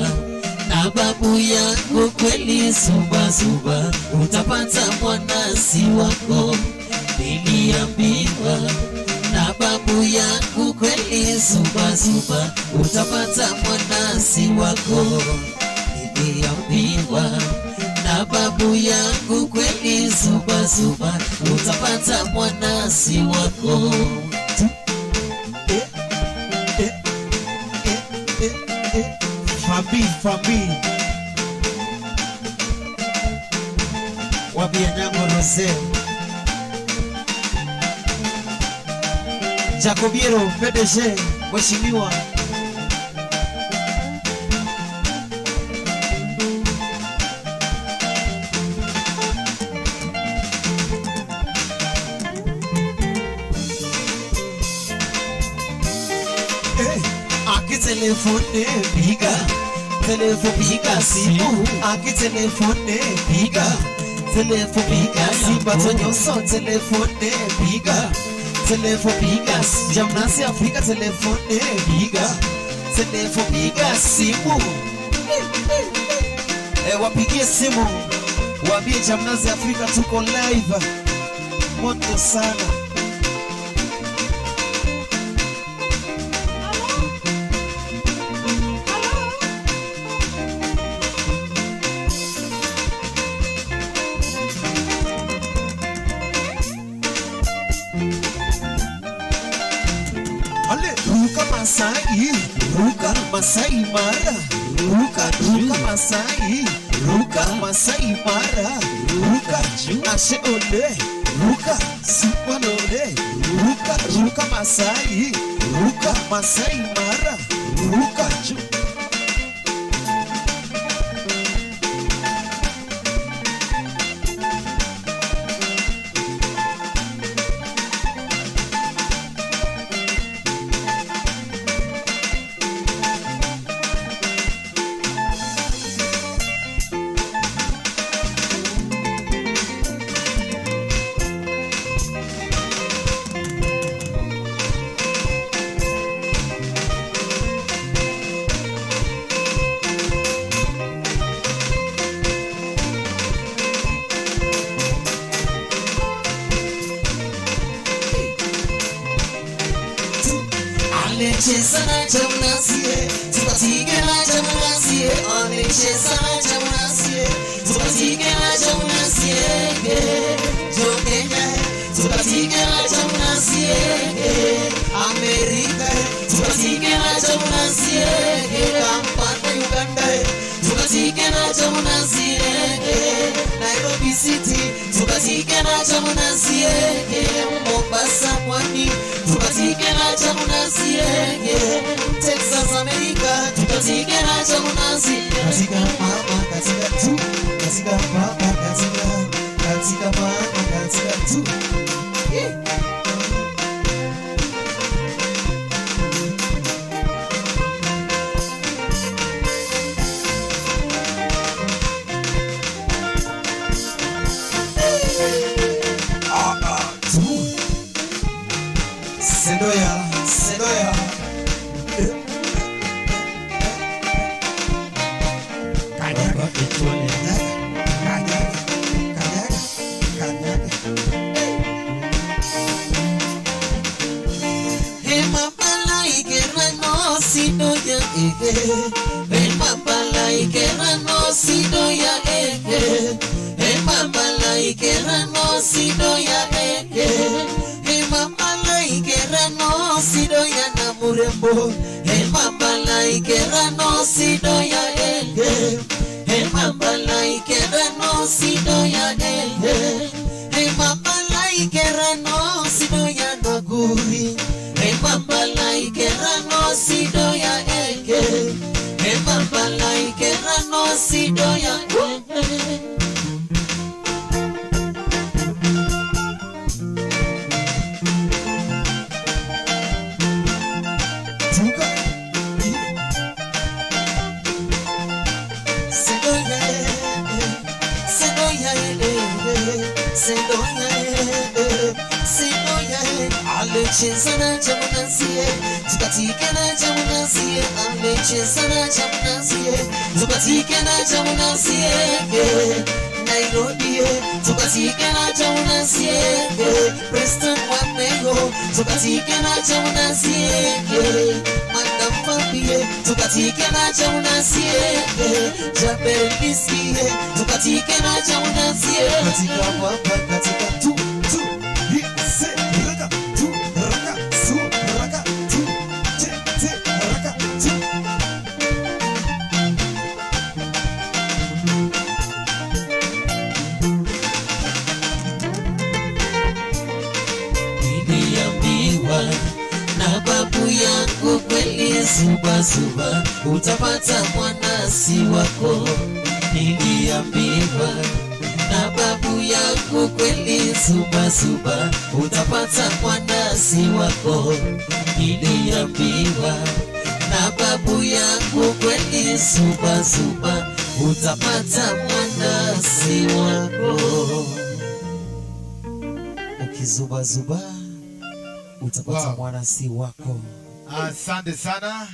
na babu yangu kweli, zubazuba utapata mwanasi wako. Niliambiwa na babu yangu kweli, zubazuba utapata mwanasi wako. Niliambiwa na babu yangu kweli, Zuba zuba, utapata mwanasi wako. Eh, eh, eh, eh, eh. Fabi, Fabi. Wapi Anyango Rose. Jacobiero PDG, Mheshimiwa. Eh, akitelefone piga, telefone piga simu, akitelefone piga, telefone piga simu, batonyoso telefone piga, telefone piga, Jamnasi Afrika telefone piga, telefone piga simu. Eh, wapigie simu waambie Jamnazi Afrika tuko live moto sana. Ale, ruka Masai, ruka Masai Mara, ruka, ruka Masai, ruka Masai Mara, ruka, ashe ole, ruka, sikwalole, ruka, ruka Masai, ruka Masai Mara, ruka ju. Alecheza na Jamnazie, tupatike na Jamnazie, alecheza na Jamnazie, tupatike na Jamnazie, Jo Kenya, tupatike na Jamnazie, Amerika, tupatike na Jamnazie, Kampala Uganda, tupatike na Jamnazie, Nairobi City, tupatike na Jamnazie, Mombasa Pwani, tupatike na Jamnazie, Texas America, tupatike na Jamnazie. Katika mama, katika tu, katika baba, katika, katika mama, katika tu. Eh. Ah, ah, tu. Sendoya, Sendoya. Kanyaga, Kichwani. kanyaga, kanyaga, kanyaga. Sidoya ehe, Emambala ikerano sidoya ehe, Emambala ikerano sidoya ehe, Emambala ikerano sidoya na murembo, Emambala ikerano sidoya ehe, Emambala ikerano sidoya ehe, Emambala ikerano sidoya na guri. Emambala ikerano sidoya eke, Emambala ikerano sidoya eke. Tuka. Sidoya sidoya sidoya sidoya. Alecheza na Jamnazie, tukatike na Jamnazie, alecheza na Jamnazie, tukatike na Jamnazie, Nairobi, tukatike na Jamnazie, Preston Wanego, tukatike na Jamnazie, Madam Fabie, tukatike na Jamnazie, Jabel Biski, tukatike Kena cha unasie. Katika baba katika tu tu hi se raka tu raka su raka tu te te raka tu. Niliambiwa na babu yangu kweli, zuba zuba utapata mwana si wako. Niliambiwa na babu yangu kweli, zuba zuba utapata mwana si wako. Niliambiwa na babu yangu kweli, zuba zuba utapata mwana si wako. Ukizubazuba utapata Wow. mwana si wako. Asante sana.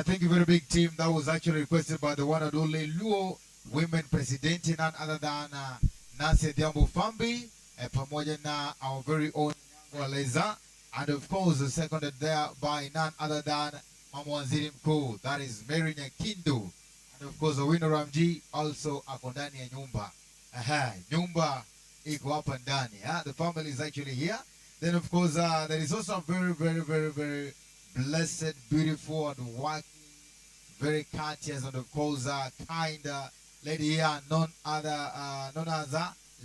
Thank you very big team. That was actually requested by the one and only Luo Women President, none other than Nancy Adhiambo Fambi, pamoja na our very own Nyango Aleza, and of course seconded there by none other than Mama Waziri Mkuu, that is Mary Nyakindu, and of course Owino Ramji also ako ndani ya nyumba. Aha, nyumba iko hapa ndani. Huh? The family is actually here. Then of course there is also a very, very, very, very blessed, beautiful, and working, very courteous, and of course kind lady here, none other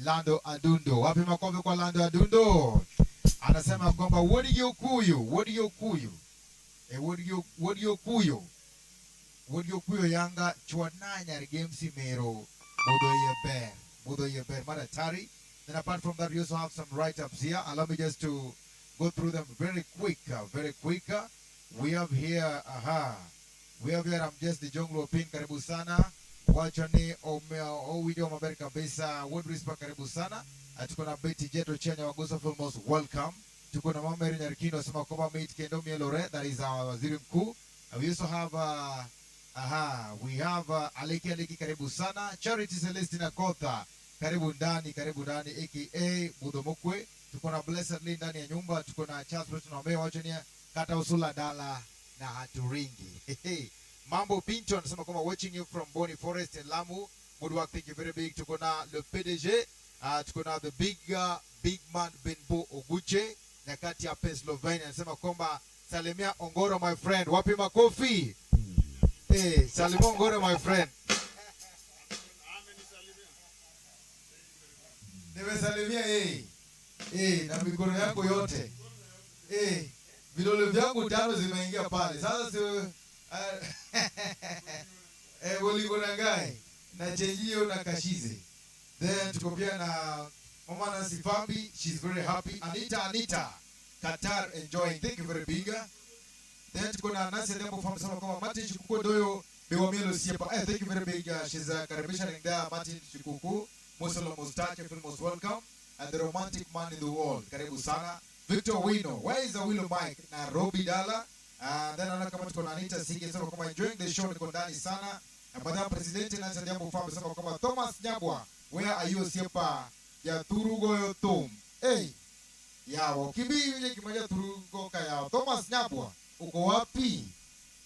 Lando Adundo. Wapi makofi kwa Lando Adundo? Anasema kwamba wuod Okuyu, wuod Okuyu, eh, wuod Okuyu, wuod Okuyu yanga chwana nyar Games Mero, budho iye ber, budho iye ber, maratari. Then apart from that, we also have some write-ups here. Allow me just to go through them very quick, very quick. We have here, aha, we have here, I'm just the Jonglo Pin, karibu sana. Wacho ni owinjo maber kabisa. Wuod Rispa, karibu sana. Tuko na Betty Jeto Chenya Wagusa, feel most welcome. Tuko na Mama Mary Nyarkino asema kwamba mit kendo mielore, that is our waziri mkuu. We also have aha, we have Aleki Aleki, karibu sana. Charity Celestina Kotha, karibu ndani, karibu ndani, aka Budhomokwe. Tuko na Blessed Lee ndani ya nyumba, tuko na Charles Ruto na Omeo wacho ni kata usula dala na haturingi. Mambo Pinto anasema kwamba watching you from Boni Forest in Lamu. Good work, thank you very big. Tuko na le PDG, tuko na the big man Benbo Oguche nyakati ya Pennsylvania anasema kwamba salimia Ongoro my friend. Wapi makofi? Eh, salimia Ongoro my friend. Nimesalimia eh. Eh, na mikono yangu yote. Eh, vidole vyangu tano zimeingia pale. Sasa si bolingo na ngai na chenjio na kashize. Then tuko pia na Mama Nancy Fambi, she's very happy. Anita Anita Qatar enjoying. Thank you very big. Then tuko na Nancy Adhiambo Fambi sema kwamba Martin Chikuku Doyo Bewamilo Siepa. Thank you very big. She's karibisha there Martin Chikuku. Musolo Mustache, feel most welcome. And the romantic man in the world. Karibu sana. Victor Wino. Where is the Willow Mike? Nairobi Dala. Then naona kama tuko na Anita Sige sema kwamba enjoying the show, niko ndani sana. Na Madam President Nancy Adhiambo Fambi sema kwamba Thomas Nyabwa, where are you Siepa? Ya Turugo yo tum. Hey. Yao, kibi yule kimoja Turugo kaya. Thomas Nyabwa, uko wapi?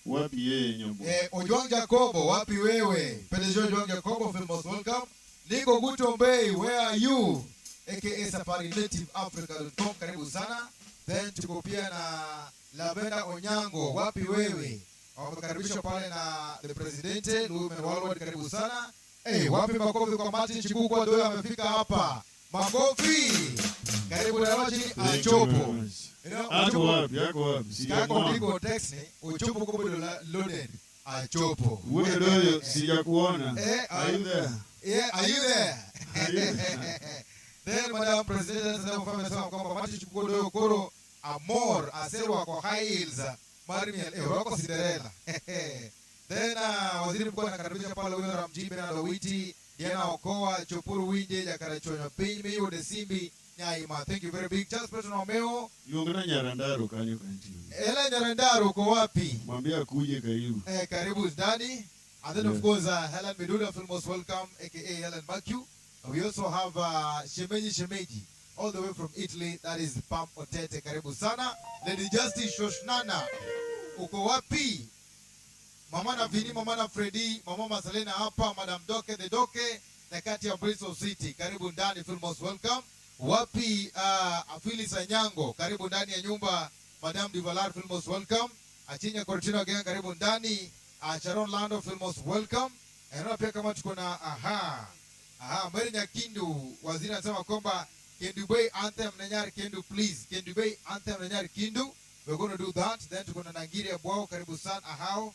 Wapi yeye Nyambo? Eh, Ojwang Jacobo, wapi wewe? PDG Ojwang Jacobo, feel most welcome. Niko Guto Mbei, where are you? AKA Safari Native Africa.com, karibu sana. Then tuko pia na Lavenda Onyango, wapi wewe? Wamekaribishwa pale na the president Lumen Worldwide, karibu sana. Hey, wapi makofi kwa Martin Chikuku Doyo amefika hapa. Makofi. Karibu na wachi Thank you very Achopo. much. You know, Ako Achopo. wapi? Ako wapi? Kako Sijamuona. niko text ni Ochopo kubo loaded. Achopo. Wewe Doyo sijakuona. Eh, Are you there? Yeah, are you there? Are you there? Then Madam President anasema kwamba amesema kwamba Martin Chikuku Doyo koro amor aserwa kwa high heels Marmiel wako Cinderella. Then waziri mkuu anakaribisha pale huyo Ramji Bernard Owiti, Diana Okoa, Chopuru Winje, Jakarachuonyo Piny, Miyude Simbi, Nyaima. Thank you very big. Charles Petro Omeo, Luongna Nyarandaro kanyo kantie. Ela Nyarandaro uko wapi? Mwambie akuje karibu. Eh, karibu ndani. And then of course Helen Meduda, feel most welcome, aka Helen Mathew. We also have Shemeji Shemeji, all the way from Italy. That is Pam Otete. Karibu sana. Lady Justice Shoshnana, uko wapi? Mama na Vini, mama na Freddy, mama Masalena hapa, Madam Doke the Doke. the kati ya Bristol City, karibu ndani, feel most welcome. Wapi Phyllis Anyango, karibu ndani ya nyumba. Madame Divalar, feel most welcome. Achinya Cortino again, karibu ndani. Sharon Lando, feel most welcome. Naona pia kama tuko na aha, Mary Nyakindu, waziri anasema kwamba Kendu Bay anthem Nenyar Kendu, please. Kendu Bay anthem Nenyar Kindu. We're going to do that. Then tuko na Nangiria Bwao, karibu sana ahao.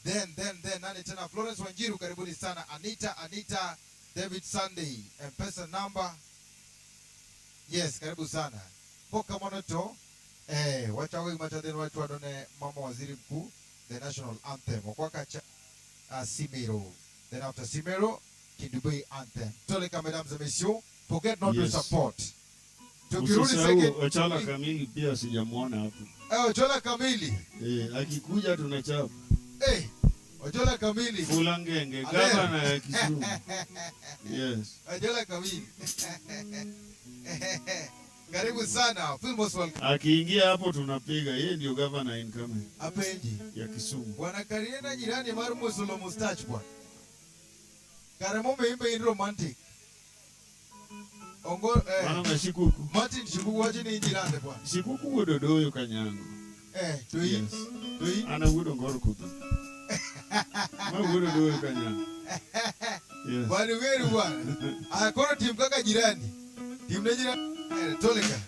Then nani tena, Florence Wanjiru, karibuni sana. Anita David Sunday, M-Pesa number. Yes, karibu sana. Poka monoto. Wacha wengi machadeni watu wadone mama waziri mkuu the national anthem. Okwaka cha Simero. Then after Simero, Kendu Bay anthem. Toleka, mesdames et messieurs, forget not to support. Tukirudi Usisahau second. Ochala Kamili pia sijamuona hapo. Ochola Kamili. Akikuja tunachapa. Ochola Kamili. Fulangenge, Alea. Gavana ya Kisumu. Yes. Ochola Kamili. Karibu sana. Feel most welcome. Akiingia hapo tunapiga. Yeye ndio governor incoming Apenji. Ya Kisumu. Bwana Kariena jirani mar Musolo mustache bwana. Karamo meimbe in romantic. Ongo Mano nga Shikuku. Martin Shikuku wacho ni jirande bwana. Shikuku wuod Odoyo Kanyango. Toi. Yes. Toi. An awuod Ongoro Kutho. Ma wuod Odoyo Kanyango. Yes. Bwana weru bwana. Ah, koro tim kaka jirani. Tim ne jirani. Toleka.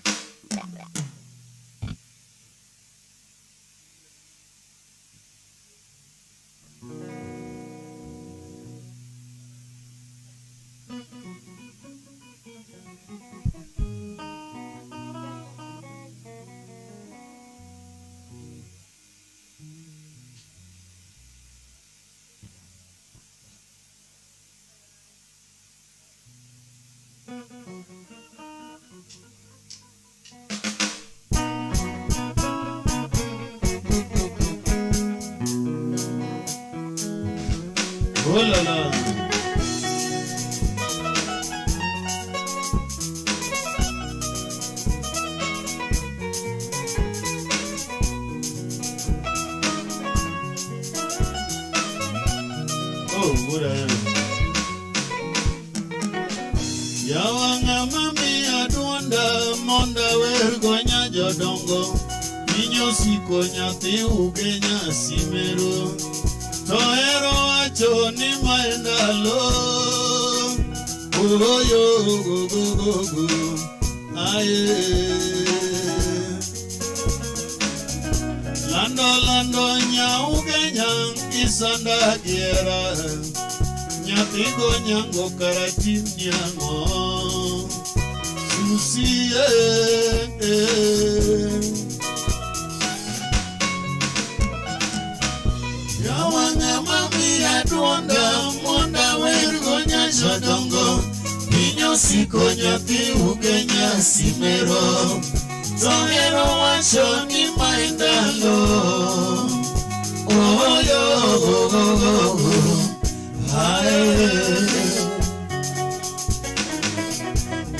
Oh la la. Oh, what a Yawanga mami aduonda monda wer gonya jodongo Minyosiko nyathi ugenya simero To hero wacho ni mae ndalo Oyo go go go go aye Lando lando nyaugenya isanda giera Nyathi go nyango karatim nyango Susi Yawanga mami aduonda monda wer gonya jodongo Minyosiko nyathi ugenya simero To hero wacho ni mae ndalo Oyo ae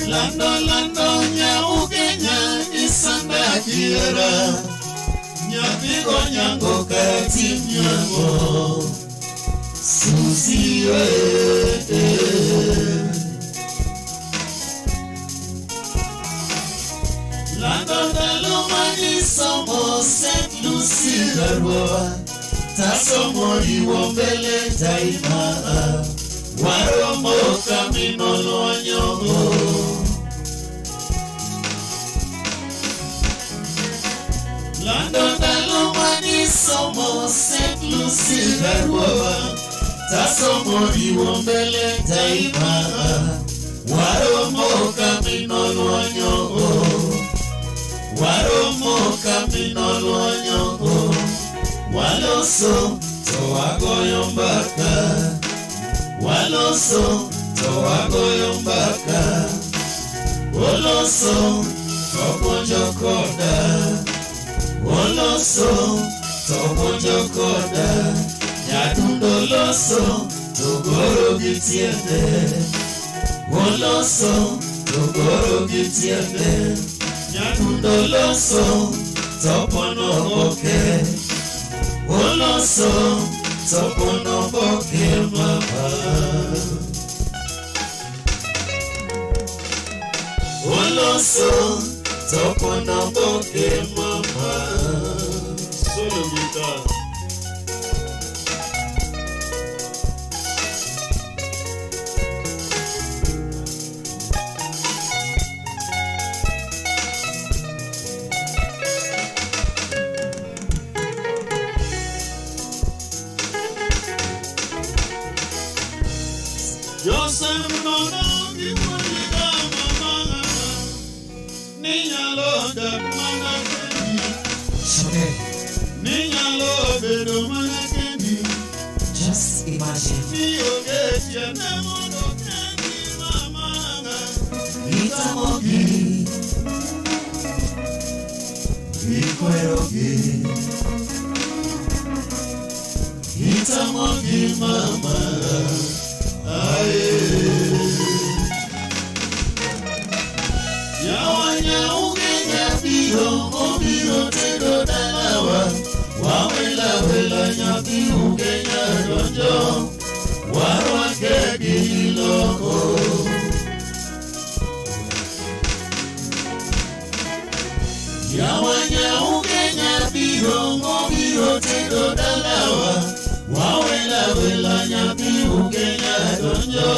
Lando lando nyaugenya isanda diera Nyathi go nyango katim nyango Susi Lando ndalo manisomo Saint Lucie Garua Tasomo iwo mbele daima Waromo kamino lwanyogo Lando ndalo manisomo Saint Lucie Garua Tasomo iwo mbele daima Waromo kamino lwanyogo Waromo kamino lwanyogo Waloso to wagoyo mbaka Waloso to wagoyo mbaka Woloso to puonjo koda Woloso to puonjo koda Nyadundo loso to goro gi tiende Woloso to goro gi tiende Nyadundo loso to pono oboke Woloso to pono oboke mama. Oloso tokono boke mama. Solo guitar. Just imagine. Itamogi Ikwerogi Itamogi mama. Aye. Yawanya ugenya biro obiro tedo dalawa. Wawela wela nyathi ugenya donjo warwake gi loko. Yawanya ugenya biro obiro tedo dalawa. Wawela wela nyathi ugenya donjo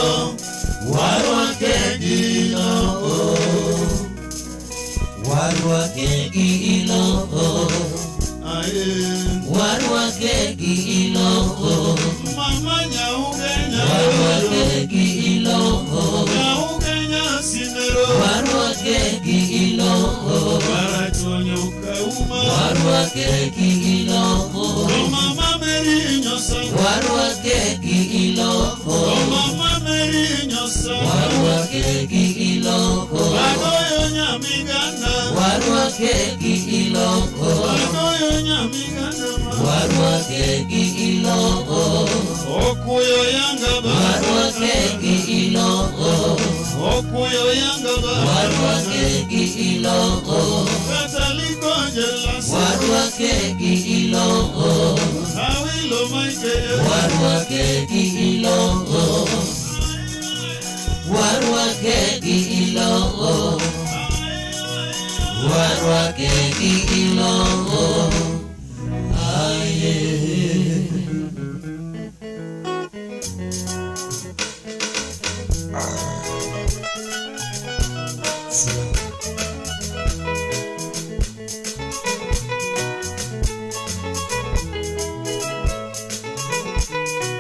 warwake gi loko. Warwake gi loko. Warwake gi iloko. Mama nyaugenya. Warwake gi iloko. Nyaugenya sinero. Warwake gi iloko. Warachuonyo kauma. Warwake gi iloko. Mama meri nyosa. Warwake gi iloko. Mama meri nyosa. Warwake gi iloko. Agoyo nyamigana. Warwake gi iloko. Agoyo nyamigana. Warwake gi iloko. Okuyo yanga ba. Warwake gi iloko. Okuyo yanga ba. Warwake gi iloko. Kataliko jelasa. Warwake gi iloko. Awilo maike. Warwake gi iloko. Warwake gi iloko. Warwake gi iloko. Aye.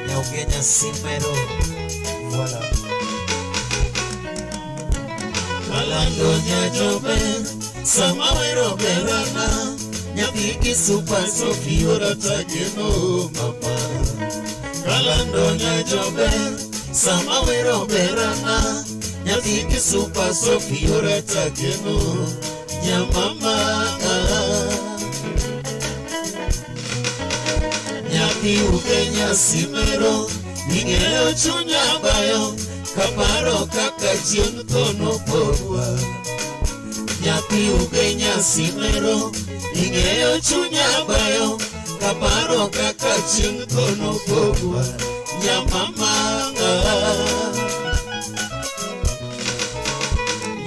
Nyaugenya Simero. Voilà. Kalando nyajobe samawero berana nyathigi super Sophie tageno mama. Kalando nyajobe samawero berana nyathigi super Sophie tageno nyamama. Nyathi ugenya simero ing'eyo chunya bayo kaparo kaka chien tho nopogwa. Nyathi ugenya simero ing'eyo chunya bayo kaparo kaka chieng' tho nopogwa nyamama.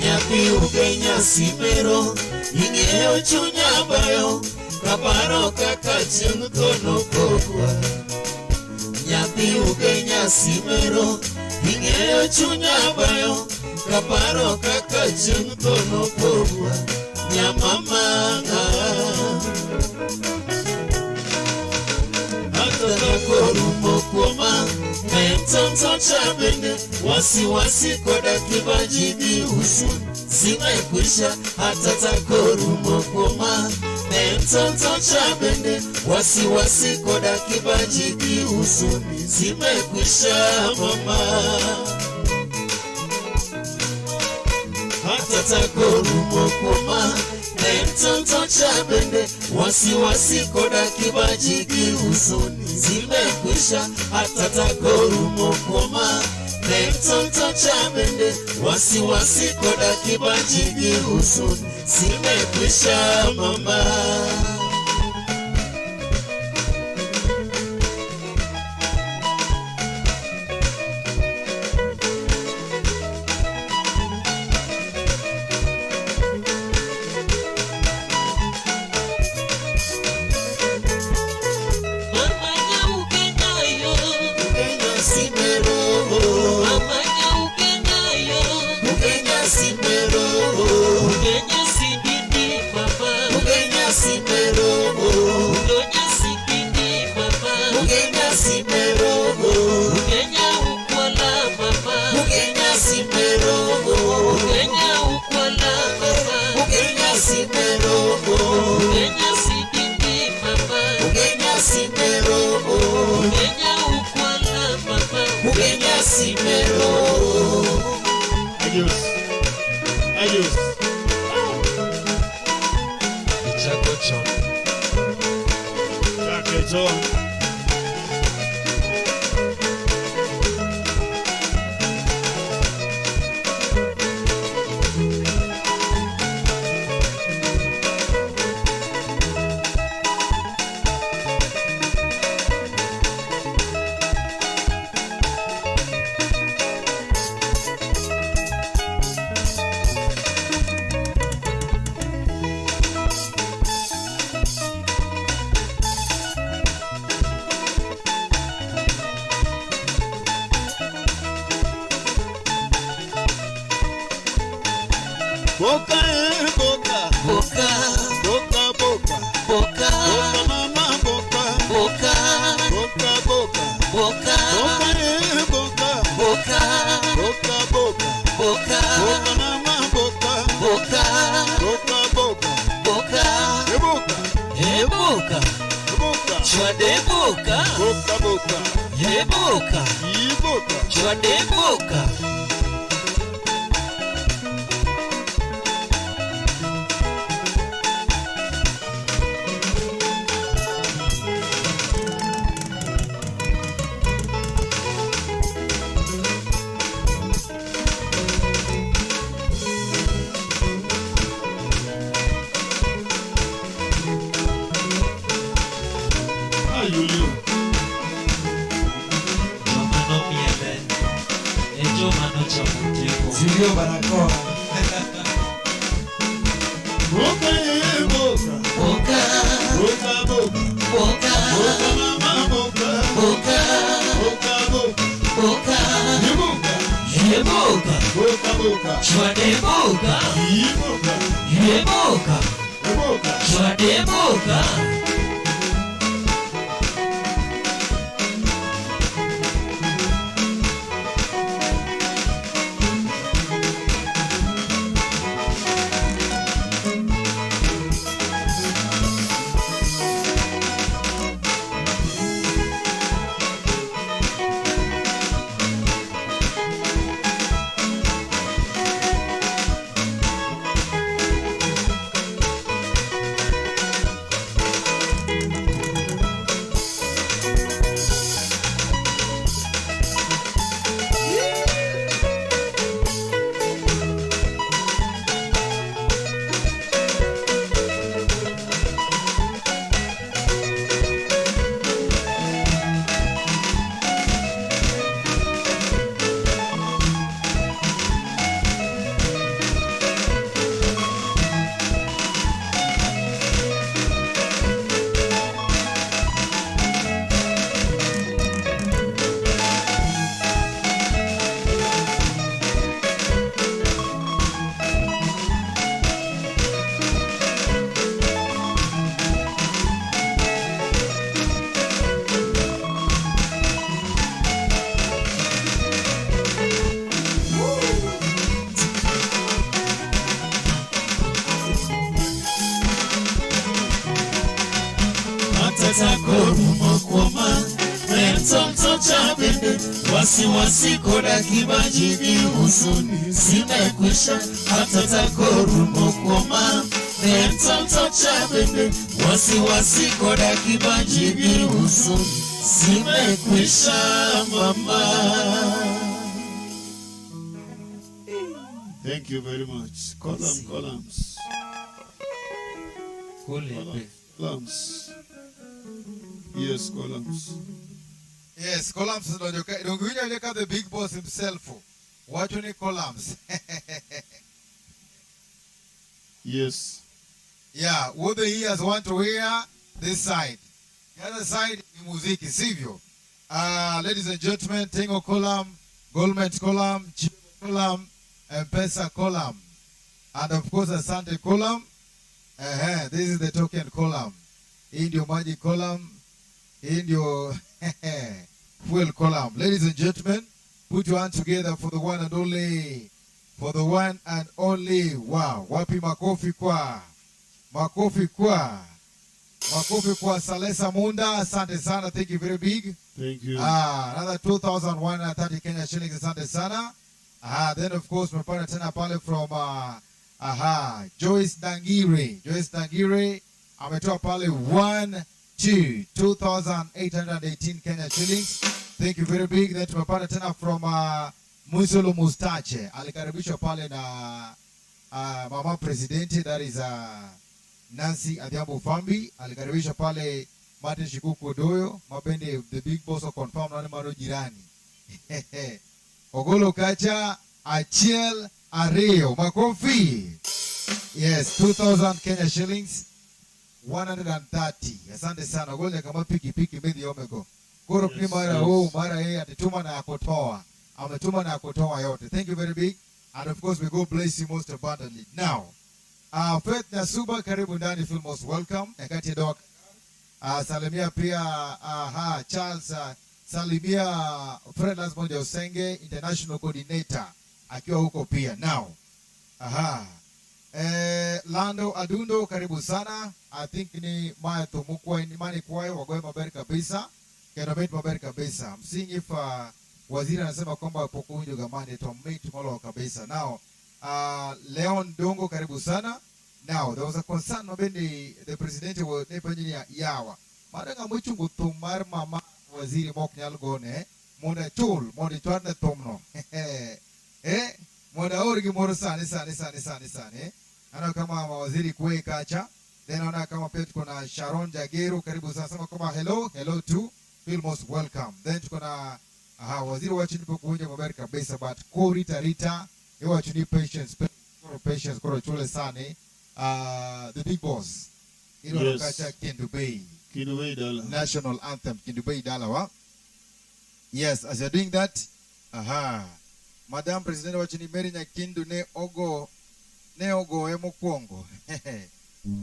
Nyathi ugenya simero ing'eyo chunya bayo kaparo kaka chieng' tho nopogwa. Nyathi ugenya simero ing'eyo chunya bayo kaparo kaka chieng' tho nopogwa nyamama. Hata korumo kuoma mtoto chabende wasiwasi koda kibaji gi huzuni zimekwisha. Hata korumo kuoma mtoto chabende wasiwasi koda kibaji gi huzuni zimekwisha mama. Hata korumo kuoma mtoto chabende wasiwasi koda kibaji gi huzuni zimekwisha. Hata korumo kuoma mtoto chabende wasiwasi koda kibaji gi huzuni zimekwisha mama. Simero. Adios. Adios. Ichako chon. Chake chon. Boka eh, boka. Boka. Boka boka. Boka. Boka mama boka. Boka. Boka boka. Boka. Boka eh, boka. Boka. Boka boka. Boka. Boka mama boka. Boka. Boka boka. Boka. E boka. E boka. E boka. Chwade boka. Boka boka. E boka. E boka. Chwade boka. Ah, Julio. Joma nomiele e joma nochamo tieko. Julio barakoa. Boka eh, boka. Boka. Boka boka. Boka. Boka mama boka. Boka. Boka boka. Boka. E boka. E boka. Boka boka. Chwade boka. E boka. E boka. E boka. Chwade boka. Korumo kuoma mtoto cha bende wasiwasi koda kibaji gi huzuni zimekwisha. Hata korumo kuoma mtoto cha bende wasiwasi koda kibaji gi huzuni zimekwisha mama. Thank you very much. Column, columns. Kule. Columns. Yes, columns. Yes, columns donjo the big boss himself. Wacho ni columns. Yes. Yeah, what the ears want to hear, this side. The other side ni muziki, sivyo? Ladies and gentlemen, Tingo column, Goldman column, Chivo column, M-Pesa column, and of course Asante column. This is the token column. Hii ndio maji column. Hii ndio fuel column. Ladies and gentlemen, put your hands together for the one and only, for the one and only. Wow, wapi makofi kwa, makofi kwa, makofi kwa Salesa Munda. Asante sana, thank you very big. Thank you. Ah, another 2130 Kenya shillings, asante sana. Ah, then of course tumepata tena pale from aha, Joyce Dangire. Joyce Dangire ametoa pale 1 2 2818 Kenya shillings. Thank you very big. Then tumepata tena from Musolo Mustache. Alikaribishwa pale na mama presidenti, that is Nancy Adhiambo Fambi. Alikaribishwa pale Martin Shikuku Odoyo, mabende the big boss of confirm nani mano jirani. Ogolo kacha achiel ariyo makofi. Yes, 2000 Kenya shillings 130. Asante sana. Ogolo kama piki piki midhi omego. Koro yes, mara huu mara yeye atatuma na kutoa. Ametuma na kutoa yote. Thank you very big. And of course we God bless you most abundantly. Now, Faith Nasuba, karibu ndani, feel most welcome. Nyakati doa salimia pia Charles, salimia Fred Lasmond Osenge, international coordinator akiwa huko pia. Now, aha. Lando Adundo, karibu sana. I think ni Maya Tumukwa ni mani kwayo wagoe maberi kabisa. Kendo bet maber kabisa. Msingi if waziri anasema kwamba pokunjo gamande to meet molo kabisa. Now, Leon Dongo, karibu sana. Now, there was a concern mabendi the president wa ne penye ya yawa. Madanga muchungu tumar mama waziri mok nyal gone mondo chul mondo chwarne thumno. Mondo aor gimoro sani sani sani sani sani. Naona kama mawaziri kwe kacha. Then naona kama pia tuko na Sharon Jagero, karibu sana, sema kama hello, hello to feel most welcome. Then tuko na aha, waziri wa chini pokuja maber kabisa, but ko Rita Rita iwa chini patience, koro patience koro chule sani. The big boss ilo Yes. kacha Kendu Bay Kendu Bay Dala. National anthem Kendu Bay Dala wa. Yes, as you're doing that, aha, Madam President wa chini Mary Nyakindu ne ogo ne ogo e mokwongo.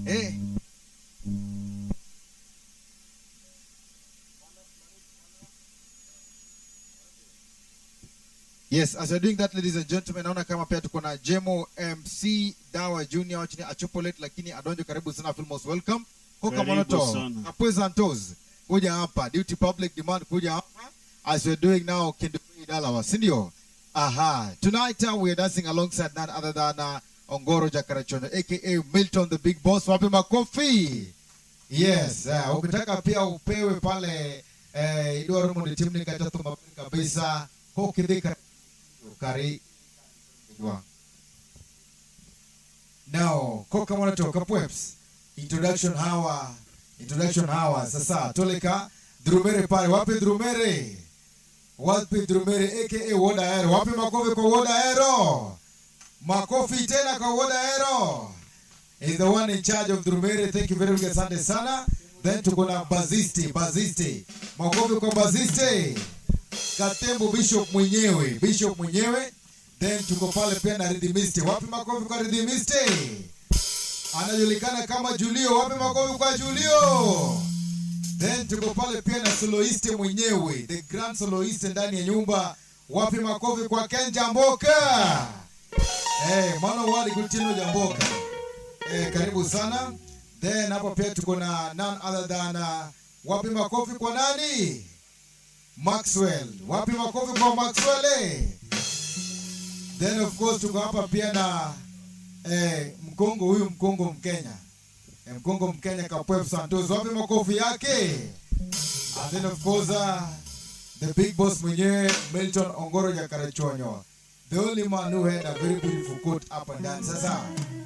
Eh. Yes, as you're doing that, ladies and gentlemen, naona kama pia tuko na Jemo MC Dawa Junior wa chini achopolet, lakini adonjo, karibu sana, feel most welcome. Koka Karibu Monoto, sana. Kapweza Ntoz, kuja hapa, duty public demand kuja hapa as we're doing now Kendu Bay Dalawa, si ndio? Aha, tonight we are dancing alongside none other than Ongoro Jakarachono aka Milton the Big Boss. Wape makofi. Yes, ukitaka pia upewe pale idwaro mondo itimni kata thum maber kabisa kokidhi kari Now, koka mwana Kapweps. Introduction hawa. Introduction hawa. Sasa toleka Drumere pale. Wapi Drumere? Wapi Drumere aka Woda Aero? Wapi makofi kwa Woda Aero? Makofi tena kwa Woda Aero. Is the one in charge of Drumere. Thank you very much. Asante sana. Then tuko na Bazisti, Bazisti. Makofi kwa Bazisti. Katembo Bishop mwenyewe, Bishop mwenyewe. Then tuko pale pia na Rhythmiste. Wapi makofi kwa Rhythmiste? Anajulikana kama Julio. Wapi makofi kwa Julio? Then tuko pale pia na soloiste mwenyewe, the grand soloiste ndani ya nyumba. Wapi makofi kwa Ken Jamboka? Eh, mwana wali Gutino Jamboka. Eh, karibu sana. Then hapo pia tuko na none other than wapi makofi kwa nani? Maxwell. Wapi makofi kwa Maxwell? Eh? Then of course tuko hapa pia na Mkongo huyu, Mkongo Mkenya. Mkongo Mkenya Kapwep Santos. Wapi makofi yake? And then of course the big boss mwenyewe Milton Ongoro Jakarachonyo. The only man who had a very beautiful coat up and down. Sasa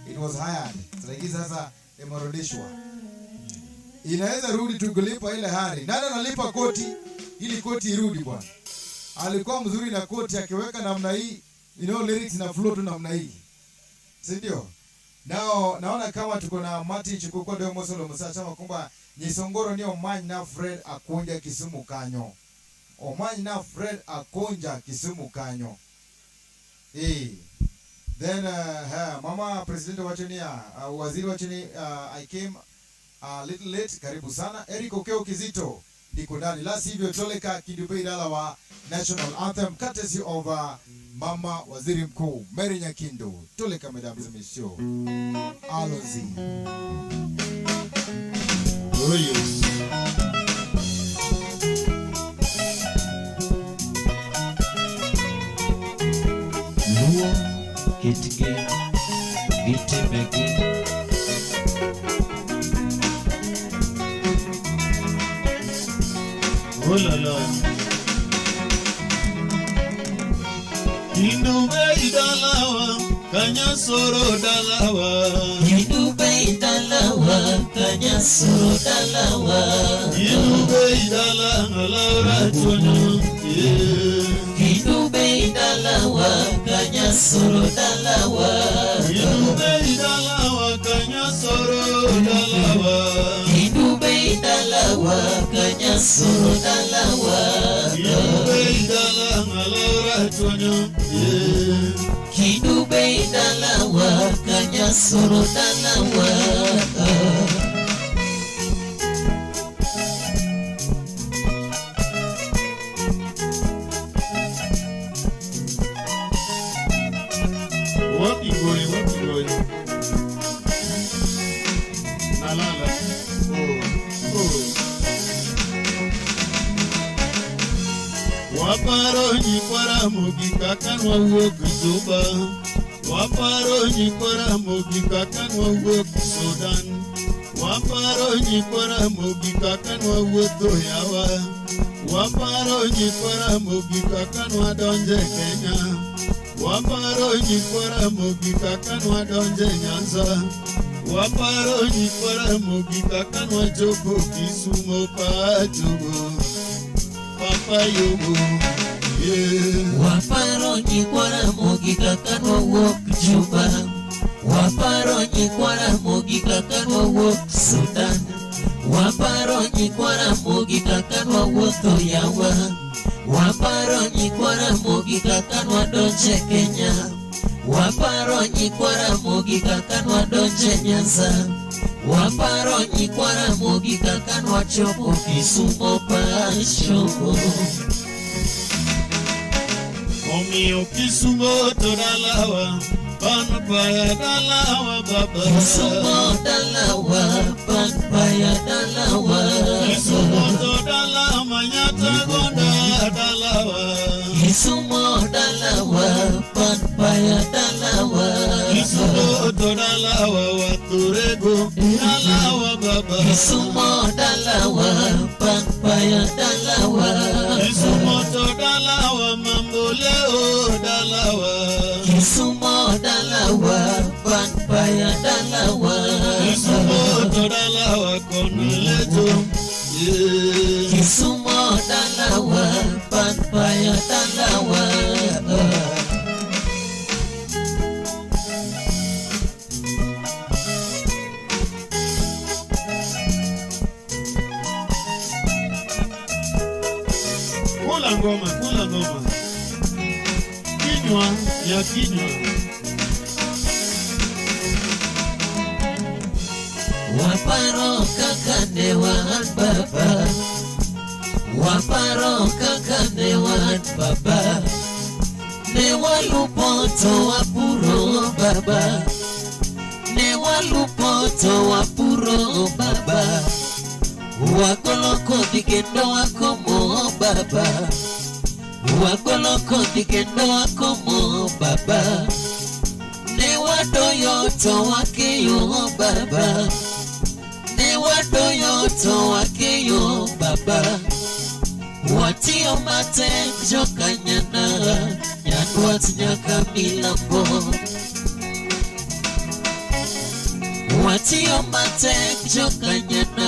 it was hired. Sasa hii sasa imerudishwa. Inaweza rudi tukulipa ile hari. Nani analipa koti? Ili koti irudi bwana. Alikuwa mzuri na koti akiweka namna hii, you know, lyrics na flow tu namna hii. Si ndio? Nao naona kama tuko na Martin Chikuko ndio Mosolo Musa sema kwamba Nyisongoro ni Omany na Fred Akunja Kisumu kanyo. Omany na Fred Akunja Kisumu kanyo. Eh. Then mama president wa chini waziri wa chini, I came a little late, karibu sana. Eric Okeo Kizito niko ndani. La sivyo toleka Kendu Bay Dala wa national anthem courtesy of mama waziri mkuu Mary Nyakindu. Toleka mesdames et messieurs. Allons-y. Oh yes. Joluo kitgi gi timbegi. Oh la la. Kindu bei dalawa, Kanyasoro dalawa. Kindu bei dalawa, Kanyasoro dalawa. Kindu bei dalawa, Laura Chonyo. Kindu bei dalawa, Kanyasoro dalawa. Kindu bei dalawa, Kanyasoro dalawa. Kindu bei dalawa, Kanyasoro dalawa. Kindu bei dalawa, Laura Chonyo. Kindu bei dalawa, Kanyasoro dalawa. Wapi goy, wapi goy. Nalala. Oh, oh. Waparo nyikwara mogi kaka nwawuok Juba. Waparo nyikwara mogi kaka nwawuok Sudan. Waparo nyikwara mogi kaka nwawuotho yawa. Waparo nyikwara mogi kaka nwadonje Kenya. Waparo nyikwara mogi kaka nwadonje Nyanza. Waparo nyikwara mogi kaka nwachopo Kisumo pachogo. Papa yogo. Yeah. Waparo nyikwara mogi kaka nwawuok Juba. Waparo nyikwara mogi kaka nwawuok Sudan. Waparo nyikwara mogi kaka nwawuotho yawa. Waparo nyikwara mogi kaka nwadonje Kenya. Waparo nyikwara mogi kaka nwadonje Nyanza. Waparo nyikwara mogi kaka nwachopo Kisumo pachogo. Omiyo Kisumo to dalawa, pan paya dalawa baba. Kisumo dalawa, pan paya dalawa. Kisumo to dalawa, nyata gonda dalawa. Kisumo dalawa, pan paya dalawa. Kisumo to dalawa, waturego dalawa baba. Kisumo dalawa, pan paya dalawa. Kisumo to dalawa, mamboleo dalawa. Kisumo dalawa, pan paya dalawa. Kisumo to dalawa, konoleto. Yeah. Kisumo dalawa, pan paya dalawa. Kula ngoma, kula ngoma. Kinywa ya kinywa. Waparo kaka ne wan baba. Waparo kaka ne wan baba. Ne walupo to wapuro baba. Ne walupo to wapuro baba. Wagolo kodhi kendo wakomo baba. Wagolo kodhi kendo wakomo baba. Ne wadoyo to wakeyo baba. Ne wadoyo to wakeyo baba. Watiyo matek jokanyana, Nyandwat nyaka milambo. Watiyo matek jokanyana,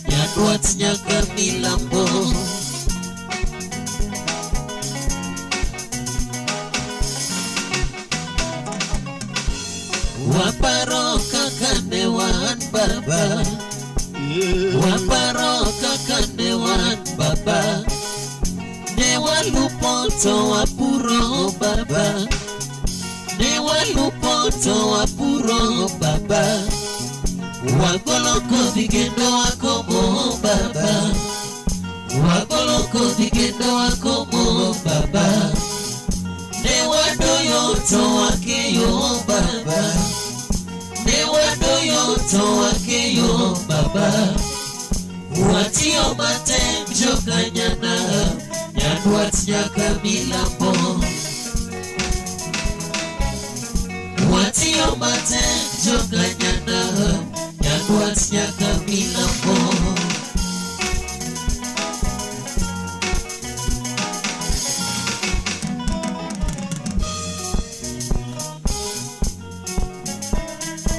Nyandwat nyaka milambo. Waparo kaka ne wan baba. Waparo kaka ne wan baba. Ne walupo to wapuro baba. Ne walupo to wapuro baba. Wagolo kodhi kendo wakomo baba. Wagolo kodhi kendo wakomo baba. Ne wadoyo to wakeyo baba. Ne wadoyo to wakeyo baba. Watiyo matek jokanyana, Nyandwat nyaka milambo.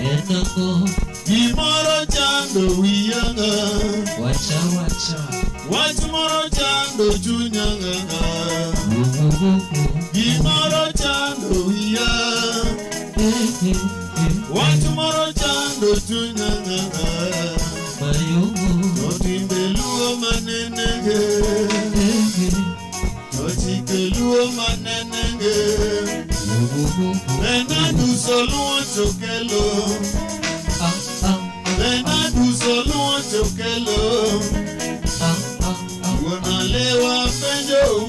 Enango. Gimoro chando wiyanga. Wacha wacha. Wach moro chando chunyanga. Gimoro chando wiya. Wach moro chando chunyanga. To timbe luo manenege. To chike luo manenege. Benaduso luo chokelo. Benaduso luo chokelo. Wuonalewa penjou.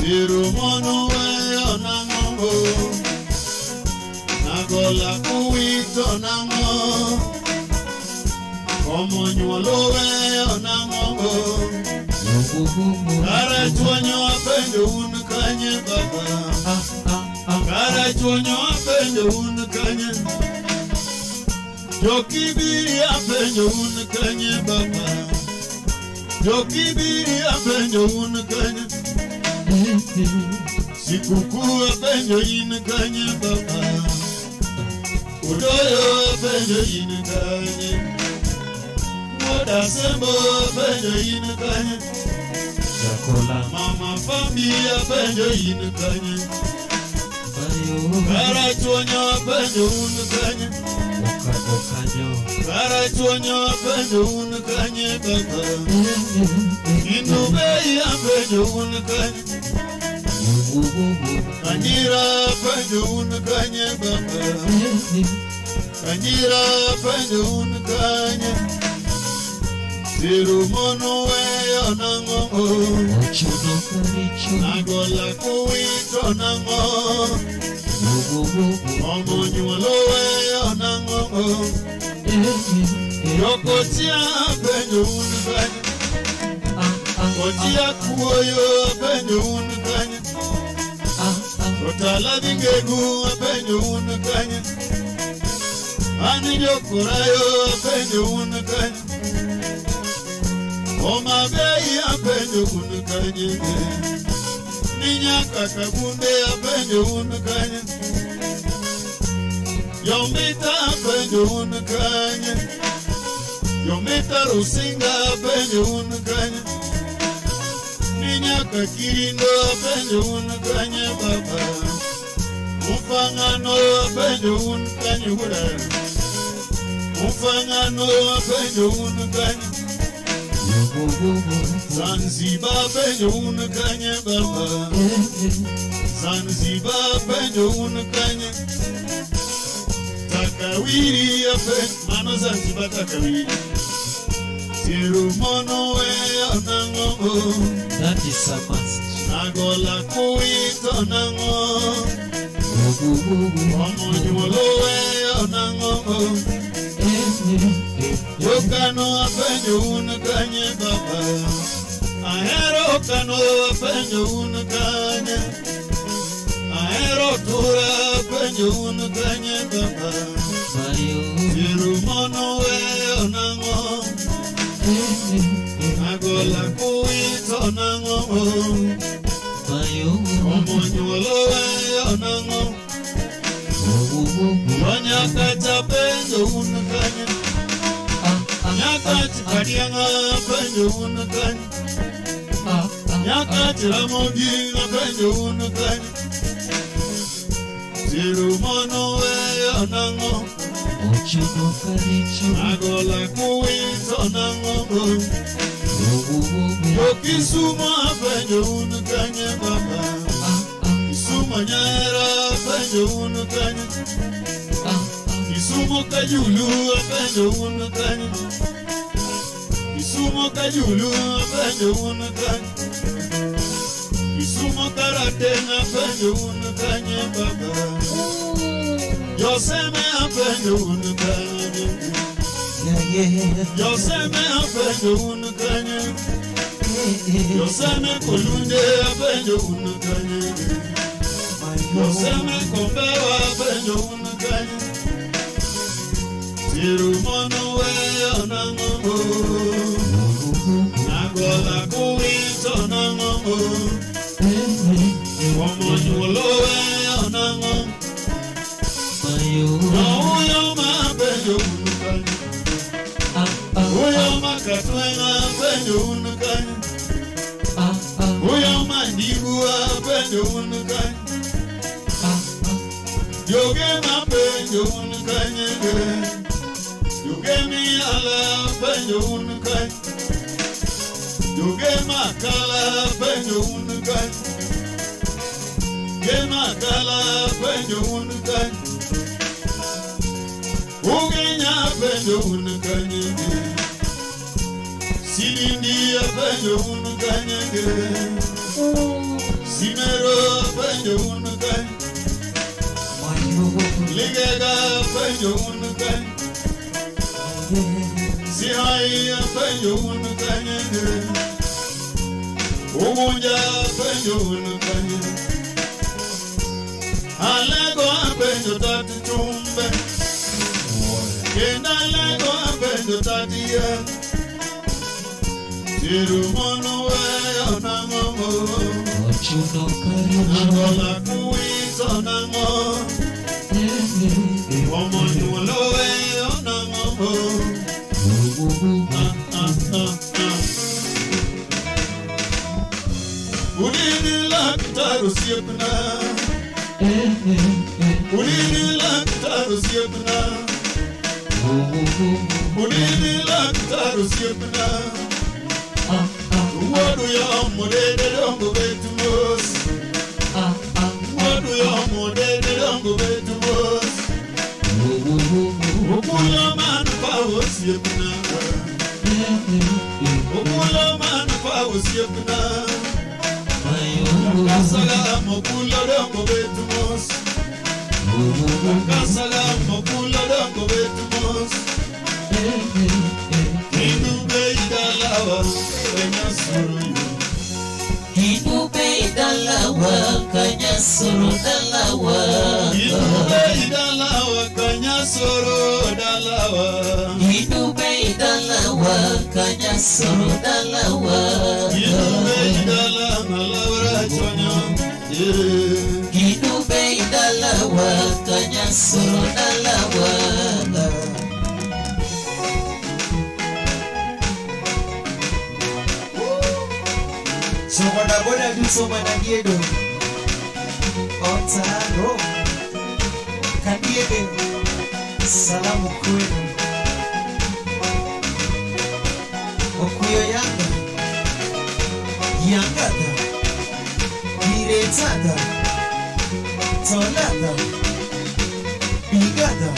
Tero mono weyo nang'o. Nagola kuwito nang'o. Komo nyuolo weyo nang'o. Karachuonyo apenjo un kanye baba. Karachuonyo apenjo un kanye. Jokibiri apenjo un kanye baba. Jokibiri apenjo un kanye. Sikuku apenjo in kanye baba. Udoyo apenjo in kanye. Wuodasembo apenjo in kanye. Jakola. Mama Fambi apenjo in kanye. Karachuonyo apenjo un kanye. Karachuonyo apenjo un kanye baba. Inubei apenjo un kanye. Kanjira apenjo un kanye baba. Kanjira apenjo un kanye. Tero mono weyo nang'o. Ochuno karicho. Nagola kuwito nang'o. Omo nyuolo weyo nang'o. Jokotia apenjo un kanye. Kotia kuoyo apenjo un kanye. Otala dhingegu apenjo un kanye. Ani jokorayo apenjo un kanye. Homa Bay apenjo un kanye. Ni nyaka Kabunde apenjo un kanye. Yombita apenjo un kanye. Yombita Rusinga apenjo un kanye. Ni nyaka Kirindo apenjo un kanye baba. Mufangano apenjo un kanye wuda. Mufangano apenjo un kanye. Zanzibar apenjo un kanye baba. Zanzibar apenjo un kanye. Takawiri apenjo mano Zanzibar takawiri. Tero mono weyo nang'o. That is a must. Nagola kuwito nang'o. Omo nyuolo weyo nang'o. Jokano apenjo un kanye baba. Ahero kano apenjo un kanye. Ahero tura apenjo un kanye baba. Tero mono weyo nang'o. Nagola kuwito nang'o. Omo nyuolo weyo nang'o. Nyakacha penjo un kanye. Nyakach kadianga penjo un kanye. Nyakach Ramogi penjo un kanye. Tero mono weyo nang'o. Ochuno karicho. Nagola kuwito nang'o. Jokisumo apenjo un kanye baba. Kisumo nyaera apenjo un kanye. Kisumo kajulu apenjo un kanye. Kisumo kajulu apenjo un kanye. Kisumo karateng apenjo un kanye baba. Joseme apenjo un kanye. Joseme apenjo un kanye. Joseme kolunde apenjo un kanye. Joseme kombewa apenjo un kanye. Tero mono weyo nang'o. Nagola kuwito nang'o. Omo nyuolo weyo nang'o. Jakatwenga penjo un kanye. Uyo mandigua penjo un kanye. Joge ma penjo un kanye. Joge miala penjo un kanye. Joge makala penjo un kanye. Ge makala penjo un kanye. Ugenya penjo un kanye. Sidindi penjo un kanye. Simero penjo un kanye. Ligega penjo un kanye. Sihai penjo un kanye. Umunja penjo un kanye. Alego penjo tati chumbe. Kenda alego penjo tati ye. Tirumono weyo nang'o. Ochuno karibu. Angola kuwito nang'o. Omonyuolo weyo nang'o. Ulini laktar osiepna. Ulini laktar osiepna. Ulini laktar osiepna. Wuodu yomo dede dongo bet mos. Wuodu yomo dede dongo bet mos. Okulo man pa osiepna. Okulo man pa osiepna. Kasala mokulo dongo bet mos. Kasala mokulo dongo bet mos. Indube idalawa kanyasoro yo. Indube idalawa kanyasoro dalawa. Indube idalawa kanyasoro dalawa. Indube idalawa kanyasoro dalawa. Indube idalawa lawra chonyo. Indube idalawa kanyasoro dalawa. So boda duto managiedo Otaro Kadiege Salamu kwenu Okuyo yanga Yangada Diretada Tolada Bigada.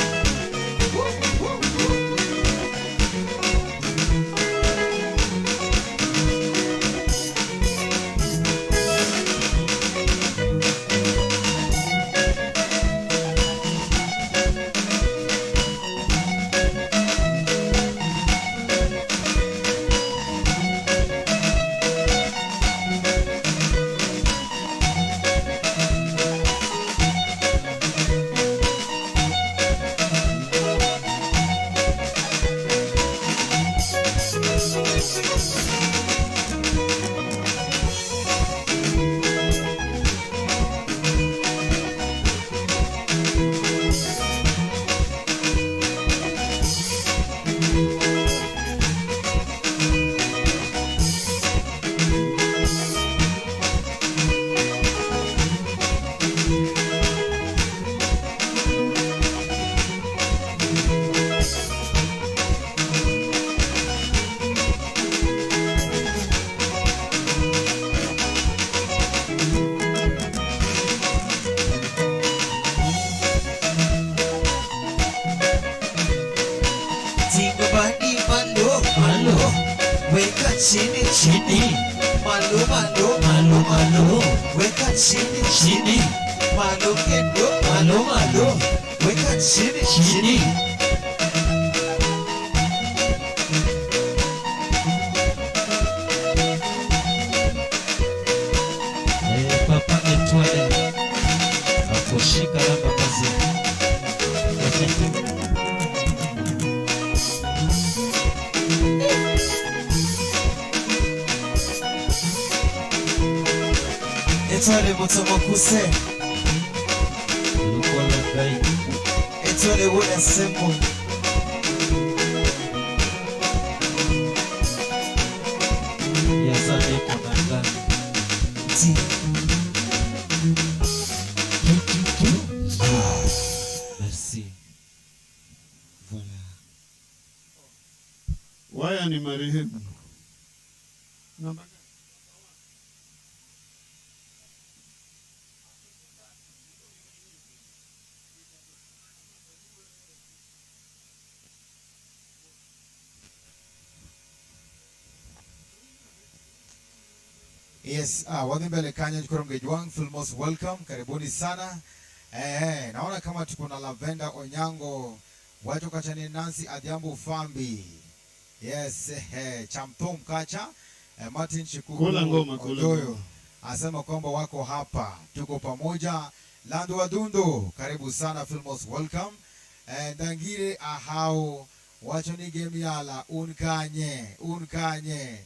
Weka chini chini, malo malo malo malo, weka chini chini, malo kendo malo malo, weka chini chini. Papa Etoile akushika namba kazi. Etoile motomokuse Lukola gai. Etoile wona sembo. Ambaye ni marehemu. Namba Yes, wadhi mbele kanyo koro Mgejwang, feel most welcome. Karibuni sana. Naona kama tuko na Lavenda Onyango, wacho kacha ni Nancy Adhiambo Fambi. Yes, Chamthum kacha, Martin Shikuku Kula ngoma, kula Odoyo. ngoma. Asema kwamba wako hapa, tuko pamoja. Lando Wadundo, karibu sana, feel most welcome. Ndangire Ahao, wacho ni game yala, unkanye, unkanye.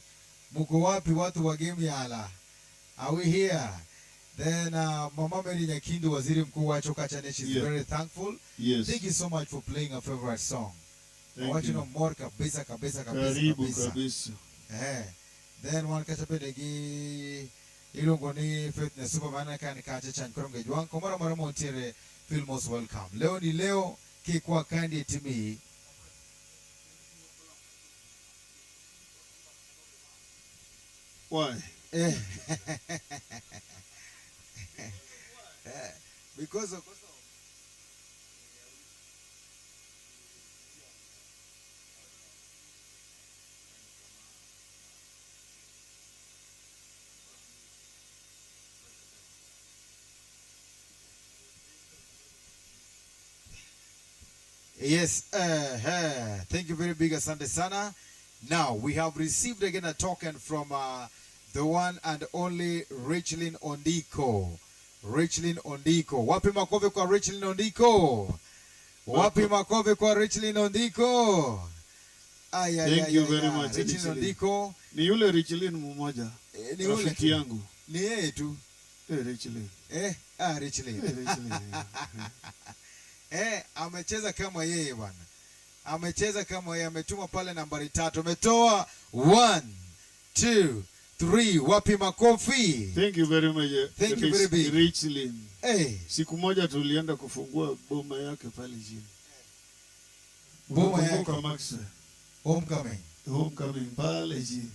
Muko wapi watu wa game yala? Are we here? Then Mama Mary Nyakindu, Waziri Mkuu wa Choka Chane, she's very thankful. Thank you so much for playing a favorite song. Thank Wacho you. no more kabisa kabisa kabisa Karibu kabisa. kabisa. Then one kacha pende gi iluongo ni Faith na Superman ka ni kacha chan koro Mgejwang. Komoro moro montiere, feel most welcome. Leo ni leo kikwa kandi timi. Why? Because of Yes, thank you very big, asante sana. Now, we have received again a token from the one and only Richlin Ondiko. Richlin Ondiko. Wapi makofi kwa Richlin Ondiko? Wapi makofi kwa Richlin Ondiko? Ay, ay, Thank ay, you ay, very ay. much, Richlin Richlin. Ondiko. Ni yule Richlin mmoja. Ni yule Rafiki tu. yangu. Ni yeye tu. Richlin. Richlin. Richlin. Amecheza kama yeye bwana. Amecheza kama yeye, ametuma pale nambari 3. Ametoa 1 2 3. Wapi makofi? Thank you very much. Thank you very big. Richlin. Siku moja tulienda kufungua boma yake pale chini. Boma Unakumbuka yake. Maxwell? Homecoming. Homecoming pale chini.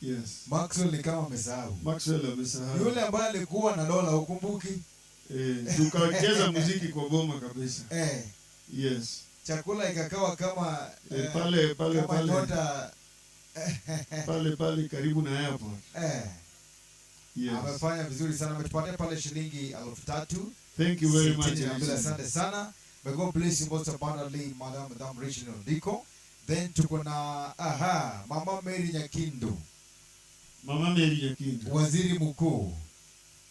Yes. Maxwell ni kama amesahau. Maxwell amesahau. Yule ambaye alikuwa na dola ukumbuki? Tukacheza muziki kwa boma kabisa. Yes. Chakula ikakawa kama, Pale, pale, kama pale. nyota. Pale, pale karibu na airport. Yes. Amefanya vizuri sana, ametupatia pale shilingi 3,000. Thank you very much, Sitini na mbili, Richard. asante sana. May God bless you most abundantly, Madam, Madam Richard Ondiko. Then tuko na Mama Mary Nyakindu. Mama Mary Nyakindu. Waziri Mkuu.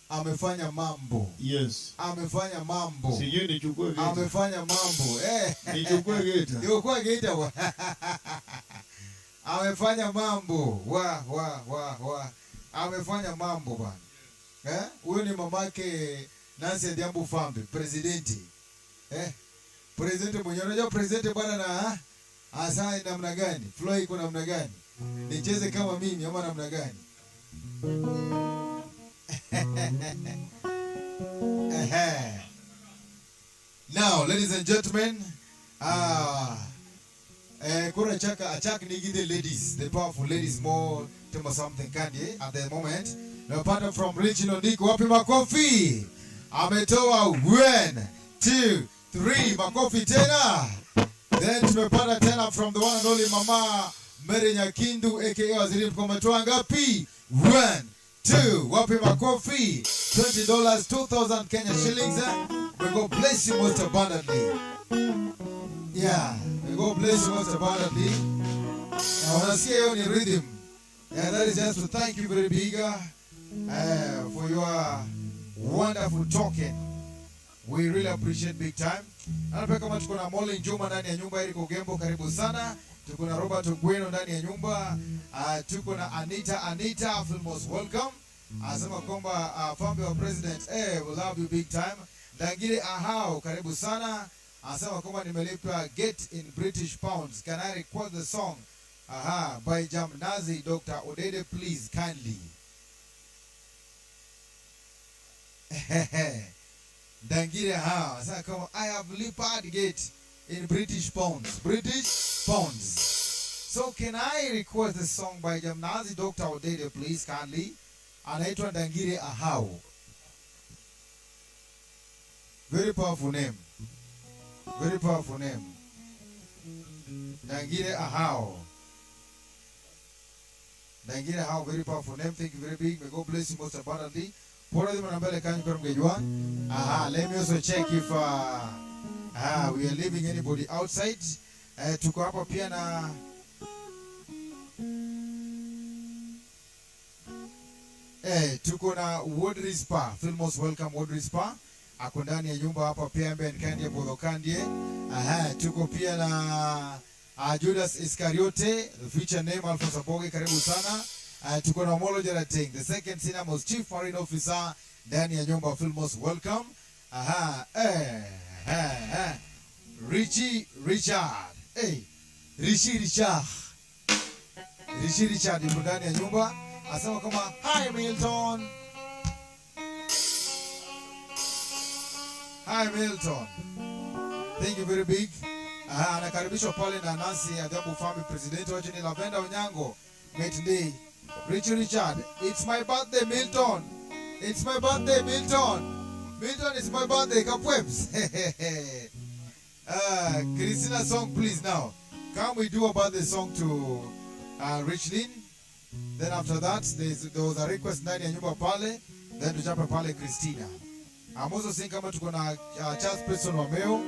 Amefanya mambo. Yes. Amefanya mambo. Sijui nichukue geta. Amefanya mambo. Nichukue geta. Nichukue geta bwana. Amefanya mambo. Wa, wa, wa, wa. Amefanya mambo bwana. Huyu ni mamake Nancy Adhiambo Fambi, presidenti. Presidenti mwenyewe. Unajua presidenti bwana na asa namna gani? Flow iko namna gani? Nicheze kama mimi ama namna gani? Now, ladies and gentlemen, Kura Chaka Achak Nigi, the ladies, the powerful ladies, more to something candy at the moment. Now, partner from Richlin Ondiko, wapi makofi? Ametoa 1, 2, 3, makofi tena. Then tumepata tena from the one and only Mama Mary Nyakindu aka Waziri Mkuu, ametoa ngapi? 1, 2, wapi makofi? $20, 2,000 Kenya shillings. May God bless you most abundantly. Yeah, may God bless you most abundantly. Now, unasikia hiyo ni rhythm. Yeah, that is just to thank you very big for your wonderful talking. We really appreciate big time. Na pia kama tuko na Molly Juma ndani ya nyumba, Eric Ogembo karibu sana. Tuko na Robert Ogweno ndani ya nyumba. Tuko na Anita, Anita feel most welcome. Anasema kwamba family wa president, we love you big time. Dangire Ahao karibu sana. Anasema kwamba nimelipa get in British pounds. Can I request the song? Aha, by Jamnazi Dr. Odede please kindly. Dangire Ahao anasema kwamba I have lipa gate in British pounds. British pounds. So can I request this song by Jamnazi Dr. Odede, please, kindly? Anaitwa Ndangire Ahau. Very powerful name. Very powerful name. Ndangire Ahau. Ndangire Ahau, very powerful name. Thank you very big. May God bless you most abundantly. Pora dhima na mbele kanyu kwa mgejwa. Aha, let me also check if we are leaving anybody outside. Tuko hapa pia na tuko na Woodry Spa. Feel most welcome Woodry Spa. Ako ndani ya nyumba hapa pia Mbe Kandie Bodho Kandie. Aha, tuko pia na Judas Iscariote, the future name Alphonse Aboge, karibu sana. Tuko na Molo Jarating, the second senior most chief marine officer ndani ya nyumba. Feel most welcome. Aha, Richie Richard. Hey, Richie Richard. Richie Richard yuko ndani ya nyumba. Asema kama hi Milton. Hi Milton. Thank you very big. Aha, anakaribishwa pale na Nancy Adhiambo Family President wa chini Lavenda Onyango. Mate day. Richie Richard, it's my birthday Milton. It's my birthday Milton. Milton, it's my birthday. Kapwebs. Christina song please now. Can we do a birthday song to Richlin? Then after that there was a request ndani ya nyumba pale, then tuchape pale Christina. I'm also seeing kama tuko na Charles Preston Wameo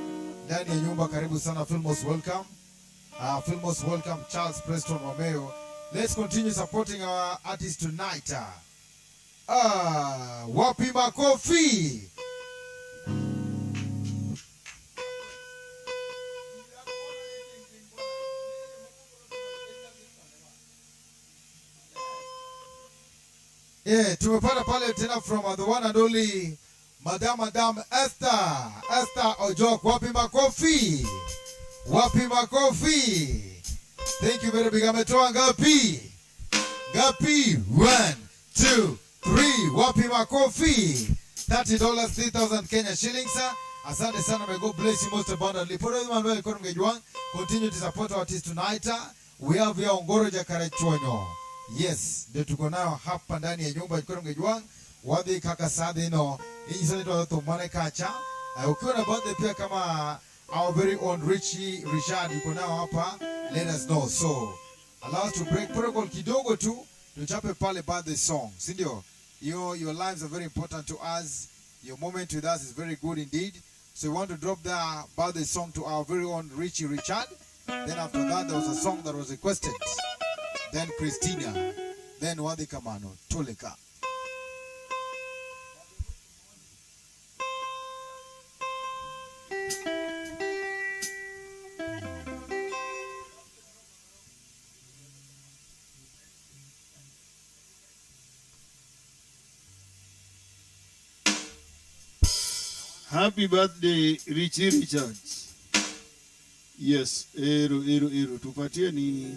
ndani ya nyumba, karibu sana, feel most welcome. Feel most welcome Charles Preston Wameo. Let's continue supporting our artists tonight. Wapi makofi? Yeah, tumepata pale tena from the one and only Madam Esther. Esther Ojok. Wapi makofi? Wapi makofi? Thank you very big. Ametoa ngapi? Ngapi? 1, 2, 3. Wapi makofi? $30, 3,000 Kenya shillings. Asante sana. May God bless you most abundantly. Manuel Kono continue to support our artists tonight. We have here Ongoro Jakarachuonyo. Yes, ndio tuko nayo hapa ndani ya nyumba Kono Mgejwang. Wadhi kaka sadino. Hii ni watu mane kacha. Ukiwa na birthday pia kama our very own Richie Richard yuko nao hapa, let us know. So allow us to break protocol kidogo tu, tuchape pale birthday song, si ndio? Your lives are very important to us. Your moment with us is very good indeed. So we want to drop the birthday song to our very own Richie Richard. Then after that there was a song that was requested. Then Christina, then Wadhi Kamano, Toleka. Happy birthday Richie Richards. Yes, ero ero ero tupatie ni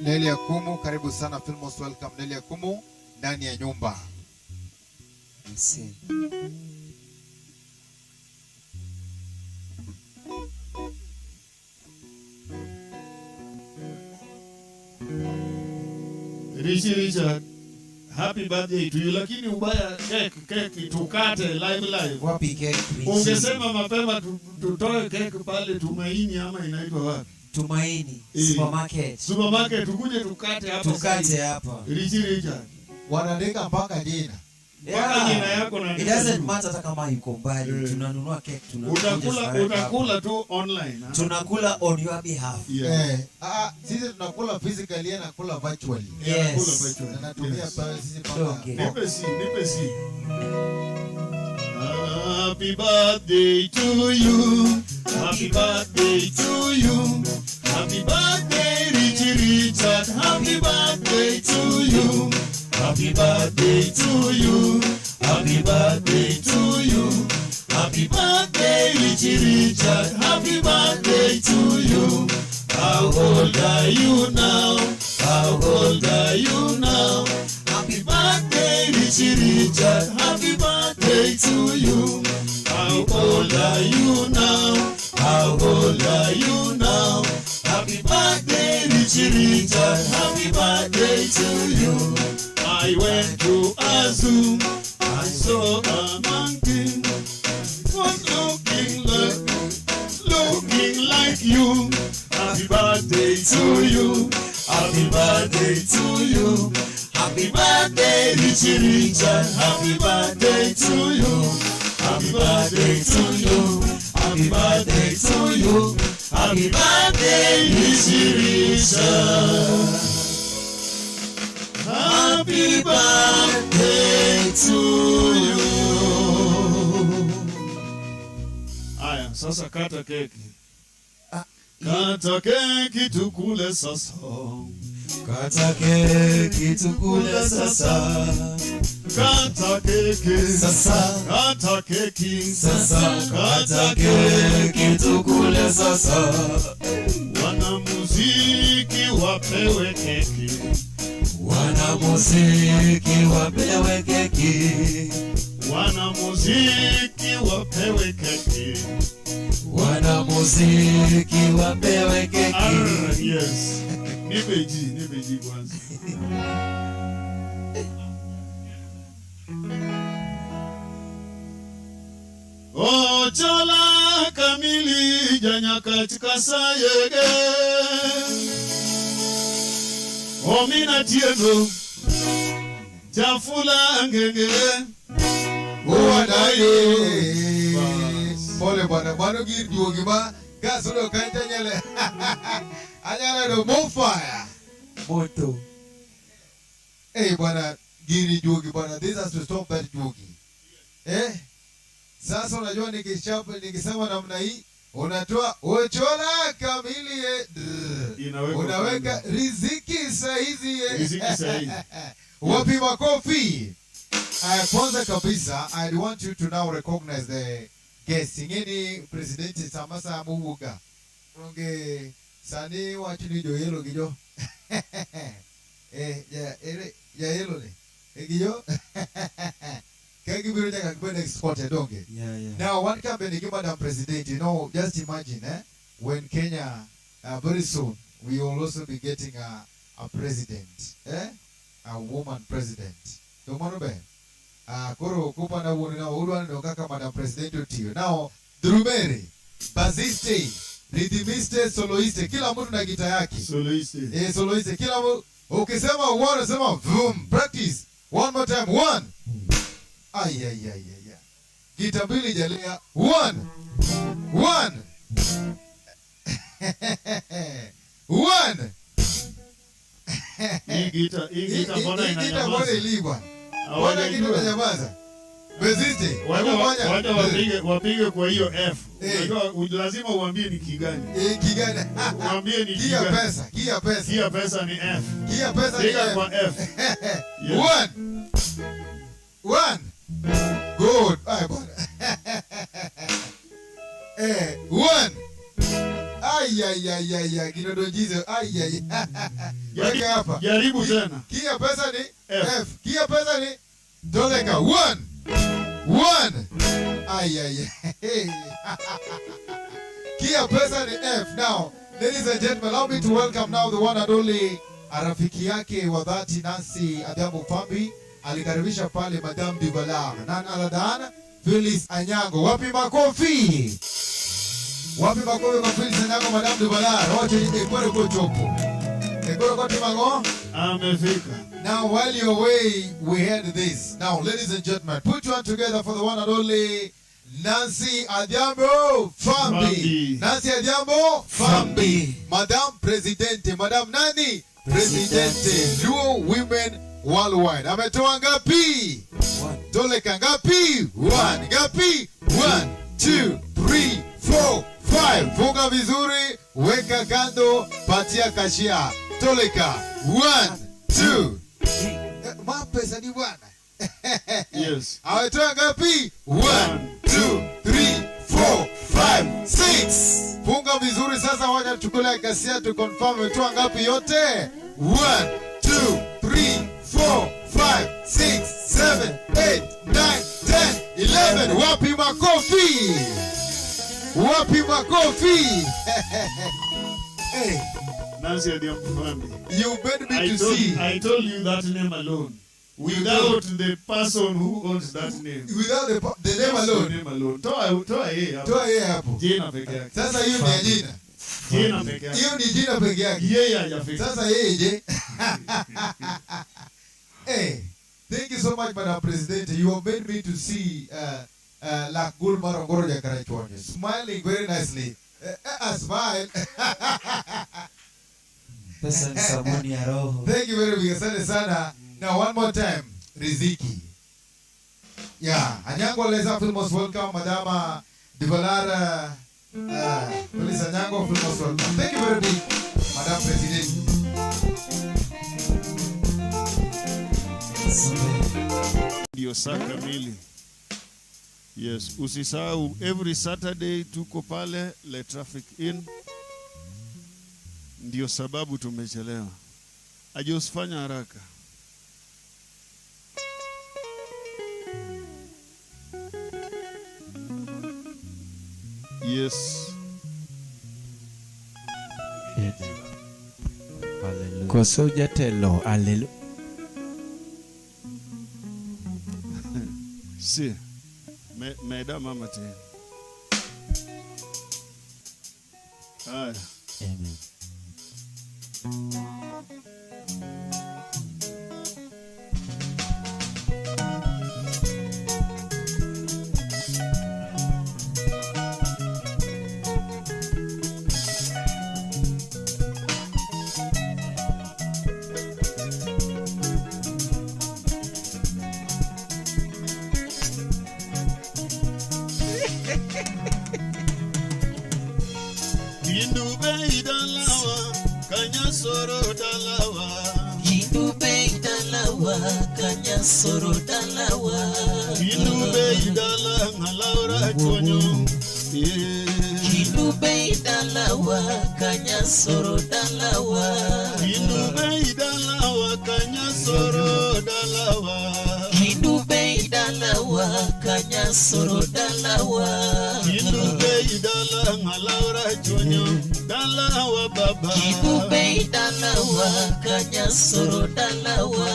Nelly Akumu, karibu sana, feel most welcome Nelly Akumu ndani ya nyumba. Merci. Richie Richard, happy birthday to you. Lakini ubaya cake tukate live live. Wapi cake Richie? Ungesema mapema tutoe cake pale Tumaini ama inaitwa wapi? Tumaini supermarket. Supermarket tukuje tukate hapa. Tukate hapa. Richie Richard. Wanaandika mpaka jina. Mpaka jina yako na It doesn't matter hata kama yuko mbali, tunanunua cake, tunakula, utakula tu online. Tunakula on your behalf. Yeah. Sisi tunakula physically na kula virtually. Yes. Na natumia pale sisi paka. Nipe si. Happy birthday to you. Happy birthday to you. Happy birthday Richie Richard. Happy birthday to you. Happy birthday to you. Happy birthday to you. Happy birthday Richie Richard. Happy birthday to you. How old are you now? to you. How old are you now? How old are you now? Happy birthday, Richie Richard. Happy birthday to you. I went to a zoo. I saw a monkey. Was looking like you. Happy birthday to you. Happy birthday to you. Happy birthday, Richie Richard. Happy birthday to you. Happy birthday to you. Happy birthday to you. Happy birthday, Richie Richard. Happy birthday to you. Aya, sasa kata keki. Kata keki tukule sasa. Kata keki tukule sasa. Kata keki sasa. Kata keki sasa. Kata keki tukule sasa. Wanamuziki wapewe keki. Wanamuziki wapewe keki. Wanamuziki wapewe keki. Wanamuziki wapewe keki. Ah, yes. Nipe ji, nipe ji kwanza. Ochola kamili janyakati kasayege. Omina tieno chafula ngenge. Uwadaye. Pole bwana, bwana gir juogi ma gasudo kancha nyele. Anyala do bonfire. Moto. Hey bwana, giri juogi bwana, this has to stop that juogi. Eh? Sasa unajua nikichapa nikisema namna hii unatoa Ochola kamili unaweka riziki saizi. Riziki saizi. Wapi makofi? Kwanza kabisa I want you to now recognize the guest. Ngeni president Samasa Mubuga. Onge sani wachini jo yelo gijo. Ya ere ya yelo ne. Gijo. Kagi biro nyaka kwenda exported donge. Yeah, yeah. Now one company give Madam President, you know, just imagine when Kenya very soon we will also be getting a president, a woman president. Tomorrow be. Koro kupa na wuoni na udwa ndo kaka Madam President otiyo. Now drumere, basiste, rhythmiste, soloiste, kila mtu na gita yake. Soloiste. Soloiste kila mtu ukisema one unasema vroom, practice. One more time, one. Ay ay ay ay. Gita mbili jalea. One. One. One. Hii gita mbona inanyamaza? Mbona gita inanyamaza? Beziste. Wacha wapige kwa hiyo F. Unajua lazima uambie ni kigani. Kigani. Uambie ni kigani. Kia pesa, kia pesa. Kia pesa ni F. Kia pesa ni F. Kwa F. Yes. One. One. Good. Ay, bwana. One. Ay ay ay ay ay. Kinodonjizo. Ay ay. Weka hapa. Jaribu tena. Kia pesa ni F. Kia pesa ni Toleka. One. One. Ay ay ay. Kia pesa ni F. Now, ladies and gentlemen, allow me to welcome now the one and only rafiki yake wa dhati Nancy Adhiambo Fambi. Alikaribisha pale Madame Duvalar, none other than Phyllis Anyango. Wapi makofi? Wapi makofi kwa Phyllis Anyango, Madame Duvalar? Wote ekwere kwa chopo. Ekwere kwa timango? Amefika. Now while you're away, we heard this. Now ladies and gentlemen, put your hand together for the one and only Nancy Adhiambo Fambi. Nancy Adhiambo Fambi. Madame Presidente, Madame nani? Presidente. Luo Women Worldwide. Ametoa ngapi? Toleka ngapi? 1. Ngapi? 1, 2, 3, 4, 5. Funga vizuri, weka kando, patia kashia. Toleka. 1, 2. Mapesa ni bwana. Yes. Ametoa ngapi? 1, 2, 3, 4, 5, 6. Funga vizuri sasa, wacha tuchukue kasia tu confirm ametoa ngapi yote. 1, 2, 3, 4, 5, 6, 7, 8, 9, 10, 11. 7. Wapi makofi? Wapi makofi? Hey, Nancy Adhiambo family. You made me I to told, see. I told you that name alone. Without the person who owns that name. Without the name Just alone. The name alone. Toa yeye hapo. Toa yeye hapo. Jina peke yake. Sasa hiyo ni ya jina. Jina peke yake. Hiyo ni jina peke yake. Yeye hajafika. Sasa yeye je? Hey, thank you so much, Madam President. You have made me to see Lakgul Marongoro Jakarachuonyo smiling very nicely. A smile. Pesa ni sabuni ya roho. Thank you very much. Asante sana. Now one more time, Riziki. Yeah, Anyango Leza feel most welcome, Madama Divalara Police Anyango feel most welcome. Thank you very much, Madam President. Ndio saa kamili. Yes, usisahau every Saturday tuko pale Le Traffic Inn. Ndio sababu tumechelewa. Aje usifanye haraka. Yes. Koso jatelo, alelu. Si. Meda mama tena. Haya. Amen. Kindube dalawa, Kanyasoro dalawa. Kindube dalawa, Kanyasoro dalawa. Kindube dala, Ngalaura chonyo. Kindube dalawa, Kanyasoro dalawa. Kindube dalawa, Kanyasoro dalawa. Kindube dalawa, Kanyasoro dalawa. Kindube dala, Ngalaura chonyo. Dalawa baba. Kindube dalawa, Kanyasoro dalawa.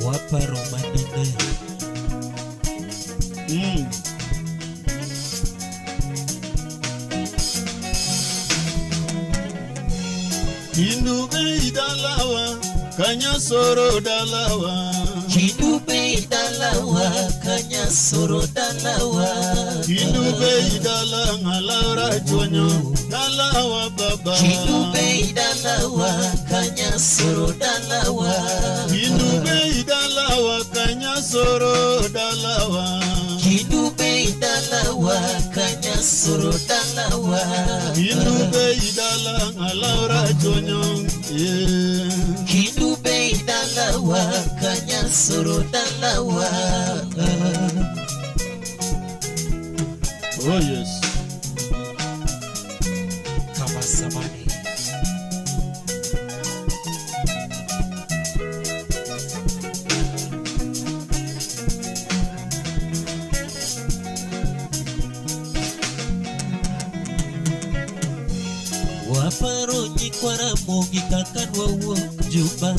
Waparo manene. Kindube dalawa, Kanyasoro dalawa. Kindube dalawa, Kanyasoro dalawa. Kindube dala, Ngalaura chonyo. Dalawa baba. Kindube dalawa, Kanyasoro dalawa. Kindube dalawa, Kanyasoro dalawa. Kindube dalawa, Kanyasoro dalawa. Kindube dala, Ngalaura chonyo. Kindube dalawa, Kanyasoro dalawa. Oh yes. Kama zamani. Waparo nyikwaramogi kaka nwawuok Juba.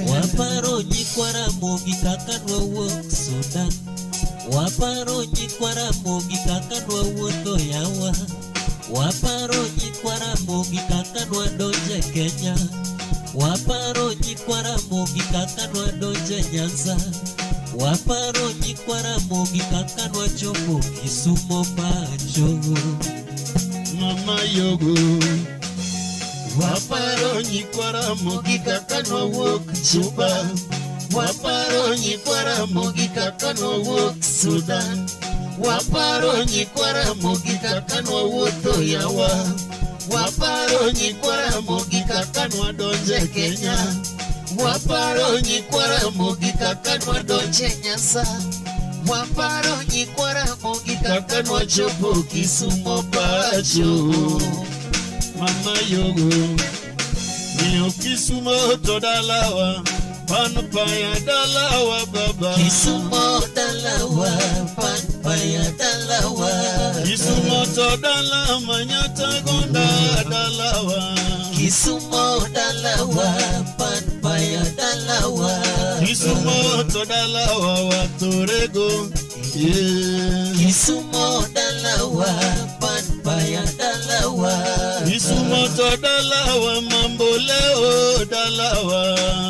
Waparo nyikwaramogi kaka nwawuok Sudan. Waparo nyikwaramogi kaka nwawuotho yawa. Waparo nyikwaramogi kaka nwadonje Kenya. Waparo nyikwaramogi kaka nwadonje Nyanza. Waparo nyikwaramogi kaka nwachopo Kisumo pacho. Mama yogo. Waparo nyikwaramogi kaka nwawuok Juba. Waparo nyikwaramogi kaka nwawuok Sudan. Waparo nyikwaramogi kaka nwawuotho yawa. Waparo nyikwaramogi kaka nwadonje Kenya. Waparo nyikwaramogi kaka nwadonje Nyanza. Waparo nyikwa Ramogi Kaka kaka nwachopo nwachopo Kisumo pacho. Mama yogo miyo Kisumo to dalawa pan paya dalawa baba. Kisumo dalawa, pan paya dalawa. Kisumo to dala manyata gonda dalawa. Kisumo dalawa, pan paya dalawa. Kisumo to dalawa watorego, yeah. Kisumo dalawa, pan paya dalawa. Kisumo to dalawa mamboleo dalawa.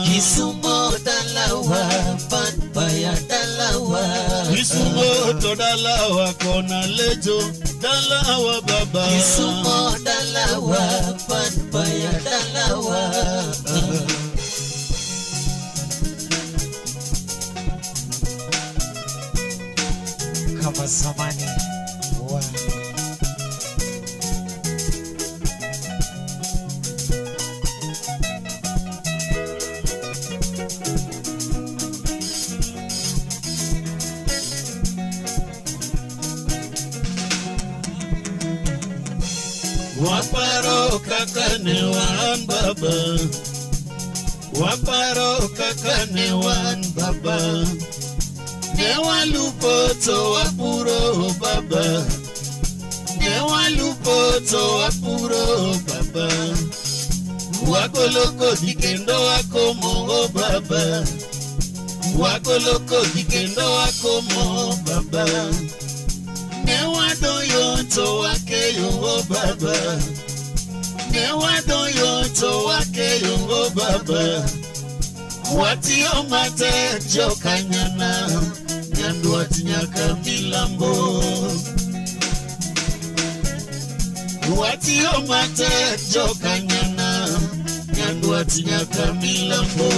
Kisumo dalawa, pan paya dalawa. Kisumo to dalawa kona lejo dalawa baba. Kisumo dalawa, pan paya dalawa. Kama zamani wa Waparo kaka ne wan baba. Waparo kaka ne wan baba. Ne walupo to wapuro baba. Ne walupo to wapuro baba. Wagolo kodhi kendo wakomo baba. Wagolo kodhi kendo wakomo baba. Ne wadoyo to wakeyo baba. Ne wadoyo to wakeyo baba. Watiyo matek jokanyana Nyandwat nyaka milambo. Watiyo matek jokanyana Nyandwat nyaka milambo.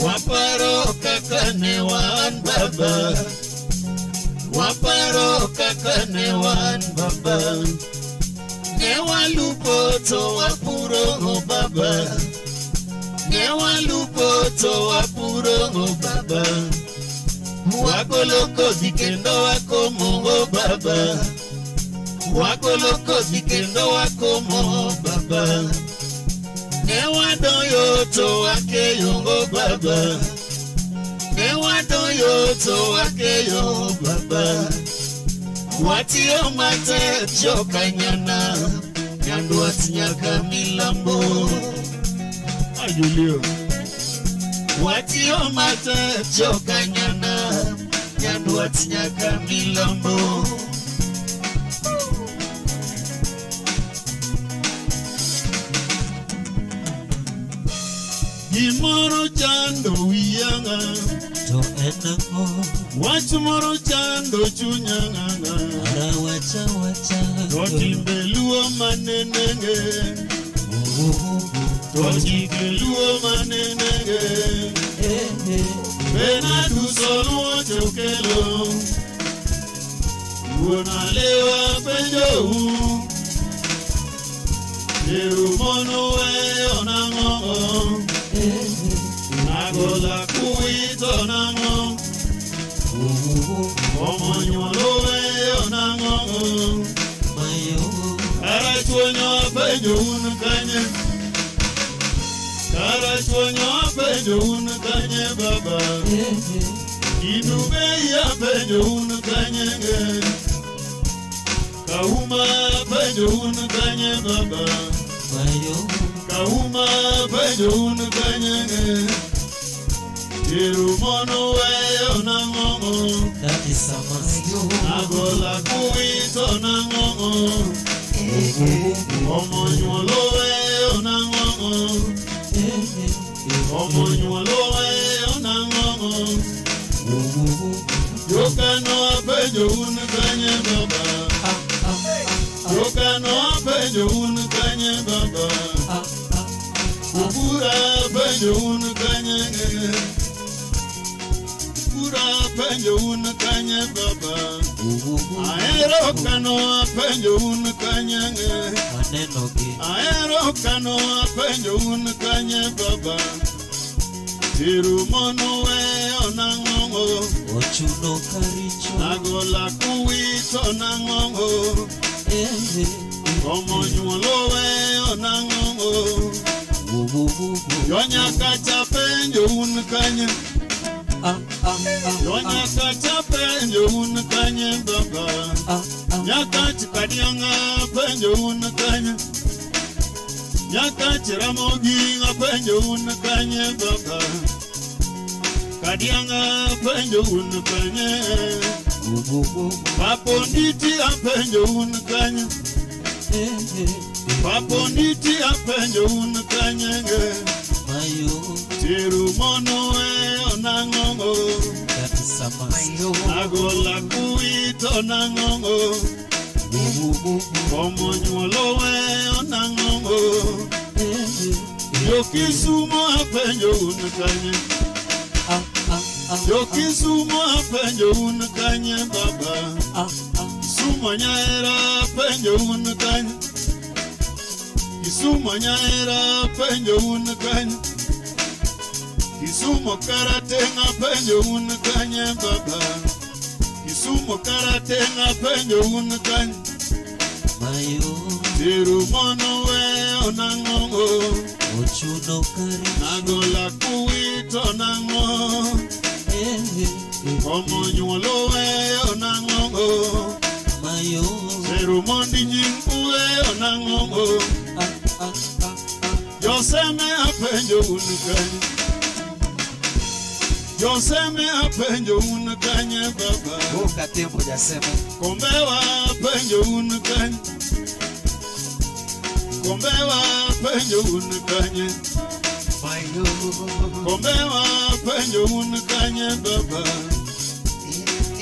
Waparo kaka ne wan baba. Waparo kaka ne wan baba. Ne walupo to wapuro baba. Ne walupo to wapuro baba. Wagolo kodhi kendo wakomo baba. Wagolo kodhi kendo wakomo baba. Ne wadoyo to wakeyo baba. Ne wadoyo to wakeyo baba. Watiyo matek jokanyana Nyandwat nyaka milambo. Ajulio. Watiyo matek jokanyana Nyandwat nyaka milambo. Gimoro chando wiyanga To en ang'o? Wach moro chando chunya ng'ang'a. Ara wacha wacha. To timbe luo manenenge. To chike luo manenenge. Benaduso luo chokelo. Wuon alewa penjou. Eru mono weyo nang'o. Nagola kuwito nang'o. Omo nyuolo weyo nang'o. Karachuonyo apenjo un kanye. Karachuonyo apenjo un kanye baba. Idubei apenjo un kanye. Kauma apenjo un kanye baba. Kauma apenjo un kanye. Eru mono weyo nang'o. That is a must. Agola kuwito nang'o. Omo nyuolo weyo nang'o. Omo nyuolo weyo nang'o. Jokano apenjo un kanye baba. Jokano apenjo un kanye baba. Kubura apenjo un kanye. Kubura apenjo un kanye baba. Ahero Kano apenjo un kanye. Aneno gi. Ahero Kano apenjo un kanye baba. Tiru mono weyo nang'o. Ochuno karicho. Agola kuwito nang'o. Komo nyuolo weyo nang'o. Jonyakacha penjo un kanye. Jonyakacha penjo un kanye baba. Nyakach kadianga penjo un kanye. Nyakach Ramogi penjo un kanye baba. Kadianga penjo un kanye. Paponditi apenjo un kanye. Paponditi apenjo un kanye. Tiru mono weyo nang'o. Agola kuwito nang'o. Komo nyuolo weyo nang'o. Jokisumo apenjo un kanye. Jokisumo apenjo un kanye baba. Kisumo nyaera apenjo un kanye. Kisumo nyaera apenjo un kanye. Kisumo karateng' apenjo un kanye baba. Kisumo karateng' apenjo un kanye. Tiru mono weyo nang'o. Ochuno karicho. Agola kuwito nang'o. Komo nyuolo weyo nang'o. Seru mondi nying weyo nang'o. Joseme apenjo un kanye. Joseme apenjo un kanye baba. Boka tembo jaseme. Kombewa apenjo un kanye. Kombewa apenjo un kanye. Kombewa apenjo un kanye baba.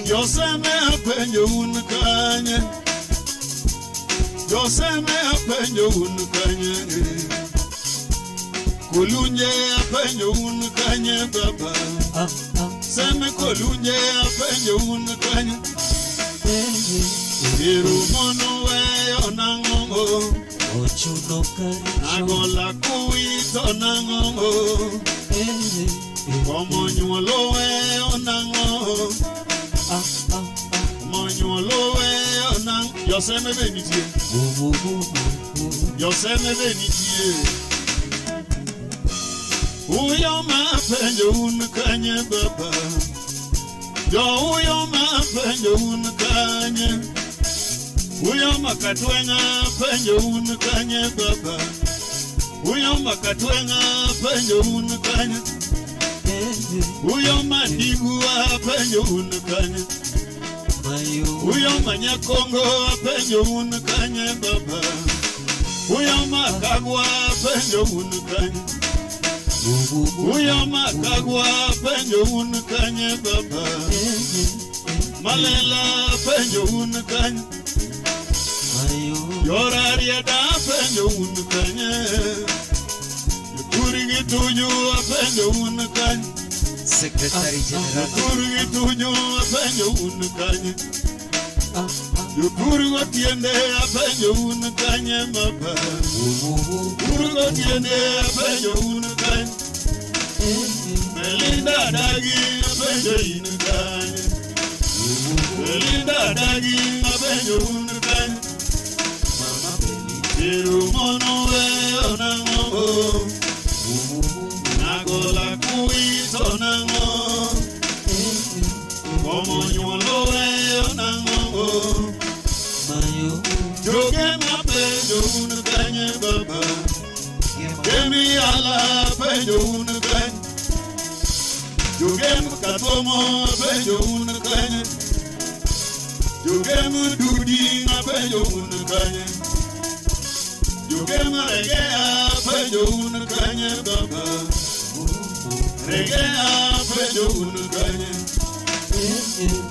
Joseme apenjo un kanye. Joseme apenjo un kanye. Kolunje apenjo un kanye baba. Seme kolunje apenjo un kanye. Tiru mono weyo nang'o. Ochuno karicho. Agola kuwito nang'o. Komo nyuolo weyo nang'o. Komo nyuolo weyo nang'o. Joseme be nitie. Joseme be nitie. Uyo ma penjo un kanye baba. Jo uyo ma penjo un kanye. Uyo ma katwenga penjo un kanye baba. Uyo ma katwenga penjo un kanye. Uyo ma ndigwa penjo un kanye. Uyo ma nyakongo penjo un kanye baba. Uyo ma kagwa penjo un kanye. Uyo ma kagwa penjo un kanye baba. Malela penjo un kanye. Yorarieda penjo un kanye. Yoturi tuju penjo un kanye. Secretary General. Yoturi tuju penjo un kanye. Yoturi gotiende penjo un kanye baba. Yoturi gotiende penjo un kanye. Belinda dagi penjo in kanye. Belinda dagi penjo un kanye. Tiru mono weyo nang'o. Agola kuwito nang'o. Komo nyuolo weyo nang'o. Joge mapenjo un kanye baba. Gemi ala penjo un kanye. Joge mkatomo penjo un kanye. Joge mdudi penjo un kanye. Joge maregea penjo un kanye baba. Regea penjo un kanye.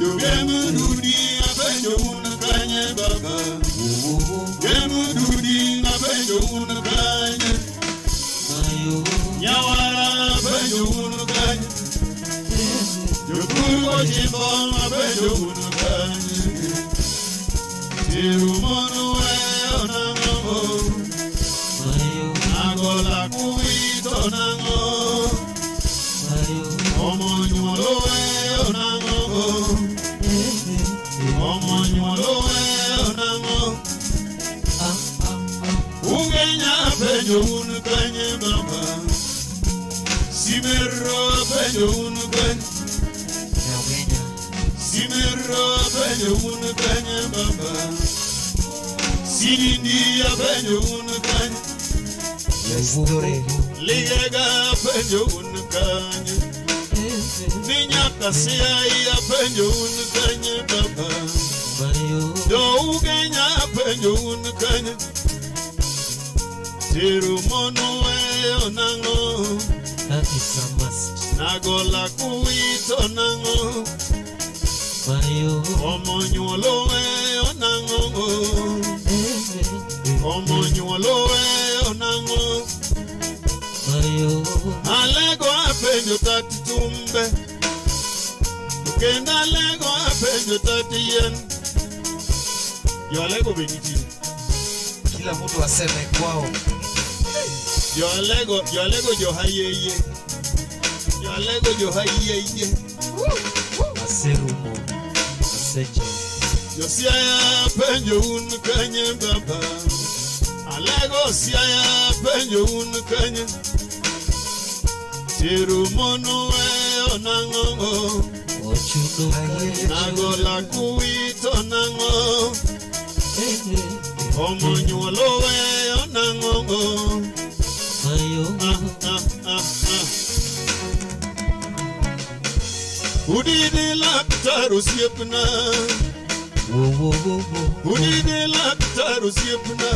Joge mdudi penjo un kanye baba. Gemududi penjo un kanye. Nyawara penjo un kanye. Jokuru Ojimbo apenjo un kanye. Tero mon weyo nang'o? Agola kuwito nang'o? Omo nyuolo weyo nang'o? Omo nyuolo weyo nang'o? Ugenya apenjo un kanye baba. Simerro apenjo un kanye. Simerro apenjo un kanye baba. Silindi apenjo un kanye. Ligega apenjo un kanye. Ninyaka siai apenjo un kanye baba. Do Ugenya apenjo un kanye. Tero mon weyo nang'o? That is a must. Nagola kuwito nang'o? Omo nyuolo weyo nang'o? Omo nyuolo weyo nang'o? Alego apenjo tati tumbe. Kendo alego apenjo tati yien. Jo alego be nitie. Kila mtu aseme kwao. Jo alego jo hayeye. Jo alego jo hayeye. Aserumo. Aseche. Jo Siaya apenjo un kanye baba. Alego Siaya apenjo un kanye. Tero mon weyo nang'o? Ochuno Nagola kuwito nang'o? Omo nyuolo weyo nang'o? Ah, ah, ah, ah. Udidi laktar osiepna. Udidi laktar osiepna.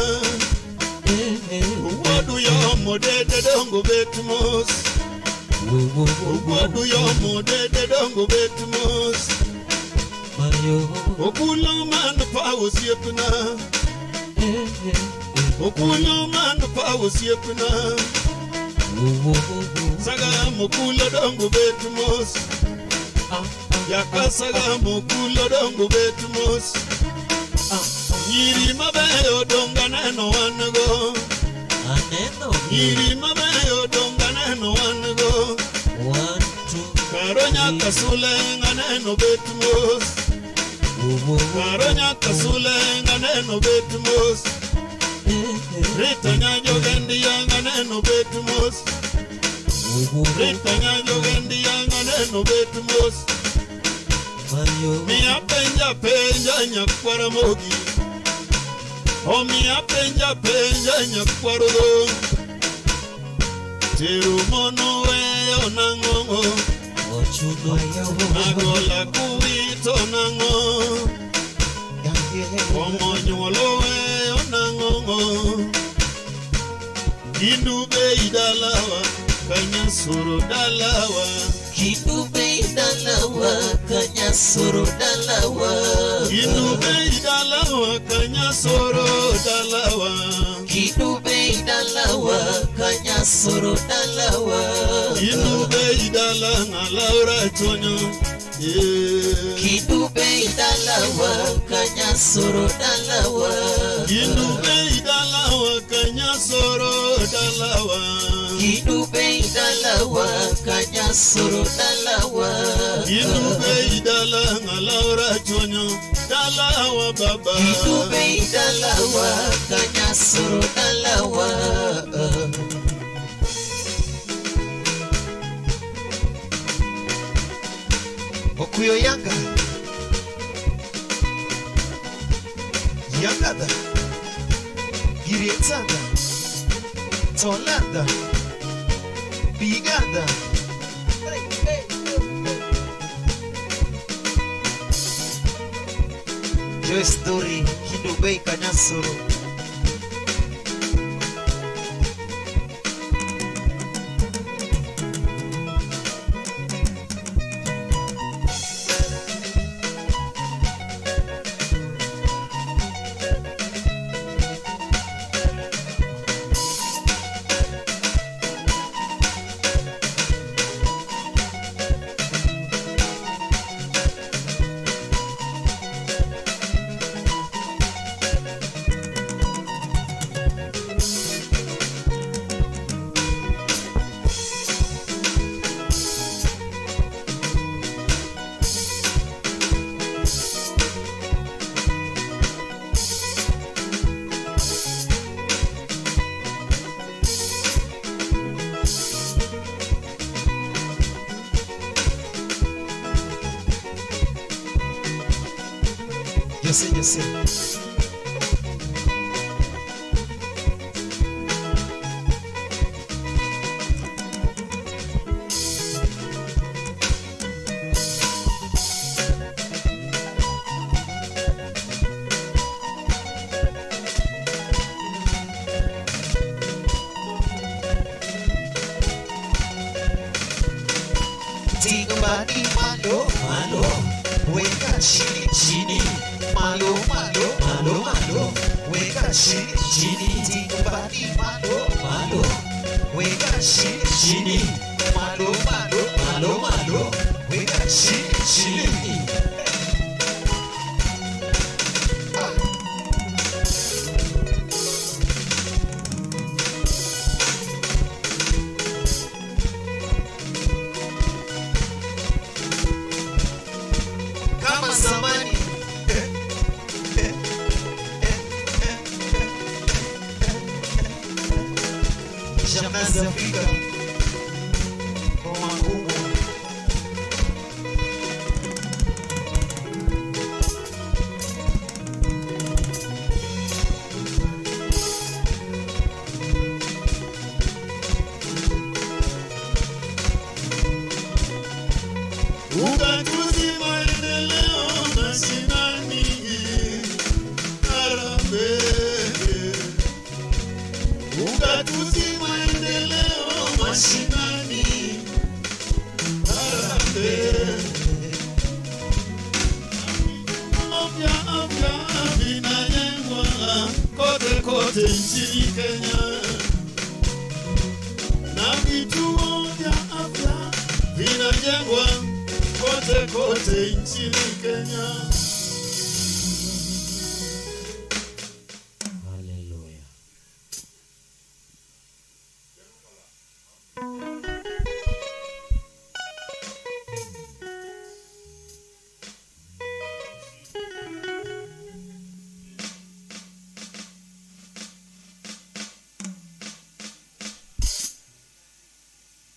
Owadu yomo dede dongo bet mos. Owadu yomo dede dongo bet mos. Okulo man pa osiepna. Okulo man pa osiepna. Saga mokulo dongo bet mos. Yaka saga mokulo dongo bet mos. Nyiri mabeyo donga neno wan go. Aneno. Nyiri mabeyo donga neno wan go. 1 2 Karo nyaka sule nganeno bet mos. Karo nyaka sule nganeno bet mos. Rita nyanjo gendi nganeno bet mos. Rita nyanjo gendi nganeno bet mos. Miya penja penja nyakwara mogi. O miya penja penja nyakwaro do. Tero mon weyo nang'o? Ochuno Nagola kuwito nang'o? Omo nyuolo weyo nang'o? Kindube idalawa kanyasoro dalawa. Kindube idalawa kanyasoro dalawa. Kindube idalawa kanyasoro dalawa. Kindube idalawa kanyasoro dalawa. Kindube idala ngalaura chonyo. Kindube idalawa kanyasoro dalawa. Kindube idalawa kanyasoro dalawa. Kindube idalawa kanyasoro dalawa. Kindube idala ngalaura chonyo dalawa baba. Kindube idalawa kanyasoro dalawa. Okuyo yanga Yangada Girietsada Tolanda Bigada. Joyce Dori Hindubei Kanyasoro. Jose, Jose. Tingo badi malo, malo, weka chini, chini, malo, malo, malo, malo, weka chini, chini, tingo badi malo, malo, weka chini, chini, malo, malo, malo, malo, weka chini, chini. Kama zamani. Shamnazi Afrika ngoma kubwa. Ugatuzi maendeleo mashinani, harambee. Ugatuzi maendeleo mashinani, harambee. Afya afya vinajengwa kote kote nchini Kenya, na vituo vya afya vinajengwa kote kote nchini Kenya. Hallelujah.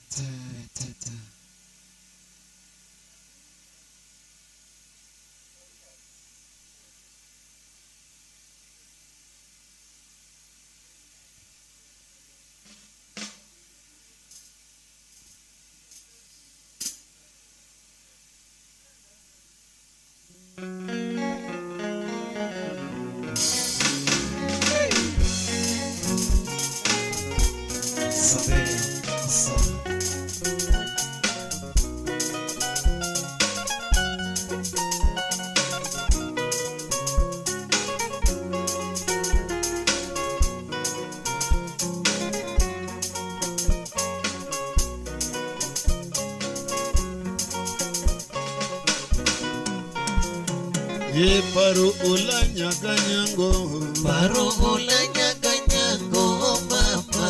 Ta, ta, ta. Sabe, sabe. Ye paro olanyakanyango Paro olanyakanyango mama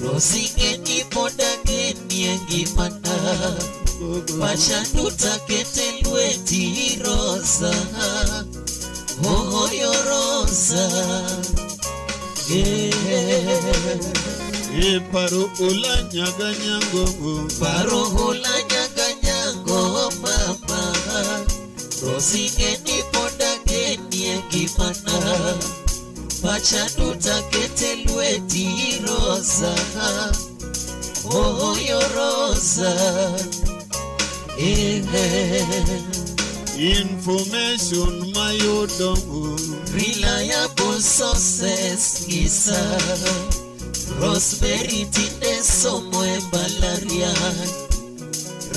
Rosingeni podageni engimana Pachanduta kete lweti rosa Ohoyo rosa Yeah. Ye paro olanyakanyango Paro olanyakanyango mama Rosingeni podageni engimana Pachanduta kete lweti rosa Ohoyo rosa Yeah. Information mayudo Reliable sources ngisa Rosemary tinde somo e mbalariany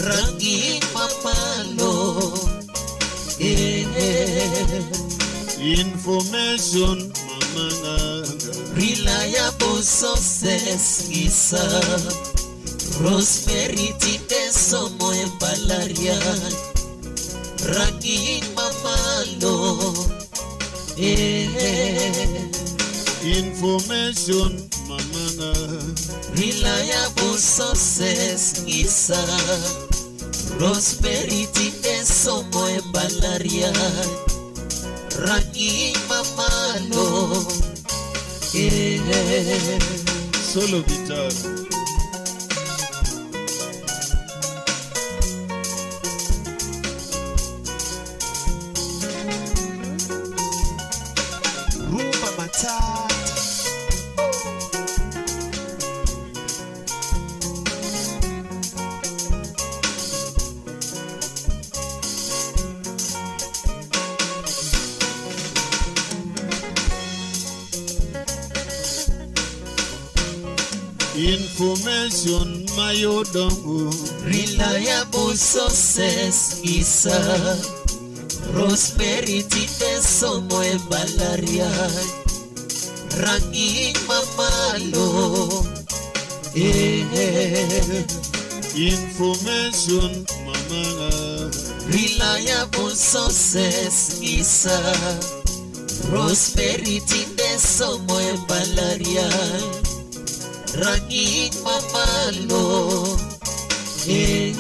Rangi mamalo eh. Information mamanga Reliable sources ngisa Rosemary tinde somo e mbalariany Rangi mamalo eh. Information mamanga Reliable sources ngisa Rosemary tinde somo e mbalariany Rangi mamalo eh. Solo guitar. Information mayudo Reliable sources ng'isa Rosemary tinde somo e mbalariany Rang'iny mamalo eh. Information mama Reliable sources ng'isa Rosemary tinde somo e mbalariany Rang'iny mamalo eh.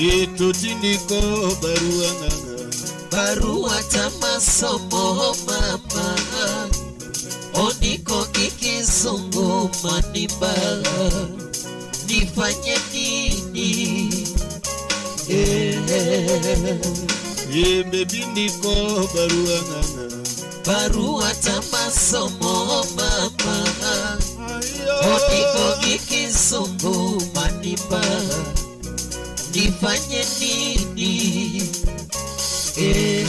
Ito tindiko barua ng'ang'a Barua ta masomo mama Ondiko gi kizungu manimba Nifanye nini eh. Embe bindiko barua ng'ang'a Barua ta masomo mama Ondiko gi kizungu manimba Nifanye nini eh.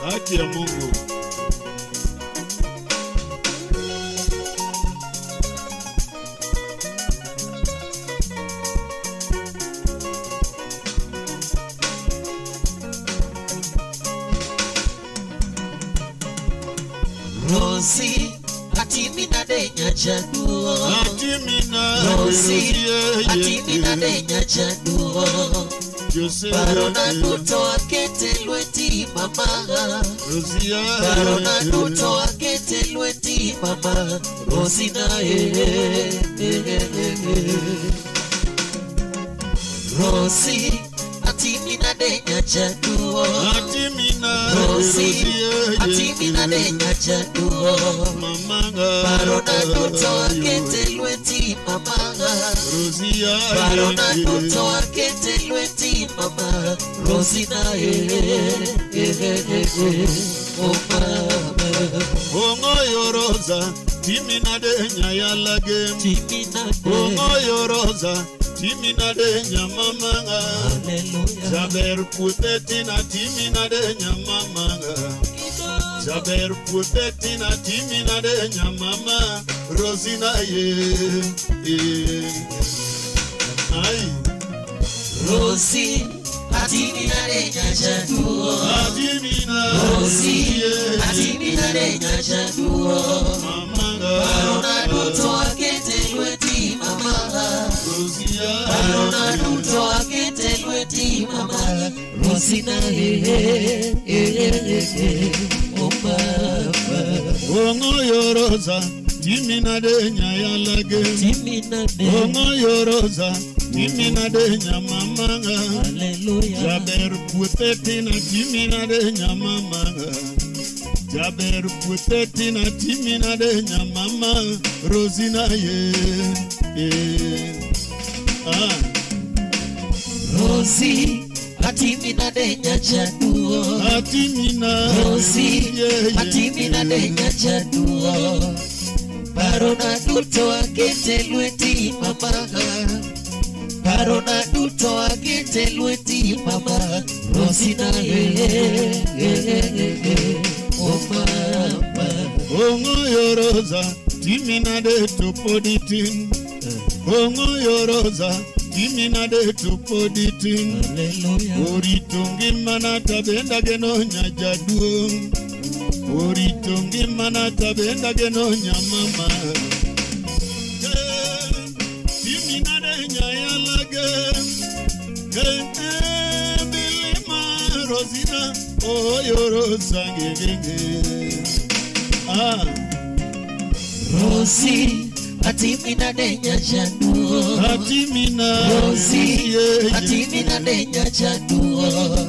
Haki ya Mungu. Rosie, atimina denya jaduo. Atimina Rosie, atimina denya jaduo. Parona duto akete lweti mama. Parona duto akete lweti mama. Rosina eh, eh, eh. Rosie, atimina denya jaduo. Atimina Rosie, atimina denya jaduo. Parona duto akete lweti mama. Parona duto akete lweti mama. Rosina eh, eh, eh, oh mama. Ongoyo Rosa, timina denya yalage. Timina Ongoyo Rosa, timina denya mama. Hallelujah. Jaber putetina timina denya mama. Jaber putetina timina denya mama. Rosina ye. Ai. Rosie, atimina denya jaduo. Atimina Rosie, atimina denya jaduo. Parona duto akete lweti mama. Parona duto akete lweti mama. Rosina eh, eh, eh, oh mama. Ongoyo Rosa, timina denya yalage. Timina de Ongoyo Rosa, timina denya mama. Hallelujah. Jaber putetina timina denya mama. Jaber putetina timina denya mama. Rosina ye. Ah. Rosie, atimina denya jaduo. Atimina Rosie, atimina denya jaduo. Parona duto akete lweti mama. Parona duto akete lweti mama. Rosina eh, eh, eh, oh mama. Ongoyo Rosa, timina de topoditin. Ongoyo Rosa, timina de topoditin. Hallelujah. Orito ngimana tabenda geno nyajaduo. Orito ngimana tabenda geno nyamama. Timina de nyayalage. Bilima Rosina, oyo Rosa ngenge. Ah. Rosie, atimina denya jaduo. Atimina Rosie, atimina denya jaduo.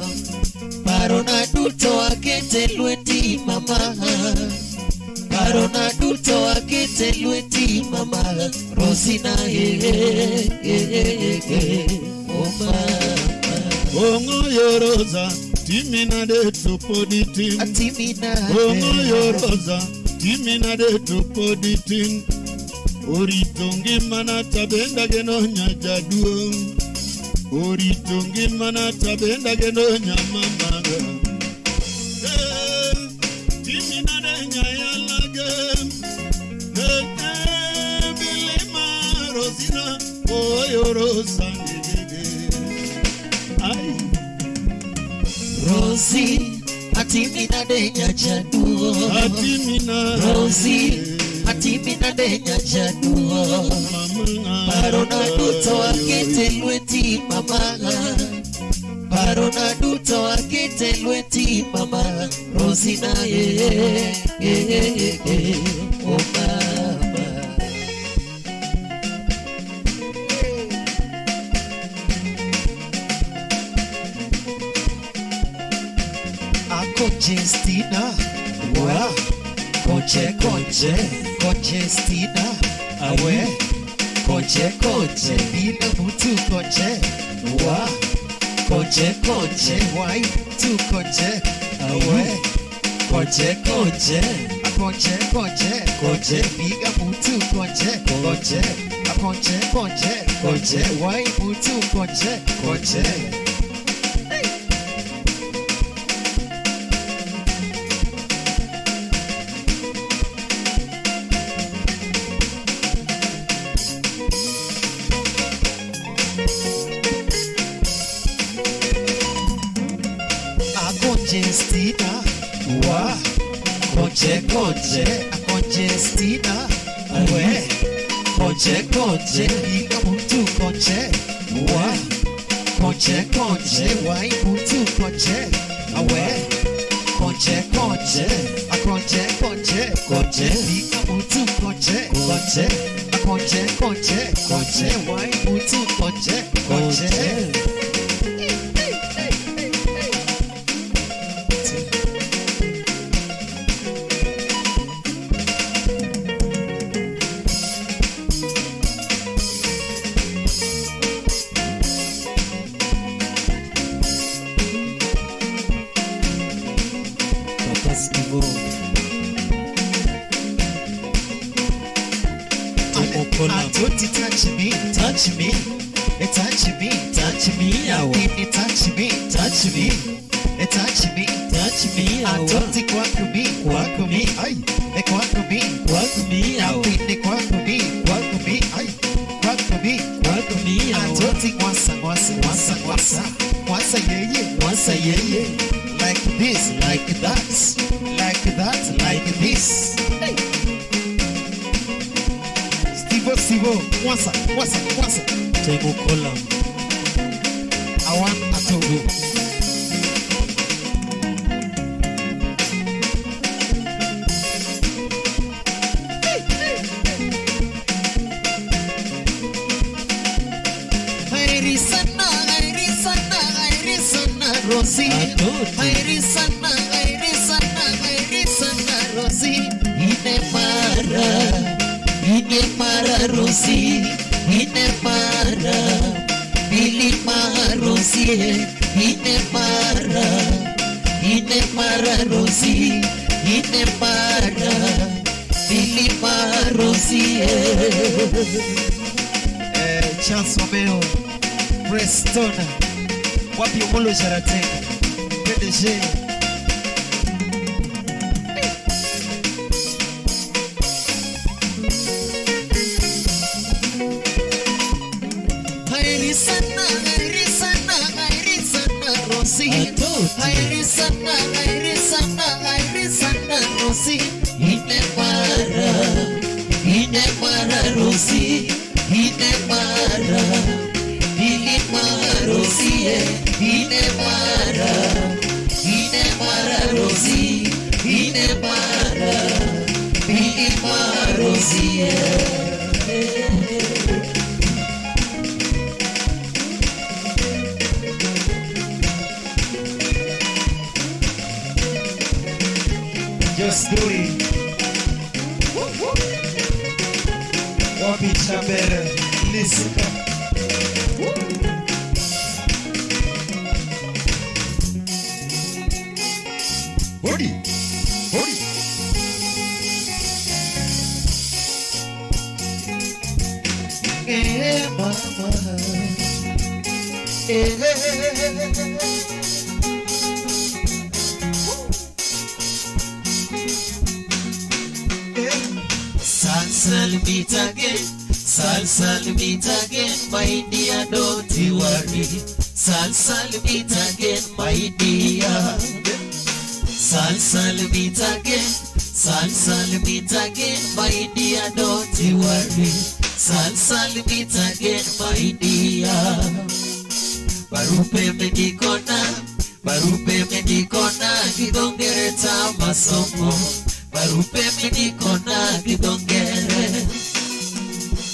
Parona duto akete lweti mama. Parona duto akete lweti mama. Rosina eh, eh, eh, oh mama. Ongoyo Rosa, timina de topoditin. Atimina Ongoyo Rosa, timina de topoditin. Orito ngimana tabenda geno nyajaduo. Orito ngimana tabenda geno nyama maga. Timina de nyayalage. Bilima Rosina oyoro sangege. Ai Rosie atimina de nyajaduo. Atimina Rosie atimina de nyajaduo. Parona duto akete lweti mama. Parona duto akete lweti mama. Rosina ye ye ye oh mama. Congestina, wa conche conche, congestina, awe conche conche, bila mutu conche, wa conche conche, wai tu conche, awe conche conche, a conche conche, conche, biga mutu conche, conche, a conche conche, conche, wai mutu conche, conche. Congestina, wa conche conche, a congestina, awe conche conche, biga mutu conche, wa conche conche, wai mutu conche, awe conche conche, a conche conche, conche, biga mutu conche, conche, a conche conche, conche, wai mutu conche, conche. Touch me, touch me, touch me, touch me, touch me, touch me, touch me, touch me. Atoti kwakumi, kwakumi, ay, kwakumi, kwakumi, apinde kwakumi, kwakumi, ay, kwakumi, kwakumi. Atoti kwasa, kwasa, kwasa, kwasa, kwasa, yeah, yeah, kwasa, yeah, yeah. Like this, like that, like that, like this. Hey. Sivo, mwasa, mwasa, mwasa. Tengo kola. Awan atogo. Hairi sana, hairi sana, hairi sana, Rosie. Hairi sana, hairi sana, hairi sana, Rosie. Ine mara. Ine mara Rosie, ine mara, milima Rosie, ine mara Rosie, ine mara, milima Rosie. Chance Romeo, Preston, wapi Omolo Jaratenga, PDG. Hairi sana, hairi sana, hairi sana, Rosie. Hairi sana, hairi sana, hairi sana, Rosie. Ine mara Rosie, ine mara, ilima Rosie, ine mara Rosie, ine mara, ilima Rosie. Just do it. Wapi Chabere, Lisika. Hodi, hodi. Eh, mama. Sal sal meet again, sal sal meet again, my dear, don't you worry. Sal sal meet again, my dear. Sal sal meet again, sal sal meet again, my dear, don't you worry. Sal sal meet again, my dear. Barupe medikona, barupe medikona, gidongere ta masomo. Barupe medikona, gidongere.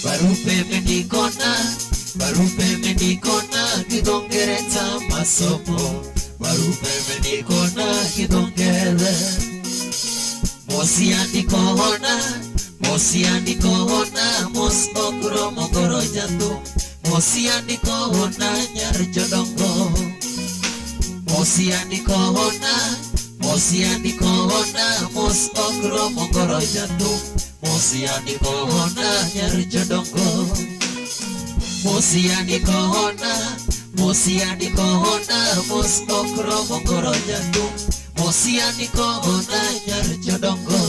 Barupe medikona, barupe medikona, gidongere ta masomo. Barupe medikona, gidongere. Mosi andikona, mosi andikona, mos okro mogoro jatu. Mosi andikona, nyar jodongo. Mosi andikona, mosi andikona, mos okro mogoro jatu. Mosi andikona, nyar jodongo. Mosi andikona, mosi andikona, mos okro mogoro jatu. Mosi andikona, nyar jodongo.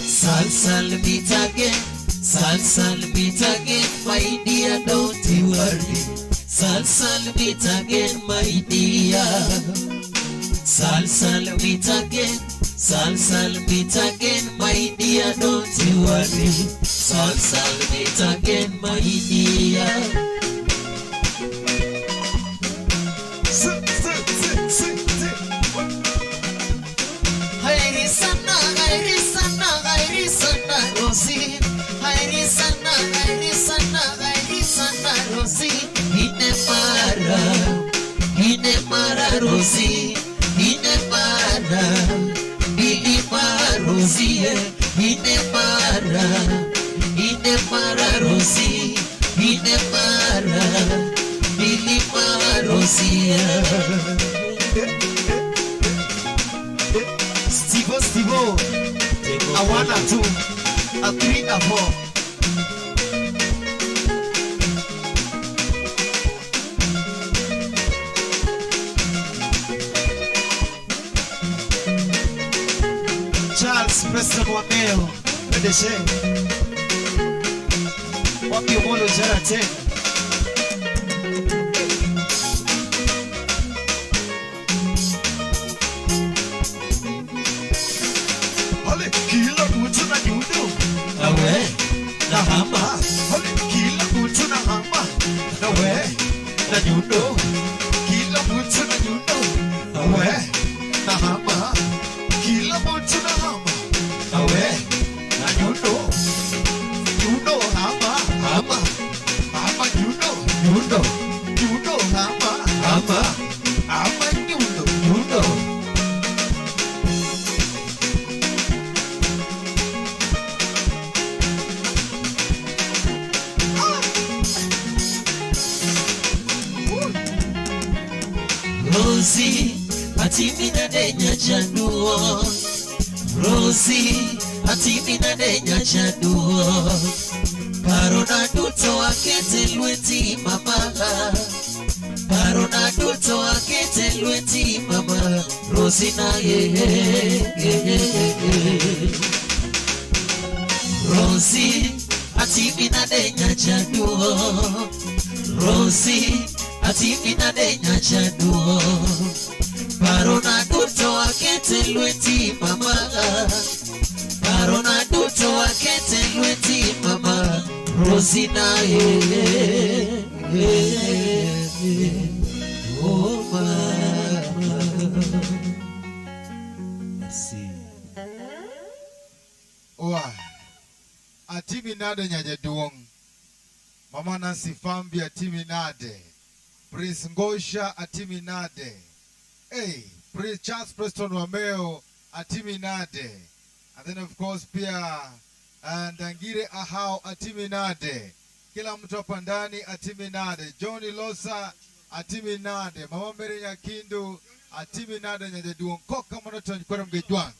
Sal sal meet again, sal sal meet again, my dear, don't you worry. Sal sal meet again, my dear. Sal sal meet again, sal sal meet again, my dear, don't you worry. Sal sal meet again, my dear. Hairi sana, hairi sana, hairi sana, Rosie. Hairi sana, hairi sana, hairi sana, Rosie. Ine mara, Rosie. Ine mara, ine mara, Rosie. Ine mara, Rosie. Ine mara, ine mara, Rosie. Stivo, Stivo, a 1, a 2, a 3, a 4. Charles Preston Wameo, PDG. Wapi Omolo Jara 10. Ole, kila mtu na nyundo. Awe, na hama. Ole, kila mtu na hama. Na we, na nyundo. Kila mtu na nyundo. Awe, na hama. Kila mtu na hama. Awe, na nyundo. Nyundo hama, hama. Hama nyundo, nyundo. Nyundo hama, hama. Hama nyundo, nyundo. Rosie, atimina denya jaduo. Rosie, atimina denya jaduo. Parona duto akete lweti mama. Parona duto akete lweti mama. Rosie na ye ye ye. Rosie, atimina denya jaduo. Rosie, atimina denya jaduo. Parona duto akete lweti mama. Parona duto akete lweti mama. Rosie na ye ye ye. Oh mama. Merci. Wa atimi nade nyajaduong. Mama Nancy Fambi atimi nade. Prince Ngosha atimi nade. Hey, Prince Charles Preston Wameo atimi nade. And then of course pia Ndangire Ahao atimi nade. Kila mtu hapa ndani atimi nade. Johnny Losa atimi nade. Mama Mary Nyakindu atimi nade nyajaduong. Koka monoto nkwara mgejwang.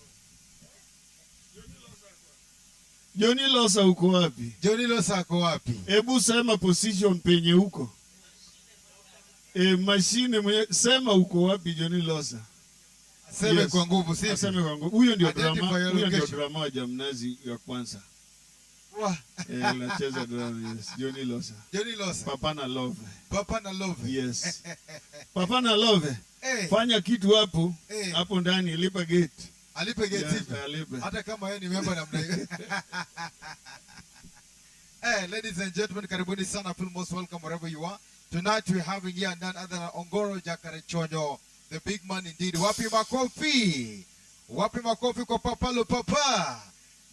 Johnny Losa uko wapi? Johnny Losa ako wapi? Hebu sema position penye uko. E, mashine mwenye, sema uko wapi Johnny Losa. Aseme kwa nguvu, sivyo? Aseme kwa nguvu. Huyo ndio Identify drama, your huyo ndio location. Drama wa Jamnazi ya kwanza. Wah. Eh, anacheza drum, yes. Johnny Losa. Johnny Losa. Papa na Love. Papa na Love. Yes. Papa na Love. Eh. Fanya kitu hapo. Eh. Hapo ndani lipa gate. Alipe gate Yes, hivi. alipe. Hata kama yeye ni member namna hiyo. Hey, ladies and gentlemen, karibuni sana. Feel most welcome wherever you are. Tonight we're having here none other than Ongoro Jakarachuonyo, the big man indeed. Wapi makofi? Wapi makofi kwa Papa Lo Papa?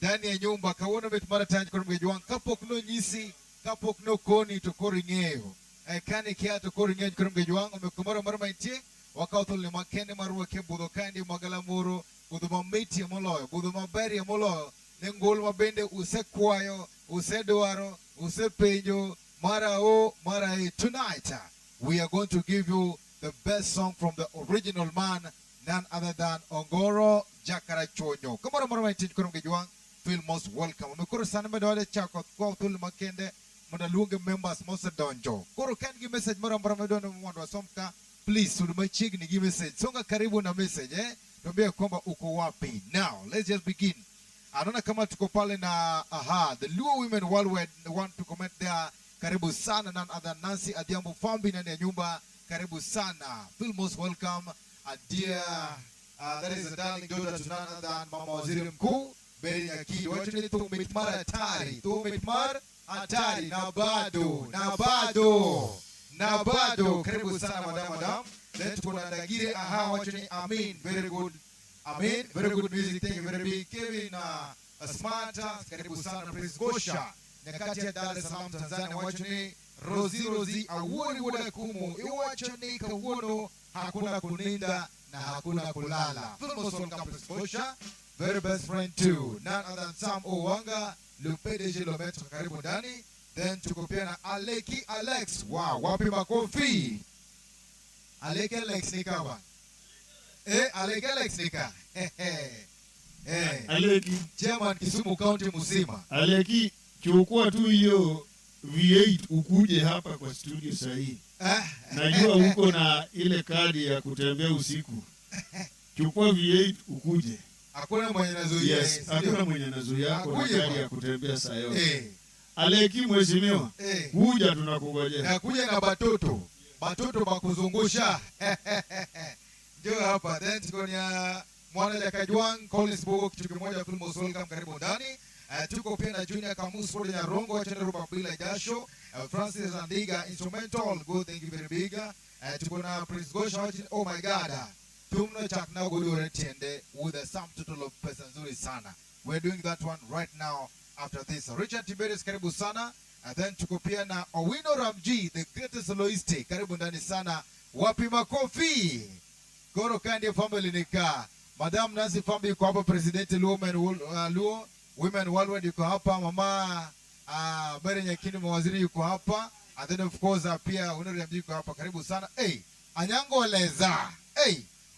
Ndani ya nyumba kawuono mit mar tanj kod mgejuang kapok nonyisi kapok nokoni to koro ing'eyo eh, kane kia to koro ing'eyo kod mgejuang omiyo kumoro amora ma intie wakawo thuoloni makende mar wuok e budho kaendi magalamoro budho mamitie moloyo budho maberie moloyo ne ngol ma bende usekwayo usedwaro usepenjo mara o mara e. Tonight we are going to give you the best song from the original man, none other than Ongoro Jakarachuonyo. Kamoro amora ma intie kod mgejuang, feel most welcome. Omiyo koro sani medo wade chako kwawo thuolo makende mondo aluonge members mosedonjo. Koro ka in gi message moro amora midwa ni mondo wasom ka, please sud machiegni gi message. Songa karibu na message, eh? Tuambie kwamba uko wapi. Now, let's just begin. Anaona kama tuko pale na aha, the Luo Women Worldwide want to comment there. Karibu sana, none other Nancy Adhiambo Fambi ndani ya nyumba. Karibu sana. Feel most welcome. A dear, that is a darling daughter to none other than Mama Waziri Mkuu Mary Nyakidi. Wacha ni thum mit mar hatari. Thum mit mar hatari na bado, na bado. Na bado. Karibu sana, madam, madam. Then tuko na Dagire aha, wacha ni amin. Very good. Amin. Very good music. Thank you very big. Kevin Smart, karibu sana. Prince Gosha. Nyakati ya Dar es Salaam Tanzania, wacha ni Rozi Rozi awuoni wuoda kumu iwacho ni kawuono hakuna kuninda na hakuna kulala. Feel most welcome, Prince Gosha. Very best friend too. None other than Sam Owanga, le PDG le maître, karibu ndani. Then tuko pia na Aleki Alex. Wow, wapi makofi? Aleki Alex ni kama. Eh, Aleki Alex nika. Eh. Aleki. Chairman Kisumu County mzima. Aleki, chukua tu hiyo V8 ukuje hapa kwa studio sahii. Najua uko na ile kadi ya kutembea usiku. Chukua V8 ukuje. Hakuna mwenye anazuia. Yes, sio? Hakuna mwenye anazuia, ako na Akuje kadi bwana. Ya kutembea saa yote. Eh. Aleki mheshimiwa, Eh. kuja tunakungojea. Na kuja na batoto. Batoto bakuzungusha. Ndio hapa. Then tuko na Mwana Jakajwang, Collins Bogo, kitu kimoja, feel most welcome, karibu ndani. Tuko pia na Junior Kamus Ford Nyarongo, Wachende Ruba bila jasho. Francis Andiga instrumental, good, thank you very big. Tuko na Prince Gosha watching, oh my God. Tumno chakna godore tiende with a sum total of pesa nzuri sana. We're doing that one right now after this. Richard Tiberius, karibu sana. And then tuko pia na Owino Ramji, the greatest soloist. Karibu ndani sana. Wapi makofi? Goro Kandi family nika. Madam Nancy Fambi yuko hapa, President Luo Men Luo Women Worldwide yuko hapa, Mama Mary Nyakini mawaziri yuko hapa. And then of course pia Owino Ramji yuko hapa. Karibu sana. Hey, Anyango Leza. Hey,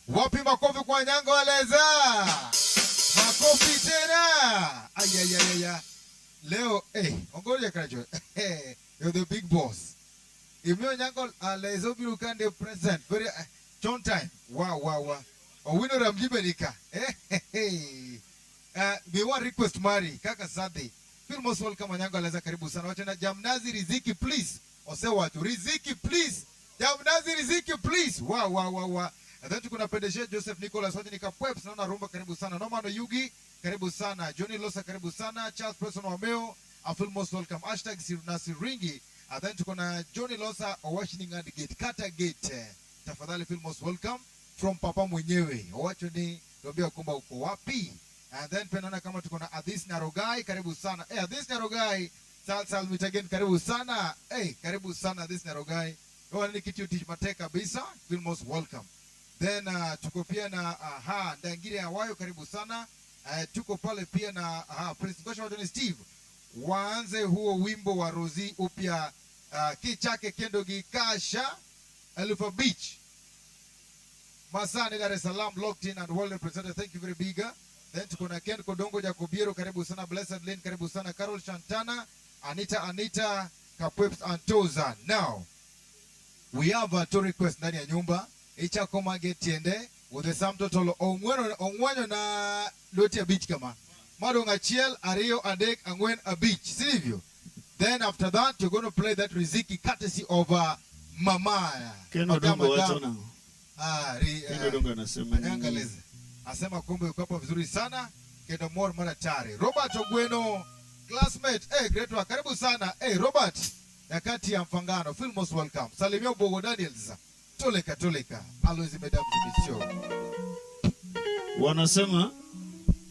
wapi makofi kwa Anyango Leza? Makofi tena. Ayayaya. Leo, hey, ongoja kacho. Hey, you're the big boss. Imeo Nyango Lezo biru kande present. Very John time. Wow. Owino Ramji Benika. Hey, hey, hey. We want request Mari kaka Sadi. Feel most welcome, Anyango Leza, karibu sana. Wacha na Jamnazi Riziki, please. Ose watu Riziki, please. Jamnazi Riziki, please. Wow. And then tuko na PDG Joseph Nicholas wacha nika Pweps naona rumba, karibu sana. Norman Oyugi, karibu sana. Johnny Losa, karibu sana. Charles Preston Wameo, I feel most welcome. #Nasiringi. And then tuko na Johnny Losa Owashning and Gate. Kata Gate. Tafadhali feel most welcome from papa mwenyewe. Owacho ni tuambia kwamba uko wapi. And then pia naona kama tuko na Adhis Narogai, karibu sana. Eh, Adhis Narogai, sal sal meet again, karibu sana. Eh, karibu sana Adhis Narogai. Wewe ni kitu tich matek kabisa, feel most welcome. Then tuko pia na aha, Ndangire Awayo, karibu sana. Tuko pale pia na aha, Prince Ngosha Watoni Steve. Waanze huo wimbo wa Rozi upya, kichake kendo gikasha Elufa Beach. Masani Dar es Salaam, locked in and well represented. Thank you very big. Then tuko na Ken Kodongo Jacobiero, karibu sana. Blessed Lynn, karibu sana. Carol Shantana, Anita Anita, Kapweps Antoza. Now, We have two requests ndani ya nyumba. Ichako mage tiende with the sum total ongweno ongwenyo na lweti abich kama. Madong achiel, ariyo, adek, ang'wen, abich. Sivyo? Then after that you're going to play that Riziki courtesy of Mama. Ken Madam, Odongo wacho Madam. nang'o? Ah, ri, Ken Odongo anasema nini? Anyangaleze. Asema kumbe uko hapa vizuri sana. Kendo mor maratari. Robert Ogweno, classmate. Hey, great work. Karibu sana. Hey, Robert. Nyakati ya mfangano. Feel most welcome. Salimia Bogo Daniels. Toleka toleka. Alois Madam Zimisio. Wanasema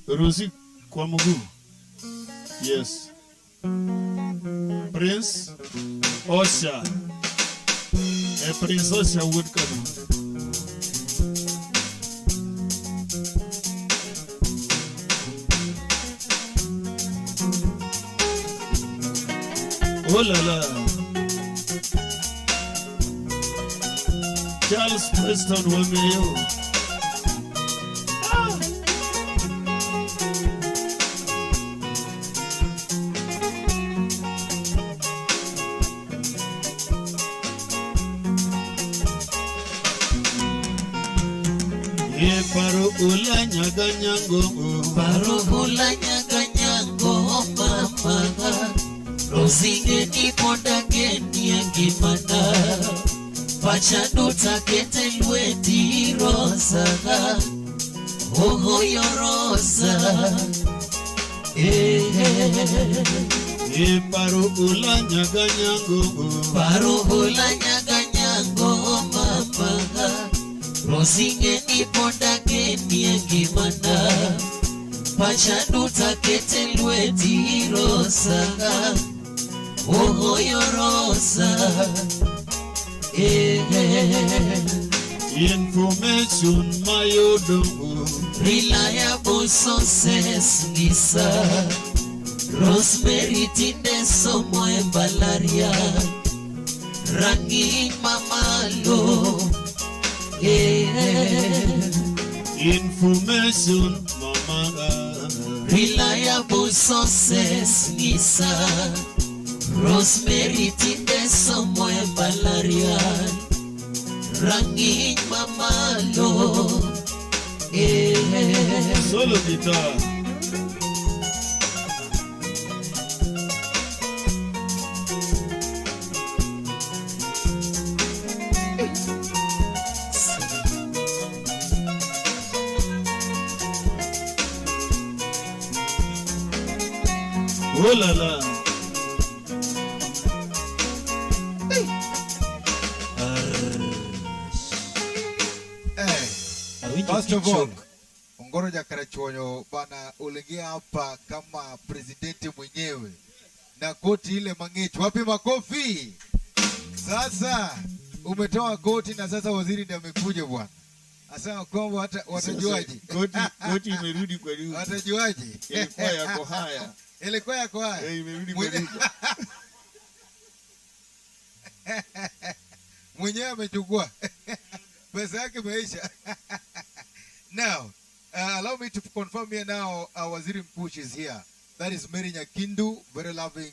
Rosi kwa mguu. Yes. Prince Osha. Prince Osha wuod kano. Oh la la. Charles Preston Wameyo. Ye paro ula nyaga nyango. Paro ula nyaga nyango mama. Rosinge ni ponda geni ngimana. Pacha duta kete lweti rosa. Oho yo rosa. Eh. Ye paro ula nyaga nyango. Paro ula nyaga nyango mama. Rosinge ni ponda geni ngimana. Pacha duta kete lweti rosa. Oho yo rosa. Eh. Information mayudo. Reliable sources ngisa. Rosemary tinde somo e mbalariany. Rang'iny mamalo. Eh. Information mama. Reliable sources ngisa. Rosemary tinde somo e mbalariany. Rang'iny mamalo. Eh. Solo guitar. Oh la la. Hey. First of all, Ongoro Jakarachuonyo bana, uliingia hapa kama presidenti mwenyewe na koti ile mang'ich. Wapi makofi? Sasa umetoa koti na sasa waziri ndiye amekuja bwana. Asema kwamba hata watajuaje? Koti imerudi kwa duka. Watajuaje? Ilikuwa yako haya. Ilikuwa yako haya. Imerudi kwa duka. Mwenyewe amechukua. Pesa yake imeisha. Now, allow me to confirm here now, Waziri Mkuu is here. That is Mary Nyakindu, very loving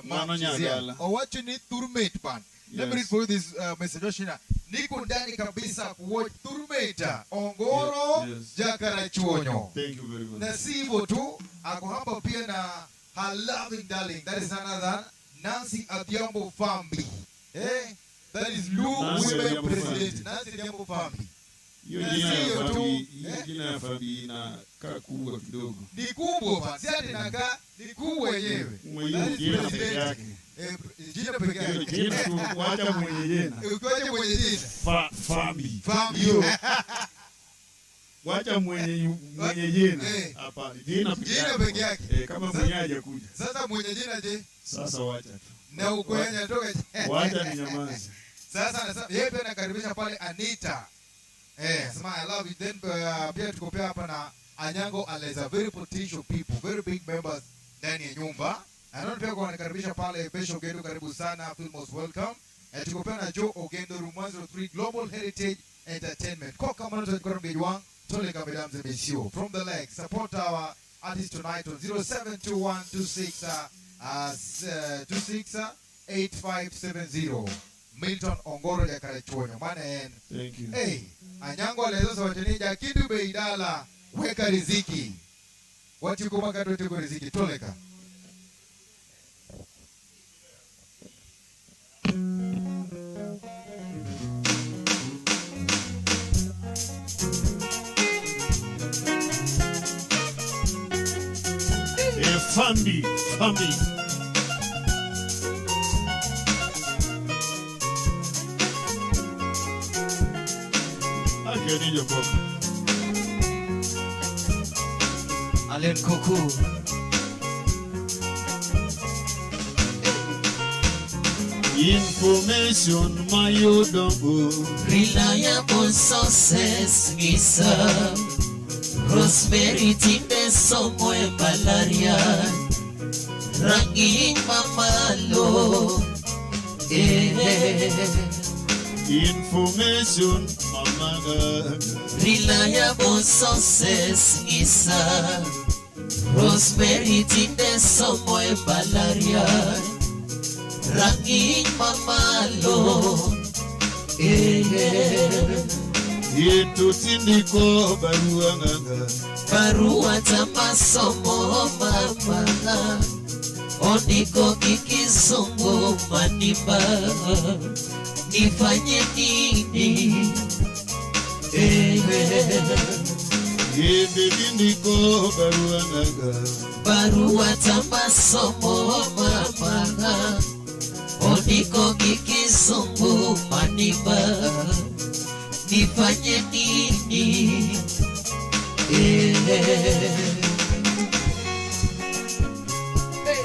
mom. She's here. Owacho ni Turmate ban. Let me read for you this message. Oshina, niko ndani kabisa kuwatch Turmate Ongoro Jakarachuonyo. Thank you very much. Na si hivyo tu, ako hapa pia na her loving darling. That is none other than Nancy Adhiambo Fambi. Eh? That is Lu Women President. Nancy Adhiambo Fambi. Hiyo jina ya Fambi inakaa kubwa kidogo. Ni kubwa basi, si ati inakaa ni kubwa yenyewe. Mwenye jina peke yake. Jina peke yake. Jina tu wacha mwenye jina. Ukiwacha mwenye jina. Fambi. Fambi. Hiyo. Wacha mwenye jina. Hapa jina peke yake. Jina peke yake. Kama mwenye hajakuja. Sasa mwenye jina je? Sasa wacha tu. Na ukwenya toka. Wacha ninyamaze. Sasa yeye pia anakaribisha pale Anita. Sema I love you. Then pia tuko pia hapa na Anyango Aleza, very potential people, very big members ndani ya nyumba. Anaona pia kwa wanakaribisha pale Besho Ogendo, karibu sana, feel most welcome. Tuko pia na Joe Ogendo, Room 103 Global Heritage Entertainment. Kwa kama mtu kwa mgejuang, tole kama mesdames et messieurs from the leg. Support our artist tonight on 0721 26 26 8570. Milton Ongoro Jakarachuonyo. Mane en. Thank you. Hey, Anyango Alezoso wacho ni Jakindu be idala weka riziki. Watieko maka watieko riziki. Toleka. Fambi, fambi. Akeni jokok. Alen Koku. Information mayudo. Reliable sources ngisa. Rosemary tinde somo e malaria. Rangi mamalo. Eh. Information mama. Reliable sources ngisa. Rosemary tinde somo e malaria. Rangi mamalo. Eh. Yetu tindiko barua nganga. Barua tamasomo mama. Ondiko kikizungu maniba. Nifanye nini? Eh. Yetu tindiko barua nganga. Barua tamasomo mama. Ondiko kikizungu maniba. Nifanye nini? Eh. Hey.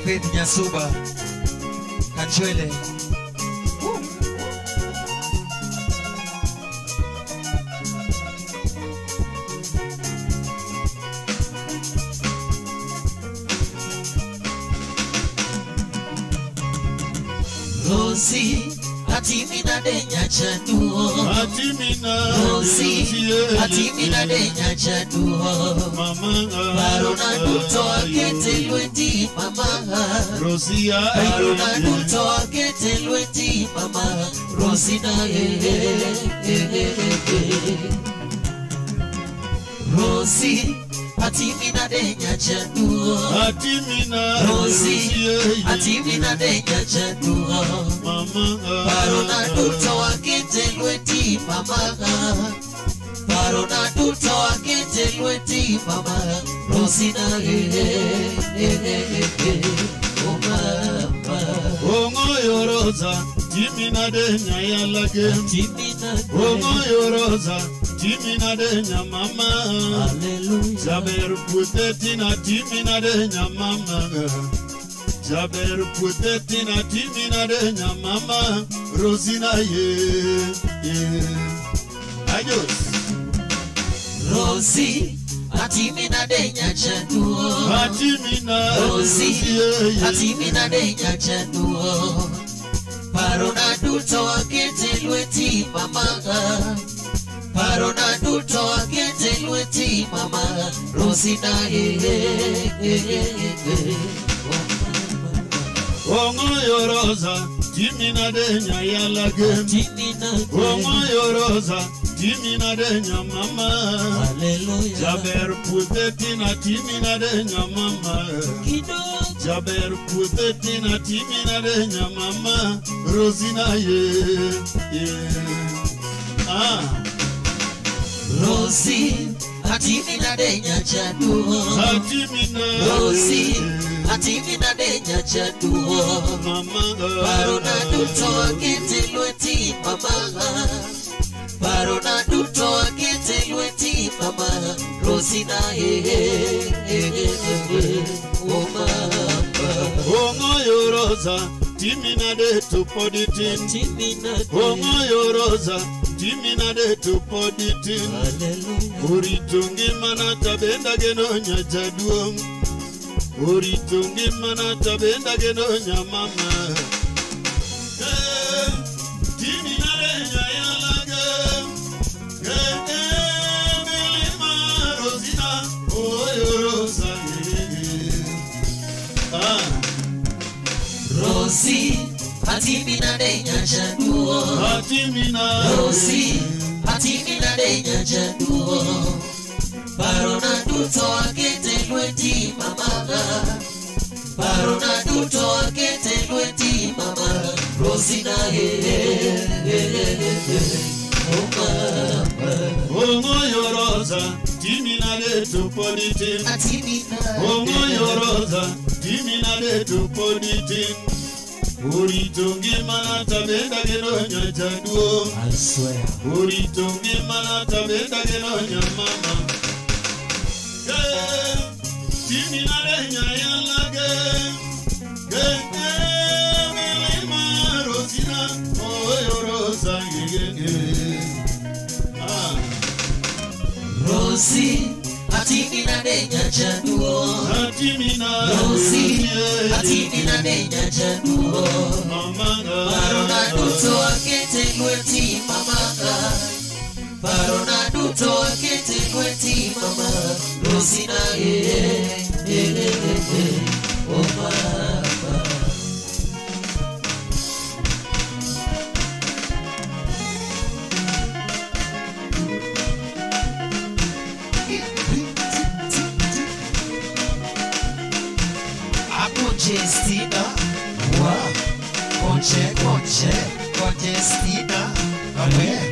Faith Nyasuba Kachwele. Rosie, atimina denya chaduo. Atimina Rosie, atimina denya chaduo. Mama, Barona duto akete lweti mama. Rosie, Barona duto akete lweti mama. Rosie na Rosie, atimina denya chaduo. Atimina Rosie, atimina denya chaduo. Mama, Barona duto akete lweti mama. Barona duto akete lweti mama. Rosina oh mama. Ongo yoroza timina denya yalage. Timina Ongo yoroza timina denya mama. Hallelujah. Jaber putetina timina denya mama. Jaber putetina timina denya mama. Rosina ye ye. Adios. Rosie, atimina denya chaduo. Atimina Rosie, atimina denya chaduo. Parona duto akete lweti mama. Parona duto akete lweti mama. Rosina Ongo yoroza timina denya yalage. Timina Ongo yoroza timina denya mama. Hallelujah. Jaber putetina timina denya mama. Kido Jaber putetina timina denya mama. Rosina ye ye. Ah. Rosie, atimina denya chaduo. Atimina Rosie, atimina denya chaduo. Mama. Parona duto akete lweti mama. Parona duto akete lweti mama. Rosina oh mama. Ongo yoroza timina de tupoditin. Timina Ongo yoroza timina de tupoditin. Hallelujah. Oritungi mana tabenda geno nyajaduong. Oritungi mana tabenda geno nyamama. Timina de nyayalaga. Milima Rosina, oh yoroza. nyajaduo. Atimina Rosi, atimina de nyajaduo. Parona duto akete lweti mama. Parona duto akete lweti mama. Rosina oh mama. Ongo yoroza timina de tupolitin. Atimina. Ongo yoroza timina de tupolitin. Uritongi mana tabenda geno nyajaduo. I swear. Uritongi mana tabenda geno nyamama. Timina de nyayalage. Melema Rosina oyoroza gege. Ah. Rosi, atimina de nyajaduo. Atimina Rosi, atimina de nyajaduo. Parona duto akete lweti mama. Parona duto akete lweti mama. Rosina oh mama. Congestina, wa, conche, conche, congestina, awe,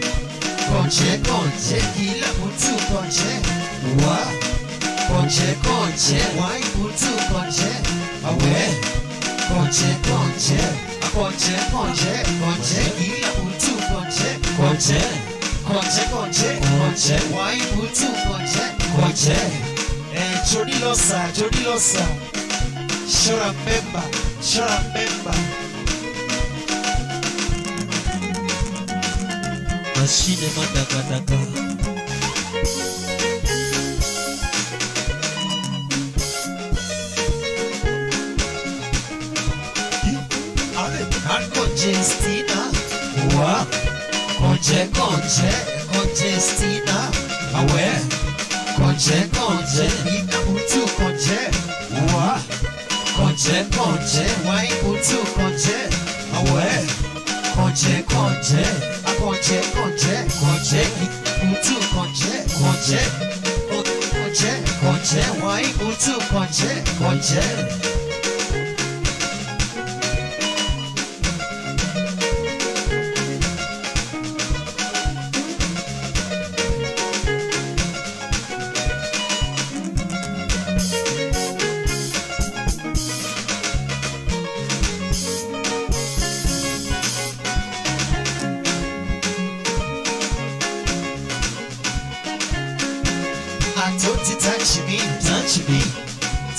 conche, conche, kila mtu conche, wa, conche, conche, wai mtu conche, awe, conche, conche, conche, conche, conche, kila mtu conche, conche, conche, conche, conche, wai mtu conche, conche, Jody Losa, Jody Losa. Shora memba, shora memba. Mashine matakataka. Congestina, wa, conche, conche, congestina, awe, conche, conche, ina mutu conche, wa. Conche, conche, wai mutu conche, awe, conche, conche, a conche, conche, conche, mutu conche, conche, conche, conche, wai mutu conche, conche. Touch me, touch me,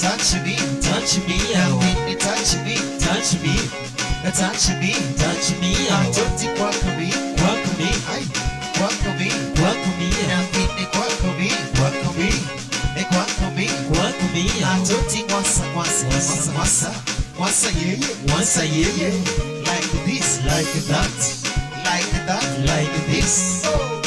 touch me, Touch me, touch me, touch me, touch me, touch me, atoti kwako mi, kwako mi, ai, kwako mi, kwako mi, nafini kwako mi, kwako mi, e kwako mi, kwako mi, atoti mwasa, mwasa, mwasa, mwasa, mwasa yeye, mwasa yeye, like this, like that, like that, like this. Oh.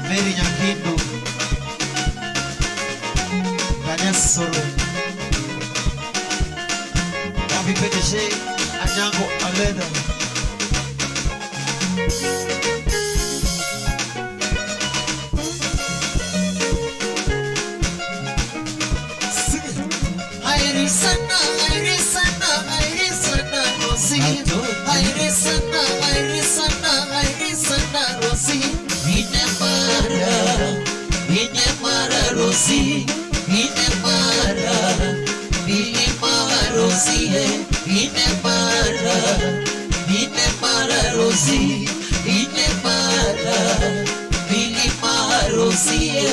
Mary Nyakindu, Daniel Soro, Gabi PDG, Anyango Aleda. Sana, sana, sana, Rosie. Sana, sana, sana, Rosie. Ine mara, Rosie. Ine Bili mara Rosie, ine mara, ine mara Rosie, ine mara, bili mara Rosie.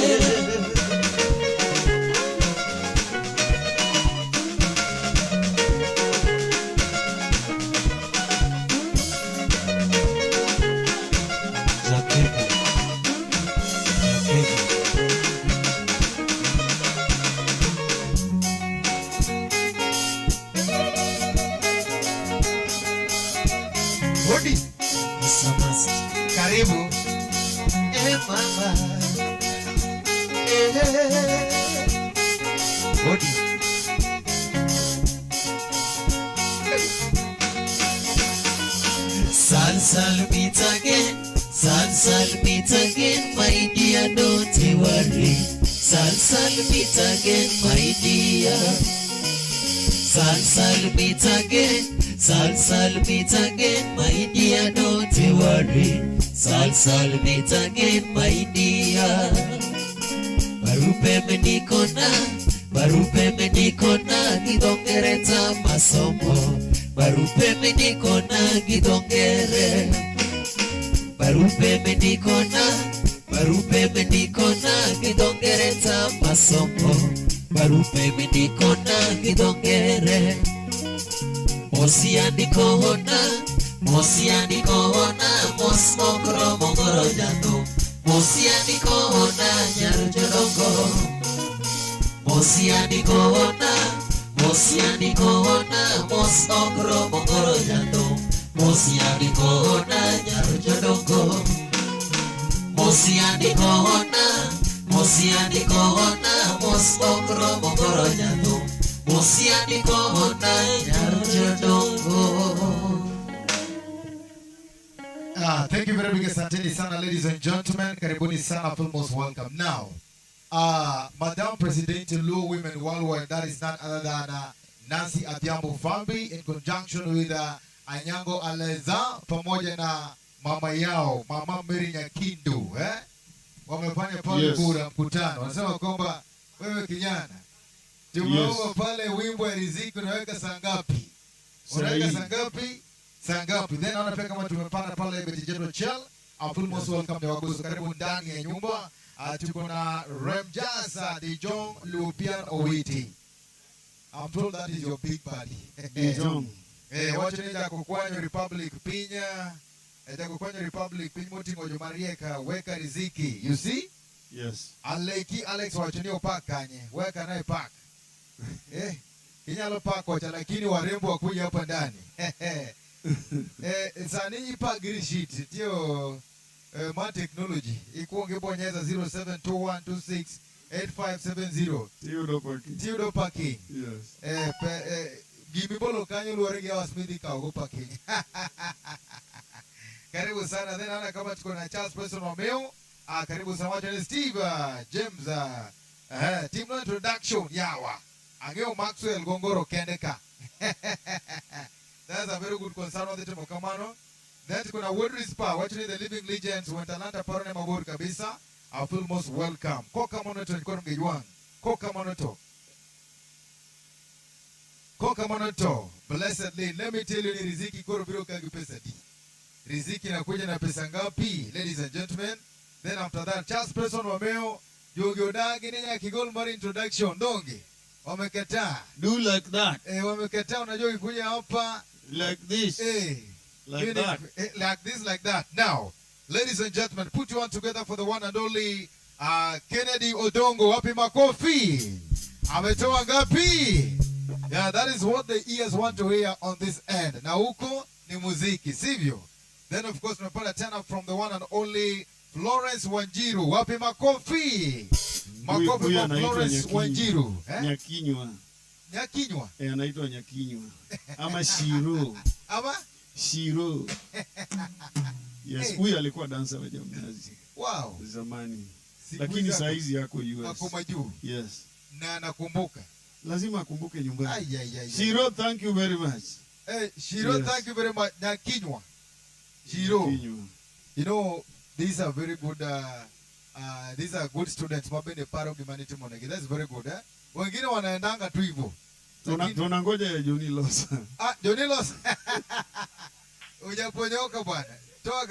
Jakebu. Jakebu. Hodi, Samasti. Karibu. Eh mama, eh. Hodi. Sal sal meet again, sal sal meet again, my dear, don't you worry. Sal sal meet again, my dear. Sal sal meet again, sal sal meet again, my dear, don't you worry. Sal sal meet again, my dear. Barupe menikona, barupe menikona, gidongereta masomo. Barupe menikona, gidongere. Barupe menikona, barupe menikona, gidongereta masomo. Barupe menikona, gidongere. Mosiandikona, mosiandikona, mosmokro mongoro jando. Mosiandikona, nyar jodongo. Mosiandikona, mosiandikona, mosmokro mongoro jando. Mosiandikona, nyar jodongo. Mosiandikona, mosiandikona, mosmokro mongoro jando. Mosiandikona, nyar jodongo. Ah, thank you very much. Asanteni sana, ladies and gentlemen. Karibuni sana, feel most welcome. Now, Madam President, Luo Women Worldwide, that is none other than Nancy Adhiambo Fambi in conjunction with Anyango Aleza pamoja na mama yao, Mama Mary Nyakindu, eh? Wamefanya pale bura mkutano. Wanasema kwamba wewe kijana, tumeomba pale wimbo ya riziki unaweka saa ngapi? Unaweka Sahihi. Saa ngapi? Saa ngapi? Then naona pia kama tumepata pale Betty Jeto Chel. I feel most welcome ni waguzo. Karibu ndani ya nyumba. Tuko na Remjasa Dijong Lupian Owiti. I'm told that is your big buddy. Dijong. Eh, wacho ni Jakokwanyo Republic Pinya. Eh, Jakokwanyo Republic piny moting'o jomariek weka riziki. You see? Yes. Aleki Alex wacho ni opak kanye. Weka naye park. Eh, inyalo park kocha lakini warembo wakuja hapa ndani. Eh, sani ipak gi receipt tio ma technology ikuongo ibonyeza 0721268570 Tiyudo parking. Tiyudo parking. Yes. Eh, gimibolo kanyo luwore gi hours midhi kawogo parking. Karibu sana. Then naona kama tuko na Charles Preston Wameo. Ah, karibu sana wacha ni Steve James team no introduction yawa. Ang'eyo Maxwell Gongoro kende ka. That's a very good concern wadhi timo kamano. Then tuko na Woodry Spa, wacho ni the living legends Wentalanta parone mabor kabisa. I feel most welcome. Koka mono to nikoro mgejwang. Koka mono to. Koka mono to. Blessedly, let me tell you ni riziki koro biro ka gi pesa di. Riziki inakuja na pesa ngapi, ladies and gentlemen? Then after that, Charles Preston Wameo, Jogi Odagi ni nyaka igol mar introduction donge. Wamekataa. Do like that. Eh, wamekataa unajua ukikuja hapa Like this. eh, Like Meaning, that. Like this, like that. Now, ladies and gentlemen, put you on together for the one and only Kennedy Odongo. Wapi makofi? Ametoa ngapi? Yeah, that is what the ears want to hear on this end. Na huko ni muziki, sivyo? Then of course tunapata tena from the one and only Florence Wanjiru. Wapi makofi? Makofi Huyu kwa anaitwa Florence Nyakinywa. Wanjiru. Eh? Nyakinywa. Nyakinywa. Eh, anaitwa Nyakinywa. Ama Shiro. Ama? Shiro. Yes, Hey. huyu alikuwa dancer wa Jamnazi zamani. Siku Lakini hizi saa hizi yako US. ako majuu. Yes. Na nakumbuka. Lazima akumbuke nyumbani. Ai, ai, ai, ai. Shiro, thank you very much. Hey, Shiro, Yes. thank you very much. Nyakinywa. Shiro. Nyakinywa. You know, these are very good these are good students mabende paro gima nitimo negi. That's very good, eh? Wengine wanaendanga tu hivyo. Tunangoja ya Johnny Loss. Ah, Johnny Loss. Hujaponyoka bwana. Toa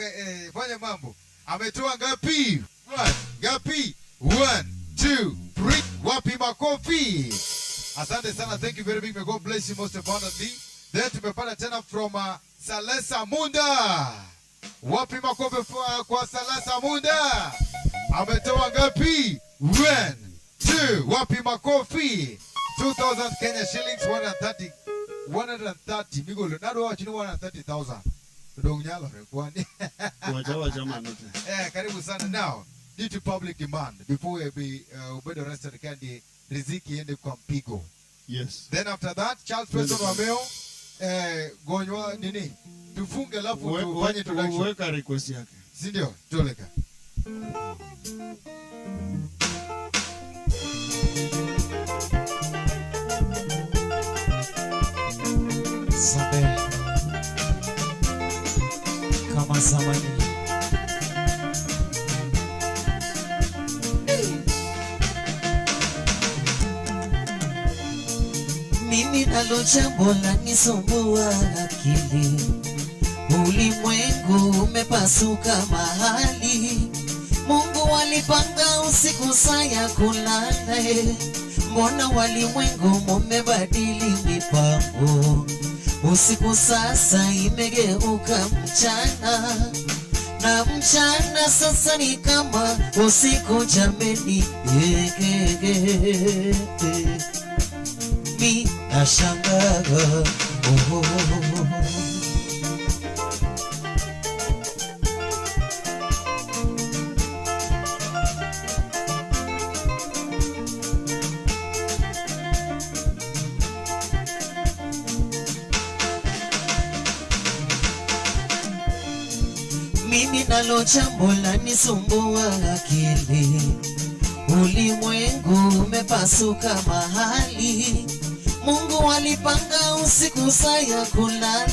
fanya mambo. Ametoa ngapi? One, ngapi? 1, 2, 3. Wapi makofi? Asante sana. Thank you very big. May God bless you most abundantly. Then tumepata tena from Salesa Munda. Wapi makofi kwa Salesa Munda? Ametoa ngapi? 1, 2. Wapi makofi? 2000 Kenya shillings, 130. 130. Migolo. Nado wa chini 130,000. Dong nyalo kwani. Wacha wacha manote. Karibu sana. Now, due to public demand, before we be Obedo arrested Candy, riziki iende kwa mpigo. Yes. Then after that, Charles Preston Wameo, gonywa nini? Tufunge alafu tufanye introduction. Weka request yake. Si ndio? Toleka. Zambe. Kama zamani. Mimi nalo jambo lanisumbua akili. Ulimwengu umepasuka mahali. Mungu alipanga usiku saa ya kulala. Mbona walimwengu mumebadili mipango? Usiku sasa imegeuka mchana, na mchana sasa ni kama usiku jameni. Mi nashangaa, oh, oh, oh. Mimi nalo jambo lanisumbua akili. Ulimwengu umepasuka mahali. Mungu alipanga usiku saa ya kulala.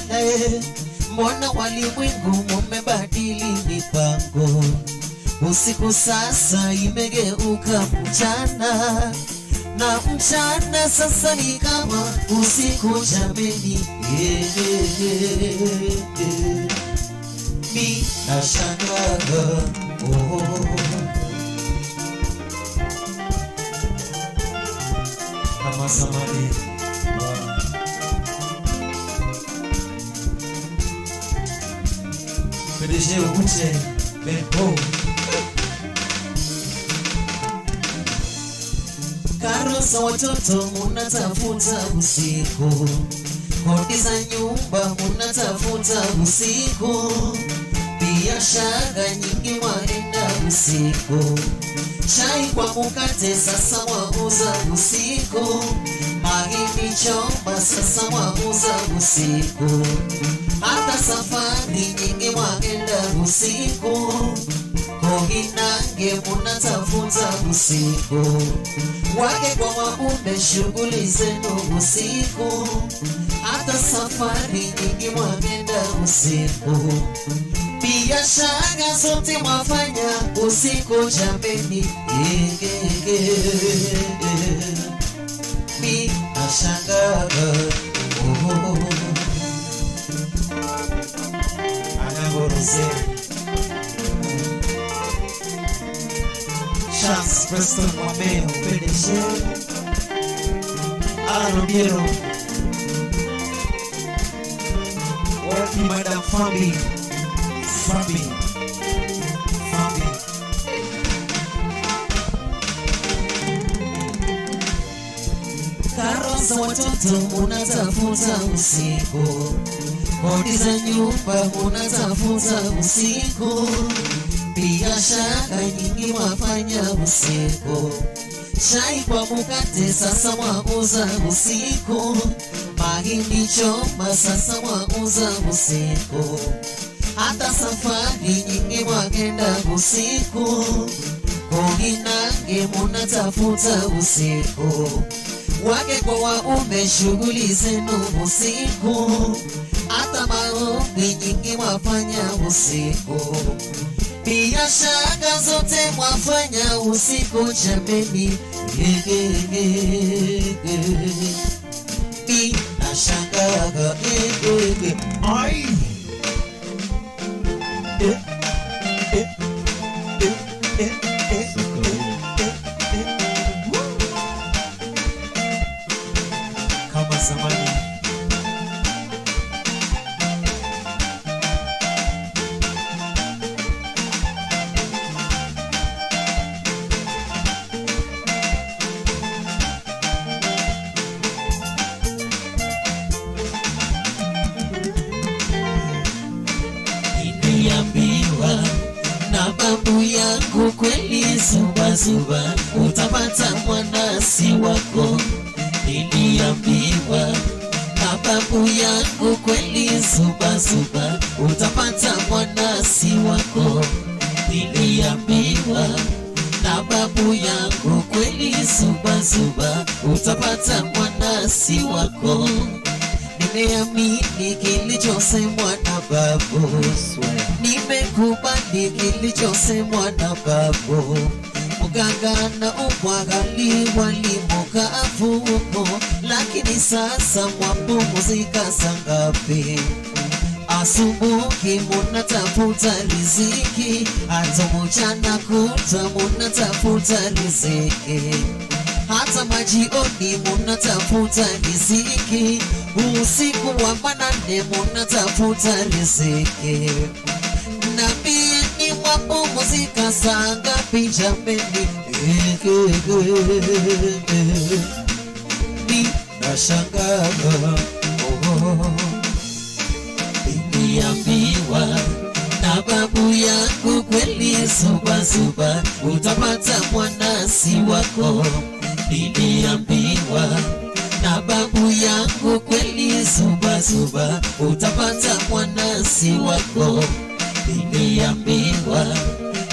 Mbona walimwengu mumebadili mipango? Usiku sasa imegeuka mchana, na mchana sasa ni kama usiku jameni. Mi nashangaa, oh. Kama zamani. PDG Uche Benpo. Karo za watoto munatafuta usiku, kodi za nyumba munatafuta usiku, biashara nyingi waenda usiku, chai kwa mkate sasa wauza usiku, mahindi choma sasa wauza usiku, hata safari nyingi waenda usiku, kohinange munatafuta usiku, wake kwa waume shughuli zenu usiku, hata safari nyingi waenda usiku, biashara zote mwafanya usiku jameni. Mi nashangaa, oh. Anagorose Charles Preston Mwameo PDG Alan Obiero. Wapi Madam Fambi? Fambi. Fambi. Karo za watoto unatafuta usiku, kodi za nyumba unatafuta usiku, biashara nyingi wafanya usiku, chai kwa mkate sasa wauza usiku, mahindi choma sasa wauza usiku, hata safari nyingi wagenda usiku, kohinange munatafuta usiku, wake kwa waume shughuli zenu usiku, hata maombi nyingi wafanya usiku, biashara zote mwafanya usiku jameni. Zamani. Niliambiwa na babu yangu kweli, zubazuba utapata mwanasi wako. Niliambiwa na babu yangu kweli, zubazuba utapata mwanasi wako. Niliambiwa na babu yangu kweli, zubazuba utapata mwanasi wako. Nimeamini kilichosemwa na babu, nimekubali kilichosemwa na babu. Mganga na umwagali walimukavu, lakini sasa mwapumzika saa ngapi? Asubuhi munatafuta riziki, hata mchana kutwa munatafuta riziki, hata majioni munatafuta riziki, usiku wa manane munatafuta riziki. Naambieni mwapumzika saa ngapi jameni? Ninashangaa, oh. Niliambiwa na babu yangu kweli, zubazuba utapata mwanasi wako. Niliambiwa na babu yangu kweli, zubazuba utapata mwanasi wako. Niliambiwa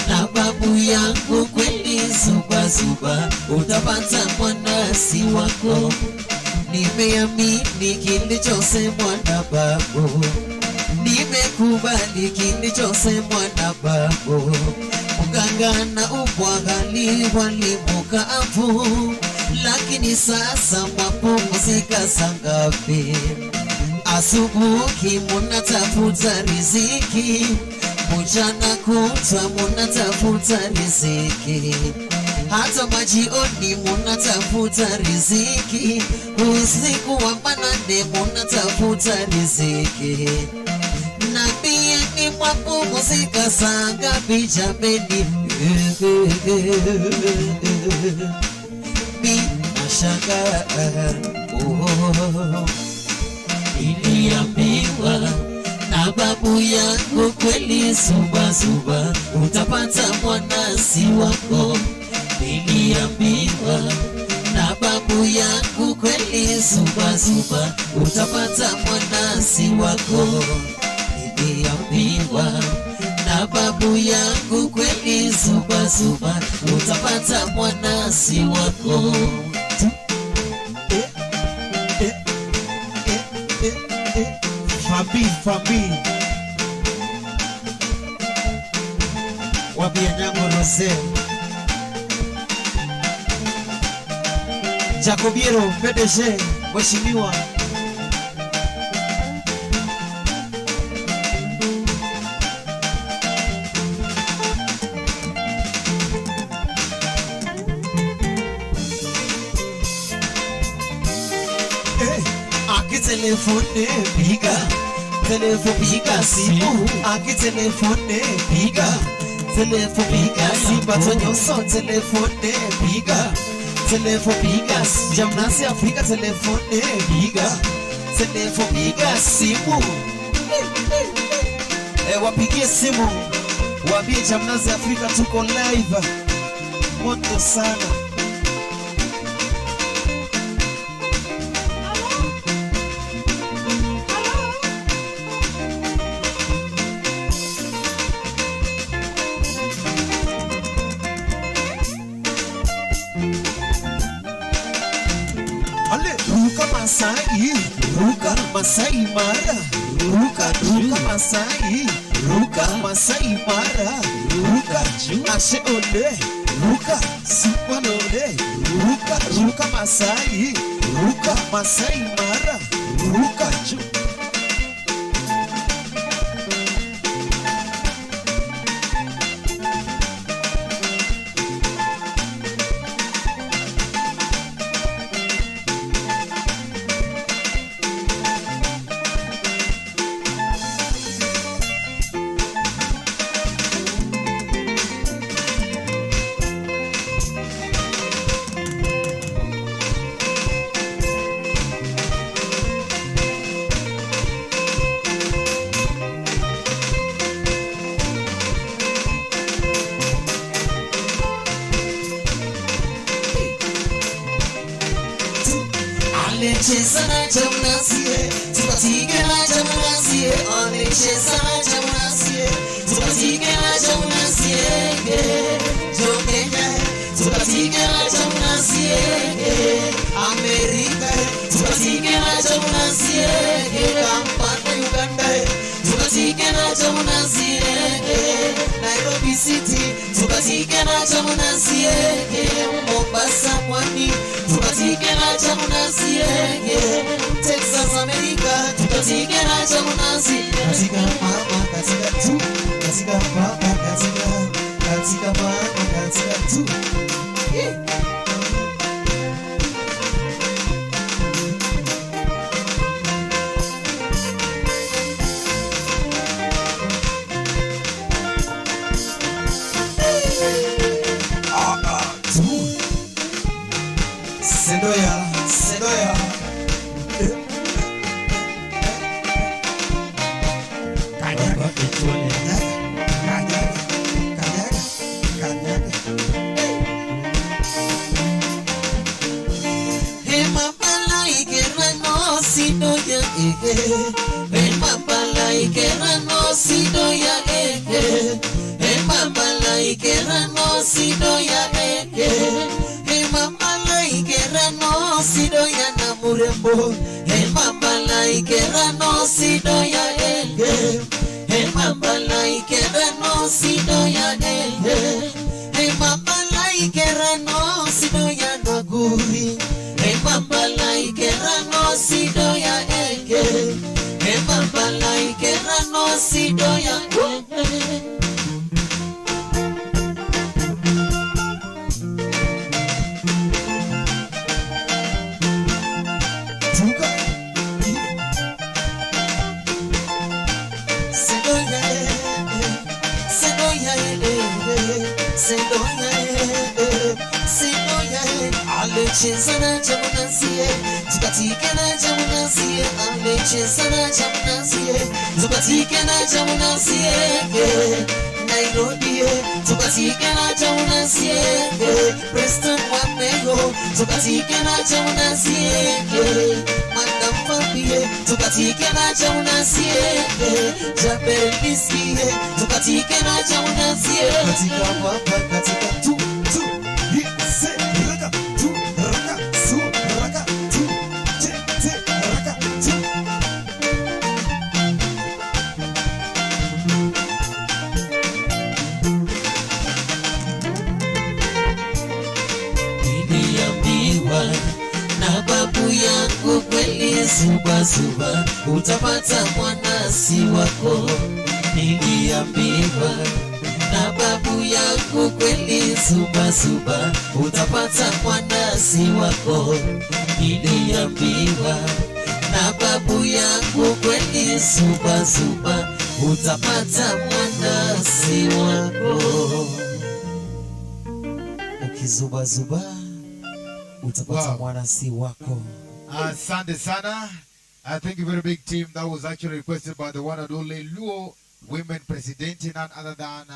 na babu yangu kweli, zubazuba utapata mwanasi wako. Nimeamini kilichosemwa na babu, nimekubali kilichosemwa na babu. Mganga na ubwagali walimukavu, lakini sasa mwapumzika saa ngapi? Asubuhi munatafuta riziki, mchana kutwa munatafuta riziki, hata majioni munatafuta riziki, usiku wa manane munatafuta riziki. Naambieni mwapumzika saa ngapi jameni? Ninashangaa, oh. Niliambiwa na babu yangu kweli, zubazuba utapata mwanasi wako. Niliambiwa na babu yangu kweli, zubazuba utapata mwanasi wako. Niliambiwa na babu yangu kweli, zubazuba utapata mwanasi wako. Fabi, Fabi Wapi Anyango Rose Jacobiero PDG Mheshimiwa Telefone piga, telefone piga simu, aki telefone piga, telefone piga simu, batonyoso telefone piga, telefone piga, Jamnasi Afrika telefone piga, telefone piga simu. Wapigie simu, waambie Jamnasi Afrika tuko live, moto sana. Ruka Masai, Ruka Masai Mara, Ruka Ruka Masai, Ruka Masai Mara, Ruka Ashe Ole, Ruka Sipanole, Ruka Ruka Masai, Ruka Masai Mara, Ruka Alicheza na jamnasie, tukatike na jamnasie. Alicheza na jamnasie, tukatike na jamnasie. Jokenya, tukatike na jamnasie. Amerika, tukatike na jamnasie. Kampala, Uganda, tukatike na jamnasie. Nairobi City, tukatike na jamnasie. Mombasa, Pwani, tukatike na jamnasie. Texas, America, tukatike na jamnasie. Katika mama, katika tu, katika mama, katika, katika mama, katika tu. Tu. Sendoya, sendoya. Baba Echole. Kanyaga, kanyaga, kanyaga, kanyaga. Hey mama like rano sido ya ehe. Hey mama like rano sido ya ehe. Hey mama like rano sido ya ehe. Hey mama like rano sido ya na murembo. Hey mama like rano sido ya ehe. Hey mama like rano sido ya ehe. Hey mama like rano sido ya naguri. Hey mama like rano sido ya eke. Hey mama like rano sido ya eke. Tuka. Sido ya eke. Sido ya eke. Sido ya eke. Sido ya eke. Alicheza na jamnasie, tukatike na jamnasie. Alicheza na jamnasie, tukatike na jamnasie. Nairobi, tukatike na jamnasie. Preston Wamego, tukatike na jamnasie. Madam Fabie, tukatike na jamnasie. Jabel Biski, tukatike na jamnasie. Katika mama, katika tu, tu. Hi, se, raka, tu, raka, su, raka, tu. Che, te, raka, tu. Niliambiwa na babu yangu kweli, zuba utapata mwana si wako. Niliambiwa na babu yangu kweli, zuba utapata mwana si wako. Niliambiwa na babu yangu kweli, zuba utapata mwana si wako. Ukizubazuba utapata Wow. mwana si wako. Asante sana. Thank you very big team. That was actually requested by the one and only Luo Women President, none other than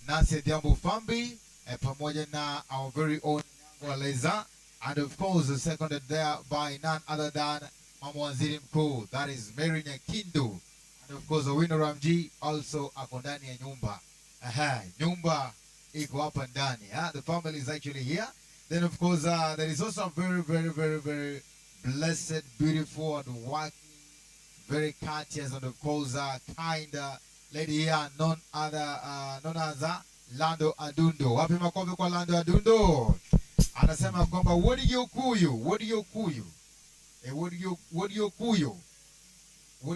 Nancy Adhiambo Fambi, pamoja na our very own Nyango Aleza, and of course seconded there by none other than Mama Waziri Mkuu, that is Mary Nyakindu, and of course Owino Ramji also ako ndani ya nyumba. Aha, nyumba iko hapa ndani. The family is actually here. Then of course there is also a very, very, very, very blessed, beautiful and working, very courteous and of course kind lady here, none other, none other Lando Adundo. Wapi makofi kwa Lando Adundo? Anasema kwamba Wuod Giokuyu, eh, Wuod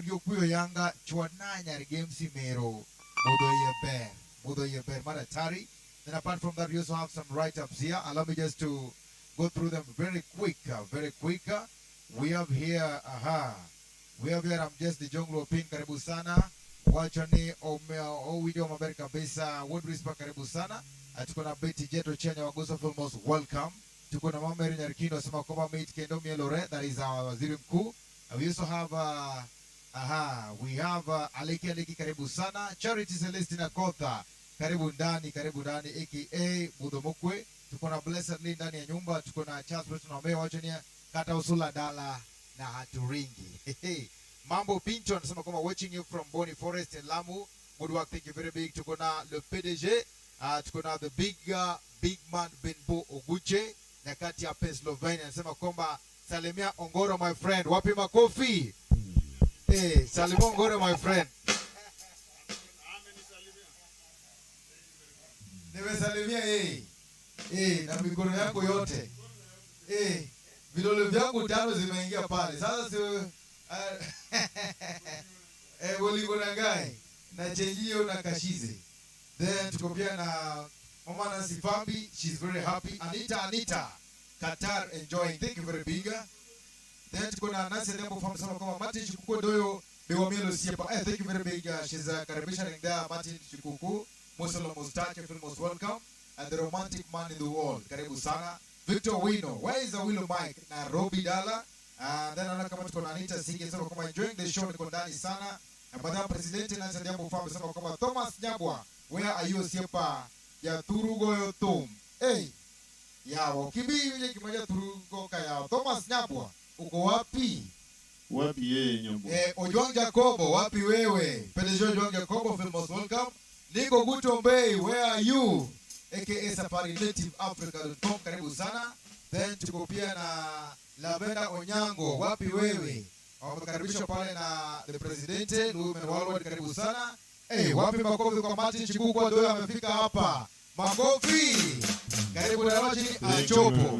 Giokuyu yanga chwananya games mero budho ber, budho ber maratari. Then apart from that, we also have some write-ups here. Allow me just to go through them very quick, very quick. We have here, aha, we have here, I'm just the Jonglo Pin, karibu sana. Wachoni owinjo maber kabisa. Wuod Rispa, karibu sana. Tuko na Betty Jeto Chenya Wagoso, most welcome. Tuko na Mama Mary Nyarkino asema kwamba mate kendo mielore, that is our waziri mkuu. We also have aha, we have Aleki Aleki, karibu sana. Charity Celestina Kotha, karibu ndani aka Budho Mukwe. Tuko na Blessed Lee ndani ya nyumba, tuko na Charles Preston Omeo Wachonia Kata Usula Dala na Haturingi. Mambo Pinto anasema kwamba watching you from Boni Forest in Lamu. Good work, thank you very big. Tuko na le PDG, tuko na the big man Benbo Oguche nyakati ya Pennsylvania anasema kwamba salimia Ongoro my friend. Wapi makofi? Salimia Ongoro my friend. Nimesalimia na mikono yangu yote. Vidole vyangu tano zimeingia pale. Sasa si bolingo na ngai na chenjio na kashize. Then tuko pia na Mama Nancy Fambi, she's very happy. Anita Qatar enjoying. Thank you very big. Then tuko na Nancy Lembo from sema kama Martin Chikuku Doyo Bewamielo Siepa. Thank you very big. She's karibisha there Martin Chikuku. Muslim Mustache, feel most welcome. And the romantic man in the world. Karibu sana. Victor Wino. Where is the Willow Mike? Nairobi Dala. And then anaona kama tuko na Anita Sige sema kama enjoying the show, niko ndani sana. Na baadaye President Nancy Lembo Fambi sema kama Thomas Nyabwa, where are you Siepa? Ya turugo yo tum. Hey. Yawo kibi yule kimoja turugo kaya. Thomas Nyabwa, uko wapi? Wapi yeye Nyabwa? Ojwang Jacobo, wapi wewe? PDG Ojwang Jacobo, feel most welcome. Niko Gutombei, where are you? AKA Safari Native Africa.com, karibu sana. Then tuko pia na Lavenda Onyango, wapi wewe? Wamekaribishwa pale na the President Lumen Walward, karibu sana. Wapi makofi kwa Martin Chikuku Adoyo amefika hapa. Makofi. Karibu na Martin Achopo.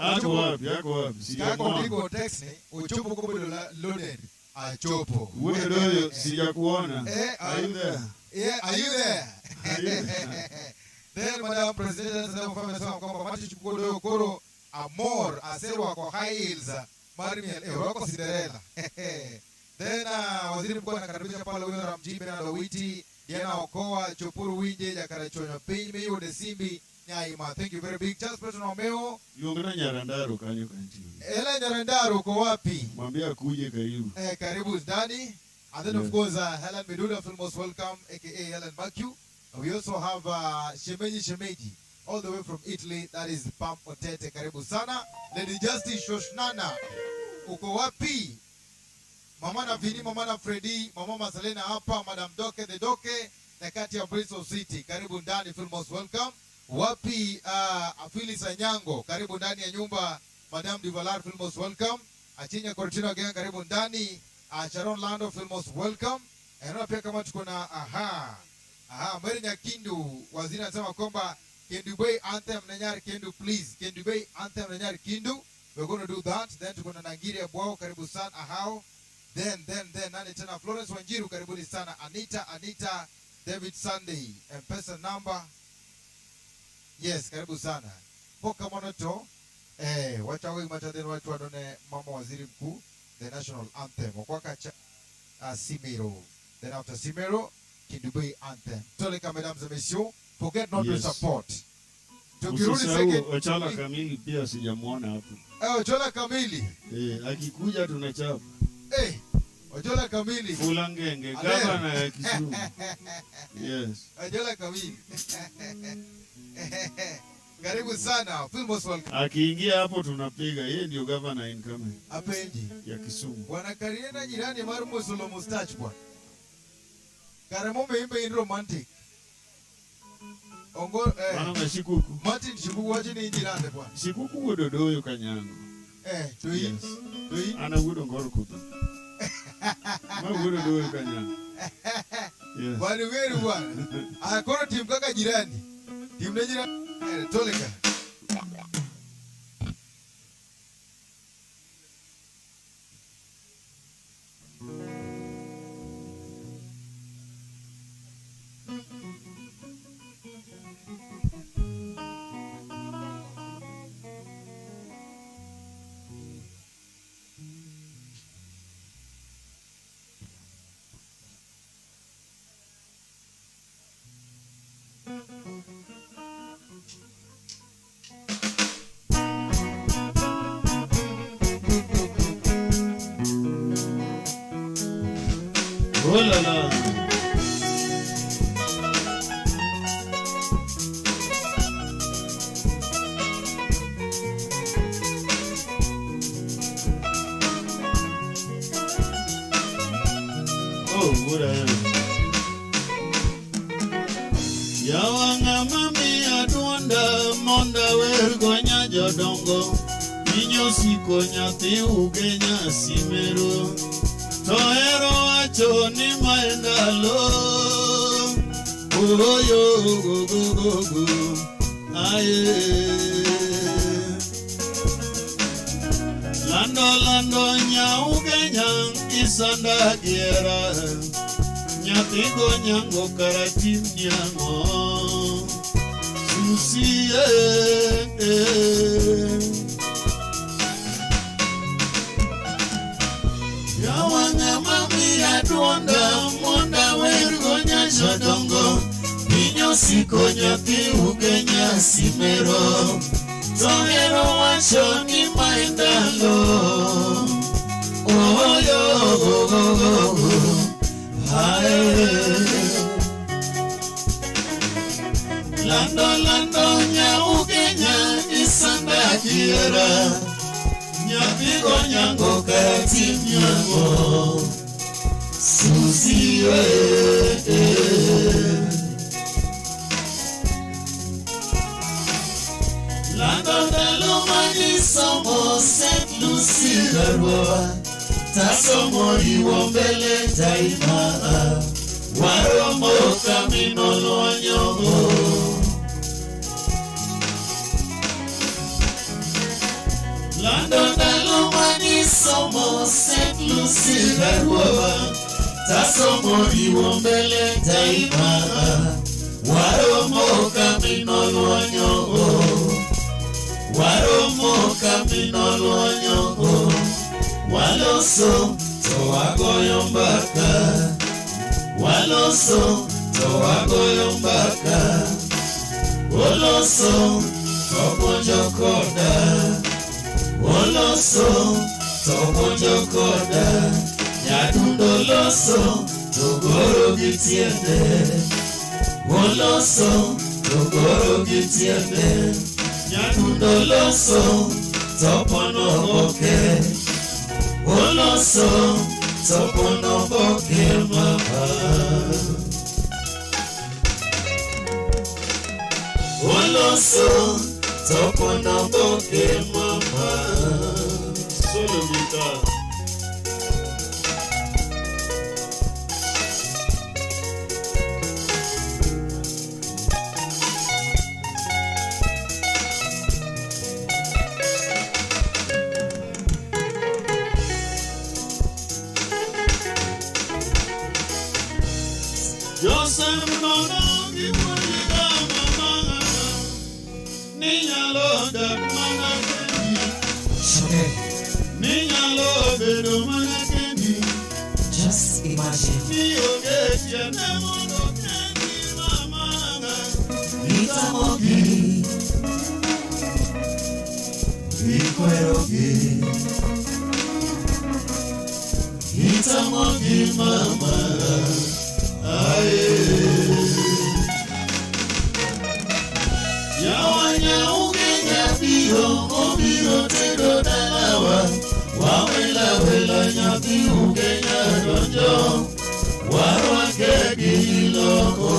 Ako wapi? Ako wapi? Kako ndiko text ni Ochopo kumbe loaded. Achopo. Wewe Doyo sijakuona. Are you there? Yeah, are you there? Then Madam President anasema kwamba Martin Chikuku Adoyo koro amor aserwa kwa high heels. Marimiel roko Cinderella. Then waziri mkuu anakaribisha pale huyo Ramji Bernard Owiti, Diana Okoa, Chopuru Winje, Jakarachonya Piny, Meyude Simbi, Nyaima. Thank you very big. Charles President Romeo. Yongera Nyarandaro kanyo kanchi. Ela Nyarandaro uko wapi? Mwambie akuje karibu. Karibu ndani. And then of course Helen Meduda, feel most welcome, aka Helen Macu. We also have Shemeji all the way from Italy, that is Pam Otete, karibu sana. Lady Justice Shoshnana, uko wapi? Mama na Vini, Mama na Freddy, Mama Masalena hapa, Madam Doke the Doke, na kati ya Bristol City, karibu ndani, feel most welcome. Wapi Afili Sanyango, karibu ndani ya nyumba, Madam Divalar, feel most welcome. Achinya Cortino again, karibu ndani. Sharon Lando, feel most welcome. Na pia kama tuko na Mary Nyakindu, waziri anasema kwamba Kendu Bay anthem Nanyar Kendu, please. Kendu Bay anthem Nanyar Kendu. We're going to do that. Then tuko na Nangiria Bwao, karibu sana ahao. Then nani tena Florence Wanjiru, karibuni sana. Anita David Sunday, M-Pesa number. Yes, karibu sana. Poka monoto. Wacha wengi machadeni watu wadone mama waziri mkuu, the national anthem. Wakwaka cha Simero. Then after Simero, Kendu Bay anthem. Toleka, mesdames et messieurs, forget not to support. Tukirudi second. Ochola Kamili pia sijamuona hapo. Ochola Kamili. Akikuja tunachapa. Ochola Kamili. Fulangenge, gavana ya Kisumu. Yes. Ochola Kamili. Karibu sana. Feel most welcome. Akiingia hapo tunapiga. Yeye ndio gavana incoming. Apenji ya Kisumu. Bwana Kariena jirani marumo solo mustache bwana. Karemombe imbe in romantic. Ongo Mama Shikuku. Martin Shikuku wachi ni jirani bwana. Shikuku wododoyo kanyango. Tui. Yes. Tui. Ana wudo ngoro kuta. Ma wododoyo kanyango. Yes. Bwana wewe bwana. Akoro timu kaka jirani. Timu na jirani. Toleka. Oh la la. wuoda. Yawa ng'ama miya duonda mondo awergo nya jodongo. Inyosiko nyathi Ugenya Simero. To hero wacho ni mae ndalo. Oyo go go go go. Aye. Lando lando nya Ugenya isanda giera. Nyathi go nyango kara tim niang'o. Susi eh, eh. Yawa ng'ama miya duonda mondo awergo nya jodongo. Inyosiko nyathi Ugenya Simero. To hero wacho ni mae ndalo. Oyo go go go go. Ae. Lando lando nya Ugenya isanda kiera. Nyathi go nyango kara tim nyango. Susi eh, eh. Lando ndalo manisomo St. Lucy Garua. Tasomo riwo mbele daima. Waromo kamino lwanyogo. Lando ndalo manisomo St. Lucy Garua. Tasomo riwo mbele daima. Waromo kamino lwanyogo. Waromo kamino lwanyogo. Waloso to wagoyo mbaka. Waloso to wagoyo mbaka. Oloso to puonjo koda. Oloso to puonjo koda. Nyadundo loso to goro gi tiende. Oloso to goro gi tiende. Nyadundo loso to pono oboke. Oloso to pono oboke mama. Oloso to pono oboke mama. Solo guitar. Joseph nono gipuonjiga mama. Ninyalo dak mana kendi. Shoke. Ninyalo bedo mana kendi. Just imagine. Ni onge tiende mondo kendi mama. Itamogi. Ikwerogi. Itamogi mama. Aye. Yawa nyaugenya biro obiro tedo dalawa. Wawela wela nyathi Ugenya donjo. Warwake gi iloko.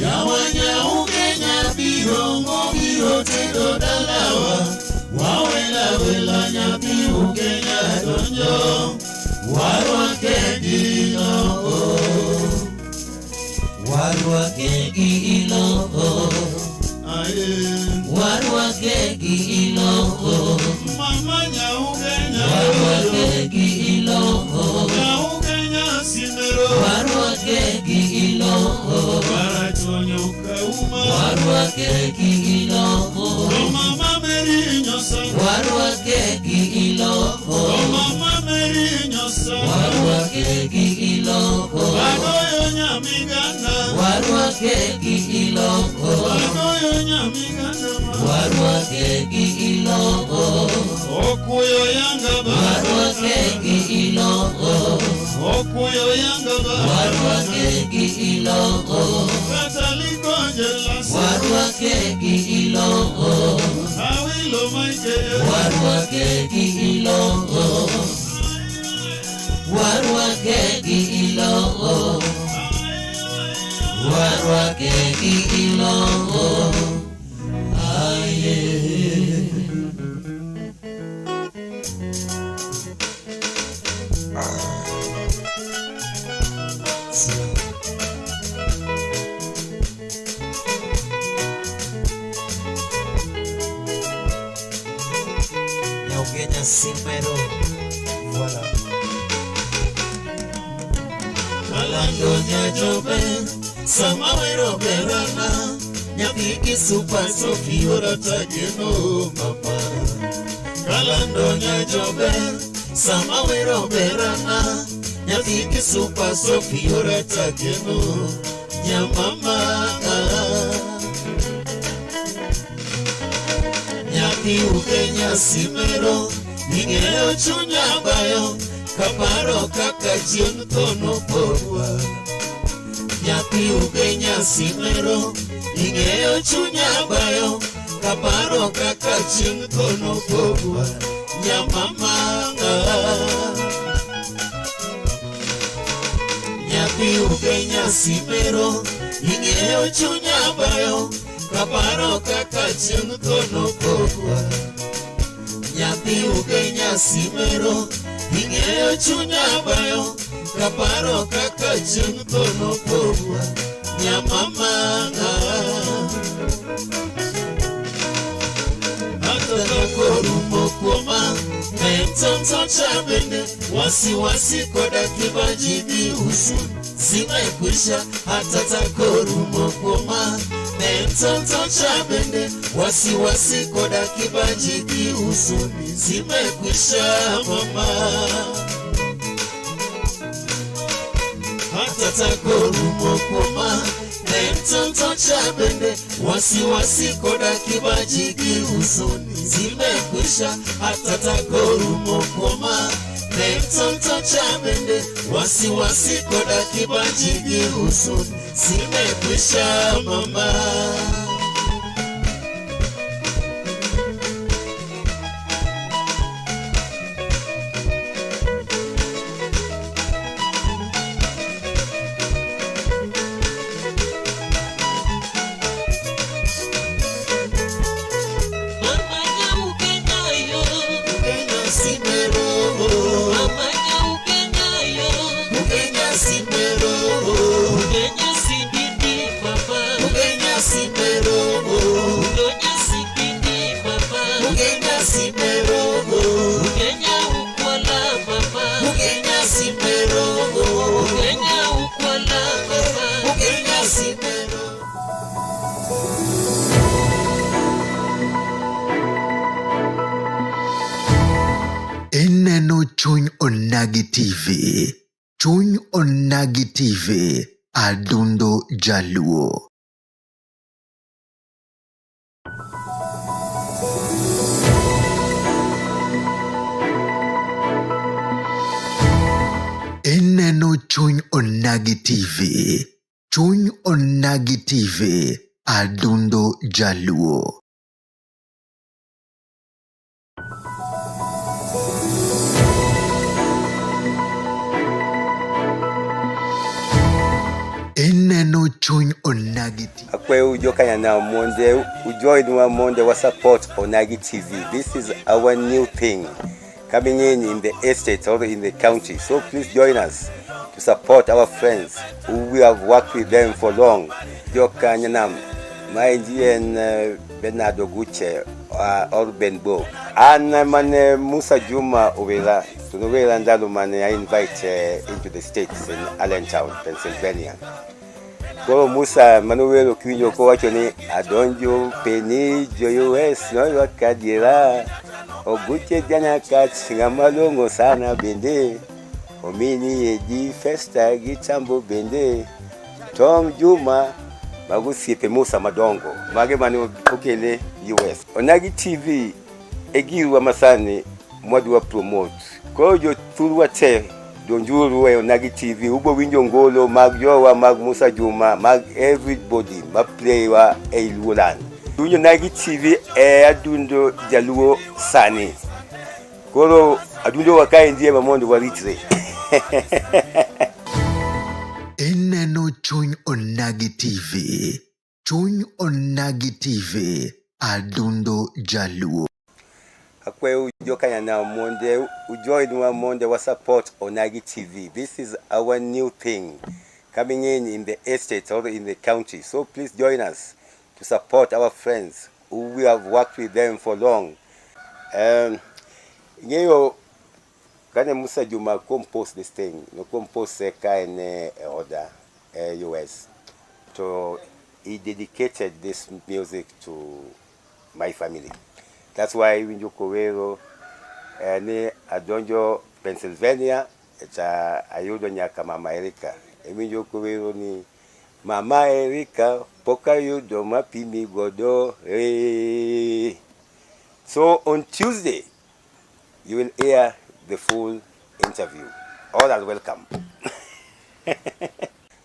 Yawa nyaugenya biro obiro tedo dalawa. Wawela wela nyathi Ugenya donjo. Warwake gi iloko. Warwake gi iloko. Aye. Warwake gi iloko. Mama nyaugenya. Warwake gi iloko. Nyaugenya Simero. Warwake gi iloko. Karachuonyo kauma. Warwake gi iloko. To mama Mary nyosa. Warwake gi iloko. To mama Mary nyosa. Warwake gi iloko. Agoyo nyamiganda. Warwake gi iloko. Agoyo nyamiganda. Warwake gi iloko. Okuyo yanga ba. Warwake gi iloko. Okuyo yanga ba. Warwake gi iloko. Kataliko jelasa. Warwake gi iloko. Awilo maike. Warwake gi iloko. Warwake gi ilo, warwake gi ilo. Aye. Ugenya Simero. Voilà. Kalando nyajobe, sama wero berana, nyathigi super Sophie oratageno mama. Kalando nyajobe, sama wero berana, nyathigi super Sophie oratageno nyamama. Nyathi Ugenya Simero, ing'eyo chunya bayo, kaparo kaka chieng' tho nopogwa. Nyathi Ugenya Simero, ing'eyo chunya bayo, kaparo kaka chieng' tho nopogwa. Nyamama. Nyathi Ugenya Simero, ing'eyo chunya bayo, kaparo kaka chieng' tho nopogwa. Nyathi Ugenya Simero, ing'eyo chunya bayo, kaparo kaka chieng' tho nopogwa. Nyamama. Hata korumo kuoma, mtoto cha bende, wasiwasi koda kibaji gi huzuni zimekwisha. Hata takorumo kuoma, mtoto cha bende, wasiwasi koda kibaji gi huzuni zimekwisha mama. Hata takorumo kuoma, mtoto cha bende, wasiwasi koda kibaji gi huzuni zimekwisha. Hata takorumo kuoma, mtoto cha bende, wasiwasi koda kibaji gi huzuni zimekwisha mama. Mama Ugenya yo, Ugenya Simero, Mama Ugenya yo, Ugenya Simero, Ugenya Sididi mama, Ugenya Simero, Ugenya Sididi mama, Ugenya Simero, Ugenya Ukwala mama, Ugenya Simero, Ugenya Ukwala mama, Ugenya Simero. Ineno Chuny Onagi TV. Chuny Onagi TV. Adundo Jaluo. Ineno Chuny Onagi TV. Chuny Onagi TV. Adundo Jaluo. Ineno Chuny Onagi TV. Akwayo jokanyanam mondo ujoinwa mondo wa support Onagi TV. This is our new thing coming in the estate or in the county. So please join us to support our friends who we have worked with them for long. Jokanyanam, maendi en Bernardo Guche or Ben Bo. An mane Musa Juma Owera, to nowera ndalo mane I invite into the States in Allentown, Pennsylvania. Koro Musa manowero kiwinjo kowacho ni adonjo peni jo US noywak adiera Oguche janyakach ng'ama long'o sana bende Omini Edi Festa gi Tambo bende Tom Juma mago osiepe Musa madongo mage mane okele US. Onagi TV e girwa masani mwadwa promote. Koro jothurwa te donjuru e Onagi TV ubo winjo ngolo mag jowa mag Musa Juma mag everybody ma play wa ei Luoland. Winjo Onagi TV e adundo jaluo sani. Koro adundo wa kaendi ema mondo waritre. Ineno Chuny Onagi TV. Chuny Onagi TV. Adundo Jaluo. Akwayo jokanyanam mondo ujoinwa mondo wa support Onagi TV. This is our new thing coming in the estate or in the county. So please join us to support our friends who we have worked with them for long. Ing'eyo kane Musa Juma compose this thing, no compose ka en e oda e US. To he dedicated this music to my family. That's why winjo kowero ni adonjo Pennsylvania ta ayudo nyaka Mama Erika. Iwinjo kowero ni Mama Erika pok ayudo mapimi godo. Eh. So on Tuesday you will hear the full interview. All are welcome.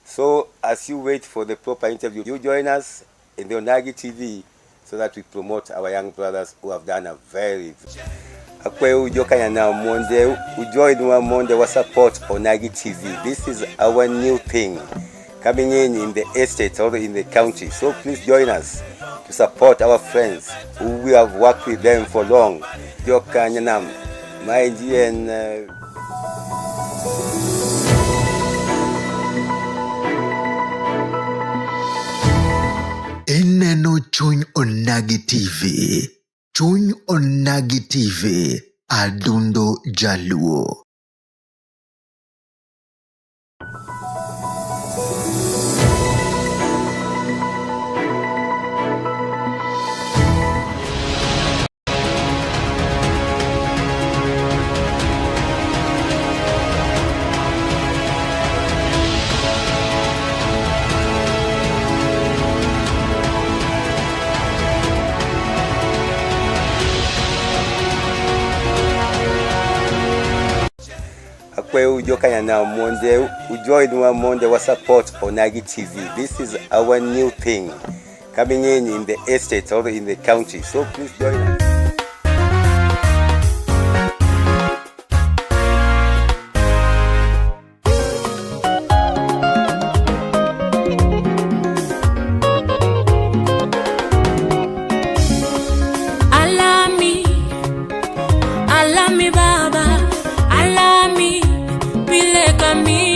So as you wait for the proper interview, you join us in the Onagi TV so that we promote our young brothers who have done a very Akwayo jokanyanam mondo ujoinwa mondo wa support Onagi TV. This is our new thing coming in the estate or in the county. So please join us to support our friends who we have worked with them for long. Jokanyanam, maendi en Ineno Chuny Onagi TV. Chuny Onagi TV. Adundo Jaluo. Akwayo jokanyanam mondo ujoinwa mondo wa support Onagi TV. This is our new thing coming in the estate or in the county. So please join us. Alami, alami baba, alami, pile kami.